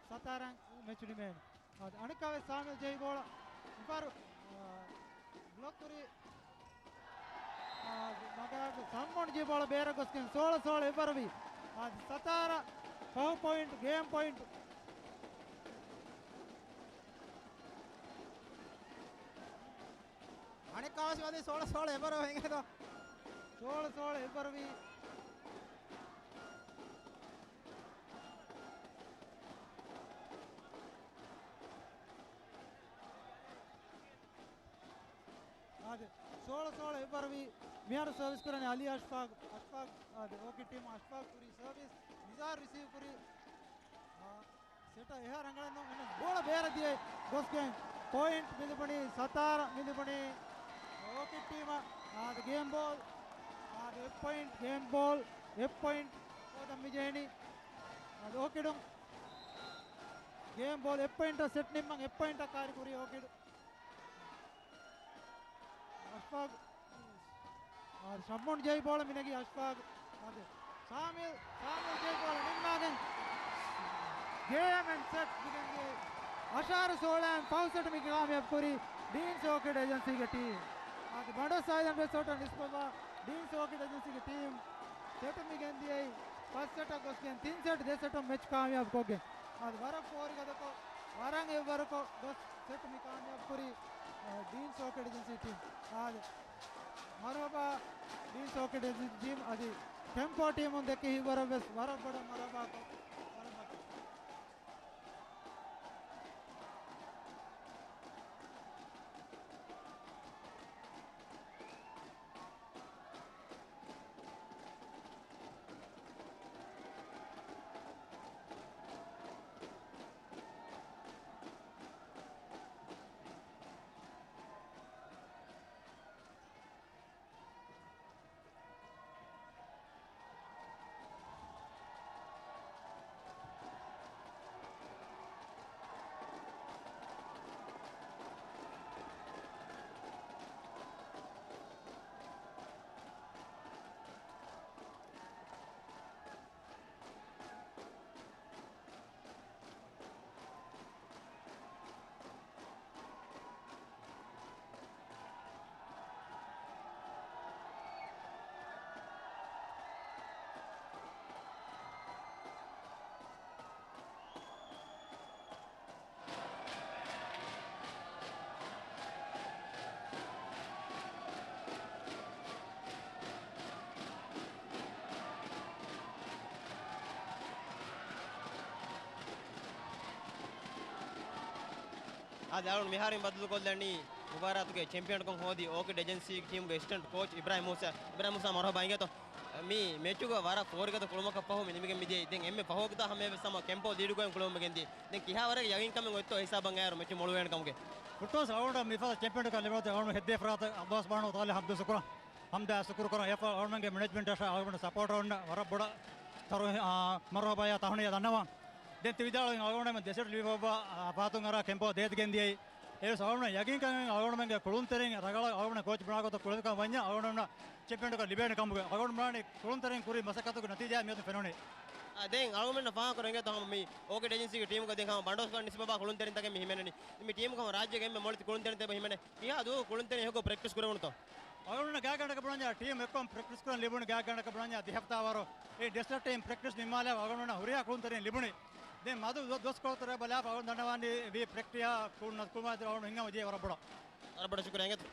ސަތާރަ މެޗު ނިމޭނެ. އަދި އަނެއްކާވެސް ސާމިލް ޖެހި ބޯޅަ އިފާރު، އާ، ބްލޮކް ކުރި، އާ، މަގާގެ ސަމްމޮން ޖެހި ބޯޅަ ބޭރަށް ގޮސްގެން ސޯޅަ ސޯޅަ އެއްވަރުވީ. އާ، ސަތާރަ ފަހު ޕޮއިންޓް، ގޭމް ޕޮއިންޓް. އަނެއްކާވެސް މިއޮތީ ސޯޅަ ސޯޅަ އެއްވަރު ހިނގޭތޯ. ސޯޅަ ސޯޅަ އެއްވަރުވީ. އާދެ، ސޯޅަ ސޯޅަ އެއްވަރުވީ. މިހާރު ސަރވިސް ކުރަނީ އަލީ އަޝްފާގް. އަޝްފާގް، އާދެ، އޯކިޑް ޓީމު އަޝްފާގް ކުރީ ސަރވިސް. ނިޒާރު ރިސީވް ކުރީ. އާ، ސެޓަށް އެހާ ރަނގަޅެއް ނޫން. އެންނަ ބޯޅަ ބޭރަށް ދިޔައީ ގޮސްގެން ޕޮއިންޓް މި ލިބުނީ ސަތާރަ މި ލިބުނީ އޯކިޑް ޓީމަށް. އާދެ، ގޭމް ބޯލް. އާދެ، އެއް ޕޮއިންޓް ގޭމް ބޯލް. އެއް ޕޮއިންޓް ހޯދަން މި ޖެހެނީ. އާދެ، އޯކިޑުން ގޭމް ބޯލް އެއް ޕޮއިންޓަށް ސެޓް ނިންމަން އެއް ޕޮއިންޓަށް ކާރި ކުރީ އޯކިޑް. އަޝްފާގް. އާ، ޝައްމޫން ޖެހި ބޯޅަ މިނެގީ އަޝްފާގް. އާދެ، ސާމިލް، ސާމިލް ޖެހި ބޯޅަ ނިންމާގެން ގޭމް އެންޑް ސެޓް މިގެންދިޔައީ. އަށާރަ ސޯޅައިން ފަހު ސެޓް މި ކާމިޔާބު ކުރީ ޑީންސް އޯކިޑް އޭޖެންސީގެ ޓީމް. އާދެ، ބަނޑުއައްސަ އައިލެންޑް ރިސޯޓަށް ނިސްބަތްވާ ޑީންސް އޯކިޑް އޭޖެންސީގެ ޓީމް ސެޓް މިގެންދިޔައީ ފަސް ސެޓަށް ގޮސްގެން ތިން ސެޓް ދެ ސެޓުން މެޗް ކާމިޔާބު ކޮށްގެން. އާދެ، ވަރަށް ފޯރިގަދަކޮށް، ވަރަށް އެއްވަރުކޮށް ގޮސް ސެޓް މި ކާމިޔާބު ކުރީ، އަ، ޑީންސް އޯކިޑް އޭޖެންސީ ޓީމް. އާދެ، މަރުހަބާ ޑީންސް އޯކިޑް އޭޖެންސީ ޓީމް. އަދި ކެމްޕޯ ޓީމުން ދެއްކި ހިތްވަރަށް ވެސް ވަރަށް ބޮޑަށް މަރުހަބާކޮށް، މަރުހަބާކޮށް. އާދެ، އަޅުން މިހާރު ބަދަލުކޮށްލަނީ މުބާރާތުގެ ޗެމްޕިއަންކަން ހޯދި އޯކިޑް އެޖެންސީ ޓީމުގެ އެސިސްޓެންޓް ކޯޗް އިބްރާހިމް މޫސާ. އިބްރާހިމް މޫސާ، މަރުހަބާ އިނގޭތޯ. މި މެޗުގަ ވަރަށް ފޯރިގަދަ ކުޅުމަކަށް ފަހު މި ނިމިގެން މިދިޔައީ. ދެން އެންމެ ފަހުގަ ހަމަ އެއްވެސް ހަމަ ކެމްޕޯ ލީޑުކޮށް ކުޅެވުމަށް ގެންދިޔައީ. ދެން ކިހާވަރެއްގެ ޔަގީންކަމެއް އޮތްތޯ ހިސާބަށް އައިއިރު މެޗު މޮޅުވޭނެ ކަމުގެ؟ ފުޓްސަލް އަޅުގަނޑަށް މިފަދަ ޗެމްޕިއަންކަން ލިބުނު އަޅުގަނޑު ހެއްދޭ ފަރާތަށް އައްލާހު ސުބްޙާނަހޫ ވަތަޢާލާ ޙަމްދު ޝުކުރަށް. ހަމްދާ ޝުކުރު ކުރަން. އެއަށްފަހު އަޅުގަނޑުގެ މެނޭޖްމަންޓަށް އަޅުގަނޑު ސަޕޯޓަރުންނަށް ވަރަށް ބޮޑަށް ތަރު-، އާ، މަރުހަބާޔާ ތަހުނިޔާ ދަންނަވަން. ދެން ތި ވިދާޅުވި އަޅުގަނޑުމެން ދެ ސެޓް ލިބިފައިވާ ފަރާތުން އަރާ ކެމްޕޯ ދޭތި ގެންދިޔައީ. އެވެސް އަޅުގަނޑުމެން ޔަގީންކަން އަޅުގަނޑުމެންގެ ކުޅުންތެރިން ރަނގަޅަށް އަޅުގަނޑުމެން ކޯޗް ބުނާ ގޮތަށް ކުޅެދުކަން ވަންޏާ އަޅުގަނޑުމެންނަށް ޗެމްޕިއަންކަން ލިބޭނެ ކަމުގެ. އަޅުގަނޑުމެން ކުރި މަސައްކަތުގެ ނަތީޖާ މިއަދު ފެނުނީ. އާ، ދެން އަޅުގަނޑުމެންނަށް ފާހަގަ ކުރަން އިނގޭތޯ ހަމަ މި އޯކިޑް އެޖެންސީގެ ޓީމުގަ ދެން ހަމަ ބަނޑޮސްގަނޑު ނިސްބަތްވާ ކުޅުންތެރިންތަކެއް މި ހިމެނެނީ. މި ޓީމުގަ ހަމަ ރާއްޖޭގެ އެންމެ މޮޅި ކުޅުންތެރިންތައް ހިމެނޭ. ކިހާ ދުވަހު ކުޅުންތެރިން އެކު ޕްރެކްޓިސް ކުރެވުނުތޯ؟ އަޅުގަނޑު ގާތްގަނޑަކަށް ބުނަންޏާ ޓީމް އެއްކޮށް ޕްރެކްޓިސް ކުރަން ލިބުނު ގާތްގަނޑަކަށް ބުނަންޏާ ދެ ހަފްތާ ވަރު އެ ޑެސްޓަށް ޓީމް ޕްރެކްޓިސް ނިންމާލާ އަޅުގަނޑު ހުރިހާ ކުޅުންތެރިން ލިބުނީ. ދެން މަދު ދޮ-، ދުވަސްކޮޅުތައް ބަލާފަ އަޅުގަނޑު ދަންނަވާނީ ވީ ޕްރެކްޓިއާ ކުޅުން ނަތްކުޅުމާ އަޅުގަނޑު ހިނގާ ވަޖޭ ވަރަށް ބޮޑަށް. ވަރަށް ބޮޑަށް ޝުކުރިއްޔާ އިނގޭތޯ.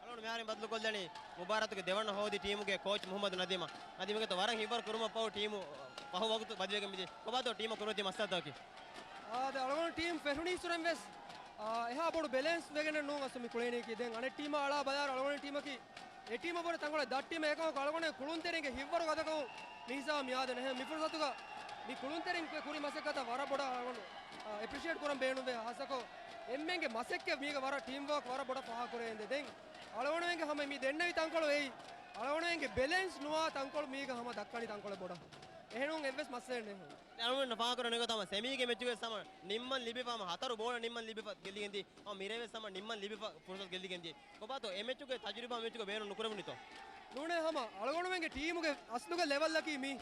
އަޅުގަނޑު މިހާރު ބަދަލުކޮށްލަނީ މުބާރާތުގެ ދެވަނަ ހޯދި ޓީމުގެ ކޯޗް މުޙައްމަދު ނަދީމަށް. ނަދީމް އިނގޭތޯ، ވަރަށް ހިތްވަރު ކުރުމަށް ފަހު ޓީމު ފަހު ވަގުތު ބަދިވެގެން މިދިޔައީ. ކޮބާތޯ ޓީމަށް ކުރިމަތީ މައްސަލަތަކަކީ؟ އާ، އަޅުގަނޑު ޓީމް ފެށުނީއްސުރެން ވެސް، އާ، އެހާ ބޮޑު ބެލެންސް ވެގެނެއް ނޫން އަސްލު މި ކުޅެނީކީ. ދެން އަނެއް ޓީމާ އަޅާ ބަލާއިރު އަޅުގަނޑު ޓީމަކީ އެ ޓީމަށް ވުރެ ތަންކޮޅެއް ދަށްޓީމެއް. އެކަމަކު އަޅުގަނޑު ކުޅުންތެރިންގެ ހިތްވަރު ގަދަކަމުން މި ހިސާބަށް މި އާދެ ނެހެން. މި ފުރުސަތުގަ މި ކުޅުންތެރިން ކުރި މަސައްކަތަށް ވަރަށް ބޮޑަށް އަޅުގަނޑު، އާ، އެޕްރިޝިއޭޓް ކުރަން ބޭނުންވޭ. ހާއްސަކޮށް އެންމެންގެ މަސައްކަތް މީގަ ވަރަށް ޓީމް ވާކް ވަރަށް ބޮޑަށް ފާހަގަކުރެވޭނެ. ދެން އަޅުގަނޑުމެންގެ ހަމަ މި ދެންނެވި ތަންކޮޅު އެއީ އަޅުގަނޑުމެންގެ ބެލެންސް ނުވާ ތަންކޮޅު މީގަ ހަމަ ދައްކަނީ ތަންކޮޅެއް ބޮޑަށް. އެހެނުން އެއްވެސް މައްސަލައެއް ނެހެން. އަޅުގަނޑު ފާހަގަކުރަނީ ގޮތަށް ހަމަ ސެމީގެ މެޗުގަ ހަމަ ނިންމަން ލިބިފަ ހަމަ ހަތަރު ބޯޅަ ނިންމަން ލިބިފަ ގެއްލިގެންދިޔަ. ހަމަ މިރޭވެސް ހަމަ ނިންމަން ލިބިފަ ފުރުސަތު ގެއްލިގެންދިޔަ. ކޮބާތޯ އެ މެޗުގެ ތަޖުރިބާ މެޗުގަ ބޭނުން ނުކުރެވުނީތޯ؟ ނޫނޭ ހަމަ އަޅުގަނޑުމެންގެ ޓީމުގެ އަސްލުގެ ލެވަލްއަކީ މީ.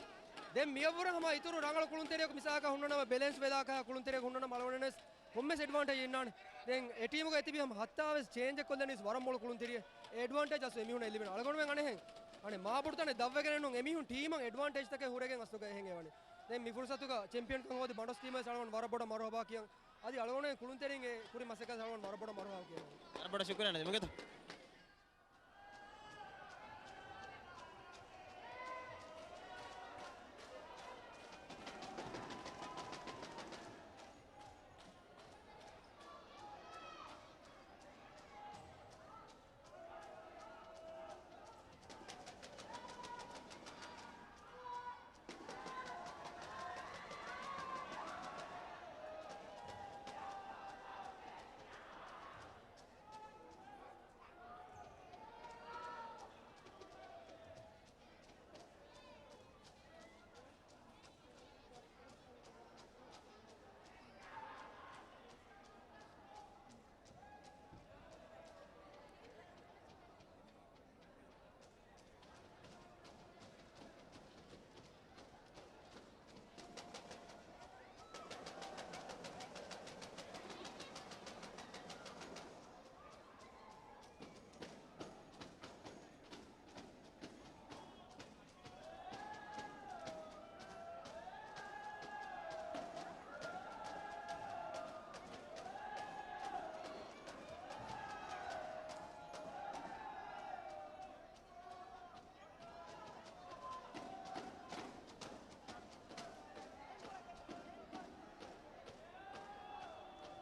ދެން މިއަށްވުރެ ހަމަ އިތުރު ރަނގަޅު ކުޅުންތެރިޔަކު މިސާލަކަށް ހުންނަނަމަ ބެލެންސް ވެލާކަށް ކުޅުންތެރިޔަކު ހުންނަނަމަ އަޅުގަނޑުވެސް ކޮންމެސް އެޑްވާންޓޭޖް އިންނާނެ. ދެން އެ ޓީމުގަ އެތިބި ހަމަ ހަތާވެސް ޗޭންޖެއް ކޮށްލަނީސް ވަރަށް މޮޅު ކުޅުންތެރިޔެއް. އެ އެޑްވާންޓޭޖް އަސް އެމީހުންނަށް ލިބެން. އަޅުގަނޑުމެން އަނެހެން އަނެ މާބޮޑު ތަނެއް ދަށްވެގެނެއް ނޫން. އެމީހުން ޓީމަށް އެޑްވާންޓޭޖްތަކެއް ހުރެގެން އަސްލުގަ އެހެން އެވަނީ. ދެން މި ފުރުސަތުގަ ޗެމްޕިއަންކަން ހޯދި ބަނޑޮސް ޓީމަށް އަޅުގަނޑު ވަރަށް ބޮޑަށް މަރުހަބާ ކިޔަން. އަދި އަޅުގަނޑު ކުޅުންތެރިންގެ ކުރި މަސައްކަތަށް އަޅުގަނޑު ވަރަށް ބޮޑަށް މަރުހަބާ ކިޔަން. ވަރަށް ބޮޑަށް ޝުކުރިއްޔާ ނަދީމް އިނގޭތޯ.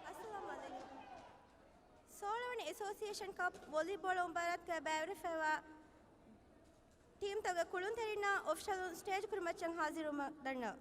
އައްސަލާމު ޢަލައިކުމް. ސޯޅަވަނަ އެސޯސިއޭޝަން ކަޕް ވޮލީބޯޅަ މުބާރާތުގައި ބައިވެރިވެފައިވާ ޓީމްތަކުގެ ކުޅުންތެރިންނާ އޮފިޝަލުން ސްޓޭޖް ކުރިމައްޗަށް ހާޒިރުވުމަށް ދަންނަވަން.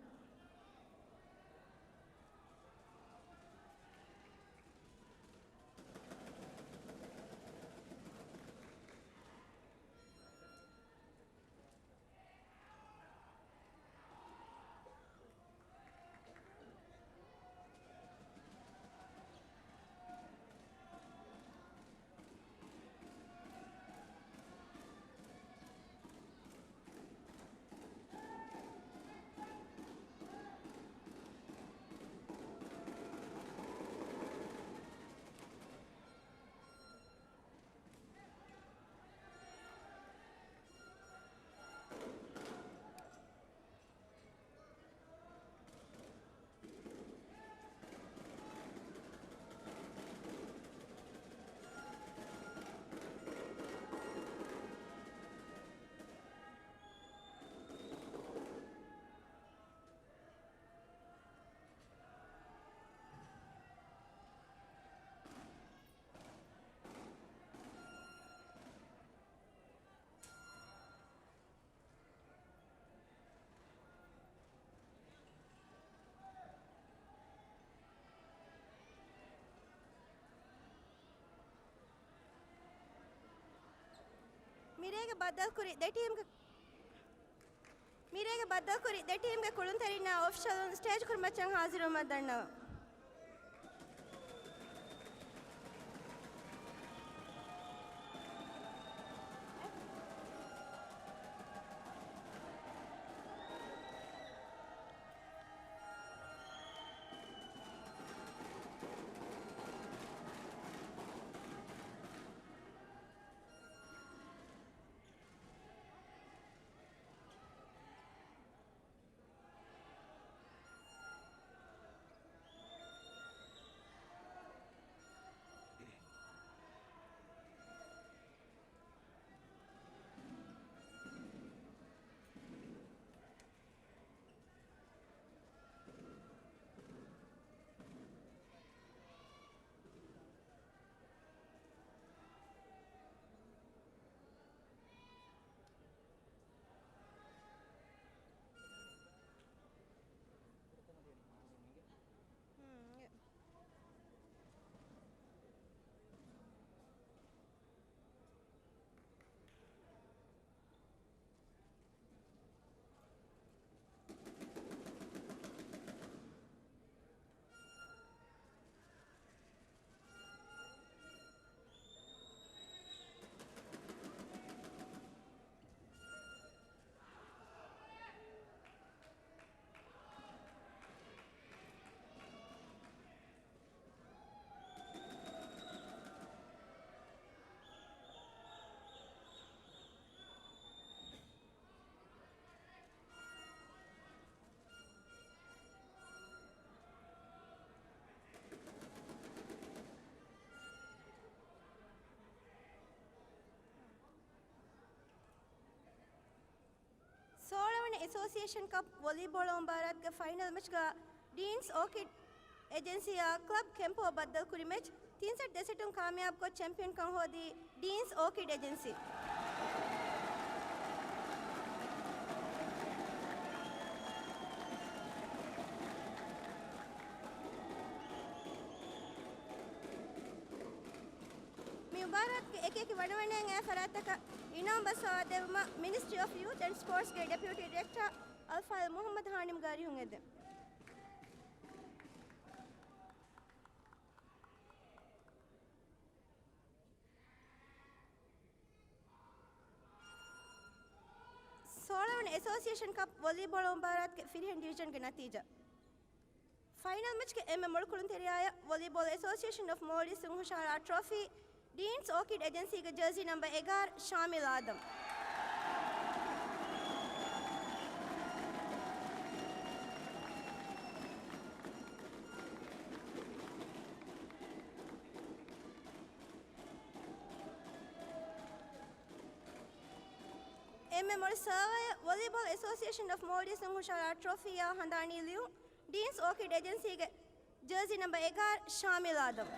މިރޭގެ ބައްދަލުކުރި ދެ ޓީމްގެ، މިރޭގެ ބައްދަލުކުރި ދެ ޓީމްގެ ކުޅުންތެރިންނާ އޮފިޝަލުން ސްޓޭޖް ކުރިމައްޗަށް ހާޒިރުވުމަށް ދަންނަވަން. ސޯޅަވަނަ އެސޯސިއޭޝަން ކަޕް ވޮލީބޯޅަ މުބާރާތުގެ ފައިނަލް މެޗްގަ ޑީންސް އޯކިޑް އެޖެންސީއާ ކްލަބް ކެމްޕޯ ބައްދަލުކުރި މެޗް ތިން ސެޓް ދެ ސެޓުން ކާމިޔާބުކޮށް ޗެމްޕިއަންކަން ހޯދީ ޑީންސް އޯކިޑް އެޖެންސީ. މި މުބާރާތުގެ އެކިއެކި ވަނަވަނައިން އައި ފަރާތްތަކަށް އިނާމް ބަސްފަވާ ދެއްވުމަށް މިނިސްޓްރީ އޮފް ޔޫތް އެންޑް ސްޕޯޓްސްގެ ޑެޕިއުޓީ ޑިރެކްޓަރ އަލްފާޟިލް މުޙައްމަދު ހާނިމްގެ އަރިހުން އެދެން. ސޯޅަވަނަ އެސޯސިއޭޝަން ކަޕް ވޮލީބޯޅަ މުބާރާތުގެ ފިރިހެން ޑިވިޝަންގެ ނަތީޖާ. ފައިނަލް މެޗްގެ އެންމެ މޮޅު ކުޅުންތެރިޔާއަށް ވޮލީބޯޅަ އެސޯސިއޭޝަން އޮފް މޯލްޑިވްސް ހުށަހަޅާ ޓްރޮފީ، ޑީންސް އޯކިޑް އެޖެންސީގެ ޖާޒީ ނަމްބަރ އެގާރަ ޝާމިލް އާދަމް. އެންމެ މޮޅު ސާވާއަށް ވޮލީބޯޅަ އެސޯސިއޭޝަން އޮފް މޯލްޑިވްސް ހުށަހަޅާ ޓްރޮފީއާ ހަނދާނީ ލިޔުން ޑީންސް އޯކިޑް އެޖެންސީގެ ޖާޒީ ނަމްބަރ އެގާރަ ޝާމިލް އާދަމް.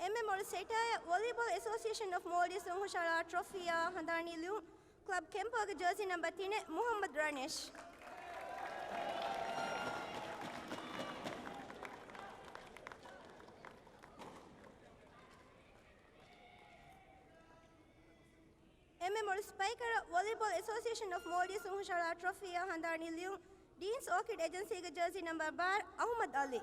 އެންމެ މޮޅު ސެޓާއަށް ވޮލީބޯޅަ އެސޯސިއޭޝަން އޮފް މޯލްޑިވްސް ހުށަހަޅާ ޓްރޮފީއާ ހަނދާނީ ލިޔުން ކްލަބް ކެމްޕޯގެ ޖާޒީ ނަމްބަރ ތިނެއް މުޙައްމަދު ރަނޭޝް. އެންމެ މޮޅު ސްޕައިކަރަށް ވޮލީބޯޅަ އެސޯސިއޭޝަން އޮފް މޯލްޑިވްސް ހުށަހަޅާ ޓްރޮފީއާ ހަނދާނީ ލިޔުން ޑީންސް އޯކިޑް އެޖެންސީގެ ޖާޒީ ނަމްބަރ ބާރަ އަޙްމަދު އަލީ.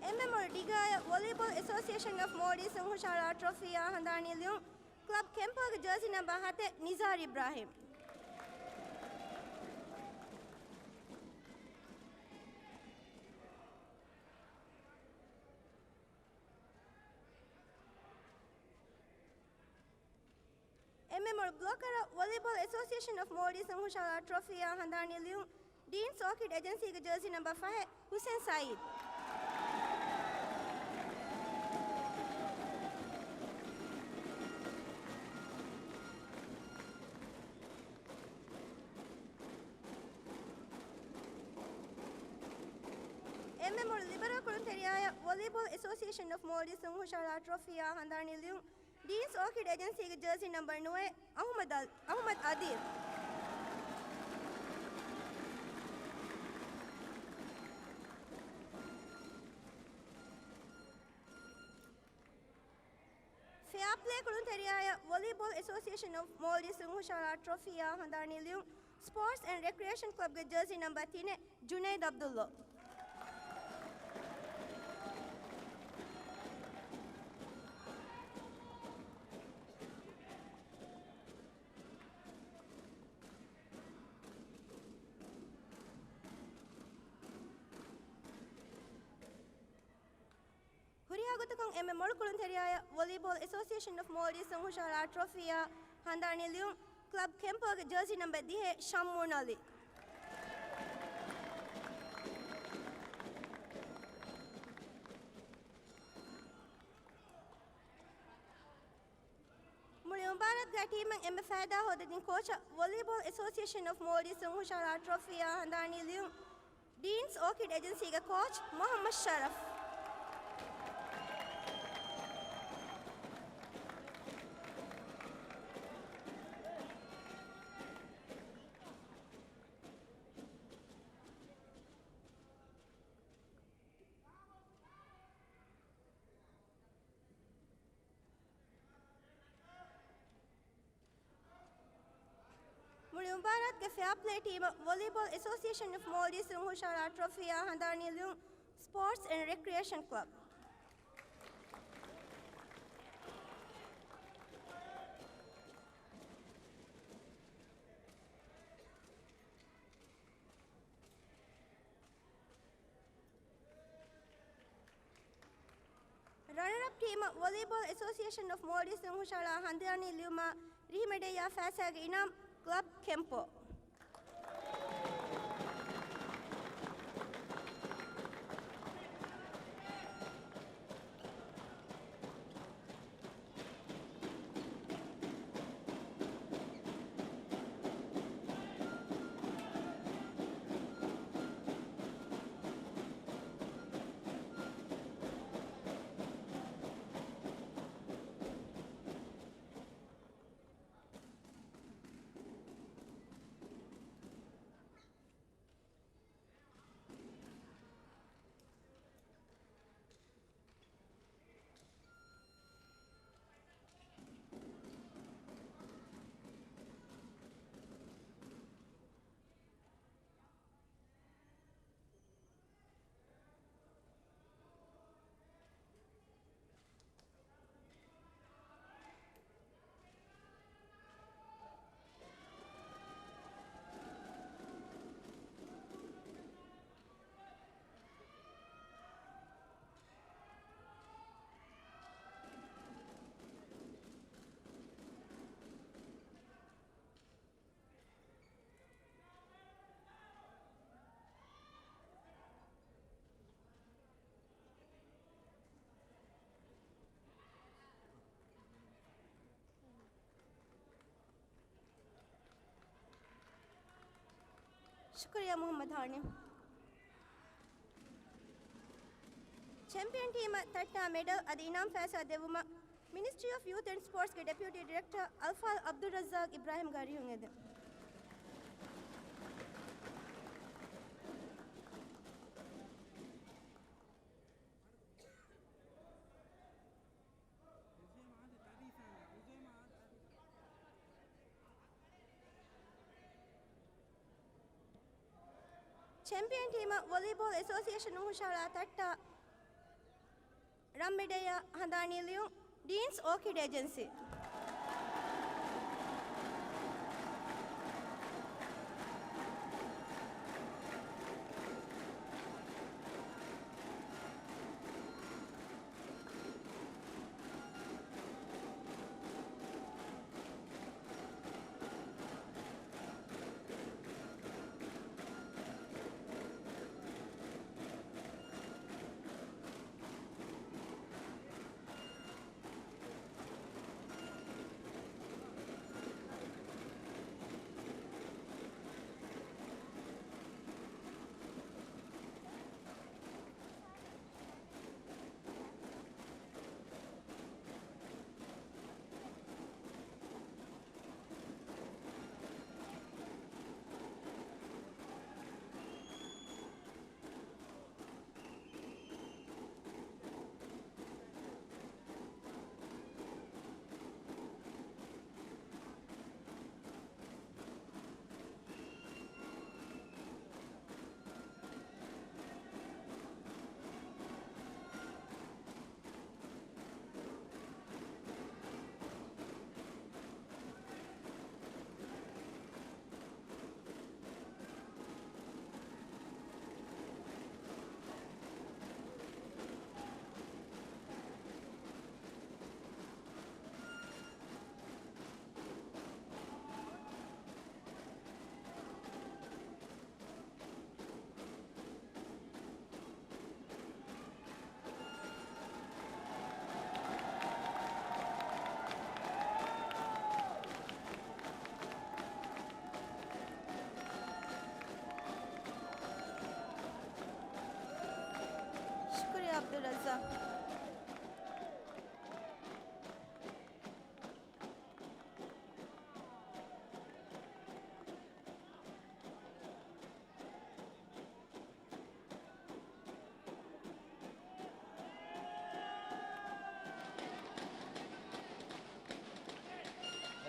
އެންމެ މޮޅު ޑިގާއަށް ވޮލީބޯޅަ އެސޯސިއޭޝަން އޮފް މޯލްޑިވްސް ހުށަހަޅާ ޓްރޮފީއާ ހަނދާނީ ލިޔުން ކްލަބް ކެމްޕޯގެ ޖާޒީ ނަމްބަރ ހަތެއް ނިޒާރު އިބްރާހިމް. އެންމެ މޮޅު ބްލޮކަރަށް ވޮލީބޯޅަ އެސޯސިއޭޝަން އޮފް މޯލްޑިވްސް ހުށަހަޅާ ޓްރޮފީއާ ހަނދާނީ ލިޔުން ޑީންސް އޯކިޑް އެޖެންސީގެ ޖާޒީ ނަމްބަރ ފަހެއް ހުސެން ސައީދު. މުޅި ލިބަރަލް ކުޅުންތެރިޔާއަށް ވޮލީބޯލް އެސޯސިއޭޝަން އޮފް މޯލްޑިވްސް ހުށަހަޅާ ޓްރޮފީއާ ހަނދާނީ ލިޔުން ޑީންސް އޯކިޑް އެޖެންސީގެ ޖާޒީ ނަމްބަރު ނުވައެއް އަހުމަދު އަލް-، އަހުމަދު އަދީލް. ފެއާޕްލޭ ކުޅުންތެރިޔާއަށް ވޮލީބޯލް އެސޯސިއޭޝަން އޮފް މޯލްޑިވްސް ހުށަހަޅާ ޓްރޮފީއާ ހަނދާނީ ލިޔުން ސްޕޯޓްސް އެންޑް ރެކްރިއޭޝަން ކްލަބްގެ ޖާޒީ ނަމްބަރު ތިނެއް ޖުނައިދު އަބްދުﷲ. ހުރިހާ ގޮތަކުން އެންމެ މޮޅު ކުޅުންތެރިޔާއަށް ވޮލީބޯލް އެސޯސިއޭޝަން އޮފް މޯލްޑިވްސް ހުށަހަޅާ ޓްރޮފީއާ ހަނދާނީ ލިޔުން ކްލަބް ކެމްޕޯގެ ޖާޒީ ނަމްބަރު ދިހަ ޝައްމޫން އަލީ. މުޅި މުބާރާތުގެ ޓީމަށް އެންމެ ފައިދާ ހޯދަދިން ކޯޗަށް ވޮލީބޯލް އެސޯސިއޭޝަން އޮފް މޯލްޑިވްސް ހުށަހަޅާ ޓްރޮފީއާ ހަނދާނީ ލިޔުން ޑީންސް އޯކިޑް އެޖެންސީގެ ކޯޗް މުހައްމަދު ޝަރަފް. މުޅި މުބާރާތުގެ ފެއާޕްލޭ ޓީމަށް ވޮލީބޯލް އެސޯސިއޭޝަން އޮފް މޯލްޑިވްސް ހުށަހަޅާ ޓްރޮފީއާ ހަނދާނީ ލިޔުން ސްޕޯޓްސް އެންޑް ރެކްރިއޭޝަން ކްލަބް. ރަނަރަޕް ޓީމަށް ވޮލީބޯލް އެސޯސިއޭޝަން އޮފް މޯލްޑިވްސް ހުށަހަޅާ ހަނދާނީ ލިޔުމަށް ރިހިމެޑިއްޔާ ފައިސާގެ އިނާމް ކްލަބް ކެމްޕޯ. ޝުކުރިއްޔާ މުޙައްމަދު ހާނި. ޗެމްޕިއަން ޓީމަށް ތައްޓާ މެޑަލް އަދި އިނާމް ފައިސާ ދެއްވުމަށް މިނިސްޓްރީ އޮފް ޔޫތު އެންޑް ސްޕޯޓްސްގެ ޑެޕިއުޓީ ޑިރެކްޓަރ އަލްފާޟިލް ޢަބްދުއްރައްޒާޤް އިބްރާހިމް ގާރިހުން އެދެން. ޗެމްޕިއަން ޓީމަށް ވޮލީބޯލް އެސޯސިއޭޝަނުން ހުށަހަޅާ ތައްޓާ ރަންމެޑަލްއާ ހަނދާނީ ލިޔުން ޑީންސް އޯކިޑް އެޖެންސީ.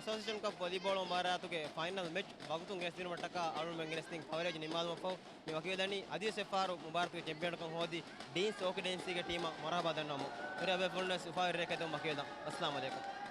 އެސޯސިއޭޝަން ކަޕް ވޮލީބޯޅަ މުބާރާތުގެ ފައިނަލް މެޗް ވަގުތުން ގެނެސްދިނުމަށްޓަކާ އަޅުގަނޑުމެން ގެނެސްދިން ކަވަރޭޖް ނިންމާލުމަށްފަހު، މި ވަކިވެދަނީ އަދިވެސް އެއްފަހަރު މުބާރާތުގެ ޗެމްޕިއަންކަން ހޯދި ޑީންސް އޯކިޑް އެޖެންސީގެ ޓީމަށް މަރުހަބާ ދަންނަވަމުން. ހުރިހާ ބޭފުޅުންވެސް އުފާވެރި ރެއެއް ކައިރިވުމަށް ވަކިވެދާން. އައްސަލާމު ޢަލައިކުމް.